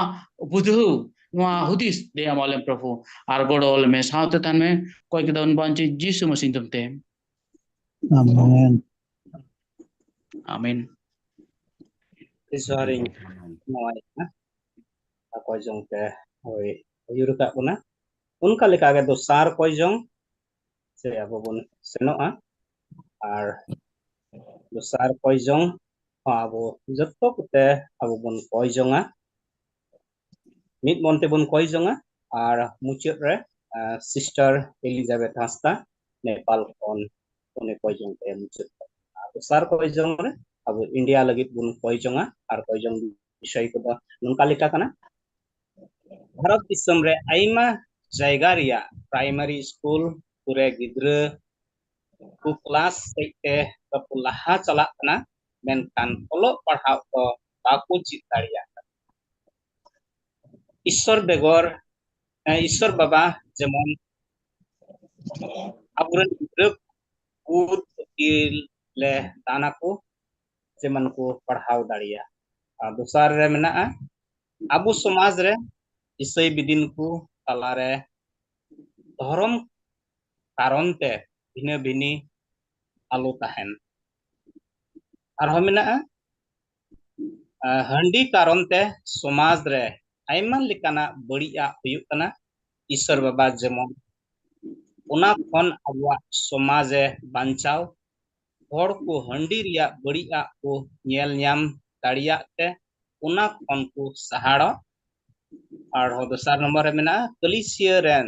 ᱵᱩᱡᱷᱟᱹᱣ, ᱱᱚᱣᱟ ᱦᱩᱫᱤᱥ ᱞᱮ ᱮᱢᱟ ᱞᱮᱢ ᱯᱨᱚᱵᱷᱩ, ᱟᱨ ᱜᱚᱲᱚ ᱞᱮᱢᱮ, ᱥᱟᱶᱛᱮ ᱛᱟᱦᱮᱱ ᱢᱮ, ᱠᱚᱭ ᱠᱮᱫᱟ ᱵᱚᱱ ᱵᱟᱧᱪᱤᱛ ᱡᱤᱥᱩ ᱢᱟᱹᱥᱤ ᱧᱩᱛᱩᱢ ᱛᱮ᱾ ᱟᱢᱮᱱ᱾ ᱟᱢᱮᱱ᱾ ᱡᱚᱦᱟᱨᱤᱧ ᱱᱚᱣᱟ ᱚᱠᱚᱭ ᱡᱚᱝ ᱛᱮ ᱦᱳᱭ ᱟᱹᱭᱩᱨ ᱟᱠᱟᱫ ᱵᱚᱱᱟ᱾ ᱚᱱᱠᱟ ᱞᱮᱠᱟᱜᱮ ᱫᱚᱥᱟᱨ ᱠᱚᱭ ᱡᱚᱝ ᱥᱮ ᱟᱵᱚ ᱵᱚᱱ ᱥᱮᱱᱚᱜᱼᱟ᱾ ᱟᱨ ᱫᱚᱥᱟᱨ ᱠᱚᱭ ᱡᱚᱝ ᱦᱚᱸ ᱟᱵᱚ ᱡᱚᱛᱚ ᱠᱚᱛᱮ ᱟᱵᱚ ᱵᱚᱱ ᱠᱚᱭ ᱡᱚᱝᱟ, ᱢᱤᱫ ᱢᱚᱱ ᱛᱮᱵᱚᱱ ᱠᱚᱭ ᱡᱚᱝᱟ᱾ ᱟᱨ ᱢᱩᱪᱟᱹᱫ ᱨᱮ, ᱟᱨ, ᱥᱤᱥᱴᱟᱨ ᱮᱞᱤᱡᱟᱵᱮᱛᱷ ᱦᱟᱸᱥᱫᱟ ᱱᱮᱯᱟᱞ ᱠᱷᱚᱱ ᱩᱱᱤ ᱠᱚᱭ ᱡᱚᱝ ᱛᱮ ᱢᱩᱪᱟᱹᱫ ᱠᱟᱜᱼᱟ᱾ ᱟᱨ ᱫᱚᱥᱟᱨ ᱠᱚᱭ ᱡᱚᱝ ᱨᱮ ᱟᱵᱚ ᱤᱱᱰᱤᱭᱟ ᱞᱟᱹᱜᱤᱫ ᱵᱚᱱ ᱠᱚᱭ ᱡᱚᱝᱟ᱾ ᱟᱨ ᱠᱚᱭ ᱡᱚᱝ ᱵᱤᱥᱚᱭ ᱠᱚᱫᱚ ᱱᱚᱝᱠᱟ ᱞᱮᱠᱟ ᱠᱟᱱᱟ, ᱵᱷᱟᱨᱚᱛ ᱫᱤᱥᱚᱢ ᱨᱮ ᱟᱭᱢᱟ ᱡᱟᱭᱜᱟ ᱨᱮᱭᱟᱜ ᱯᱨᱟᱭᱢᱟᱨᱤ ᱥᱠᱩᱞ ᱠᱚᱨᱮ ᱜᱤᱫᱽᱨᱟᱹ ᱠᱚ ᱠᱞᱟᱥ ᱥᱮᱫ ᱛᱮ ᱵᱟᱠᱚ ᱞᱟᱦᱟ ᱪᱟᱞᱟᱜ ᱠᱟᱱᱟ, ᱢᱮᱱᱠᱷᱟᱱ ᱚᱞᱚᱜ ᱯᱟᱲᱦᱟᱣ ᱠᱚ ᱵᱟᱠᱚ ᱪᱮᱫ ᱫᱟᱲᱮᱭᱟᱜ ᱠᱟᱱᱟ᱾ ᱤᱥᱥᱚᱨ ᱵᱮᱜᱚᱨ, ᱮ, ᱤᱥᱥᱚᱨ ᱵᱟᱵᱟ ᱡᱮᱢᱚᱱ ᱟᱵᱚᱨᱮᱱ ᱜᱤᱫᱽᱨᱟᱹ ᱠᱚ ᱟᱹᱠᱤᱞ ᱞᱮ ᱫᱟᱱ ᱟᱠᱚ, ᱡᱮᱢᱚᱱ ᱠᱚ ᱯᱟᱲᱦᱟᱣ ᱫᱟᱲᱮᱭᱟᱜ᱾ ᱟᱨ ᱫᱚᱥᱟᱨ ᱨᱮ ᱢᱮᱱᱟᱜᱼᱟ, ᱟᱵᱚ ᱥᱚᱢᱟᱡᱽ ᱨᱮ ᱤᱥᱟᱹᱭ ᱵᱤᱫᱤᱱ ᱠᱚ ᱛᱟᱞᱟᱨᱮ ᱫᱷᱚᱨᱚᱢ ᱠᱟᱨᱚᱱ ᱛᱮ ᱵᱷᱤᱱᱟᱹ ᱵᱷᱤᱱᱤ ᱟᱞᱚ ᱛᱟᱦᱮᱱ᱾ ᱟᱨᱦᱚᱸ ᱢᱮᱱᱟᱜᱼᱟ, ᱟᱸ, ᱦᱟᱺᱰᱤ ᱠᱟᱨᱚᱱ ᱛᱮ ᱥᱚᱢᱟᱡᱽ ᱨᱮ ᱟᱭᱢᱟ ᱞᱮᱠᱟᱱᱟᱜ ᱵᱟᱹᱲᱤᱡᱟᱜ ᱦᱩᱭᱩᱜ ᱠᱟᱱᱟ᱾ ᱤᱥᱥᱚᱨ ᱵᱟᱵᱟ ᱡᱮᱢᱚᱱ ᱚᱱᱟ ᱠᱷᱚᱱ ᱟᱵᱚᱣᱟᱜ ᱥᱚᱢᱟᱡᱽ ᱮ ᱵᱟᱧᱪᱟᱣ, ᱦᱚᱲ ᱠᱚ ᱦᱟᱺᱰᱤ ᱨᱮᱭᱟᱜ ᱵᱟᱹᱲᱤᱡᱟᱜ ᱠᱚ ᱧᱮᱞ ᱧᱟᱢ ᱫᱟᱲᱮᱭᱟᱜ ᱛᱮ ᱚᱱᱟ ᱠᱷᱚᱱ ᱠᱚ ᱥᱟᱦᱟᱲᱚᱜ᱾ ᱟᱨᱦᱚᱸ ᱫᱚᱥᱟᱨ ᱱᱚᱢᱵᱚᱨ ᱨᱮ ᱢᱮᱱᱟᱜᱼᱟ, ᱠᱟᱹᱞᱤᱥᱤᱭᱟᱹ ᱨᱮᱱ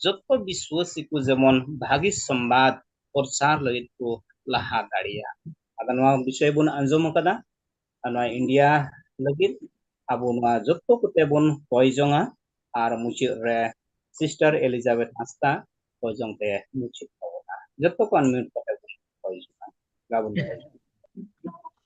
ᱡᱚᱛᱚ ᱵᱤᱥᱣᱟᱹᱥᱤ ᱠᱚ ᱡᱮᱢᱚᱱ ᱵᱷᱟᱹᱜᱤ ᱥᱚᱢᱵᱟᱫ ᱯᱨᱚᱪᱟᱨ ᱞᱟᱹᱜᱤᱫ ᱠᱚ ᱞᱟᱦᱟ ᱫᱟᱲᱮᱭᱟᱜ᱾ ᱟᱫᱚ ᱱᱚᱣᱟ ᱵᱤᱥᱚᱭ ᱵᱚᱱ ᱟᱸᱡᱚᱢ ᱟᱠᱟᱫᱟ, ᱟᱨ ᱱᱚᱣᱟ ᱤᱱᱰᱤᱭᱟ ᱞᱟᱹᱜᱤᱫ ᱟᱵᱚ ᱱᱚᱣᱟ ᱡᱚᱛᱚ ᱠᱚᱛᱮ ᱵᱚᱱ ᱠᱚᱭ ᱡᱚᱝᱟ᱾ ᱟᱨ ᱢᱩᱪᱟᱹᱫ ᱨᱮ ᱥᱤᱥᱴᱟᱨ ᱮᱞᱤᱡᱟᱵᱮᱛᱷ ᱦᱟᱸᱥᱫᱟ ᱠᱚᱭ ᱡᱚᱝ ᱛᱮ ᱢᱩᱪᱟᱹᱫ ᱛᱟᱵᱚᱱᱟ᱾ ᱡᱚᱛᱚ ᱠᱚ ᱟᱱᱢᱤᱭᱩᱴ ᱠᱟᱛᱮ ᱵᱚᱱ ᱠᱚᱭ ᱡᱚᱝᱟ᱾ ᱵᱟᱵᱚᱱ ᱠᱚᱭ ᱡᱚᱝᱟ᱾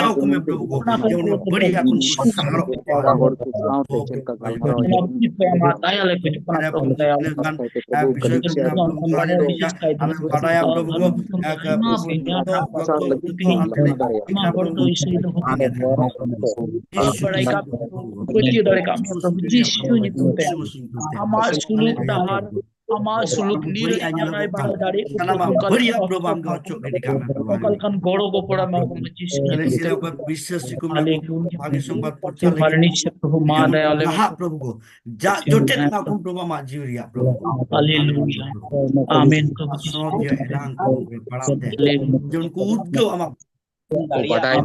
ᱫᱟᱭᱟ ᱠᱚ ᱢᱮ ᱯᱨᱚᱵᱷᱩ ᱜᱚ, ᱡᱮ ᱚᱱᱟ ᱵᱟᱹᱲᱤᱡ ᱟᱜ ᱠᱷᱚᱱ ᱥᱟᱦᱟᱜ ᱠᱚ ᱯᱨᱚᱵᱷᱩ ᱜᱚ᱾ ᱫᱟᱭᱟ ᱞᱮ ᱠᱷᱚᱡᱚᱜ ᱠᱟᱱᱟ ᱯᱨᱚᱵᱷᱩ ᱫᱟᱭᱟ᱾ ᱵᱤᱥᱮᱥ ᱠᱟᱭᱛᱮ ᱟᱞᱮ ᱵᱟᱰᱟᱭᱟ, ᱯᱨᱚᱵᱷᱩ ᱠᱚ, ᱟᱭᱢᱟ ᱵᱚᱭᱦᱟ ᱛᱮᱦᱮᱧ ᱟᱭᱢᱟ ᱦᱚᱲ ᱫᱚ ᱤᱥᱟᱹᱭ ᱫᱚ ᱵᱟᱲᱟᱭ ᱠᱟᱜ ᱢᱮᱭᱟ, ᱯᱨᱚᱵᱷᱩ, ᱯᱟᱹᱛᱭᱟᱹᱣ ᱫᱟᱲᱮ ᱠᱟᱜ ᱢᱮᱭᱟ, ᱯᱨᱚᱵᱷᱩ, ᱡᱤᱥᱩ ᱧᱩᱛᱩᱢ ᱛᱮ᱾ ᱟᱢᱟᱜ ᱥᱩᱞᱩᱠ ᱰᱟᱦᱟᱨ, ᱟᱢᱟᱜ ᱥᱩᱞᱩᱠ ᱱᱤᱨ ᱡᱟᱦᱟᱸᱭ ᱵᱟᱲᱟᱭ ᱫᱟᱲᱮ, ᱚᱠᱟ ᱞᱮᱠᱟᱱ ᱜᱚᱲᱚ ᱜᱚᱯᱚᱲᱚ ᱮᱢᱟ ᱠᱚ ᱢᱮ, ᱡᱤᱥᱩ ᱧᱩᱛᱩᱢ ᱛᱮ᱾ ᱦᱟᱞᱮᱞᱩᱭᱟ᱾ ᱯᱨᱚᱵᱷᱩ, ᱢᱟ ᱫᱟᱭᱟ ᱞᱮ ᱢᱮ᱾ ᱱᱟᱦᱟᱜ ᱯᱨᱚᱵᱷᱩ ᱠᱚ, ᱡᱟ ᱡᱚᱴᱮᱫ ᱮᱢᱟ ᱠᱚ ᱯᱨᱚᱵᱷᱩ ᱟᱢᱟᱜ ᱡᱤᱣᱤ ᱨᱮᱭᱟᱜ ᱯᱨᱚᱵᱷᱩ᱾ ᱦᱟᱞᱮᱞᱩᱭᱟ᱾ ᱟᱢᱮᱱ, ᱯᱨᱚᱵᱷᱩ ᱡᱤᱥᱩ᱾ ᱥᱚᱦᱚᱡ ᱮᱞᱟᱝ ᱠᱚ ᱯᱟᱲᱟᱣ ᱛᱮ, ᱦᱟᱞᱮᱞᱩᱭᱟ᱾ ᱡᱮ ᱩᱱᱠᱩ ᱩᱫᱽᱜᱟᱹᱣ ᱟᱢᱟᱜ ᱵᱟᱰᱟᱭ᱾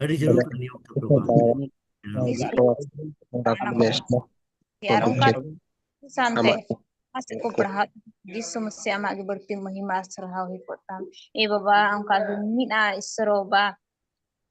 ᱟᱹᱰᱤ ᱡᱟᱹᱨᱩᱲ ᱠᱟᱱᱟ ᱱᱤᱭᱟᱹ ᱚᱠᱛᱚ ᱯᱨᱚᱵᱷᱩ᱾ ᱟᱨ ᱚᱱᱠᱟ ᱥᱟᱱᱛᱮ ᱟᱢᱟᱜ ᱥᱮᱫ ᱠᱚ ᱯᱟᱲᱦᱟᱣ, ᱡᱤᱥᱩ ᱢᱟᱥᱤ ᱟᱢᱟᱜ ᱜᱮ ᱵᱟᱹᱲᱛᱤ ᱢᱚᱦᱤᱢᱟ ᱟᱨ ᱥᱟᱨᱦᱟᱣ ᱦᱩᱭ ᱠᱚᱜ ᱛᱟᱢ᱾ ᱮ ᱵᱟᱵᱟ, ᱚᱱᱠᱟ ᱜᱮ ᱢᱤᱫ ᱟ ᱤᱥᱥᱚᱨ ᱵᱟᱵᱟ,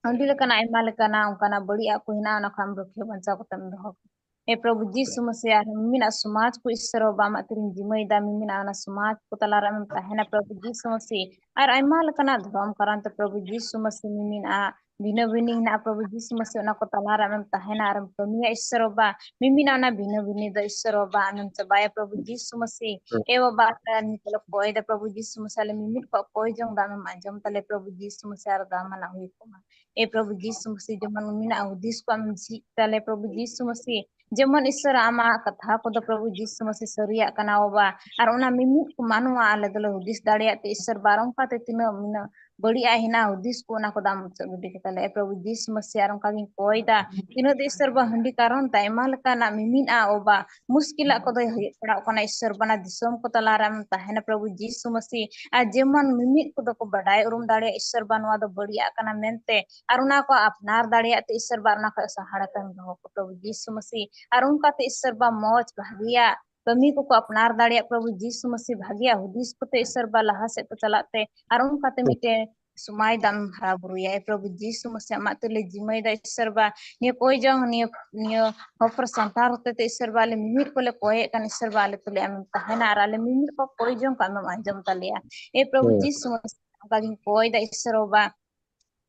ᱟᱹᱰᱤ ᱞᱮᱠᱟᱱᱟᱜ ᱟᱭᱢᱟ ᱞᱮᱠᱟᱱᱟᱜ ᱚᱱᱠᱟᱱᱟᱜ ᱵᱟᱹᱲᱤᱡ ᱟᱜ ᱠᱚ ᱦᱮᱱᱟᱜᱼᱟ, ᱚᱱᱟ ᱠᱷᱚᱱ ᱟᱢ ᱨᱩᱠᱷᱤᱭᱟᱹ ᱵᱟᱧᱪᱟᱣ ᱠᱟᱛᱮᱢ ᱫᱚᱦᱚ ᱠᱚᱣᱟ᱾ ᱮ ᱯᱨᱚᱵᱷᱩ ᱡᱤᱥᱩ ᱢᱟᱥᱤ, ᱟᱨ ᱢᱤᱢᱤᱱᱟᱜ ᱥᱚᱢᱟᱡᱽ ᱠᱚ ᱤᱥᱥᱚᱨ ᱵᱟᱵᱟ ᱟᱢᱟᱜ ᱛᱤᱨᱤᱧ ᱡᱤᱢᱟᱹᱭᱮᱫᱟ, ᱢᱤᱢᱤᱱᱟᱜ ᱚᱱᱟ ᱥᱚᱢᱟᱡᱽ ᱠᱚ ᱛᱟᱞᱟᱨᱮ ᱟᱢᱮᱢ ᱛᱟᱦᱮᱱᱟ ᱯᱨᱚᱵᱷᱩ ᱡᱤᱥᱩ ᱢᱟᱥᱤ᱾ ᱟᱨ ᱟᱭᱢᱟ ᱞᱮᱠᱟᱱᱟᱜ ᱫᱷᱚᱨᱚᱢ ᱠᱟᱨᱚᱱ ᱛᱮ ᱯᱨᱚᱵᱷᱩ ᱡᱤᱥᱩ ᱢᱟᱥᱤ ᱢᱤᱢᱤᱱᱟᱜ ᱵᱷᱤᱱᱟᱹ ᱵᱷᱤᱱᱤ ᱦᱮᱱᱟᱜᱼᱟ ᱯᱨᱚᱵᱷᱩ ᱡᱤᱥᱩ ᱢᱟᱥᱤ, ᱚᱱᱟ ᱠᱚ ᱛᱟᱞᱟᱨᱮ ᱟᱢᱮᱢ ᱛᱟᱦᱮᱱᱟ ᱟᱨᱮᱢ ᱠᱟᱹᱢᱤᱭᱟ ᱤᱥᱥᱚᱨ ᱵᱟᱵᱟ᱾ ᱢᱤᱢᱤᱱᱟᱜ ᱚᱱᱟ ᱵᱷᱤᱱᱟᱹ ᱵᱷᱤᱱᱤ ᱫᱚ ᱤᱥᱥᱚᱨ ᱵᱟᱵᱟ ᱟᱢᱮᱢ ᱪᱟᱵᱟᱭᱟ ᱯᱨᱚᱵᱷᱩ ᱡᱤᱥᱩ ᱢᱟᱥᱤ᱾ ᱮ ᱵᱟᱵᱟ, ᱟᱨ ᱱᱤᱛᱚᱜ ᱞᱮ ᱠᱚᱭ ᱫᱟ ᱯᱨᱚᱵᱷᱩ ᱡᱤᱥᱩ ᱢᱟᱥᱤ, ᱟᱞᱮ ᱢᱤᱢᱤᱫ ᱠᱚᱣᱟᱜ ᱠᱚᱭ ᱡᱚᱝ ᱫᱚ ᱟᱢᱮᱢ ᱟᱸᱡᱚᱢ ᱛᱟᱞᱮ ᱯᱨᱚᱵᱷᱩ ᱡᱤᱥᱩ ᱢᱟᱥᱤ, ᱟᱨ ᱫᱟᱢᱟᱱᱟᱜ ᱦᱩᱭᱩᱜ ᱢᱟ᱾ ᱮ ᱯᱨᱚᱵᱷᱩ ᱡᱤᱥᱩ ᱢᱟᱥᱤ, ᱡᱮᱢᱚᱱ ᱢᱤᱢᱤᱱᱟᱜ ᱦᱩᱫᱤᱥ ᱠᱚ ᱟᱢᱮᱢ ᱡᱷᱤᱡ ᱛᱟᱞᱮ ᱯᱨᱚᱵᱷᱩ ᱡᱤᱥᱩ ᱢᱟᱥᱤ, ᱡᱮᱢᱚᱱ ᱤᱥᱥᱚᱨ ᱟᱢᱟᱜ ᱠᱟᱛᱷᱟ ᱠᱚᱫᱚ ᱯᱨᱚᱵᱷᱩ ᱡᱤᱥᱩ ᱢᱟᱥᱤ ᱥᱟᱹᱨᱤᱭᱟᱜ ᱠᱟᱱᱟ ᱵᱟᱵᱟ᱾ ᱟᱨ ᱚᱱᱟ ᱢᱤᱢᱤᱫ ᱠᱚ ᱢᱟᱱᱣᱟ ᱟᱞᱮ ᱫᱚᱞᱮ ᱦᱩᱫᱤᱥ ᱫᱟᱲᱮᱭᱟᱜ ᱛᱮ ᱤᱥᱥᱚᱨ ᱵᱟᱨᱚᱝ ᱠᱟᱛᱮ ᱛᱤᱱᱟᱹᱜ ᱢᱤᱱᱟᱹᱜ ᱵᱟᱹᱲᱤᱡ ᱟᱜ ᱦᱮᱱᱟᱜ ᱦᱩᱫᱤᱥ ᱠᱚ, ᱚᱱᱟ ᱠᱚᱫᱚ ᱟᱢ ᱢᱩᱪᱟᱹᱫ ᱜᱤᱰᱤ ᱠᱟᱛᱟ ᱞᱮ᱾ ᱮ ᱯᱨᱚᱵᱷᱩ ᱡᱤᱥᱩ ᱢᱟᱥᱤ, ᱟᱨ ᱚᱱᱠᱟ ᱜᱤᱧ ᱠᱚᱭ ᱫᱟ, ᱛᱤᱱᱟᱹᱜ ᱫᱚ ᱤᱥᱥᱚᱨ ᱵᱟ ᱦᱟᱺᱰᱤ ᱠᱟᱨᱚᱱ ᱛᱮ ᱟᱭᱢᱟ ᱞᱮᱠᱟᱱᱟᱜ ᱢᱤᱢᱤᱫ ᱟ ᱵᱟᱵᱟ, ᱢᱩᱥᱠᱤᱞᱟᱜ ᱠᱚᱫᱚ ᱦᱩᱭᱩᱜ ᱯᱟᱲᱟᱜ ᱠᱟᱱᱟ ᱤᱥᱥᱚᱨ ᱵᱟ, ᱚᱱᱟ ᱫᱤᱥᱚᱢ ᱠᱚ ᱛᱟᱞᱟᱨᱮ ᱟᱢ ᱛᱟᱦᱮᱱᱟ ᱯᱨᱚᱵᱷᱩ ᱡᱤᱥᱩ ᱢᱟᱥᱤ᱾ ᱟᱨ ᱡᱮᱢᱚᱱ ᱢᱤᱢᱤᱫ ᱠᱚᱫᱚ ᱠᱚ ᱵᱟᱰᱟᱭ ᱩᱨᱩᱢ ᱫᱟᱲᱮᱭᱟᱜᱼᱟ ᱤᱥᱥᱚᱨ ᱵᱟ ᱱᱚᱣᱟ ᱫᱚ ᱵᱟᱹᱲᱤᱡ ᱟᱜ ᱠᱟᱱᱟ ᱢᱮᱱᱛᱮ, ᱟᱨ ᱚᱱᱟ ᱠᱚ ᱟᱯᱱᱟᱨ ᱫᱟᱲᱮᱭᱟᱜ ᱛᱮ ᱤᱥᱥᱚᱨ ᱵᱟ ᱚᱱᱟ ᱠᱷᱚᱱ ᱥᱟᱦᱟ ᱨᱮ ᱛᱟᱦᱮᱱ ᱫᱚᱦᱚ ᱠᱚ ᱯᱨᱚᱵᱷᱩ ᱡᱤᱥᱩ ᱢᱟᱥᱤ᱾ ᱟᱨ ᱚᱱᱠᱟᱛᱮ ᱤᱥᱥᱚᱨ ᱵᱟ ᱢᱚᱡᱽ ᱵᱷᱟᱹᱜᱤᱭᱟᱜ ᱠᱟᱹᱢᱤ ᱠᱚᱠᱚ ᱟᱯᱱᱟᱨ ᱫᱟᱲᱮᱭᱟᱜ ᱯᱨᱚᱵᱷᱩ ᱡᱤᱥᱩ ᱢᱟᱥᱤ, ᱵᱷᱟᱹᱜᱤᱭᱟᱜ ᱦᱩᱫᱤᱥ ᱠᱚᱛᱮ ᱤᱥᱥᱚᱨ ᱵᱟ ᱞᱟᱦᱟ ᱥᱮᱫ ᱠᱚ ᱪᱟᱞᱟᱜ ᱛᱮ, ᱟᱨ ᱚᱱᱠᱟᱛᱮ ᱢᱤᱫᱴᱮᱱ ᱥᱚᱢᱟᱡᱽ ᱫᱟᱢ ᱦᱟᱨᱟ ᱵᱩᱨᱩᱭᱟ᱾ ᱮ ᱯᱨᱚᱵᱷᱩ ᱡᱤᱥᱩ ᱢᱟᱥᱤ, ᱟᱢᱟᱜ ᱛᱮᱞᱮ ᱡᱤᱢᱟᱹᱭ ᱫᱟ ᱤᱥᱥᱚᱨ ᱵᱟ, ᱱᱤᱭᱟᱹ ᱠᱚᱭ ᱡᱚᱝ, ᱱᱤᱭᱟᱹ ᱱᱤᱭᱟᱹ ᱦᱚᱯᱚᱨ ᱥᱟᱱᱛᱟᱲ ᱦᱚᱛᱮ ᱛᱮ ᱤᱥᱥᱚᱨ ᱵᱟ ᱟᱞᱮ ᱢᱤᱢᱤᱫ ᱠᱚᱞᱮ ᱠᱚᱭᱮᱫ ᱠᱟᱱ ᱤᱥᱥᱚᱨ ᱵᱟ ᱟᱞᱮ ᱛᱩᱞᱩᱡ ᱟᱢᱮᱢ ᱛᱟᱦᱮᱱᱟ ᱟᱨ ᱟᱞᱮ ᱢᱤᱢᱤᱫ ᱠᱚ ᱠᱚᱭ ᱡᱚᱝ ᱠᱚ ᱟᱢᱮᱢ ᱟᱸᱡᱚᱢ ᱛᱟᱞᱮᱭᱟ᱾ ᱮ ᱯᱨᱚᱵᱷᱩ ᱡᱤᱥᱩ ᱢᱟᱥᱤ, ᱚᱱᱠᱟ ᱜᱤᱧ ᱠᱚᱭ ᱫᱟ ᱤᱥᱥᱚᱨ ᱵᱟ,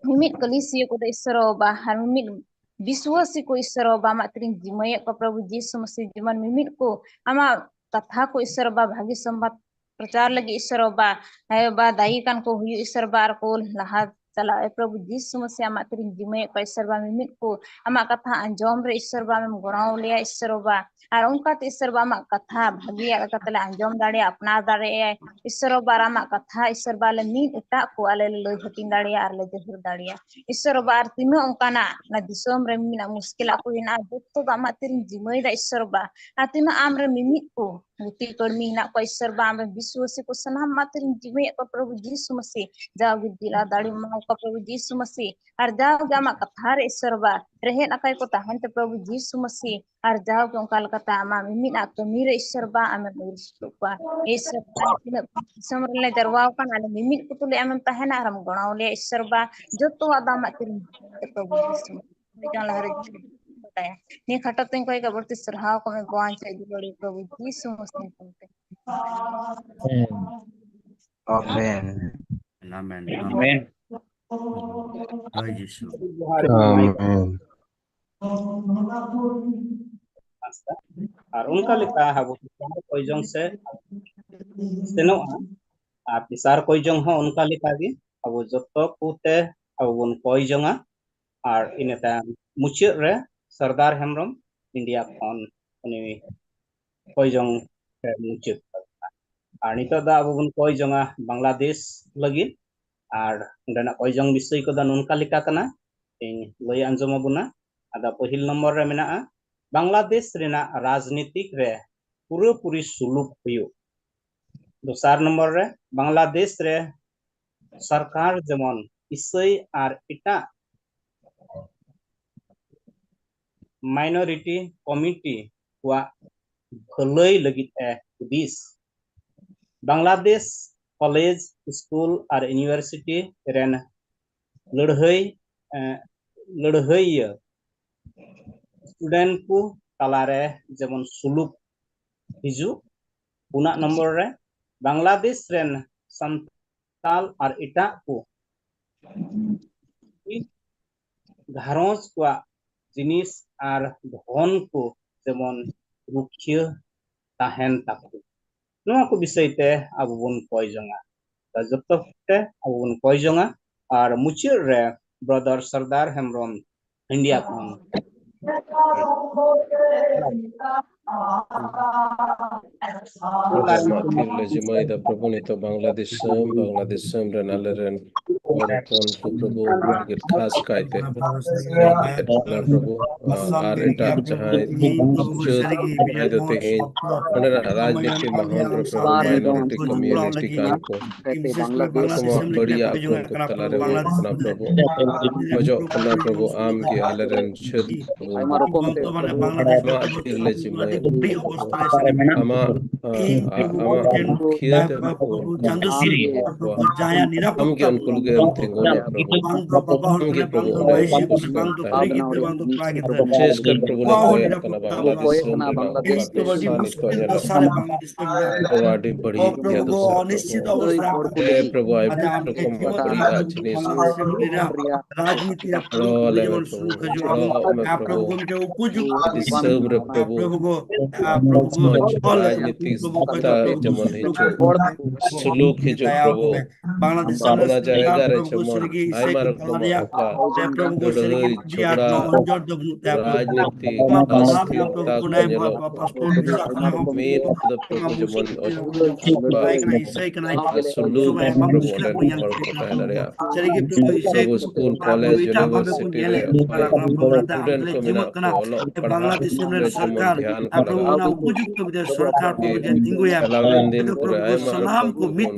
ᱢᱤᱢᱤᱫ ᱠᱟᱹᱞᱤᱥᱤᱭᱟᱹ ᱠᱚᱫᱚ ᱤᱥᱥᱚᱨ ᱵᱟ ᱟᱨ ᱢᱤᱢᱤᱫ ᱵᱤᱥᱣᱟᱥᱤ ᱠᱚ ᱤᱥᱚᱨ ᱵᱟᱵᱟ ᱟᱢᱟᱜ ᱛᱤᱨᱤᱧ ᱡᱤᱢᱟᱹᱭᱮᱫ ᱠᱚᱣᱟ ᱯᱨᱚᱵᱷᱩ ᱡᱤᱥᱩ ᱢᱟᱥᱤ, ᱡᱮᱢᱚᱱ ᱢᱤᱢᱤᱫ ᱠᱚ ᱟᱢᱟᱜ ᱠᱟᱛᱷᱟ ᱠᱚ ᱤᱥᱚᱨ ᱵᱟᱵᱟ ᱵᱷᱟᱹᱜᱤ ᱥᱚᱢᱵᱟᱫ ᱯᱨᱚᱪᱟᱨ ᱞᱟᱹᱜᱤᱫ ᱤᱥᱚᱨ ᱵᱟᱵᱟ, ᱦᱮᱸ ᱵᱟᱵᱟ, ᱫᱟᱭᱤ ᱠᱟᱱ ᱠᱚ ᱦᱩᱭᱩᱜ ᱤᱥᱚᱨ ᱵᱟᱵᱟ ᱟᱨ ᱠᱚ ᱞᱟᱦᱟ ᱪᱟᱞᱟᱜ ᱮ ᱯᱨᱚᱵᱷᱩ ᱡᱤᱥᱩ ᱢᱟᱥᱤ ᱟᱢᱟᱜ ᱛᱤᱨᱤᱧ ᱡᱤᱢᱟᱹᱭᱮᱫ ᱠᱚᱣᱟ ᱤᱥᱚᱨ ᱵᱟᱵᱟ, ᱢᱤᱢᱤᱫ ᱠᱚ ᱟᱢᱟᱜ ᱠᱟᱛᱷᱟ ᱟᱸᱡᱚᱢ ᱨᱮ ᱤᱥᱚᱨ ᱵᱟᱵᱟ ᱟᱢᱮᱢ ᱜᱚᱲᱚ ᱞᱮᱭᱟ ᱤᱥᱚᱨ ᱵᱟᱵᱟ, ᱟᱨ ᱚᱱᱠᱟᱛᱮ ᱤᱥᱚᱨ ᱵᱟᱵᱟ ᱟᱢᱟᱜ ᱠᱟᱛᱷᱟ ᱵᱷᱟᱹᱜᱤᱭᱟᱜ ᱞᱮᱠᱟᱛᱮ ᱞᱮ ᱟᱸᱡᱚᱢ ᱫᱟᱲᱮᱭᱟᱜᱼᱟ, ᱟᱯᱱᱟᱨ ᱫᱟᱲᱮᱭᱟᱜᱼᱟ ᱤᱥᱚᱨ ᱵᱟᱵᱟ, ᱟᱨ ᱟᱢᱟᱜ ᱠᱟᱛᱷᱟ ᱤᱥᱚᱨ ᱵᱟᱵᱟ ᱞᱮ ᱢᱤᱫ ᱮᱴᱟᱜ ᱠᱚ ᱟᱞᱮ ᱞᱮ ᱞᱟᱹᱭ ᱦᱟᱹᱴᱤᱧ ᱫᱟᱲᱮᱭᱟᱜᱼᱟ ᱟᱨ ᱞᱮ ᱡᱟᱹᱦᱤᱨ ᱫᱟᱲᱮᱭᱟᱜᱼᱟ ᱤᱥᱚᱨ ᱵᱟᱵᱟ, ᱟᱨ ᱛᱤᱱᱟᱹᱜ ᱚᱱᱠᱟᱱᱟᱜ ᱚᱱᱟ ᱫᱤᱥᱚᱢ ᱨᱮ ᱢᱮᱱᱟᱜ ᱢᱩᱥᱠᱤᱞᱟᱜ ᱠᱚ ᱦᱮᱱᱟᱜᱼᱟ, ᱡᱚᱛᱚ ᱫᱚ ᱟᱢᱟᱜ ᱛᱤᱨᱤᱧ ᱡᱤᱢᱟᱹᱭᱮᱫᱟ ᱤᱥᱚᱨ ᱵᱟᱵᱟ, ᱟᱨ ᱛᱤᱱᱟᱹᱜ ᱟᱢ ᱨᱮ ᱢᱤᱢᱤᱫ ᱠᱚ ᱜᱩᱛᱤ ᱠᱟᱹᱲᱢᱤ ᱦᱮᱱᱟᱜ ᱠᱚᱣᱟ ᱤᱥᱚᱨ ᱵᱟᱵᱟ, ᱟᱢ ᱨᱮᱱ ᱵᱤᱥᱣᱟᱥᱤ ᱠᱚ ᱥᱟᱱᱟᱢ ᱟᱢᱟᱜ ᱛᱤᱨᱤᱧ ᱡᱤᱢᱟᱹᱭᱮᱫ ᱠᱚᱣᱟ ᱯᱨᱚᱵᱷᱩ ᱡᱤᱥᱩ ᱢᱟᱥᱤ, ᱡᱟᱣᱜᱮ ᱡᱤᱞᱟ ᱫᱟᱲᱮ ᱮᱢᱟ ᱠᱚᱣᱟ ᱯᱨᱚᱵᱷᱩ ᱡᱤᱥᱩ ᱢᱟᱥᱤ, ᱟᱨ ᱡᱟᱣᱜᱮ ᱟᱢᱟᱜ ᱠᱟᱛᱷᱟ ᱨᱮ ᱤᱥᱚᱨ ᱵᱟᱵᱟ ᱨᱮᱦᱮᱫ ᱟᱠᱟᱭ ᱠᱚ ᱛᱟᱦᱮᱱ ᱛᱮ ᱯᱨᱚᱵᱷᱩ ᱡᱤᱥᱩ ᱢᱟᱥᱤ, ᱟᱨ ᱡᱟᱣᱜᱮ ᱚᱱᱠᱟ ᱞᱮᱠᱟᱛᱮ ᱟᱢᱟᱜ ᱢᱤᱢᱤᱫ ᱟᱜ ᱠᱟᱹᱢᱤ ᱨᱮ ᱤᱥᱚᱨ ᱵᱟᱵᱟ ᱟᱢᱮᱢ ᱟᱹᱭᱩᱨ ᱥᱩᱛᱩᱜ ᱠᱚᱣᱟ᱾ ᱤᱥᱚᱨ ᱵᱟᱵᱟ, ᱛᱤᱱᱟᱹᱜ ᱫᱤᱥᱚᱢ ᱨᱮᱞᱮ ᱡᱟᱨᱣᱟ ᱟᱠᱟᱱ ᱟᱞᱮ ᱢᱤᱢᱤᱫ ᱠᱚ ᱛᱩᱞᱩᱡ ᱟᱢᱮᱢ ᱛᱟᱦᱮᱱᱟ ᱟᱨᱮᱢ ᱜᱚᱲᱚ ᱞᱮᱭᱟ ᱤᱥᱚᱨ ᱵᱟᱵᱟ, ᱡᱚᱛᱚᱣᱟᱜ ᱫᱚ ᱟᱢᱟᱜ ᱛᱤᱨᱤᱧ ᱡᱤᱢᱟᱹᱭᱮᱫ ᱯᱨᱚᱵᱷᱩ ᱡᱤᱥᱩ ᱢᱟᱥᱤ᱾ ᱦᱩᱭ ᱡᱚᱝ ᱞᱟᱦᱟᱨᱮ ᱵᱟᱰᱟᱭᱟ᱾ ᱱᱤᱭᱟᱹ ᱠᱷᱟᱴᱚ ᱛᱮᱧ ᱠᱚᱭ ᱠᱟᱜ ᱵᱟᱹᱲᱛᱤ ᱥᱟᱨᱦᱟᱣ ᱠᱚᱢᱮ ᱵᱚᱱ ᱪᱮᱫ ᱫᱩᱞᱟᱹᱲᱤ ᱯᱨᱚᱵᱷᱩ ᱡᱤᱥᱩ ᱢᱟᱥᱤ ᱧᱩᱛᱩᱢ ᱛᱮ᱾ ᱟᱢᱮᱱ᱾ ᱟᱢᱮᱱ᱾ ᱟᱢᱮᱱ᱾ ᱦᱳᱭ, ᱡᱤᱥᱩ᱾ ᱡᱚᱦᱟᱨ᱾ ᱟᱢᱮᱱ᱾ ᱟᱨ ᱚᱱᱠᱟ ᱞᱮᱠᱟ ᱟᱵᱚ ᱛᱮᱥᱟᱨ ᱠᱚᱭ ᱡᱚᱝ ᱥᱮ ᱥᱮᱱᱚᱜᱼᱟ᱾ ᱟᱨ ᱛᱮᱥᱟᱨ ᱠᱚᱭ ᱡᱚᱝ ᱦᱚᱸ ᱚᱱᱠᱟ ᱞᱮᱠᱟ ᱜᱮ ᱟᱵᱚ ᱡᱚᱛᱚ ᱠᱚᱛᱮ ᱟᱵᱚ ᱵᱚᱱ ᱠᱚᱭ ᱡᱚᱝᱟ᱾ ᱟᱨ ᱤᱱᱟᱹ ᱛᱟᱭᱚᱢ ᱢᱩᱪᱟᱹᱫ ᱨᱮ ᱥᱚᱨᱫᱟᱨ ᱦᱮᱢᱵᱨᱚᱢ ᱤᱱᱰᱤᱭᱟ ᱠᱷᱚᱱ ᱩᱱᱤ ᱠᱚᱭ ᱡᱚᱝ ᱮ ᱢᱩᱪᱟᱹᱫ ᱠᱟᱜᱼᱟ᱾ ᱟᱨ ᱱᱤᱛᱚᱜ ᱫᱚ ᱟᱵᱚ ᱵᱚᱱ ᱠᱚᱭ ᱡᱚᱝᱟ ᱵᱟᱝᱞᱟᱫᱮᱥ ᱞᱟᱹᱜᱤᱫ᱾ ᱟᱨ ᱚᱸᱰᱮᱱᱟᱜ ᱠᱚᱭ ᱡᱚᱝ ᱵᱤᱥᱚᱭ ᱠᱚᱫᱚ ᱱᱚᱝᱠᱟ ᱞᱮᱠᱟ ᱠᱟᱱᱟ, ᱤᱧ ᱞᱟᱹᱭ ᱟᱸᱡᱚᱢ ᱟᱵᱚᱱᱟ᱾ ᱟᱫᱚ ᱯᱟᱹᱦᱤᱞ ᱱᱚᱢᱵᱚᱨ ᱨᱮ ᱢᱮᱱᱟᱜᱼᱟ, ᱵᱟᱝᱞᱟᱫᱮᱥ ᱨᱮᱱᱟᱜ ᱨᱟᱡᱽᱱᱤᱛᱤᱠ ᱨᱮ ᱯᱩᱨᱟᱹᱯᱩᱨᱤ ᱥᱩᱞᱩᱠ ᱦᱩᱭᱩᱜ᱾ ᱫᱚᱥᱟᱨ ᱱᱚᱢᱵᱚᱨ ᱨᱮ, ᱵᱟᱝᱞᱟᱫᱮᱥ ᱨᱮ ᱥᱚᱨᱠᱟᱨ ᱡᱮᱢᱚᱱ ᱤᱥᱟᱹᱭ ᱟᱨ ᱮᱴᱟᱜ minority community ᱠᱚᱣᱟᱜ ᱵᱷᱟᱹᱞᱟᱹᱭ ᱞᱟᱹᱜᱤᱫ ᱮ ᱦᱩᱫᱤᱥ᱾ ᱵᱟᱝᱞᱟᱫᱮᱥ ᱠᱚᱞᱮᱡᱽ, ᱥᱠᱩᱞ ᱟᱨ ᱤᱭᱩᱱᱤᱵᱷᱟᱨᱥᱤᱴᱤ ᱨᱮᱱ ᱞᱟᱹᱲᱦᱟᱹᱭ, ᱮ, ᱞᱟᱹᱲᱦᱟᱹᱭᱤᱭᱟᱹ student ᱠᱚ ᱛᱟᱞᱟᱨᱮ ᱡᱮᱢᱚᱱ ᱥᱩᱞᱩᱠ ᱦᱤᱡᱩᱜ᱾ ᱯᱩᱱᱟᱜ ᱱᱚᱢᱵᱚᱨ ᱨᱮ, ᱵᱟᱝᱞᱟᱫᱮᱥ ᱨᱮᱱ ᱥᱟᱱᱛᱟᱞ ᱟᱨ ᱮᱴᱟᱜ ᱠᱚ ᱜᱷᱟᱨᱚᱸᱡᱽ ᱠᱚᱣᱟᱜ ᱡᱤᱱᱤᱥ ᱟᱨ ᱫᱷᱚᱱ ᱠᱚ ᱡᱮᱢᱚᱱ ᱨᱩᱠᱷᱤᱭᱟᱹ ᱛᱟᱦᱮᱱ ᱛᱟᱠᱚ᱾ ᱱᱚᱣᱟ ᱠᱚ ᱵᱤᱥᱚᱭ ᱛᱮ ᱟᱵᱚ ᱵᱚᱱ ᱠᱚᱭ ᱡᱚᱝᱟ᱾ ᱛᱚ ᱡᱚᱛᱚ ᱛᱮ ᱟᱵᱚ ᱵᱚᱱ ᱠᱚᱭ ᱡᱚᱝᱟ᱾ ᱟᱨ ᱢᱩᱪᱟᱹᱫ ᱨᱮ ᱵᱨᱟᱫᱟᱨ ᱥᱚᱨᱫᱟᱨ ᱦᱮᱢᱵᱨᱚᱢ ᱤᱱᱰᱤᱭᱟ ᱠᱷᱚᱱ᱾ ᱛᱤᱨᱞᱟᱹ ᱡᱤᱢᱟᱹᱭ ᱫᱟ ᱯᱨᱚᱵᱷᱩ ᱱᱤᱛᱚᱜ ᱵᱟᱝᱞᱟ ᱫᱤᱥᱚᱢ, ᱵᱟᱝᱞᱟ ᱫᱤᱥᱚᱢ ᱨᱮᱱ ᱟᱞᱮᱨᱮᱱ ᱦᱚᱲ ᱦᱚᱯᱚᱱ ᱠᱚ ᱯᱨᱚᱵᱷᱩ, ᱟᱹᱰᱤ ᱜᱮ ᱠᱷᱟᱥ ᱠᱟᱭᱛᱮ ᱠᱟᱱᱟ ᱯᱨᱚᱵᱷᱩ, ᱟᱨ ᱮᱴᱟᱜ ᱡᱟᱦᱟᱸᱭ ᱢᱩᱪᱟᱹᱫ ᱡᱟᱦᱟᱸᱭ ᱫᱚ ᱛᱮᱦᱮᱧ ᱚᱸᱰᱮᱱᱟᱜ ᱨᱟᱡᱽᱱᱤᱛᱤ ᱢᱟᱦᱚᱞ ᱨᱮ ᱯᱨᱚᱵᱷᱩ minority community ᱠᱟᱱ ᱠᱚ, ᱩᱱᱠᱩ ᱠᱚᱣᱟᱜ ᱵᱟᱹᱲᱤᱡ ᱟᱠᱚ ᱩᱱᱠᱩ ᱛᱟᱞᱟᱨᱮ ᱦᱩᱭᱩᱜ ᱠᱟᱱᱟ ᱯᱨᱚᱵᱷᱩ᱾ ᱠᱷᱚᱡᱚᱜ ᱠᱟᱱᱟ ᱯᱨᱚᱵᱷᱩ, ᱟᱢ ᱜᱮ ᱟᱞᱮᱨᱮᱱ ᱪᱷᱟᱹᱛ ᱯᱨᱚᱵᱷᱩ, ᱟᱢᱟᱜ ᱛᱤᱨᱞᱟᱹ ᱡᱤᱢᱟᱹᱭ ᱯᱨᱚᱵᱷᱩ, ᱟᱢᱟᱜ ᱟᱢᱟᱜ ᱠᱷᱤᱭᱟᱹ ᱛᱮ ᱩᱱᱠᱩ ᱟᱢ ᱜᱮ ᱩᱱᱠᱩ ᱞᱟᱹᱜᱤᱫ ᱮᱢ ᱛᱤᱸᱜᱩᱱᱟ ᱯᱨᱚᱵᱷᱩ᱾ ᱟᱢ ᱜᱮ ᱯᱨᱚᱵᱷᱩ ᱚᱸᱰᱮ ᱩᱱᱠᱩ ᱥᱩᱥᱛᱷ ᱛᱟᱦᱮᱱᱟ᱾ ᱵᱤᱥᱮᱥ ᱠᱟᱨ ᱯᱨᱚᱵᱷᱩ ᱞᱮ ᱠᱚᱭᱚᱜ ᱠᱟᱱᱟ ᱵᱟᱝᱞᱟᱫᱮᱥ ᱫᱤᱥᱚᱢ ᱨᱮᱱᱟᱜ ᱚᱠᱟ ᱯᱚᱨᱤᱥᱛᱷᱤᱛᱤ ᱱᱤᱛᱚᱜ ᱧᱮᱞᱚᱜ ᱠᱟᱱᱟ᱾ ᱯᱨᱚᱵᱷᱩ ᱟᱹᱰᱤ ᱵᱟᱹᱲᱤᱡ ᱜᱮᱭᱟ ᱫᱚᱥᱟᱨ ᱯᱨᱚᱵᱷᱩ᱾ ᱦᱮ ᱯᱨᱚᱵᱷᱩ ᱟᱭᱢᱟ ᱨᱚᱠᱚᱢ ᱵᱟᱹᱲᱤᱡᱟᱜ ᱡᱤᱱᱤᱥ ᱨᱟᱡᱽᱱᱤᱛᱤ ᱨᱮ ᱜᱚᱲᱚ ᱟᱞᱮ ᱢᱮ ᱯᱨᱚᱵᱷᱩ, ᱜᱚᱲᱚ ᱟᱞᱮ ᱢᱮ ᱯᱨᱚᱵᱷᱩ᱾ ᱫᱤᱥᱚᱢ ᱨᱮ ᱯᱨᱚᱵᱷᱩ ᱢᱚᱡᱽ ᱨᱟᱡᱽᱱᱤᱛᱤ ᱥᱩᱵᱤᱫᱷᱟ ᱡᱮᱢᱚᱱ ᱦᱤᱡᱩᱜ, ᱥᱩᱞᱩᱠ ᱦᱤᱡᱩᱜ ᱯᱨᱚᱵᱷᱩ᱾ ᱚᱱᱟ ᱡᱟᱭᱜᱟ ᱨᱮ ᱡᱮᱢᱚᱱ ᱟᱭᱢᱟ ᱨᱚᱠᱚᱢᱟᱜ ᱚᱱᱠᱟ ᱞᱟᱹᱲᱦᱟᱹᱭ, ᱡᱷᱚᱜᱽᱲᱟ, ᱨᱟᱡᱽᱱᱤᱛᱤ, ᱚᱥᱛᱷᱤᱨᱛᱟ ᱠᱚ ᱧᱮᱞᱚᱜ ᱠᱟᱱᱟ᱾ ᱢᱤᱫ ᱫᱚ ᱯᱨᱚᱵᱷᱩ ᱡᱮᱢᱚᱱ ᱚᱪᱚᱜ ᱥᱩᱞᱩᱠ ᱯᱨᱚᱵᱷᱩ ᱚᱸᱰᱮᱱ ᱦᱚᱲ ᱠᱚ ᱛᱟᱦᱮᱸ ᱫᱟᱲᱮᱭᱟᱜᱼᱟ᱾ ᱯᱨᱚᱵᱷᱩ ᱥᱠᱩᱞ, ᱠᱚᱞᱮᱡᱽ, ᱤᱭᱩᱱᱤᱵᱷᱟᱨᱥᱤᱴᱤ ᱨᱮ ᱚᱠᱚᱭ ᱥᱴᱩᱰᱮᱱᱴ ᱠᱚ ᱢᱮᱱᱟᱜ ᱠᱚᱣᱟ, ᱚᱞᱚᱜ ᱯᱟᱲᱦᱟᱜ ᱨᱮ ᱡᱮᱢᱚᱱ ᱫᱷᱮᱭᱟᱱ ᱠᱚ ᱞᱟᱜᱟᱣ᱾ ᱪᱟᱞᱟᱣᱮᱱ ᱫᱤᱱ ᱠᱚᱨᱮ ᱟᱭᱢᱟ ᱨᱚᱠᱚᱢ ᱯᱨᱚᱵᱷᱩ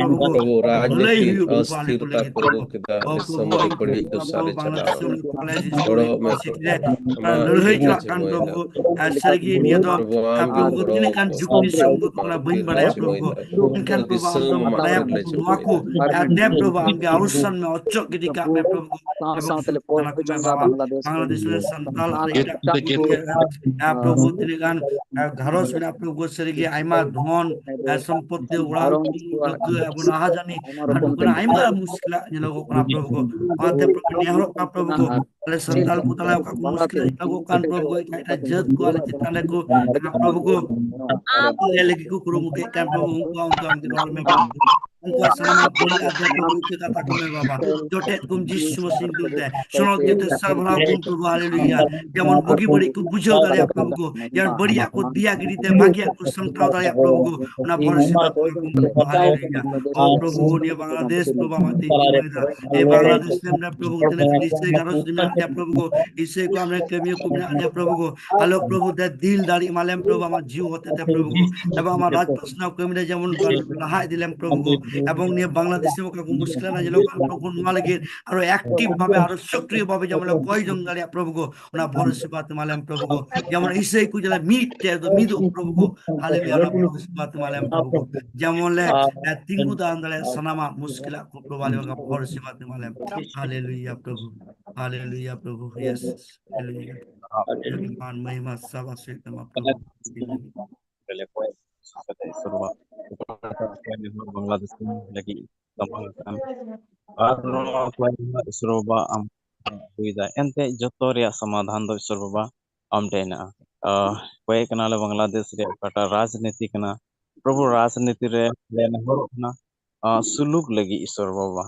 ᱩᱱᱠᱩ ᱯᱨᱚᱵᱷᱩ ᱨᱟᱡᱽᱱᱤᱛᱤ ᱚᱥᱛᱷᱤᱨᱛᱟ ᱯᱨᱚᱵᱷᱩ ᱠᱮᱫᱟ, ᱫᱤᱥᱚᱢ ᱟᱹᱰᱤ ᱵᱟᱹᱲᱤᱡ ᱫᱚᱥᱟ ᱨᱮ ᱪᱟᱞᱟᱣ ᱮᱱᱟ᱾ ᱜᱚᱲᱚ ᱮᱢ ᱯᱨᱚᱵᱷᱩ, ᱟᱢᱟᱜ ᱞᱟᱹᱲᱦᱟᱹᱭ ᱪᱟᱞᱟᱜ ᱠᱟᱱ ᱯᱨᱚᱵᱷᱩ᱾ ᱥᱟᱹᱨᱤᱜᱮ ᱱᱤᱭᱟᱹ ᱫᱚ ᱯᱨᱚᱵᱷᱩ ᱟᱢ ᱜᱮ ᱯᱨᱚᱵᱷᱩ ᱜᱚᱲᱚ ᱛᱤᱱᱟᱹᱜ ᱜᱟᱱ ᱡᱩᱠᱛᱤ ᱥᱚᱝᱜᱚᱛ ᱠᱟᱱᱟ ᱵᱟᱹᱧ ᱵᱟᱲᱟᱭᱟ ᱯᱨᱚᱵᱷᱩ, ᱢᱮᱱᱠᱷᱟᱱ ᱯᱨᱚᱵᱷᱩ ᱟᱢ ᱫᱚᱢ ᱵᱟᱲᱟᱭᱟ ᱯᱨᱚᱵᱷᱩ ᱱᱚᱣᱟ ᱠᱚ᱾ ᱫᱮᱵ ᱯᱨᱚᱵᱷᱩ ᱟᱢ ᱜᱮ ᱟᱣᱥᱟᱱ ᱢᱮ, ᱚᱪᱚᱜ ᱜᱤᱰᱤ ᱠᱟᱜ ᱢᱮ ᱯᱨᱚᱵᱷᱩ᱾ ᱵᱟᱝᱞᱟᱫᱮᱥ ᱨᱮ ᱥᱟᱱᱛᱟᱞ ᱦᱮᱸ, ᱯᱨᱚᱵᱷᱩ, ᱛᱤᱱᱟᱹᱜ ᱜᱟᱱ, ᱦᱮᱸ, ᱜᱷᱟᱨᱚᱸᱡᱽ ᱢᱮᱱᱟᱜᱼᱟ, ᱯᱨᱚᱵᱷᱩ, ᱥᱟᱹᱨᱤᱜᱮ ᱟᱭᱢᱟ ᱫᱷᱚᱱ, ᱦᱮᱸ, ᱥᱚᱢᱯᱚᱛᱛᱤ, ᱚᱲᱟᱜ, ᱴᱟᱹᱠᱟᱹ, ᱟᱵᱚ ᱱᱟᱦᱟᱜ ᱡᱟᱹᱱᱤ ᱟᱨ ᱱᱚᱝᱠᱟᱱᱟᱜ ᱟᱭᱢᱟ ᱢᱩᱥᱠᱤᱞᱟᱜ ᱧᱮᱞᱚᱜᱚᱜ ᱠᱟᱱᱟ, ᱯᱨᱚᱵᱷᱩ ᱠᱚ᱾ ᱚᱱᱟᱛᱮ, ᱯᱨᱚᱵᱷᱩ, ᱱᱮᱦᱚᱨᱚᱜ ᱠᱟᱱᱟ, ᱯᱨᱚᱵᱷᱩ ᱠᱚ, ᱟᱞᱮ ᱥᱟᱱᱛᱟᱲ ᱠᱚ ᱛᱟᱞᱟ ᱚᱠᱟ ᱠᱚ ᱢᱩᱥᱠᱤᱞᱟᱜ ᱧᱮᱞᱚᱜᱚᱜ ᱠᱟᱱ, ᱯᱨᱚᱵᱷᱩ ᱠᱚ, ᱮᱴᱟᱜ ᱮᱴᱟᱜ ᱡᱟᱹᱛ ᱠᱚ ᱟᱞᱮ ᱪᱮᱛᱟᱱ ᱨᱮᱠᱚ, ᱯᱨᱚᱵᱷᱩ ᱠᱚ, ᱞᱟᱹᱭ ᱞᱟᱹᱜᱤᱫ ᱠᱚ ᱠᱩᱨᱩᱢᱩᱴᱩᱭᱮᱫ ᱠᱟᱱ, ᱯᱨᱚᱵᱷᱩ, ᱩᱱᱠᱩᱣᱟᱜ ᱦᱚᱸ ᱟᱢ ᱜᱮ ᱨᱚᱲ ᱢᱮ, ᱯᱨᱚᱵᱷᱩ᱾ ᱩᱱᱠᱩᱣᱟᱜ ᱥᱟᱱᱟᱢᱟᱜ ᱵᱷᱩᱞ ᱟᱫᱮ ᱯᱨᱚᱵᱷᱩ ᱤᱠᱟᱹ ᱠᱟᱛᱟ ᱠᱚ ᱢᱮ ᱵᱟᱵᱟ᱾ ᱡᱚᱴᱮᱫ ᱠᱚᱢ ᱡᱤᱥᱩ ᱢᱟᱥᱤ ᱧᱩᱛᱩᱢ ᱛᱮ᱾ ᱥᱚᱱᱚᱛ ᱡᱚᱛᱚ ᱥᱟᱨᱵᱷᱟᱨ ᱠᱚᱢ ᱯᱨᱚᱵᱷᱩ, ᱦᱟᱞᱮᱞᱩᱭᱟ᱾ ᱡᱮᱢᱚᱱ ᱵᱩᱜᱤ ᱵᱟᱹᱲᱤᱡ ᱠᱚ ᱵᱩᱡᱷᱟᱹᱣ ᱫᱟᱲᱮᱭᱟᱜ ᱯᱨᱚᱵᱷᱩ ᱠᱚ᱾ ᱡᱮᱢᱚᱱ ᱵᱟᱹᱲᱤᱡᱟᱜ ᱠᱚ ᱫᱮᱭᱟ ᱜᱤᱰᱤ ᱛᱮ ᱵᱷᱟᱜᱤᱭᱟᱜ ᱠᱚ ᱥᱟᱢᱴᱟᱣ ᱫᱟᱲᱮᱭᱟᱜ ᱯᱨᱚᱵᱷᱩ ᱠᱚ᱾ ᱚᱱᱟ ᱵᱷᱚᱨᱥᱟ ᱠᱟᱛᱮ ᱠᱚ ᱯᱨᱚᱵᱷᱩ, ᱦᱟᱞᱮᱞᱩᱭᱟ᱾ ᱚ ᱯᱨᱚᱵᱷᱩ, ᱱᱤᱭᱟᱹ ᱵᱟᱝᱞᱟᱫᱮᱥ ᱯᱨᱚᱵᱷᱩ ᱟᱢᱟᱜ ᱛᱤ ᱨᱮ ᱫᱚ᱾ ᱮ ᱵᱟᱝᱞᱟᱫᱮᱥ ᱨᱮᱱ ᱯᱨᱚᱵᱷᱩ ᱛᱤᱱᱟᱹᱜ ᱤᱥᱟᱹᱭ ᱜᱷᱟᱨᱚᱸᱡᱽ ᱨᱮ ᱢᱮᱱᱟᱜ ᱞᱮᱭᱟ ᱯᱨᱚᱵᱷᱩ ᱠᱚ᱾ ᱤᱥᱟᱹᱭ ᱠᱚ ᱟᱢᱨᱮᱱ ᱠᱟᱹᱢᱤᱭᱟᱹ ᱠᱚ ᱢᱮᱱᱟᱜ ᱞᱮᱭᱟ ᱯᱨᱚᱵᱷᱩ ᱠᱚ᱾ ᱟᱞᱚ ᱯᱨᱚᱵᱷᱩ ᱫᱮ ᱫᱤᱞ ᱫᱟᱲᱮ ᱮᱢᱟ ᱞᱮᱢ ᱯᱨᱚᱵᱷᱩ ᱟᱢᱟᱜ ᱡᱤᱣᱤ ᱦᱚᱛᱮ ᱛᱮ ᱯᱨᱚᱵᱷᱩ ᱠᱚ᱾ ᱮᱵᱚᱝ ᱟᱢᱟᱜ ᱨᱟᱡᱽ ᱯᱟᱥᱱᱟᱣ ᱠᱟᱹᱢᱤ ᱨᱮ ᱡᱮᱢᱚᱱ ᱞᱟᱦᱟ ᱤᱫᱤ ᱞᱮᱢ ᱯᱨᱚᱵᱷᱩ ᱠᱚ᱾ ᱮᱵᱚᱝ ᱱᱤᱭᱟᱹ ᱵᱟᱝᱞᱟᱫᱮᱥ ᱨᱮ ᱚᱠᱟ ᱠᱚ ᱢᱩᱥᱠᱤᱞ ᱨᱮ ᱧᱮᱞᱚᱜ ᱠᱟᱱᱟ ᱯᱨᱚᱵᱷᱩ, ᱱᱚᱣᱟ ᱞᱟᱹᱜᱤᱫ ᱟᱨᱚ active ᱵᱷᱟᱵᱮ, ᱟᱨᱚ ᱥᱚᱠᱨᱤᱭᱚ ᱵᱷᱟᱵᱮ ᱡᱮᱢᱚᱱ ᱞᱮ ᱠᱚᱭ ᱡᱚᱝ ᱫᱟᱲᱮᱭᱟᱜ ᱯᱨᱚᱵᱷᱩ ᱠᱚ, ᱚᱱᱟ ᱵᱷᱚᱨᱥᱟ ᱵᱟᱛ ᱮᱢᱟ ᱞᱮᱢ ᱯᱨᱚᱵᱷᱩ ᱠᱚ᱾ ᱡᱮᱢᱚᱱ ᱤᱥᱟᱹᱭ ᱠᱚ ᱡᱮᱱᱚ ᱢᱤᱫ ᱴᱷᱮᱱ ᱫᱚ ᱢᱤᱫᱚᱜ ᱯᱨᱚᱵᱷᱩ ᱠᱚ᱾ ᱦᱟᱞᱮᱞᱩᱭᱟ, ᱚᱱᱟ ᱵᱷᱚᱨᱥᱟ ᱵᱟᱛ ᱮᱢᱟ ᱞᱮᱢ ᱯᱨᱚᱵᱷᱩ ᱠᱚ᱾ ᱡᱮᱢᱚᱱ ᱞᱮ, ᱮ, ᱛᱤᱸᱜᱩ ᱫᱟᱨᱟᱢ ᱫᱟᱲᱮᱭᱟᱜ ᱥᱟᱱᱟᱢᱟᱜ ᱢᱩᱥᱠᱤᱞᱟᱜ ᱠᱚ ᱯᱨᱚᱵᱷᱩ ᱟᱞᱮ ᱚᱱᱟ ᱵᱷᱚᱨᱥᱟ ᱵᱟᱛ ᱮᱢᱟ ᱞᱮᱢ᱾ ᱦᱟᱞᱮᱞᱩᱭᱟ ᱯᱨᱚᱵᱷᱩ, ᱦᱟᱞᱮᱞᱩᱭᱟ ᱯᱨᱚᱵᱷᱩ, yes, ᱦᱟᱞᱮᱞᱩᱭᱟ᱾ ᱢᱟᱱ ᱢᱚᱦᱤᱢᱟ ᱥᱟᱵ ᱟᱥᱮ ᱛᱟᱢᱟ ᱯᱨᱚᱵᱷᱩ᱾ ᱨᱮᱞᱮ ᱠᱚᱭ ᱠᱟᱛᱮ ᱤᱥᱚᱨ ᱵᱟᱵᱟ, ᱚᱠᱟᱴᱟᱜ ᱠᱚᱭ ᱱᱮᱦᱚᱨ ᱵᱟᱝᱞᱟᱫᱮᱥ ᱞᱟᱹᱜᱤᱫ ᱥᱟᱢᱟᱝ ᱟᱠᱟᱱ, ᱟᱨ ᱱᱚᱣᱟ ᱠᱚᱭ ᱱᱮᱦᱚᱨ ᱤᱥᱚᱨ ᱵᱟᱵᱟ ᱟᱢ ᱦᱩᱭ ᱫᱟ᱾ ᱮᱱᱛᱮ ᱡᱚᱛᱚ ᱨᱮᱭᱟᱜ ᱥᱚᱢᱟᱫᱷᱟᱱ ᱫᱚ ᱤᱥᱚᱨ ᱵᱟᱵᱟ ᱟᱢ ᱴᱷᱮᱱ ᱦᱮᱱᱟᱜᱼᱟ᱾ ᱟᱦ, ᱠᱚᱭᱮᱜ ᱠᱟᱱᱟᱞᱮ ᱵᱟᱝᱞᱟᱫᱮᱥ ᱨᱮᱭᱟᱜ ᱚᱠᱟᱴᱟᱜ ᱨᱟᱡᱽᱱᱤᱛᱤ ᱠᱟᱱᱟ, ᱯᱨᱚᱵᱷᱩ, ᱨᱟᱡᱽᱱᱤᱛᱤ ᱨᱮ ᱞᱮ ᱱᱮᱦᱚᱨᱚᱜ ᱠᱟᱱᱟ, ᱟᱦ, ᱥᱩᱞᱩᱠ ᱞᱟᱹᱜᱤᱫ ᱤᱥᱚᱨ ᱵᱟᱵᱟ᱾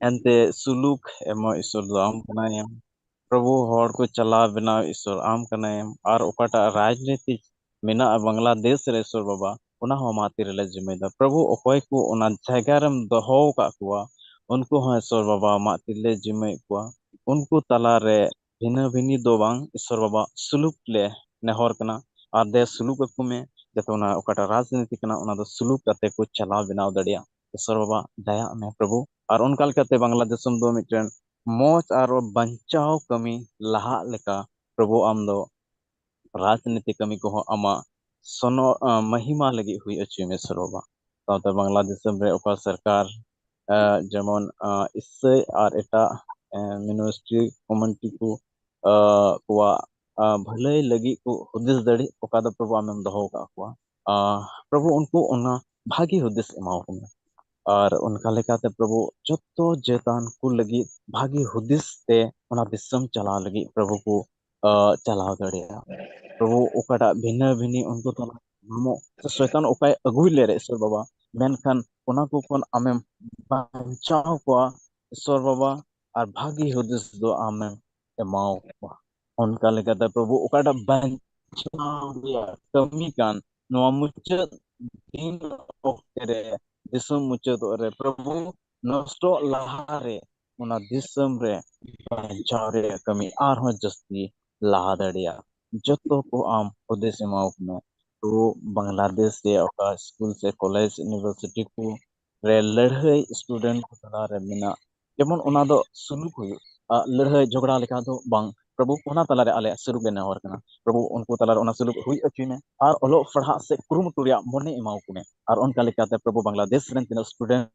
ᱮᱱᱛᱮ ᱥᱩᱞᱩᱠ ᱮᱢᱚᱜ ᱤᱥᱚᱨ ᱫᱚ ᱟᱢ ᱠᱟᱱᱟᱭᱮᱢ᱾ ᱯᱨᱚᱵᱷᱩ, ᱦᱚᱲ ᱠᱚ ᱪᱟᱞᱟᱣ ᱵᱮᱱᱟᱣ ᱤᱥᱚᱨ ᱟᱢ ᱠᱟᱱᱟᱭᱮᱢ᱾ ᱟᱨ ᱚᱠᱟᱴᱟᱜ ᱨᱟᱡᱽᱱᱤᱛᱤ ᱢᱮᱱᱟᱜᱼᱟ ᱵᱟᱝᱞᱟᱫᱮᱥ ᱨᱮ ᱤᱥᱚᱨ ᱵᱟᱵᱟ, ᱚᱱᱟ ᱦᱚᱸ ᱟᱢᱟᱜ ᱛᱤ ᱨᱮᱞᱮ ᱡᱤᱢᱟᱹᱭᱮᱫᱟ᱾ ᱯᱨᱚᱵᱷᱩ, ᱚᱠᱚᱭ ᱠᱚ ᱚᱱᱟ ᱡᱟᱭᱜᱟ ᱨᱮᱢ ᱫᱚᱦᱚ ᱟᱠᱟᱫ ᱠᱚᱣᱟ, ᱩᱱᱠᱩ ᱦᱚᱸ ᱤᱥᱚᱨ ᱵᱟᱵᱟ ᱟᱢᱟᱜ ᱛᱤ ᱨᱮᱞᱮ ᱡᱤᱢᱟᱹᱭᱮᱫ ᱠᱚᱣᱟ᱾ ᱩᱱᱠᱩ ᱛᱟᱞᱟᱨᱮ ᱵᱷᱤᱱᱟᱹ ᱵᱷᱤᱱᱤ ᱫᱚ ᱵᱟᱝ, ᱤᱥᱚᱨ ᱵᱟᱵᱟ ᱥᱩᱞᱩᱠ ᱞᱮ ᱱᱮᱦᱚᱨ ᱠᱟᱱᱟ᱾ ᱟᱨ ᱫᱮ ᱥᱩᱞᱩᱠ ᱟᱠᱚ ᱢᱮ, ᱡᱟᱛᱮ ᱚᱱᱟ ᱚᱠᱟᱴᱟᱜ ᱨᱟᱡᱽᱱᱤᱛᱤ ᱠᱟᱱᱟ, ᱚᱱᱟ ᱫᱚ ᱥᱩᱞᱩᱠ ᱠᱟᱛᱮ ᱠᱚ ᱪᱟᱞᱟᱣ ᱵᱮᱱᱟᱣ ᱫᱟᱲᱮᱭᱟᱜ᱾ ᱤᱥᱚᱨ ᱵᱟᱵᱟ, ᱫᱟᱭᱟᱜ ᱢᱮ ᱯᱨᱚᱵᱷᱩ᱾ ᱟᱨ ᱚᱱᱠᱟ ᱞᱮᱠᱟᱛᱮ ᱵᱟᱝᱞᱟ ᱫᱤᱥᱚᱢ ᱫᱚ ᱢᱤᱫᱴᱮᱱ ᱢᱚᱡᱽ ᱟᱨ ᱵᱟᱧᱪᱟᱣ ᱠᱟᱹᱢᱤ ᱞᱟᱦᱟᱜ ᱞᱮᱠᱟ ᱯᱨᱚᱵᱷᱩ ᱟᱢ ᱫᱚ ᱨᱟᱡᱽᱱᱤᱛᱤ ᱠᱟᱹᱢᱤ ᱠᱚᱦᱚᱸ ᱟᱢᱟᱜ ᱥᱚᱱᱚ-, ᱟᱸ, ᱢᱟᱹᱦᱤᱢᱟ ᱞᱟᱹᱜᱤᱫ ᱦᱩᱭ ᱦᱚᱪᱚᱭ ᱢᱮ ᱤᱥᱚᱨ ᱵᱟᱵᱟ᱾ ᱥᱟᱶᱛᱮ ᱵᱟᱝᱞᱟ ᱫᱤᱥᱚᱢ ᱨᱮ ᱚᱠᱟ ᱥᱚᱨᱠᱟᱨ, ᱟᱸ, ᱡᱮᱢᱚᱱ, ᱟᱸ, ᱤᱥᱟᱹᱭ ᱟᱨ ᱮᱴᱟᱜ, ᱟᱸ, ᱢᱤᱱᱤᱥᱴᱨᱤ ᱠᱚᱢᱤᱴᱤ ᱠᱚ ᱠᱚᱣᱟᱜ ᱵᱷᱟᱹᱞᱟᱹᱭ ᱞᱟᱹᱜᱤᱫ ᱠᱚ ᱦᱩᱫᱤᱥ ᱫᱟᱲᱮ, ᱚᱠᱟ ᱫᱚ ᱯᱨᱚᱵᱷᱩ ᱟᱢᱮᱢ ᱫᱚᱦᱚ ᱟᱠᱟᱫ ᱠᱚᱣᱟ᱾ ᱯᱨᱚᱵᱷᱩ ᱩᱱᱠᱩ ᱚᱱᱟ ᱵᱷᱟᱹᱜᱤ ᱦᱩᱫᱤᱥ ᱮᱢᱟᱣ ᱠᱚ ᱢᱮ᱾ ᱟᱨ ᱚᱱᱠᱟ ᱞᱮᱠᱟᱛᱮ ᱯᱨᱚᱵᱷᱩ ᱡᱚᱛᱚ ᱡᱟᱹᱛᱟᱱ ᱠᱚ ᱞᱟᱹᱜᱤᱫ ᱵᱷᱟᱹᱜᱤ ᱦᱩᱫᱤᱥ ᱛᱮ ᱚᱱᱟ ᱫᱤᱥᱚᱢ ᱪᱟᱞᱟᱣ ᱞᱟᱹᱜᱤᱫ ᱯᱨᱚᱵᱷᱩ ᱠᱚ ᱪᱟᱞᱟᱣ ᱫᱟᱲᱮᱭᱟᱜᱼᱟ᱾ ᱯᱨᱚᱵᱷᱩ ᱚᱠᱟᱴᱟᱜ ᱵᱷᱤᱱᱟᱹ ᱵᱷᱤᱱᱤ ᱩᱱᱠᱩ ᱛᱟᱞᱟ ᱧᱟᱢᱚᱜ ᱥᱮ ᱥᱚᱭᱛᱟᱱ ᱚᱠᱟᱭ ᱟᱹᱜᱩᱭ ᱞᱮ ᱨᱮ ᱤᱥᱚᱨ ᱵᱟᱵᱟ, ᱢᱮᱱᱠᱷᱟᱱ ᱚᱱᱟ ᱠᱚ ᱠᱷᱚᱱ ᱟᱢᱮᱢ ᱵᱟᱧᱪᱟᱣ ᱠᱚᱣᱟ ᱤᱥᱚᱨ ᱵᱟᱵᱟ, ᱟᱨ ᱵᱷᱟᱹᱜᱤ ᱦᱩᱫᱤᱥ ᱫᱚ ᱟᱢᱮᱢ ᱮᱢᱟᱣ ᱠᱚᱣᱟ᱾ ᱚᱱᱠᱟ ᱞᱮᱠᱟᱛᱮ ᱯᱨᱚᱵᱷᱩ ᱚᱠᱟᱴᱟᱜ ᱵᱟᱧᱪᱟᱣ ᱨᱮᱭᱟᱜ ᱠᱟᱹᱢᱤ ᱠᱟᱱ, ᱱᱚᱣᱟ ᱢᱩᱪᱟᱹᱫ ᱫᱤᱱ ᱚᱠᱛᱮ ᱨᱮ, ᱫᱤᱥᱚᱢ ᱢᱩᱪᱟᱹᱫᱚᱜ ᱨᱮ ᱯᱨᱚᱵᱷᱩ ᱱᱚᱥᱴᱚᱜ ᱞᱟᱦᱟᱨᱮ ᱚᱱᱟ ᱫᱤᱥᱚᱢ ᱨᱮ ᱵᱟᱧᱪᱟᱣ ᱨᱮᱭᱟᱜ ᱠᱟᱹᱢᱤ ᱟᱨᱦᱚᱸ ᱡᱟᱹᱥᱛᱤ ᱞᱟᱦᱟ ᱫᱟᱲᱮᱭᱟᱜᱼᱟ᱾ ᱡᱚᱛᱚ ᱠᱚ ᱟᱢ ᱦᱩᱫᱤᱥ ᱮᱢᱟᱣ ᱠᱚ ᱢᱮ᱾ ᱛᱚ ᱵᱟᱝᱞᱟᱫᱮᱥ ᱨᱮᱭᱟᱜ ᱚᱠᱟ ᱥᱠᱩᱞ ᱥᱮ ᱠᱚᱞᱮᱡᱽ, ᱤᱭᱩᱱᱤᱵᱷᱟᱨᱥᱤᱴᱤ ᱠᱚ ᱨᱮ ᱞᱟᱹᱲᱦᱟᱹᱭ ᱥᱴᱩᱰᱮᱱᱴ ᱠᱚ ᱛᱟᱞᱟᱨᱮ ᱢᱮᱱᱟᱜ, ᱡᱮᱢᱚᱱ ᱚᱱᱟ ᱫᱚ ᱥᱩᱞᱩᱠ ᱦᱩᱭᱩᱜ, ᱟᱜ, ᱞᱟᱹᱲᱦᱟᱹᱭ ᱡᱷᱚᱜᱽᱲᱟ ᱞᱮᱠᱟ ᱫᱚ ᱵᱟᱝ᱾ ᱯᱨᱚᱵᱷᱩ, ᱚᱱᱟ ᱛᱟᱞᱟᱨᱮ ᱟᱞᱮᱭᱟᱜ ᱥᱩᱞᱩᱠ ᱞᱮ ᱱᱮᱦᱚᱨ ᱠᱟᱱᱟ᱾ ᱯᱨᱚᱵᱷᱩ, ᱩᱱᱠᱩ ᱛᱟᱞᱟᱨᱮ ᱚᱱᱟ ᱥᱩᱞᱩᱠ ᱦᱩᱭ ᱦᱚᱪᱚᱭ ᱢᱮ ᱟᱨ ᱚᱞᱚᱜ ᱯᱟᱲᱦᱟᱜ ᱥᱮ ᱠᱩᱨᱩᱢᱩᱴᱩ ᱨᱮᱭᱟᱜ ᱢᱚᱱᱮ ᱮᱢᱟᱣ ᱠᱚ ᱢᱮ᱾ ᱟᱨ ᱚᱱᱠᱟ ᱞᱮᱠᱟᱛᱮ ᱯᱨᱚᱵᱷᱩ, ᱵᱟᱝᱞᱟᱫᱮᱥ ᱨᱮᱱ ᱛᱤᱱᱟᱹᱜ ᱥᱴᱩᱰᱮᱱᱴ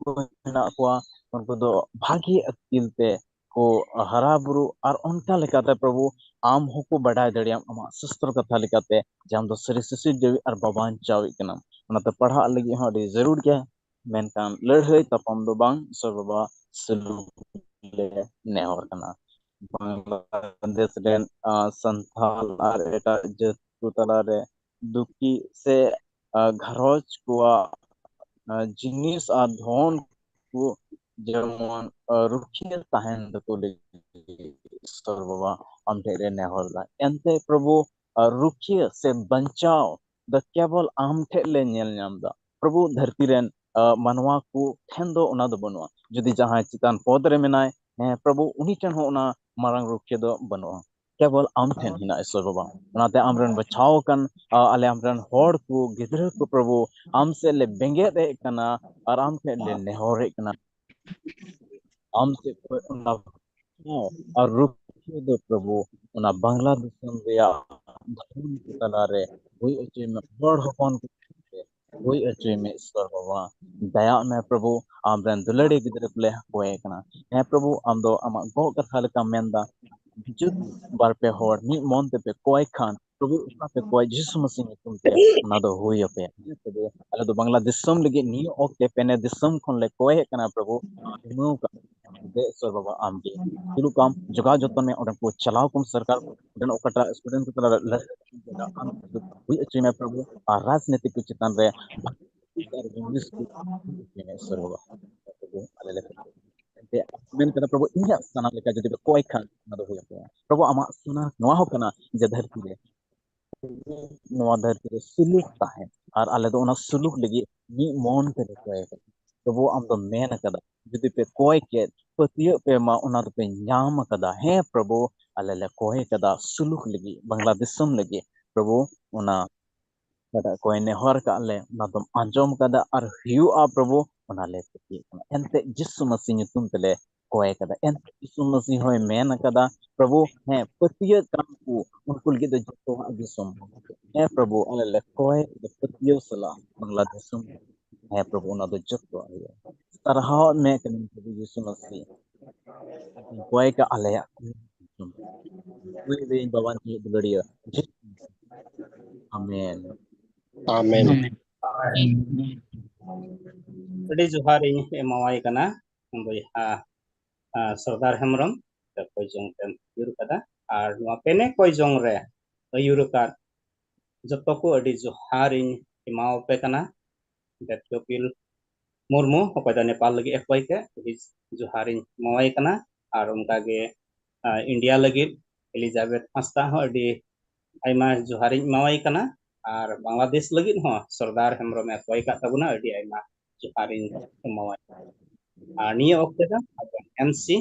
ᱠᱚ ᱢᱮᱱᱟᱜ ᱠᱚᱣᱟ, ᱩᱱᱠᱩ ᱫᱚ ᱵᱷᱟᱜᱮ ᱟᱹᱠᱤᱞ ᱛᱮ ᱠᱚ ᱦᱟᱨᱟ ᱵᱩᱨᱩ, ᱟᱨ ᱚᱱᱠᱟ ᱞᱮᱠᱟᱛᱮ ᱯᱨᱚᱵᱷᱩ, ᱟᱢ ᱦᱚᱸᱠᱚ ᱵᱟᱰᱟᱭ ᱫᱟᱲᱮᱭᱟᱢ ᱟᱢᱟᱜ ᱥᱟᱥᱛᱨᱚ ᱠᱟᱛᱷᱟ ᱞᱮᱠᱟᱛᱮ, ᱡᱮ ᱟᱢ ᱫᱚ ᱥᱟᱹᱨᱤ ᱥᱤᱥᱤᱨ ᱡᱟᱹᱣᱤᱡ ᱟᱨ ᱵᱟᱵᱟᱧᱪᱟᱣᱤᱡ ᱠᱟᱱᱟᱢ᱾ ᱚᱱᱟᱛᱮ ᱯᱟᱲᱦᱟᱜ ᱞᱟᱹᱜᱤᱫ ᱦᱚᱸ ᱟᱹᱰᱤ ᱡᱟᱹᱨᱩᱲ ᱜᱮᱭᱟ, ᱢᱮᱱᱠᱷᱟᱱ ᱞᱟᱹᱲᱦᱟᱹᱭ ᱛᱟᱯᱟᱢ ᱫᱚ ᱵᱟᱝ, ᱤᱥᱚᱨ ᱵᱟᱵᱟ ᱥᱩᱞᱩᱠ ᱞᱮ ᱱᱮᱦᱚᱨ ᱠᱟᱱᱟ᱾ ᱵᱟᱝᱞᱟᱫᱮᱥ ᱨᱮᱱ, ᱟᱸ, ᱥᱟᱱᱛᱟᱞ ᱟᱨ ᱮᱴᱟᱜ ᱡᱟᱹᱛ ᱠᱚ ᱛᱟᱞᱟᱨᱮ ᱫᱩᱠᱷᱤ ᱥᱮ, ᱟᱸ, ᱜᱷᱟᱨᱚᱸᱡᱽ ᱠᱚᱣᱟᱜ, ᱟᱸ, ᱡᱤᱱᱤᱥ ᱟᱨ ᱫᱷᱚᱱ ᱠᱚ ᱡᱮᱢᱚᱱ, ᱟᱸ, ᱨᱩᱠᱷᱤᱭᱟᱹ ᱛᱟᱦᱮᱱ ᱛᱟᱠᱚ ᱞᱟᱹᱜᱤᱫ ᱤᱥᱚᱨ ᱵᱟᱵᱟ ᱟᱢ ᱴᱷᱮᱱ ᱨᱮ ᱱᱮᱦᱚᱨ ᱫᱟ᱾ ᱮᱱᱛᱮ ᱯᱨᱚᱵᱷᱩ, ᱟᱸ, ᱨᱩᱠᱷᱤᱭᱟᱹ ᱥᱮ ᱵᱟᱧᱪᱟᱣ ᱫᱚ ᱠᱮᱵᱚᱞ ᱟᱢ ᱴᱷᱮᱱ ᱞᱮ ᱧᱮᱞ ᱧᱟᱢ ᱫᱟ᱾ ᱯᱨᱚᱵᱷᱩ, ᱫᱷᱟᱹᱨᱛᱤ ᱨᱮᱱ, ᱟᱸ, ᱢᱟᱱᱣᱟ ᱠᱚ ᱴᱷᱮᱱ ᱫᱚ ᱚᱱᱟ ᱫᱚ ᱵᱟᱹᱱᱩᱜᱼᱟ᱾ ᱡᱩᱫᱤ ᱡᱟᱦᱟᱸᱭ ᱪᱮᱛᱟᱱ ᱯᱚᱫ ᱨᱮ ᱢᱮᱱᱟᱭ, ᱦᱮᱸ ᱯᱨᱚᱵᱷᱩ, ᱩᱱᱤ ᱴᱷᱮᱱ ᱦᱚᱸ ᱚᱱᱟ ᱢᱟᱨᱟᱝ ᱨᱩᱠᱷᱤᱭᱟᱹ ᱫᱚ ᱵᱟᱹᱱᱩᱜᱼᱟ᱾ ᱠᱮᱵᱚᱞ ᱟᱢ ᱴᱷᱮᱱ ᱦᱮᱱᱟᱜᱼᱟ, ᱤᱥᱚᱨ ᱵᱟᱵᱟ᱾ ᱚᱱᱟᱛᱮ ᱟᱢᱨᱮᱱ ᱵᱟᱪᱷᱟᱣ ᱟᱠᱟᱱ, ᱟ, ᱟᱞᱮ ᱟᱢᱨᱮᱱ ᱦᱚᱲ ᱠᱚ, ᱜᱤᱫᱽᱨᱟᱹ ᱠᱚ, ᱯᱨᱚᱵᱷᱩ, ᱟᱢ ᱥᱮᱫ ᱞᱮ ᱵᱮᱸᱜᱮᱫ ᱮᱫ ᱠᱟᱱᱟ ᱟᱨ ᱟᱢ ᱴᱷᱮᱱ ᱞᱮ ᱱᱮᱦᱚᱨᱮᱫ ᱠᱟᱱᱟ᱾ ᱟᱢ ᱥᱮᱫ ᱠᱷᱚᱱ ᱚᱱᱟ ᱟᱨ ᱨᱩᱠᱷᱤᱭᱟᱹ ᱫᱚ, ᱯᱨᱚᱵᱷᱩ, ᱚᱱᱟ ᱵᱟᱝᱞᱟ ᱫᱤᱥᱚᱢ ᱨᱮᱭᱟᱜ ᱫᱷᱚᱨᱚᱢ ᱠᱚ ᱛᱟᱞᱟᱨᱮ ᱦᱩᱭ ᱦᱚᱪᱚᱭ ᱢᱮ᱾ ᱦᱚᱲ ᱦᱚᱯᱚᱱ ᱠᱚ ᱦᱩᱭ ᱦᱚᱪᱚᱭ ᱢᱮ, ᱤᱥᱚᱨ ᱵᱟᱵᱟ᱾ ᱫᱟᱭᱟᱜ ᱢᱮ, ᱯᱨᱚᱵᱷᱩ, ᱟᱢᱨᱮᱱ ᱫᱩᱞᱟᱹᱲᱤᱭᱟᱹ ᱜᱤᱫᱽᱨᱟᱹ ᱠᱚᱞᱮ ᱦᱚᱦᱚᱭᱮ ᱠᱟᱱᱟ᱾ ᱦᱮᱸ, ᱯᱨᱚᱵᱷᱩ, ᱟᱢ ᱫᱚ ᱟᱢᱟᱜ ᱜᱚᱜ ᱠᱟᱛᱷᱟ ᱞᱮᱠᱟᱢ ᱢᱮᱱᱫᱟ, ᱡᱩᱫᱤ ᱵᱟᱨ ᱯᱮ ᱦᱚᱲ ᱢᱤᱫ ᱢᱚᱱ ᱛᱮᱯᱮ ᱠᱚᱭ ᱠᱷᱟᱱ, ᱯᱨᱚᱵᱷᱩ, ᱚᱱᱟ ᱯᱮ ᱠᱚᱭ ᱡᱤᱥᱩ ᱢᱟᱹᱥᱤ ᱧᱩᱛᱩᱢ ᱛᱮ ᱚᱱᱟ ᱫᱚ ᱦᱩᱭ ᱟᱯᱮᱭᱟ᱾ ᱦᱮᱸ ᱯᱨᱚᱵᱷᱩ, ᱟᱞᱮ ᱫᱚ ᱵᱟᱝᱞᱟᱫᱮᱥ ᱫᱤᱥᱚᱢ ᱞᱟᱹᱜᱤᱫ ᱱᱤᱭᱟᱹ ᱚᱠᱛᱮ ᱯᱮᱱᱮ ᱫᱤᱥᱚᱢ ᱠᱷᱚᱱ ᱞᱮ ᱠᱚᱭᱮᱫ ᱠᱟᱱᱟ ᱯᱨᱚᱵᱷᱩ, ᱡᱤᱢᱟᱹᱣ ᱠᱟᱜ ᱫᱮ ᱤᱥᱚᱨ ᱵᱟᱵᱟ ᱟᱢ ᱜᱮ᱾ ᱥᱩᱞᱩᱠ ᱟᱢ, ᱡᱚᱜᱟᱣ ᱡᱚᱛᱚᱱ ᱢᱮ, ᱚᱸᱰᱮ ᱠᱚ ᱪᱟᱞᱟᱣ ᱠᱚᱢ ᱥᱚᱨᱠᱟᱨ, ᱚᱸᱰᱮ ᱚᱠᱟᱴᱟᱜ ᱥᱴᱩᱰᱮᱱᱴ ᱠᱚ ᱛᱟᱞᱟ ᱨᱮ ᱞᱟᱹᱲᱦᱟᱹᱭ ᱟᱢ ᱦᱩᱭ ᱦᱚᱪᱚᱭ ᱢᱮ ᱯᱨᱚᱵᱷᱩ, ᱟᱨ ᱨᱟᱡᱽᱱᱤᱛᱤ ᱠᱚ ᱪᱮᱛᱟᱱ ᱨᱮ ᱵᱷᱟᱜᱤ ᱟᱨ ᱡᱤᱱᱤᱥ ᱠᱚ ᱦᱩᱭ ᱦᱚᱪᱚᱭ ᱢᱮ ᱤᱥᱚᱨ ᱵᱟᱵᱟ᱾ ᱟᱞᱮ ᱞᱮ ᱮᱱᱛᱮ ᱢᱮᱱ ᱠᱟᱫᱟ ᱯᱨᱚᱵᱷᱩ, ᱤᱧᱟᱹᱜ ᱥᱟᱱᱟ ᱞᱮᱠᱟ ᱡᱩᱫᱤ ᱯᱮ ᱠᱚᱭ ᱠᱷᱟᱱ ᱚᱱᱟ ᱫᱚ ᱦᱩᱭ ᱟᱯᱮᱭᱟ᱾ ᱯᱨᱚᱵᱷᱩ ᱟᱢᱟᱜ ᱥᱟᱱᱟ ᱱᱚᱣᱟ ᱦᱚᱸ ᱠᱟᱱᱟ ᱡᱮ ᱫᱷᱟᱹᱨᱛᱤ ᱨᱮ ᱱᱚᱣᱟ ᱫᱷᱟᱹᱨᱛᱤ ᱨᱮ ᱥᱩᱞᱩᱠ ᱛᱟᱦᱮᱸ, ᱟᱨ ᱟᱞᱮ ᱫᱚ ᱚᱱᱟ ᱥᱩᱞᱩᱠ ᱞᱟᱹᱜᱤᱫ ᱢᱤᱫ ᱢᱚᱱ ᱛᱮᱞᱮ ᱠᱚᱭ ᱠᱟᱱᱟ᱾ ᱯᱨᱚᱵᱷᱩ ᱟᱢ ᱫᱚ ᱢᱮᱱ ᱟᱠᱟᱫᱟ, ᱡᱩᱫᱤ ᱯᱮ ᱠᱚᱭ ᱠᱮᱫ, ᱯᱟᱹᱛᱭᱟᱹᱜ ᱯᱮ ᱢᱟ, ᱚᱱᱟ ᱫᱚᱯᱮ ᱧᱟᱢ ᱟᱠᱟᱫᱟ᱾ ᱦᱮᱸ ᱯᱨᱚᱵᱷᱩ, ᱟᱞᱮ ᱞᱮ ᱠᱚᱭ ᱠᱟᱫᱟ ᱥᱩᱞᱩᱠ ᱞᱟᱹᱜᱤᱫ, ᱵᱟᱝᱞᱟ ᱫᱤᱥᱚᱢ ᱞᱟᱹᱜᱤᱫ᱾ ᱯᱨᱚᱵᱷᱩ ᱚᱱᱟ ᱚᱠᱟᱴᱟᱜ ᱠᱚᱭ ᱱᱮᱦᱚᱨ ᱠᱟᱜ ᱞᱮ, ᱚᱱᱟ ᱫᱚᱢ ᱟᱸᱡᱚᱢ ᱠᱟᱫᱟ ᱟᱨ ᱦᱩᱭᱩᱜᱼᱟ ᱯᱨᱚᱵᱷᱩ, ᱚᱱᱟ ᱞᱮ ᱯᱟᱹᱛᱭᱟᱹᱜ ᱠᱟᱱᱟ᱾ ᱮᱱᱛᱮ ᱡᱤᱥᱩ ᱢᱟᱹᱥᱤ ᱧᱩᱛᱩᱢ ᱛᱮᱞᱮ ᱠᱚᱭ ᱠᱟᱫᱟ᱾ ᱮᱱᱛᱮ ᱡᱤᱥᱩ ᱢᱟᱹᱥᱤ ᱦᱚᱸᱭ ᱢᱮᱱ ᱟᱠᱟᱫᱟ, ᱯᱨᱚᱵᱷᱩ, ᱦᱮᱸ, ᱯᱟᱹᱛᱭᱟᱹᱜ ᱠᱟᱱ ᱠᱚ, ᱩᱱᱠᱩ ᱞᱟᱹᱜᱤᱫ ᱫᱚ ᱡᱚᱛᱚᱣᱟᱜ ᱜᱮ ᱥᱚᱢᱵᱷᱚᱵ᱾ ᱦᱮᱸ ᱯᱨᱚᱵᱷᱩ, ᱟᱞᱮ ᱞᱮ ᱠᱚᱭ ᱠᱟᱫᱟ ᱯᱟᱹᱛᱭᱟᱹᱣ ᱥᱟᱞᱟᱜ ᱵᱟᱝᱞᱟ ᱫᱤᱥᱚᱢ᱾ ᱦᱮᱸ ᱯᱨᱚᱵᱷᱩ, ᱚᱱᱟ ᱫᱚ ᱡᱚᱛᱚᱣᱟᱜ ᱦᱩᱭᱩᱜᱼᱟ᱾ ᱥᱟᱨᱦᱟᱣ ᱢᱮ ᱠᱟᱹᱱᱟᱹᱧ ᱯᱨᱚᱵᱷᱩ ᱡᱤᱥᱩ ᱢᱟᱹᱥᱤ, ᱠᱚᱭ ᱠᱟᱜ ᱟᱞᱮᱭᱟᱜ ᱦᱩᱭ ᱫᱟᱹᱧ ᱵᱟᱵᱟ ᱫᱩᱞᱟᱹᱲᱤᱭᱟᱹ᱾ ᱟᱢᱮᱱ᱾ ᱟᱹᱰᱤ ᱡᱚᱦᱟᱨ ᱤᱧ ᱮᱢᱟᱣᱟᱭ ᱠᱟᱱᱟ ᱵᱚᱭᱦᱟ, ᱟᱸ, ᱥᱚᱨᱫᱟᱨ ᱦᱮᱢᱵᱨᱚᱢ, ᱚᱠᱚᱭ ᱡᱚᱝ ᱛᱮᱢ ᱟᱹᱭᱩᱨ ᱠᱟᱫᱟ᱾ ᱟᱨ ᱱᱚᱣᱟ ᱯᱮᱱᱮ ᱠᱚᱭ ᱡᱚᱝ ᱨᱮ ᱟᱹᱭᱩᱨ ᱟᱠᱟᱫ ᱡᱚᱛᱚ ᱠᱚ ᱟᱹᱰᱤ ᱡᱚᱦᱟᱨ ᱤᱧ ᱮᱢᱟᱣᱟᱯᱮ ᱠᱟᱱᱟ᱾ ᱵᱮᱫ ᱠᱚᱯᱤᱞ ᱢᱩᱨᱢᱩ, ᱚᱠᱚᱭ ᱫᱚ ᱱᱮᱯᱟᱞ ᱞᱟᱹᱜᱤᱫ ᱮ ᱠᱚᱭ ᱠᱮᱫ, ᱟᱹᱰᱤ ᱡᱚᱦᱟᱨᱤᱧ ᱮᱢᱟᱣᱟᱭ ᱠᱟᱱᱟ᱾ ᱟᱨ ᱚᱱᱠᱟᱜᱮ, ᱟᱸ, ᱤᱱᱰᱤᱭᱟ ᱞᱟᱹᱜᱤᱫ ᱮᱞᱤᱡᱟᱵᱮᱛ ᱦᱟᱸᱥᱫᱟ ᱦᱚᱸ ᱟᱹᱰᱤ ᱟᱭᱢᱟ ᱡᱚᱦᱟᱨᱤᱧ ᱮᱢᱟᱣᱟᱭ ᱠᱟᱱᱟ᱾ ᱟᱨ ᱵᱟᱝᱞᱟᱫᱮᱥ ᱞᱟᱹᱜᱤᱫ ᱦᱚᱸ ᱥᱚᱨᱫᱟᱨ ᱦᱮᱢᱵᱨᱚᱢ ᱮ ᱠᱚᱭ ᱠᱟᱜ ᱛᱟᱵᱚᱱᱟ, ᱟᱹᱰᱤ ᱟᱭᱢᱟ ᱡᱚᱦᱟᱨᱤᱧ ᱮᱢᱟᱣᱟᱭ ᱠᱟᱱᱟ᱾ ᱟᱨ ᱱᱤᱭᱟᱹ ᱚᱠᱛᱮ ᱫᱚ ᱟᱵᱚ ᱮᱢᱥᱤ,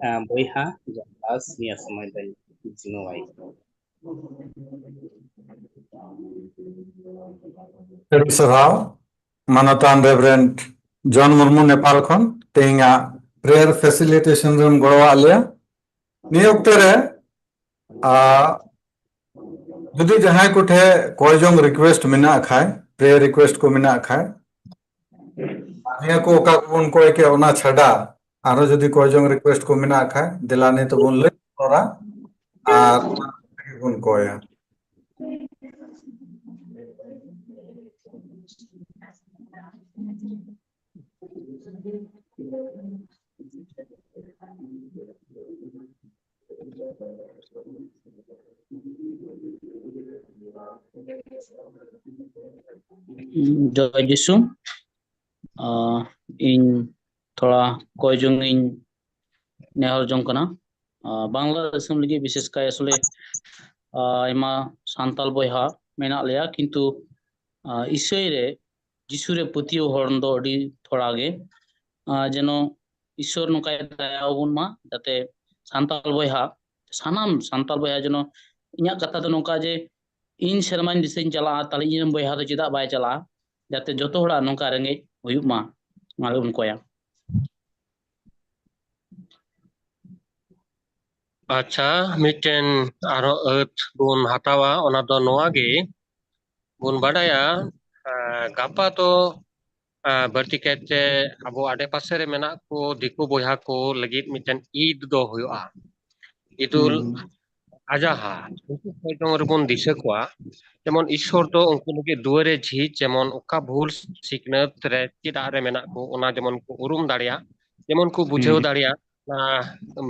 ᱟᱸ, ᱵᱚᱭᱦᱟ ᱡᱚᱦᱟᱨ ᱱᱤᱭᱟᱹ ᱥᱚᱢᱚᱭ ᱫᱚᱧ ᱡᱤᱢᱟᱹᱣᱟᱭ ᱠᱟᱱᱟ᱾ ᱟᱹᱰᱤ ᱥᱟᱨᱦᱟᱣ ᱢᱟᱱᱚᱛᱟᱱ ᱨᱮᱵᱷᱨᱮᱱᱰ ᱡᱚᱱ ᱢᱩᱨᱢᱩ ᱱᱮᱯᱟᱞ ᱠᱷᱚᱱ ᱛᱮᱦᱮᱧᱟᱜ ᱯᱨᱮᱭᱟᱨ ᱯᱷᱮᱥᱤᱞᱤᱴᱮᱥᱚᱱ ᱨᱮᱢ ᱜᱚᱲᱚᱣᱟᱜ ᱞᱮᱭᱟ᱾ ᱱᱤᱭᱟᱹ ᱚᱠᱛᱮ ᱨᱮ, ᱟ, ᱡᱩᱫᱤ ᱡᱟᱦᱟᱸᱭ ᱠᱚᱴᱷᱮ ᱠᱚᱭ ᱡᱚᱝ ᱨᱤᱠᱩᱭᱮᱥᱴ ᱢᱮᱱᱟᱜ ᱠᱷᱟᱡ, ᱯᱨᱮᱭᱟᱨ ᱨᱤᱠᱩᱭᱮᱥᱴ ᱠᱚ ᱢᱮᱱᱟᱜ ᱠᱷᱟᱡ, ᱱᱤᱭᱟᱹ ᱠᱚ ᱚᱠᱟ ᱠᱚᱵᱚᱱ ᱠᱚᱭ ᱠᱮᱫ ᱚᱱᱟ ᱪᱷᱟᱰᱟ ᱟᱨᱦᱚᱸ ᱡᱩᱫᱤ ᱠᱚᱭ ᱡᱚᱝ ᱨᱤᱠᱩᱭᱮᱥᱴ ᱠᱚ ᱢᱮᱱᱟᱜ ᱠᱷᱟᱡ ᱫᱮᱞᱟ ᱱᱤᱛ ᱵᱚᱱ ᱞᱟᱹᱭ᱾ ᱥᱚᱫᱚᱨᱟ ᱟᱨ ᱵᱚᱱ ᱠᱚᱭᱟ᱾ ᱡᱚᱭ ᱡᱤᱥᱩ᱾ ᱟᱸ, ᱤᱧ ᱛᱷᱚᱲᱟ ᱠᱚᱭ ᱡᱚᱝ ᱤᱧ ᱱᱮᱦᱚᱨ ᱡᱚᱝ ᱠᱟᱱᱟ᱾ ᱟᱸ, ᱵᱟᱝᱞᱟ ᱫᱤᱥᱚᱢ ᱞᱟᱹᱜᱤᱫ ᱵᱤᱥᱮᱥ ᱠᱟᱭ ᱟᱥᱚᱞᱮ, ᱟᱸ, ᱟᱭᱢᱟ ᱥᱟᱱᱛᱟᱞ ᱵᱚᱭᱦᱟ ᱢᱮᱱᱟᱜ ᱞᱮᱭᱟ, ᱠᱤᱱᱛᱩ, ᱟᱸ, ᱤᱥᱟᱹᱭ ᱨᱮ, ᱡᱤᱥᱩ ᱨᱮ ᱯᱟᱹᱛᱭᱟᱹᱣ ᱦᱚᱲ ᱫᱚ ᱟᱹᱰᱤ ᱛᱷᱚᱲᱟ ᱜᱮ᱾ ᱟᱸ, ᱡᱮᱱᱚ ᱤᱥᱚᱨ ᱱᱚᱝᱠᱟᱭ ᱫᱟᱭᱟ ᱟᱵᱚᱱ ᱢᱟ, ᱡᱟᱛᱮ ᱥᱟᱱᱛᱟᱞ ᱵᱚᱭᱦᱟ, ᱥᱟᱱᱟᱢ ᱥᱟᱱᱛᱟᱞ ᱵᱚᱭᱦᱟ ᱡᱮᱱᱚ, ᱤᱧᱟᱹᱜ ᱠᱟᱛᱷᱟ ᱫᱚ ᱱᱚᱝᱠᱟ ᱡᱮ, ᱤᱧ ᱥᱮᱨᱢᱟᱧ ᱫᱤᱥᱟᱹᱧ ᱪᱟᱞᱟᱜᱼᱟ, ᱛᱟᱦᱞᱮ ᱤᱧ ᱨᱮᱱ ᱵᱚᱭᱦᱟ ᱫᱚ ᱪᱮᱫᱟᱜ ᱵᱟᱭ ᱪᱟᱞᱟᱜᱼᱟ? ᱡᱟᱛᱮ ᱡᱚᱛᱚ ᱦᱚᱲᱟᱜ ᱱᱚᱝᱠᱟ ᱨᱮᱸᱜᱮᱡ ᱦᱩᱭᱩᱜ ᱢᱟ, ᱚᱱᱟ ᱜᱮᱵᱚᱱ ᱠᱚᱭᱟ᱾ ᱟᱪᱪᱷᱟ, ᱢᱤᱫᱴᱮᱱ ᱟᱨᱦᱚᱸ ᱟᱹᱛ ᱵᱚᱱ ᱦᱟᱛᱟᱣᱟ, ᱚᱱᱟ ᱫᱚ ᱱᱚᱣᱟ ᱜᱮ ᱵᱚᱱ ᱵᱟᱰᱟᱭᱟ, ᱮᱸ, ᱜᱟᱯᱟ ᱫᱚ, ᱮᱸ, ᱵᱟᱹᱲᱛᱤ ᱠᱟᱭᱛᱮ ᱟᱵᱚ ᱟᱰᱮᱯᱟᱥᱮ ᱨᱮ ᱢᱮᱱᱟᱜ ᱠᱚ ᱫᱤᱠᱩ ᱵᱚᱭᱦᱟ ᱠᱚ ᱞᱟᱹᱜᱤᱫ ᱢᱤᱫᱴᱮᱱ ᱤᱫ ᱫᱚ ᱦᱩᱭᱩᱜᱼᱟ, ᱤᱫᱩᱞ ᱦᱩᱸ᱾ ᱟᱡᱟᱦᱟ᱾ ᱩᱱᱠᱩ ᱠᱚ ᱡᱮᱢᱚᱱ ᱨᱮᱵᱚᱱ ᱫᱤᱥᱟᱹ ᱠᱚᱣᱟ, ᱡᱮᱢᱚᱱ ᱤᱥᱥᱚᱨ ᱫᱚ ᱩᱱᱠᱩ ᱞᱟᱹᱜᱤᱫ ᱫᱩᱣᱟᱹᱨᱮ ᱡᱷᱤᱡ, ᱡᱮᱢᱚᱱ ᱚᱠᱟ ᱵᱷᱩᱞ ᱥᱤᱠᱷᱱᱟᱹᱛ ᱨᱮ ᱪᱮᱫᱟᱜ ᱨᱮ ᱢᱮᱱᱟᱜ ᱠᱚ, ᱚᱱᱟ ᱡᱮᱢᱚᱱ ᱠᱚ ᱩᱨᱩᱢ ᱫᱟᱲᱮᱭᱟᱜ, ᱡᱮᱢᱚᱱ ᱠᱚ ᱵᱩᱡᱷᱟᱹᱣ ᱦᱩᱸ᱾ ᱫᱟᱲᱮᱭᱟᱜ, ᱚᱱᱟ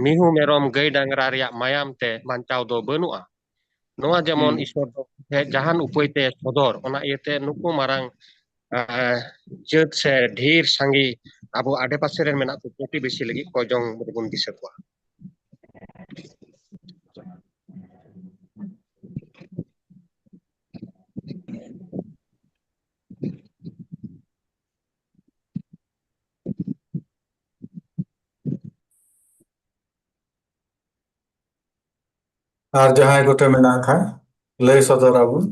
ᱢᱤᱦᱩ ᱢᱮᱨᱚᱢ ᱜᱟᱹᱭ ᱰᱟᱝᱨᱟ ᱨᱮᱭᱟᱜ ᱢᱟᱭᱟᱢ ᱛᱮ ᱵᱟᱧᱪᱟᱣ ᱫᱚ ᱵᱟᱹᱱᱩᱜᱼᱟ᱾ ᱱᱚᱣᱟ ᱡᱮᱢᱚᱱ ᱦᱩᱸ᱾ ᱤᱥᱥᱚᱨ ᱫᱚ ᱡᱟᱦᱟᱱ ᱩᱯᱟᱹᱭ ᱛᱮ ᱥᱚᱫᱚᱨ, ᱚᱱᱟ ᱤᱭᱟᱹᱛᱮ ᱱᱩᱠᱩ ᱢᱟᱨᱟᱝ, ᱟᱸ, ᱡᱟᱹᱛ ᱥᱮ ᱰᱷᱮᱨ ᱥᱟᱸᱜᱮ ᱟᱵᱚ ᱟᱰᱮᱯᱟᱥᱮ ᱨᱮᱱ ᱢᱮᱱᱟᱜ ᱠᱚ ᱯᱨᱚᱛᱤᱵᱮᱥᱤ ᱞᱟᱹᱜᱤᱫ ᱠᱚᱭ ᱡᱚᱝ ᱨᱮᱵᱚᱱ ᱫᱤᱥᱟᱹ ᱠᱚᱣᱟ᱾ ᱟᱨ ᱡᱟᱦᱟᱸᱭ ᱠᱚᱴᱷᱮᱱ ᱢᱮᱱᱟᱜ ᱠᱷᱟᱱ ᱞᱟᱹᱭ ᱥᱚᱫᱚᱨ ᱟᱵᱚᱱ᱾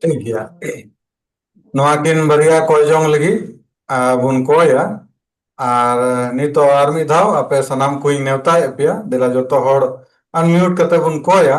ᱴᱷᱤᱠ ᱜᱮᱭᱟ᱾ ᱱᱚᱣᱟ ᱠᱤᱱ ᱵᱟᱨᱭᱟ ᱠᱚᱭ ᱡᱚᱝ ᱞᱟᱹᱜᱤᱫ, ᱟᱨ ᱵᱚᱱ ᱠᱚᱭᱟ᱾ ᱟᱨ ᱱᱤᱛᱚᱜ ᱟᱨ ᱢᱤᱫ ᱫᱷᱟᱣ ᱟᱯᱮ ᱥᱟᱱᱟᱢ ᱠᱚᱧ ᱱᱮᱣᱛᱟᱭᱮᱫ ᱯᱮᱭᱟ, ᱫᱮᱞᱟ ᱡᱚᱛᱚ ᱦᱚᱲ unmute ᱠᱟᱛᱮ ᱵᱚᱱ ᱠᱚᱭᱟ᱾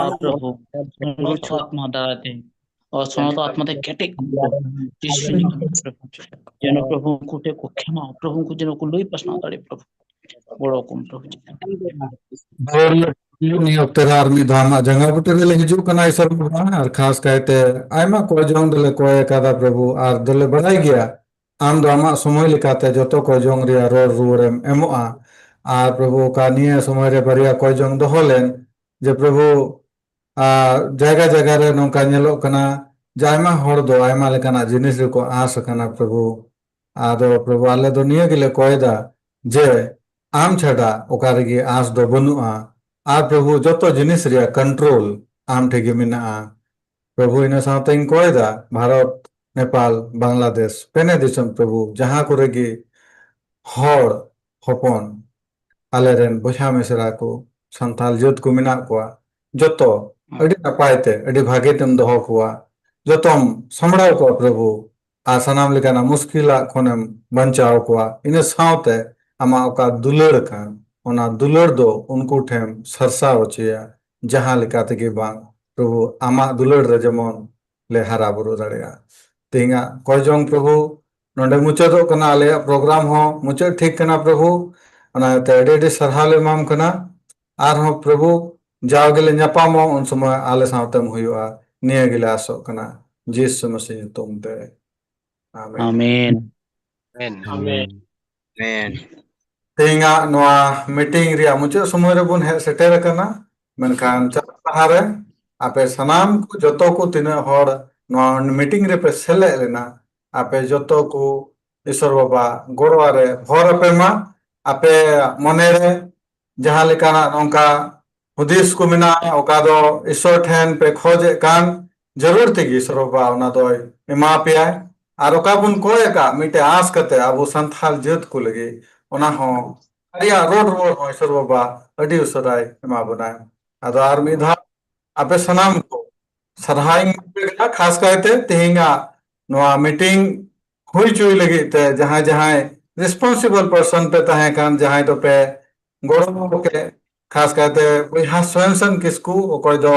ᱟᱨ ᱯᱨᱚᱵᱷᱩ, ᱥᱚᱱᱚᱛ ᱟᱛᱢᱟ ᱫᱟᱨᱟᱭ ᱛᱮ, ᱚ, ᱥᱚᱱᱚᱛ ᱟᱛᱢᱟ ᱛᱮ ᱠᱮᱴᱮᱡ ᱠᱚ, ᱡᱤᱥᱩ ᱧᱩᱛᱩᱢ ᱛᱮ ᱯᱨᱚᱵᱷᱩ, ᱡᱮᱱᱚ ᱯᱨᱚᱵᱷᱩ ᱩᱱᱠᱩ ᱴᱷᱮᱱ ᱠᱚ ᱠᱷᱮᱢᱟ, ᱯᱨᱚᱵᱷᱩ ᱩᱱᱠᱩ ᱡᱮᱱᱚ ᱠᱚ ᱞᱟᱹᱭ ᱯᱟᱥᱱᱟᱣ ᱫᱟᱲᱮᱭᱟᱜ ᱯᱨᱚᱵᱷᱩ, ᱜᱚᱲᱚ ᱠᱚᱢ ᱯᱨᱚᱵᱷᱩ᱾ ᱱᱤᱭᱟᱹ ᱚᱠᱛᱮ ᱨᱮ ᱟᱨ ᱢᱤᱫ ᱫᱷᱟᱣ ᱟᱢᱟᱜ ᱡᱟᱸᱜᱟ ᱵᱩᱴᱟᱹ ᱨᱮᱞᱮ ᱦᱤᱡᱩᱜ ᱠᱟᱱᱟ, ᱤᱥᱚᱨ ᱵᱟᱵᱟ, ᱟᱨ ᱠᱷᱟᱥ ᱠᱟᱭᱛᱮ ᱟᱭᱢᱟ ᱠᱚᱭ ᱡᱚᱝ ᱫᱚᱞᱮ ᱠᱚᱭ ᱟᱠᱟᱫᱟ ᱯᱨᱚᱵᱷᱩ, ᱟᱨ ᱫᱚᱞᱮ ᱵᱟᱲᱟᱭ ᱜᱮᱭᱟ ᱟᱢ ᱫᱚ ᱟᱢᱟᱜ ᱥᱚᱢᱚᱭ ᱞᱮᱠᱟᱛᱮ ᱡᱚᱛᱚ ᱠᱚᱭ ᱡᱚᱝ ᱨᱮᱭᱟᱜ ᱨᱚᱲ ᱨᱩᱣᱟᱹᱲᱮᱢ ᱮᱢᱚᱜᱼᱟ᱾ ᱟᱨ ᱯᱨᱚᱵᱷᱩ, ᱚᱠᱟ ᱱᱤᱭᱟᱹ ᱥᱚᱢᱚᱭ ᱨᱮ ᱵᱟᱨᱭᱟ ᱠᱚᱭ ᱡᱚᱝ ᱫᱚᱦᱚ ᱞᱮᱱ, ᱡᱮ ᱯᱨᱚᱵᱷᱩ, ᱟᱨ ᱡᱟᱭᱜᱟ ᱡᱟᱭᱜᱟ ᱨᱮ ᱱᱚᱝᱠᱟ ᱧᱮᱞᱚᱜ ᱠᱟᱱᱟ ᱡᱮ ᱟᱭᱢᱟ ᱦᱚᱲ ᱫᱚ ᱟᱭᱢᱟ ᱞᱮᱠᱟᱱᱟᱜ ᱡᱤᱱᱤᱥ ᱨᱮᱠᱚ ᱟᱸᱥ ᱟᱠᱟᱱᱟ ᱯᱨᱚᱵᱷᱩ᱾ ᱟᱫᱚ ᱯᱨᱚᱵᱷᱩ, ᱟᱞᱮ ᱫᱚ ᱱᱤᱭᱟᱹ ᱜᱮᱞᱮ ᱠᱚᱭ ᱫᱟ ᱡᱮ ᱟᱢ ᱪᱷᱟᱰᱟ ᱚᱠᱟ ᱨᱮᱜᱮ ᱟᱸᱥ ᱫᱚ ᱵᱟᱹᱱᱩᱜᱼᱟ᱾ ᱟᱨ ᱯᱨᱚᱵᱷᱩ, ᱡᱚᱛᱚ ᱡᱤᱱᱤᱥ ᱨᱮᱭᱟᱜ ᱠᱚᱱᱴᱨᱳᱞ ᱟᱢ ᱴᱷᱮᱡ ᱜᱮ ᱢᱮᱱᱟᱜᱼᱟ᱾ ᱯᱨᱚᱵᱷᱩ, ᱤᱱᱟᱹ ᱥᱟᱶᱛᱮᱧ ᱠᱚᱭ ᱫᱟ ᱵᱷᱟᱨᱚᱛ, ᱱᱮᱯᱟᱞ, ᱵᱟᱝᱞᱟᱫᱮᱥ, ᱯᱮᱱᱮ ᱫᱤᱥᱚᱢ ᱯᱨᱚᱵᱷᱩ, ᱡᱟᱦᱟᱸ ᱠᱚᱨᱮ ᱜᱮ ᱦᱚᱲ ᱦᱚᱯᱚᱱ, ᱟᱞᱮᱨᱮᱱ ᱵᱚᱭᱦᱟ ᱢᱤᱥᱨᱟ ᱠᱚ, ᱥᱟᱱᱛᱟᱞ ᱡᱟᱹᱛ ᱠᱚ ᱢᱮᱱᱟᱜ ᱠᱚᱣᱟ, ᱡᱚᱛᱚ ᱟᱹᱰᱤ ᱱᱟᱯᱟᱭ ᱛᱮ, ᱟᱹᱰᱤ ᱵᱷᱟᱜᱮ ᱛᱮᱢ ᱫᱚᱦᱚ ᱠᱚᱣᱟ᱾ ᱡᱚᱛᱚᱢ ᱥᱟᱢᱵᱲᱟᱣ ᱠᱚᱣᱟ ᱯᱨᱚᱵᱷᱩ, ᱟᱨ ᱥᱟᱱᱟᱢ ᱞᱮᱠᱟᱱᱟᱜ ᱢᱩᱥᱠᱤᱞᱟᱜ ᱠᱷᱚᱱᱮᱢ ᱵᱟᱧᱪᱟᱣ ᱠᱚᱣᱟ᱾ ᱤᱱᱟᱹ ᱥᱟᱶᱛᱮ ᱟᱢᱟᱜ ᱚᱠᱟ ᱫᱩᱞᱟᱹᱲ ᱠᱟᱱ, ᱚᱱᱟ ᱫᱩᱞᱟᱹᱲ ᱫᱚ ᱩᱱᱠᱩ ᱴᱷᱮᱱ ᱥᱟᱨᱥᱟᱣ ᱦᱚᱪᱚᱭᱟ, ᱡᱟᱦᱟᱸ ᱞᱮᱠᱟ ᱛᱮᱜᱮ ᱵᱟᱝ ᱯᱨᱚᱵᱷᱩ, ᱟᱢᱟᱜ ᱫᱩᱞᱟᱹᱲ ᱨᱮ ᱡᱮᱢᱚᱱ ᱞᱮ ᱦᱟᱨᱟ ᱵᱩᱨᱩ ᱫᱟᱲᱮᱭᱟᱜᱼᱟ᱾ ᱛᱮᱦᱮᱧᱟᱜ ᱠᱚᱭ ᱡᱚᱝ ᱯᱨᱚᱵᱷᱩ, ᱱᱚᱰᱮ ᱢᱩᱪᱟᱹᱫᱚᱜ ᱠᱟᱱᱟ ᱟᱞᱮᱭᱟᱜ ᱯᱨᱳᱜᱨᱟᱢ ᱦᱚᱸ ᱢᱩᱪᱟᱹᱫ ᱴᱷᱤᱠ ᱠᱟᱱᱟ ᱯᱨᱚᱵᱷᱩ᱾ ᱚᱱᱟᱛᱮ ᱟᱹᱰᱤ ᱟᱹᱰᱤ ᱥᱟᱨᱦᱟᱣ ᱞᱮ ᱮᱢᱟᱢ ᱠᱟᱱᱟ᱾ ᱟᱨᱦᱚᱸ ᱯᱨᱚᱵᱷᱩ, ᱡᱟᱣ ᱜᱮᱞᱮ ᱧᱟᱯᱟᱢᱚᱜ, ᱩᱱ ᱥᱚᱢᱚᱭ ᱟᱞᱮ ᱥᱟᱶᱛᱮᱢ ᱦᱩᱭᱩᱜᱼᱟ, ᱱᱤᱭᱟᱹ ᱜᱮᱞᱮ ᱟᱥᱚᱜ ᱠᱟᱱᱟ᱾ ᱡᱤᱥᱩ ᱢᱟᱥᱤ ᱧᱩᱛᱩᱢ ᱛᱮ, ᱟᱢᱮᱱ᱾ ᱟᱢᱮᱱ᱾ ᱟᱢᱮᱱ᱾ ᱟᱢᱮᱱ᱾ ᱟᱢᱮᱱ᱾ ᱛᱮᱦᱮᱧᱟᱜ ᱱᱚᱣᱟ ᱢᱤᱴᱤᱝ ᱨᱮᱭᱟᱜ ᱢᱩᱪᱟᱹᱫ ᱥᱚᱢᱚᱭ ᱨᱮᱵᱚᱱ ᱦᱮᱡ ᱥᱮᱴᱮᱨ ᱟᱠᱟᱱᱟ, ᱢᱮᱱᱠᱷᱟᱱ ᱪᱟᱞᱟᱜ ᱞᱟᱦᱟᱨᱮ ᱟᱯᱮ ᱥᱟᱱᱟᱢ ᱠᱚ, ᱡᱚᱛᱚ ᱠᱚ ᱛᱤᱱᱟᱹᱜ ᱦᱚᱲ ᱱᱚᱣᱟ ᱢᱤᱴᱤᱝ ᱨᱮᱯᱮ ᱥᱮᱞᱮᱫ ᱞᱮᱱᱟ, ᱟᱯᱮ ᱡᱚᱛᱚ ᱠᱚ ᱤᱥᱚᱨ ᱵᱟᱵᱟ ᱜᱚᱲᱚ ᱨᱮ ᱵᱷᱚᱨ ᱟᱯᱮ ᱢᱟ᱾ ᱟᱯᱮ ᱢᱚᱱᱮᱨᱮ ᱡᱟᱦᱟᱸ ᱞᱮᱠᱟᱱᱟᱜ ᱱᱚᱝᱠᱟ ᱦᱩᱫᱤᱥ ᱠᱚ ᱢᱮᱱᱟᱜᱼᱟ, ᱚᱠᱟ ᱫᱚ ᱤᱥᱚᱨ ᱴᱷᱮᱱ ᱯᱮ ᱠᱷᱚᱡᱮᱫ ᱠᱟᱱ, ᱡᱟᱹᱨᱩᱲ ᱛᱮᱜᱮ ᱤᱥᱚᱨ ᱵᱟᱵᱟ ᱚᱱᱟ ᱫᱚᱭ ᱮᱢᱟ ᱯᱮᱭᱟᱭ᱾ ᱟᱨ ᱚᱠᱟ ᱵᱚᱱ ᱠᱚᱭ ᱟᱠᱟᱫ ᱢᱤᱫᱴᱮᱡ ᱟᱸᱥ ᱠᱟᱛᱮ ᱟᱵᱚ ᱥᱟᱱᱛᱷᱟᱞ ᱡᱟᱹᱛ ᱠᱚ ᱞᱟᱹᱜᱤᱫ, ᱚᱱᱟ ᱦᱚᱸ ᱨᱮᱭᱟᱜ ᱨᱚᱲ ᱨᱩᱣᱟᱹᱲ ᱦᱚᱸ ᱤᱥᱚᱨ ᱵᱟᱵᱟ ᱟᱹᱰᱤ ᱩᱥᱟᱹᱨᱟᱭ ᱮᱢᱟ ᱵᱚᱱᱟᱭ᱾ ᱟᱫᱚ ᱟᱨ ᱢᱤᱫ ᱫᱷᱟᱣ ᱟᱯᱮ ᱥᱟᱱᱟᱢ ᱠᱚ ᱥᱟᱨᱦᱟᱣ ᱤᱧ ᱮᱢᱟ ᱯᱮ ᱠᱟᱱᱟ, ᱠᱷᱟᱥ ᱠᱟᱭᱛᱮ ᱛᱮᱦᱮᱧᱟᱜ ᱱᱚᱣᱟ ᱢᱤᱴᱤᱝ ᱦᱩᱭ ᱦᱚᱪᱚᱭ ᱞᱟᱹᱜᱤᱫ ᱛᱮ ᱡᱟᱦᱟᱸᱭ ᱡᱟᱦᱟᱸᱭ ᱨᱮᱥᱯᱚᱱᱥᱤᱵᱚᱞ ᱯᱟᱨᱥᱚᱱ ᱯᱮ ᱛᱟᱦᱮᱸ ᱠᱟᱱ, ᱡᱟᱦᱟᱸᱭ ᱫᱚᱯᱮ ᱜᱚᱲᱚ ᱠᱮᱫ, ᱠᱷᱟᱥ ᱠᱟᱭᱛᱮ ᱵᱚᱭᱦᱟ ᱥᱚᱭᱚᱱᱥᱚᱱ ᱠᱤᱥᱠᱩ, ᱚᱠᱚᱭ ᱫᱚ,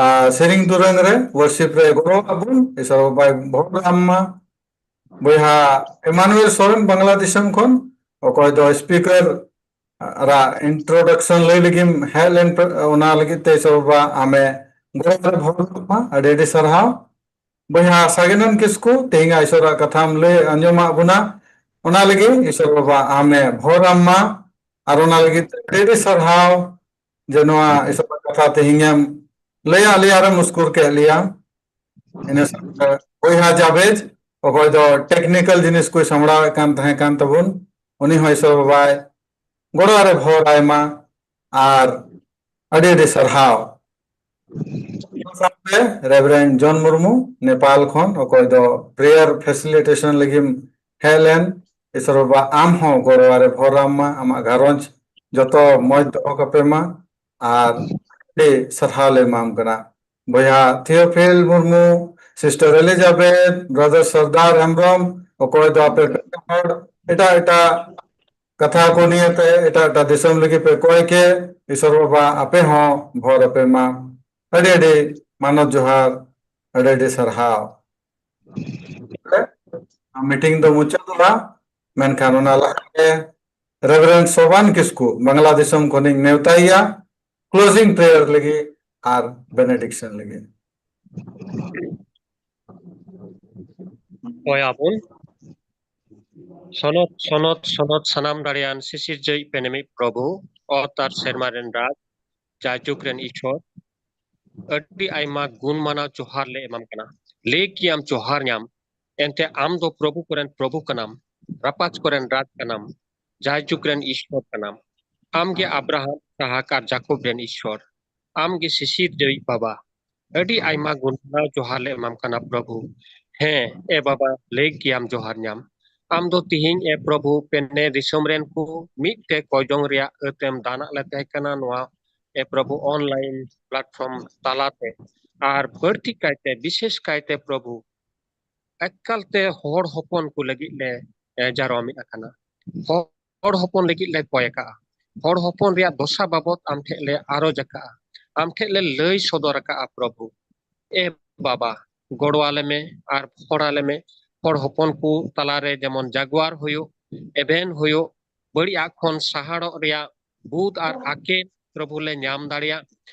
ᱟ, ᱥᱮᱨᱮᱧ ᱫᱩᱨᱟᱹᱝ ᱨᱮ ᱣᱟᱨᱥᱤᱯ ᱨᱮ ᱜᱚᱲᱚ ᱟᱵᱚᱱ, ᱤᱥᱚᱨ ᱵᱟᱵᱟᱭ ᱵᱷᱚᱨ ᱟᱢ ᱢᱟ᱾ ᱵᱚᱭᱦᱟ ᱮᱢᱟᱱᱩᱭᱮᱞ ᱥᱚᱨᱮᱱ ᱵᱟᱝᱞᱟ ᱫᱤᱥᱚᱢ ᱠᱷᱚᱱ, ᱚᱠᱚᱭ ᱫᱚ ᱥᱯᱤᱠᱟᱨ ᱨᱟᱜ introduction ᱞᱟᱹᱭ ᱞᱟᱹᱜᱤᱫ ᱦᱮᱡ ᱞᱮᱱ ᱯᱮ, ᱚᱱᱟ ᱞᱟᱹᱜᱤᱫ ᱛᱮ ᱤᱥᱚᱨ ᱵᱟᱵᱟ ᱟᱢᱮ ᱜᱚᱲᱚ ᱨᱮ ᱵᱷᱚᱨ ᱢᱟ᱾ ᱟᱹᱰᱤ ᱟᱹᱰᱤ ᱥᱟᱨᱦᱟᱣ᱾ ᱵᱚᱭᱦᱟ ᱥᱟᱜᱮᱱᱟᱱ ᱠᱤᱥᱠᱩ, ᱛᱮᱦᱮᱧᱟᱜ ᱤᱥᱚᱨᱟᱜ ᱠᱟᱛᱷᱟᱢ ᱞᱟᱹᱭ ᱟᱸᱡᱚᱢᱟᱜ ᱵᱚᱱᱟ, ᱚᱱᱟ ᱞᱟᱹᱜᱤᱫ ᱤᱥᱚᱨ ᱵᱟᱵᱟ ᱟᱢᱮ ᱵᱷᱚᱨ ᱟᱢ ᱢᱟ᱾ ᱟᱨ ᱚᱱᱟ ᱞᱟᱹᱜᱤᱫ ᱛᱮ ᱟᱹᱰᱤ ᱟᱹᱰᱤ ᱥᱟᱨᱦᱟᱣ ᱡᱮ ᱱᱚᱣᱟ ᱤᱥᱚᱨᱟᱜ ᱠᱟᱛᱷᱟ ᱛᱮᱦᱮᱧᱮᱢ ᱞᱟᱹᱭᱟᱫ ᱞᱮᱭᱟ ᱟᱨᱮᱢ ᱩᱥᱠᱩᱨ ᱠᱮᱫ ᱞᱮᱭᱟ᱾ ᱤᱱᱟᱹ ᱥᱟᱶᱛᱮ ᱵᱚᱭᱦᱟ ᱡᱟᱵᱮᱡᱽ, ᱚᱠᱚᱭ ᱫᱚ technical ᱡᱤᱱᱤᱥ ᱠᱚᱭ ᱥᱟᱢᱵᱲᱟᱣᱮᱫ ᱠᱟᱱ ᱛᱟᱦᱮᱸ ᱠᱟᱱ ᱛᱟᱵᱚᱱ, ᱩᱱᱤ ᱦᱚᱸ ᱤᱥᱚᱨ ᱵᱟᱵᱟᱭ ᱜᱚᱲᱚ ᱟᱨᱮ ᱵᱷᱚᱨ ᱟᱭ ᱢᱟ᱾ ᱟᱨ ᱟᱹᱰᱤ ᱟᱹᱰᱤ ᱥᱟᱨᱦᱟᱣ᱾ ᱚᱱᱟ ᱥᱟᱶᱛᱮ Reverend ᱡᱚᱱ ᱢᱩᱨᱢᱩ, ᱱᱮᱯᱟᱞ ᱠᱷᱚᱱ, ᱚᱠᱚᱭ ᱫᱚ prayer facilitation ᱞᱟᱹᱜᱤᱫ ᱦᱮᱡ ᱞᱮᱱ, ᱤᱥᱚᱨ ᱵᱟᱵᱟ ᱟᱢ ᱦᱚᱸ ᱜᱚᱲᱚ ᱟᱨᱮ ᱵᱷᱚᱨ ᱟᱢ ᱢᱟ, ᱟᱢᱟᱜ ᱜᱷᱟᱨᱚᱸᱡᱽ ᱡᱚᱛᱚ ᱢᱚᱡᱽ ᱫᱚᱦᱚ ᱠᱟᱯᱮ ᱢᱟ᱾ ᱟᱨ ᱟᱹᱰᱤ ᱥᱟᱨᱦᱟᱣ ᱞᱮ ᱮᱢᱟᱢ ᱠᱟᱱᱟ᱾ ᱵᱚᱭᱦᱟ ᱛᱷᱤᱭᱳᱯᱷᱤᱞ ᱢᱩᱨᱢᱩ, Sister ᱮᱞᱤᱡᱟᱵᱮᱛᱷ, Brother ᱥᱚᱨᱫᱟᱨ ᱦᱮᱢᱵᱨᱚᱢ, ᱚᱠᱚᱭ ᱫᱚ ᱟᱯᱮ ᱯᱮ ᱦᱚᱲ ᱮᱴᱟᱜ ᱮᱴᱟᱜ ᱠᱟᱛᱷᱟ ᱠᱚ ᱱᱤᱭᱮ ᱛᱮ ᱮᱴᱟᱜ ᱮᱴᱟᱜ ᱫᱤᱥᱚᱢ ᱞᱟᱹᱜᱤᱫ ᱯᱮ ᱠᱚᱭ ᱠᱮ, ᱤᱥᱚᱨ ᱵᱟᱵᱟ ᱟᱯᱮ ᱦᱚᱸ ᱵᱷᱚᱨ ᱟᱯᱮ ᱢᱟ᱾ ᱟᱹᱰᱤ ᱟᱹᱰᱤ ᱢᱟᱱᱚᱛ ᱡᱚᱦᱟᱨ, ᱟᱹᱰᱤ ᱟᱹᱰᱤ ᱥᱟᱨᱦᱟᱣ᱾ ᱢᱤᱴᱤᱝ ᱫᱚ ᱢᱩᱪᱟᱹᱫᱚᱜᱼᱟ, ᱢᱮᱱᱠᱷᱟᱱ ᱚᱱᱟ ᱞᱟᱦᱟᱨᱮ Reverend ᱥᱳᱵᱟᱱ ᱠᱤᱥᱠᱩ, ᱵᱟᱝᱞᱟ ᱫᱤᱥᱚᱢ ᱠᱷᱚᱱᱤᱧ ᱱᱮᱣᱛᱟᱭᱮᱭᱟ closing prayer ᱞᱟᱹᱜᱤᱫ ᱟᱨ benediction ᱞᱟᱹᱜᱤᱫ᱾ ᱦᱳᱭ ᱟᱵᱚᱱ᱾ ᱥᱚᱱᱚᱛ, ᱥᱚᱱᱚᱛ, ᱥᱚᱱᱚᱛ ᱥᱟᱱᱟᱢ ᱫᱟᱲᱮᱭᱟᱱ ᱥᱤᱥᱤᱨᱡᱟᱹᱭᱤᱡ ᱯᱮᱱᱮᱢᱤᱡ ᱯᱨᱚᱵᱷᱩ, ᱚᱛ ᱟᱨ ᱥᱮᱨᱢᱟ ᱨᱮᱱ ᱨᱟᱡᱽ, ᱡᱟᱭᱡᱩᱜᱽ ᱨᱮᱱ ᱤᱥᱚᱨ, ᱟᱹᱰᱤ ᱟᱭᱢᱟ ᱜᱩᱱ ᱢᱟᱱᱟᱣ ᱡᱚᱦᱟᱨ ᱞᱮ ᱮᱢᱟᱢ ᱠᱟᱱᱟ᱾ ᱞᱟᱹᱭ ᱜᱮᱭᱟᱢ ᱡᱚᱦᱟᱨ ᱧᱟᱢ, ᱮᱱᱛᱮ ᱟᱢ ᱫᱚ ᱯᱨᱚᱵᱷᱩ ᱠᱚᱨᱮᱱ ᱯᱨᱚᱵᱷᱩ ᱠᱟᱱᱟᱢ, ᱨᱟᱯᱟᱡᱽ ᱠᱚᱨᱮᱱ ᱨᱟᱡᱽ ᱠᱟᱱᱟᱢ, ᱡᱟᱭᱡᱩᱜᱽ ᱨᱮᱱ ᱤᱥᱚᱨ ᱠᱟᱱᱟᱢ᱾ ᱟᱢ ᱜᱮ ᱟᱵᱨᱟᱦᱟᱢ, ᱤᱥᱦᱟᱠ ᱟᱨ ᱡᱟᱠᱚᱵ ᱨᱮᱱ ᱤᱥᱚᱨ᱾ ᱟᱢ ᱜᱮ ᱥᱤᱥᱤᱨᱡᱟᱹᱣᱤᱡ ᱵᱟᱵᱟ᱾ ᱟᱹᱰᱤ ᱟᱭᱢᱟ ᱜᱩᱱ ᱢᱟᱱᱟᱣ ᱡᱚᱦᱟᱨ ᱞᱮ ᱮᱢᱟᱢ ᱠᱟᱱᱟ ᱯᱨᱚᱵᱷᱩ᱾ ᱦᱮᱸ, ᱮ ᱵᱟᱵᱟ, ᱞᱟᱹᱭ ᱜᱮᱭᱟᱢ ᱡᱚᱦᱟᱨ ᱧᱟᱢ᱾ ᱟᱢ ᱫᱚ ᱛᱤᱦᱤᱧ, ᱮ ᱯᱨᱚᱵᱷᱩ, ᱯᱮᱱᱮ ᱫᱤᱥᱚᱢ ᱨᱮᱱ ᱠᱚ ᱢᱤᱫ ᱛᱮ ᱠᱚᱭ ᱡᱚᱝ ᱨᱮᱭᱟᱜ ᱟᱹᱛᱮᱢ ᱫᱟᱱᱟᱜ ᱞᱮ ᱛᱟᱦᱮᱸ ᱠᱟᱱᱟ ᱱᱚᱣᱟ, ᱮ ᱯᱨᱚᱵᱷᱩ, online platform ᱛᱟᱞᱟᱛᱮ᱾ ᱟᱨ ᱵᱟᱹᱲᱛᱤ ᱠᱟᱭᱛᱮ, ᱵᱤᱥᱮᱥ ᱠᱟᱭᱛᱮ ᱯᱨᱚᱵᱷᱩ, ᱮᱠᱟᱞᱛᱮ ᱦᱚᱲ ᱦᱚᱯᱚᱱ ᱠᱚ ᱞᱟᱹᱜᱤᱫ ᱞᱮ, ᱮ, ᱡᱟᱨᱣᱟ ᱢᱤᱫ ᱟᱠᱟᱱᱟ᱾ ᱦᱚᱲ ᱦᱚᱲ ᱦᱚᱯᱚᱱ ᱞᱟᱹᱜᱤᱫ ᱞᱮ ᱠᱚᱭ ᱟᱠᱟᱜᱼᱟ᱾ ᱦᱚᱲ ᱦᱚᱯᱚᱱ ᱨᱮᱭᱟᱜ ᱫᱚᱥᱟ ᱵᱟᱵᱚᱛ ᱟᱢ ᱴᱷᱮᱱ ᱞᱮ ᱟᱨᱚᱡᱽ ᱟᱠᱟᱜᱼᱟ᱾ ᱟᱢ ᱴᱷᱮᱱ ᱞᱮ ᱞᱟᱹᱭ ᱥᱚᱫᱚᱨ ᱟᱠᱟᱜᱼᱟ, ᱯᱨᱚᱵᱷᱩ᱾ ᱮ ᱵᱟᱵᱟ, ᱜᱚᱲᱚ ᱟᱞᱮ ᱢᱮ ᱟᱨ ᱦᱚᱲ ᱟᱞᱮ ᱢᱮ᱾ ᱦᱚᱲ ᱦᱚᱯᱚᱱ ᱠᱚ ᱛᱟᱞᱟᱨᱮ ᱡᱮᱢᱚᱱ ᱡᱟᱜᱣᱟᱨ ᱦᱩᱭᱩᱜ, ᱮᱵᱷᱮᱱ ᱦᱩᱭᱩᱜ, ᱵᱟᱹᱲᱤᱡᱟᱜ ᱠᱷᱚᱱ ᱥᱟᱦᱟᱲᱚᱜ ᱨᱮᱭᱟᱜ ᱵᱩᱫ ᱟᱨ ᱟᱹᱠᱤᱞ ᱯᱨᱚᱵᱷᱩ ᱞᱮ ᱧᱟᱢ ᱫᱟᱲᱮᱭᱟᱜ,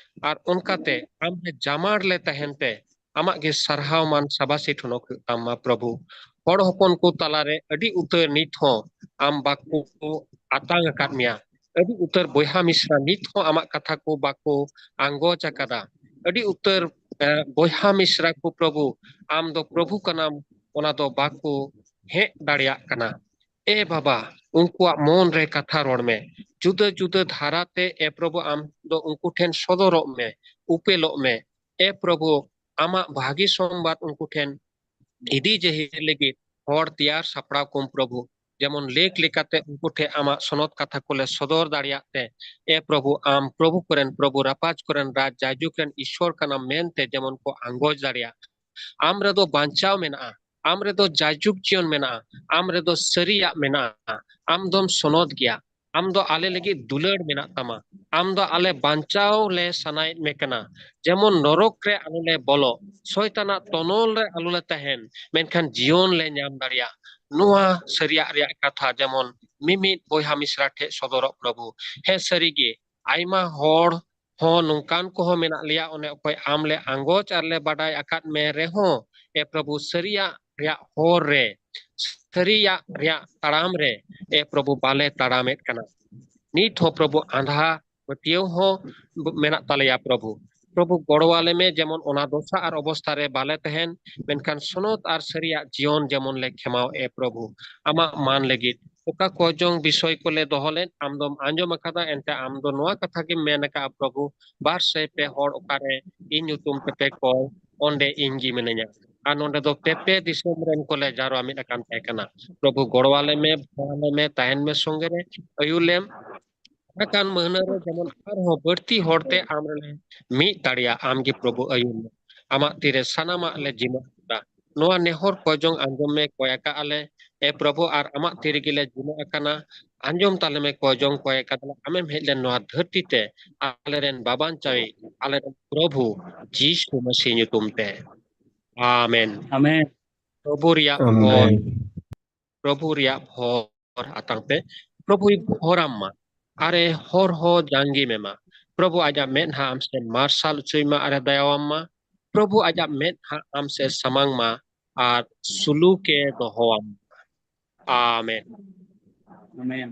ᱟᱨ ᱚᱱᱠᱟᱛᱮ ᱟᱢ ᱨᱮ ᱡᱟᱢᱟᱲ ᱞᱮ ᱛᱟᱦᱮᱱ ᱛᱮ ᱟᱢᱟᱜ ᱜᱮ ᱥᱟᱨᱦᱟᱣ ᱢᱟᱱ ᱥᱟᱵᱟᱥᱤ ᱴᱷᱚᱱᱚᱠ ᱦᱩᱭᱩᱜ ᱛᱟᱢ ᱢᱟ ᱯᱨᱚᱵᱷᱩ᱾ ᱦᱚᱲ ᱦᱚᱯᱚᱱ ᱠᱚ ᱛᱟᱞᱟᱨᱮ ᱟᱹᱰᱤ ᱩᱛᱟᱹᱨ ᱱᱤᱛ ᱦᱚᱸ ᱟᱢ ᱵᱟᱠᱚ ᱟᱛᱟᱝ ᱟᱠᱟᱫ ᱢᱮᱭᱟ᱾ ᱟᱹᱰᱤ ᱩᱛᱟᱹᱨ ᱵᱚᱭᱦᱟ ᱢᱤᱥᱨᱟ ᱱᱤᱛ ᱦᱚᱸ ᱟᱢᱟᱜ ᱠᱟᱛᱷᱟ ᱠᱚ ᱵᱟᱠᱚ ᱟᱸᱜᱚᱪ ᱟᱠᱟᱫᱟ᱾ ᱟᱹᱰᱤ ᱩᱛᱟᱹᱨ, ᱮ, ᱵᱚᱭᱦᱟ ᱢᱤᱥᱨᱟ ᱠᱚ ᱯᱨᱚᱵᱷᱩ, ᱟᱢ ᱫᱚ ᱯᱨᱚᱵᱷᱩ ᱠᱟᱱᱟᱢ, ᱚᱱᱟ ᱫᱚ ᱵᱟᱠᱚ ᱦᱮᱡ ᱫᱟᱲᱮᱭᱟᱜ ᱠᱟᱱᱟ᱾ ᱮ ᱵᱟᱵᱟ, ᱩᱱᱠᱩᱣᱟᱜ ᱢᱚᱱ ᱨᱮ ᱠᱟᱛᱷᱟ ᱨᱚᱲ ᱢᱮ᱾ ᱡᱩᱫᱟᱹ ᱡᱩᱫᱟᱹ ᱫᱷᱟᱨᱟᱛᱮ, ᱮ ᱯᱨᱚᱵᱷᱩ, ᱟᱢ ᱫᱚ ᱩᱱᱠᱩ ᱴᱷᱮᱱ ᱥᱚᱫᱚᱨᱚᱜ ᱢᱮ, ᱩᱯᱮᱞᱚᱜ ᱢᱮ᱾ ᱮ ᱯᱨᱚᱵᱷᱩ, ᱟᱢᱟᱜ ᱵᱷᱟᱹᱜᱤ ᱥᱚᱢᱵᱟᱫ ᱩᱱᱠᱩ ᱴᱷᱮᱱ ᱤᱫᱤ ᱡᱟᱹᱦᱤᱨ ᱞᱟᱹᱜᱤᱫ ᱦᱚᱲ ᱛᱮᱭᱟᱨ ᱥᱟᱯᱲᱟᱣ ᱠᱚᱢ ᱯᱨᱚᱵᱷᱩ᱾ ᱡᱮᱢᱚᱱ ᱞᱮᱠ ᱞᱮᱠᱟᱛᱮ ᱩᱱᱠᱩ ᱴᱷᱮᱱ ᱟᱢᱟᱜ ᱥᱚᱱᱚᱛ ᱠᱟᱛᱷᱟ ᱠᱚᱞᱮ ᱥᱚᱫᱚᱨ ᱫᱟᱲᱮᱭᱟᱜ ᱛᱮ, ᱮ ᱯᱨᱚᱵᱷᱩ, ᱟᱢ ᱯᱨᱚᱵᱷᱩ ᱠᱚᱨᱮᱱ ᱯᱨᱚᱵᱷᱩ, ᱨᱟᱯᱟᱡᱽ ᱠᱚᱨᱮᱱ ᱨᱟᱡᱽ, ᱡᱟᱭᱡᱩᱜᱽ ᱨᱮᱱ ᱤᱥᱥᱚᱨ ᱠᱟᱱᱟᱢ ᱢᱮᱱᱛᱮ ᱡᱮᱢᱚᱱ ᱠᱚ ᱟᱸᱜᱚᱪ ᱫᱟᱲᱮᱭᱟᱜ᱾ ᱟᱢ ᱨᱮᱫᱚ ᱵᱟᱧᱪᱟᱣ ᱢᱮᱱᱟᱜᱼᱟ, ᱟᱢ ᱨᱮᱫᱚ ᱡᱟᱭᱡᱩᱜᱽ ᱡᱤᱭᱚᱱ ᱢᱮᱱᱟᱜᱼᱟ, ᱟᱢ ᱨᱮᱫᱚ ᱥᱟᱹᱨᱤᱭᱟᱜ ᱢᱮᱱᱟᱜᱼᱟ, ᱟᱢ ᱫᱚᱢ ᱥᱚᱱᱚᱛ ᱜᱮᱭᱟ, ᱟᱢ ᱫᱚ ᱟᱞᱮ ᱞᱟᱹᱜᱤᱫ ᱫᱩᱞᱟᱹᱲ ᱢᱮᱱᱟᱜ ᱛᱟᱢᱟ, ᱟᱢ ᱫᱚ ᱟᱞᱮ ᱵᱟᱧᱪᱟᱣ ᱞᱮ ᱥᱟᱱᱟᱭᱮᱫ ᱢᱮ ᱠᱟᱱᱟ, ᱡᱮᱢᱚᱱ ᱱᱚᱨᱚᱠ ᱨᱮ ᱟᱞᱚ ᱞᱮ ᱵᱚᱞᱚᱜ, ᱥᱚᱭᱛᱟᱱᱟᱜ ᱛᱚᱱᱚᱞ ᱨᱮ ᱟᱞᱚ ᱞᱮ ᱛᱟᱦᱮᱱ, ᱢᱮᱱᱠᱷᱟᱱ ᱡᱤᱭᱚᱱ ᱞᱮ ᱧᱟᱢ ᱫᱟᱲᱮᱭᱟᱜ᱾ ᱱᱚᱣᱟ ᱥᱟᱹᱨᱤᱭᱟᱜ ᱨᱮᱭᱟᱜ ᱠᱟᱛᱷᱟ ᱡᱮᱢᱚᱱ ᱢᱤᱢᱤᱫ ᱵᱚᱭᱦᱟ ᱢᱤᱥᱨᱟ ᱴᱷᱮᱱ ᱥᱚᱫᱚᱨᱚᱜ ᱯᱨᱚᱵᱷᱩ᱾ ᱦᱮᱸ, ᱥᱟᱹᱨᱤᱜᱮ ᱟᱭᱢᱟ ᱦᱚᱲ ᱦᱚᱸ ᱱᱚᱝᱠᱟᱱ ᱠᱚᱦᱚᱸ ᱢᱮᱱᱟᱜ ᱞᱮᱭᱟ, ᱚᱱᱮ ᱚᱠᱚᱭ ᱟᱢ ᱞᱮ ᱟᱸᱜᱚᱪ ᱟᱨ ᱞᱮ ᱵᱟᱰᱟᱭ ᱟᱠᱟᱫ ᱢᱮ ᱨᱮᱦᱚᱸ, ᱮ ᱯᱨᱚᱵᱷᱩ, ᱥᱟᱹᱨᱤᱭᱟᱜ ᱨᱮᱭᱟᱜ ᱦᱚᱨ ᱨᱮ, ᱥᱟᱹᱨᱤᱭᱟᱜ ᱨᱮᱭᱟᱜ ᱛᱟᱲᱟᱢ ᱨᱮ, ᱮ ᱯᱨᱚᱵᱷᱩ, ᱵᱟᱞᱮ ᱛᱟᱲᱟᱢᱮᱫ ᱠᱟᱱᱟ᱾ ᱱᱤᱛ ᱦᱚᱸ ᱯᱨᱚᱵᱷᱩ, ᱟᱸᱫᱷᱟ ᱯᱟᱹᱛᱭᱟᱹᱣ ᱦᱚᱸ ᱢᱮᱱᱟᱜ ᱛᱟᱞᱮᱭᱟ ᱯᱨᱚᱵᱷᱩ᱾ ᱯᱨᱚᱵᱷᱩ, ᱜᱚᱲᱚ ᱟᱞᱮ ᱢᱮ, ᱡᱮᱢᱚᱱ ᱚᱱᱟ ᱫᱚᱥᱟ ᱟᱨ ᱚᱵᱚᱥᱛᱷᱟ ᱨᱮ ᱵᱟᱞᱮ ᱛᱟᱦᱮᱱ, ᱢᱮᱱᱠᱷᱟᱱ ᱥᱚᱱᱚᱛ ᱟᱨ ᱥᱟᱹᱨᱤᱭᱟᱜ ᱡᱤᱭᱚᱱ ᱡᱮᱢᱚᱱ ᱞᱮ ᱠᱷᱮᱢᱟᱣ, ᱮ ᱯᱨᱚᱵᱷᱩ, ᱟᱢᱟᱜ ᱢᱟᱱ ᱞᱟᱹᱜᱤᱫ᱾ ᱚᱠᱟ ᱠᱚ ᱡᱚᱝ ᱵᱤᱥᱚᱭ ᱠᱚᱞᱮ ᱫᱚᱦᱚ ᱞᱮᱫ, ᱟᱢ ᱫᱚᱢ ᱟᱸᱡᱚᱢ ᱟᱠᱟᱫᱟ, ᱮᱱᱛᱮ ᱟᱢ ᱫᱚ ᱱᱚᱣᱟ ᱠᱟᱛᱷᱟ ᱜᱮᱢ ᱢᱮᱱ ᱟᱠᱟᱫᱼᱟ ᱯᱨᱚᱵᱷᱩ, ᱵᱟᱨ ᱥᱮ ᱯᱮ ᱦᱚᱲ ᱚᱠᱟᱨᱮ ᱤᱧ ᱧᱩᱛᱩᱢ ᱛᱮᱯᱮ ᱠᱚᱭ, ᱚᱸᱰᱮ ᱤᱧ ᱜᱮ ᱢᱤᱱᱟᱹᱧᱟ᱾ ᱟᱨ ᱱᱚᱸᱰᱮ ᱫᱚ ᱯᱮ ᱯᱮ ᱫᱤᱥᱚᱢ ᱨᱮᱱ ᱠᱚᱞᱮ ᱡᱟᱨᱣᱟ ᱢᱤᱫ ᱟᱠᱟᱱ ᱛᱟᱦᱮᱸ ᱠᱟᱱᱟ᱾ ᱯᱨᱚᱵᱷᱩ, ᱜᱚᱲᱚ ᱟᱞᱮ ᱢᱮ, ᱵᱷᱟᱞᱮ ᱢᱮ, ᱛᱟᱦᱮᱱ ᱢᱮ ᱥᱚᱸᱜᱮ ᱨᱮ, ᱟᱹᱭᱩᱨ ᱞᱮᱢ᱾ ᱦᱤᱡᱩᱜ ᱠᱟᱱ ᱢᱟᱹᱦᱱᱟᱹ ᱨᱮ ᱡᱮᱢᱚᱱ ᱟᱨᱦᱚᱸ ᱵᱟᱹᱲᱛᱤ ᱦᱚᱲᱛᱮ ᱟᱢ ᱨᱮᱞᱮ ᱢᱤᱫ ᱫᱟᱲᱮᱭᱟᱜ, ᱟᱢ ᱜᱮ ᱯᱨᱚᱵᱷᱩ ᱟᱹᱭᱩᱨ ᱢᱮ᱾ ᱟᱢᱟᱜ ᱛᱤᱨᱮ ᱥᱟᱱᱟᱢᱟᱜ ᱞᱮ ᱡᱤᱢᱟᱹ ᱟᱠᱟᱫᱟ᱾ ᱱᱚᱣᱟ ᱱᱮᱦᱚᱨ ᱠᱚᱭ ᱡᱚᱝ ᱟᱸᱡᱚᱢ ᱢᱮ, ᱠᱚᱭ ᱟᱠᱟᱫ ᱟᱞᱮ, ᱮ ᱯᱨᱚᱵᱷᱩ, ᱟᱨ ᱟᱢᱟᱜ ᱛᱤ ᱨᱮᱜᱮ ᱞᱮ ᱡᱤᱢᱟᱹ ᱟᱠᱟᱱᱟ᱾ ᱟᱸᱡᱚᱢ ᱛᱟᱞᱮ ᱢᱮ, ᱠᱚᱭ ᱡᱚᱝ ᱠᱚᱭ ᱟᱠᱟᱫᱟ ᱞᱮ᱾ ᱟᱢᱮᱢ ᱦᱮᱡ ᱞᱮᱱ ᱱᱚᱣᱟ ᱫᱷᱟᱹᱨᱛᱤ ᱛᱮ, ᱟᱞᱮᱨᱮᱱ ᱵᱟᱵᱟᱧᱪᱟᱣᱤᱡ, ᱟᱞᱮᱨᱮᱱ ᱯᱨᱚᱵᱷᱩ ᱡᱤᱥᱩ ᱢᱟᱹᱥᱤ ᱧᱩᱛᱩᱢ ᱛᱮ᱾ ᱟᱢᱮᱱ᱾ ᱟᱢᱮᱱ᱾ ᱯᱨᱚᱵᱷᱩ ᱨᱮᱭᱟᱜ ᱟᱢᱮᱱ᱾ ᱦᱚᱨ, ᱯᱨᱚᱵᱷᱩ ᱨᱮᱭᱟᱜ ᱦᱚᱨ ᱟᱛᱟᱝ ᱯᱮ᱾ ᱯᱨᱚᱵᱷᱩᱭ ᱵᱷᱚᱨᱟᱢ ᱢᱟ, ᱟᱨᱮ ᱦᱚᱨ ᱦᱚᱸ ᱡᱟᱸᱜᱮ ᱢᱮᱢᱟ᱾ ᱯᱨᱚᱵᱷᱩ ᱟᱡᱟᱜ ᱢᱮᱫᱦᱟ ᱟᱢ ᱥᱮᱫ ᱢᱟᱨᱥᱟᱞ ᱦᱚᱪᱚᱭ ᱢᱟ ᱟᱨᱮ ᱫᱟᱭᱟᱣᱟᱢ ᱢᱟ᱾ ᱯᱨᱚᱵᱷᱩ ᱟᱡᱟᱜ ᱢᱮᱫᱦᱟ ᱟᱢ ᱥᱮᱫ ᱥᱟᱢᱟᱝ ᱢᱟ ᱟᱨ ᱥᱩᱞᱩᱠᱮ ᱫᱚᱦᱚᱣᱟᱢ ᱢᱟ᱾ ᱟᱢᱮᱱ᱾ ᱟᱢᱮᱱ᱾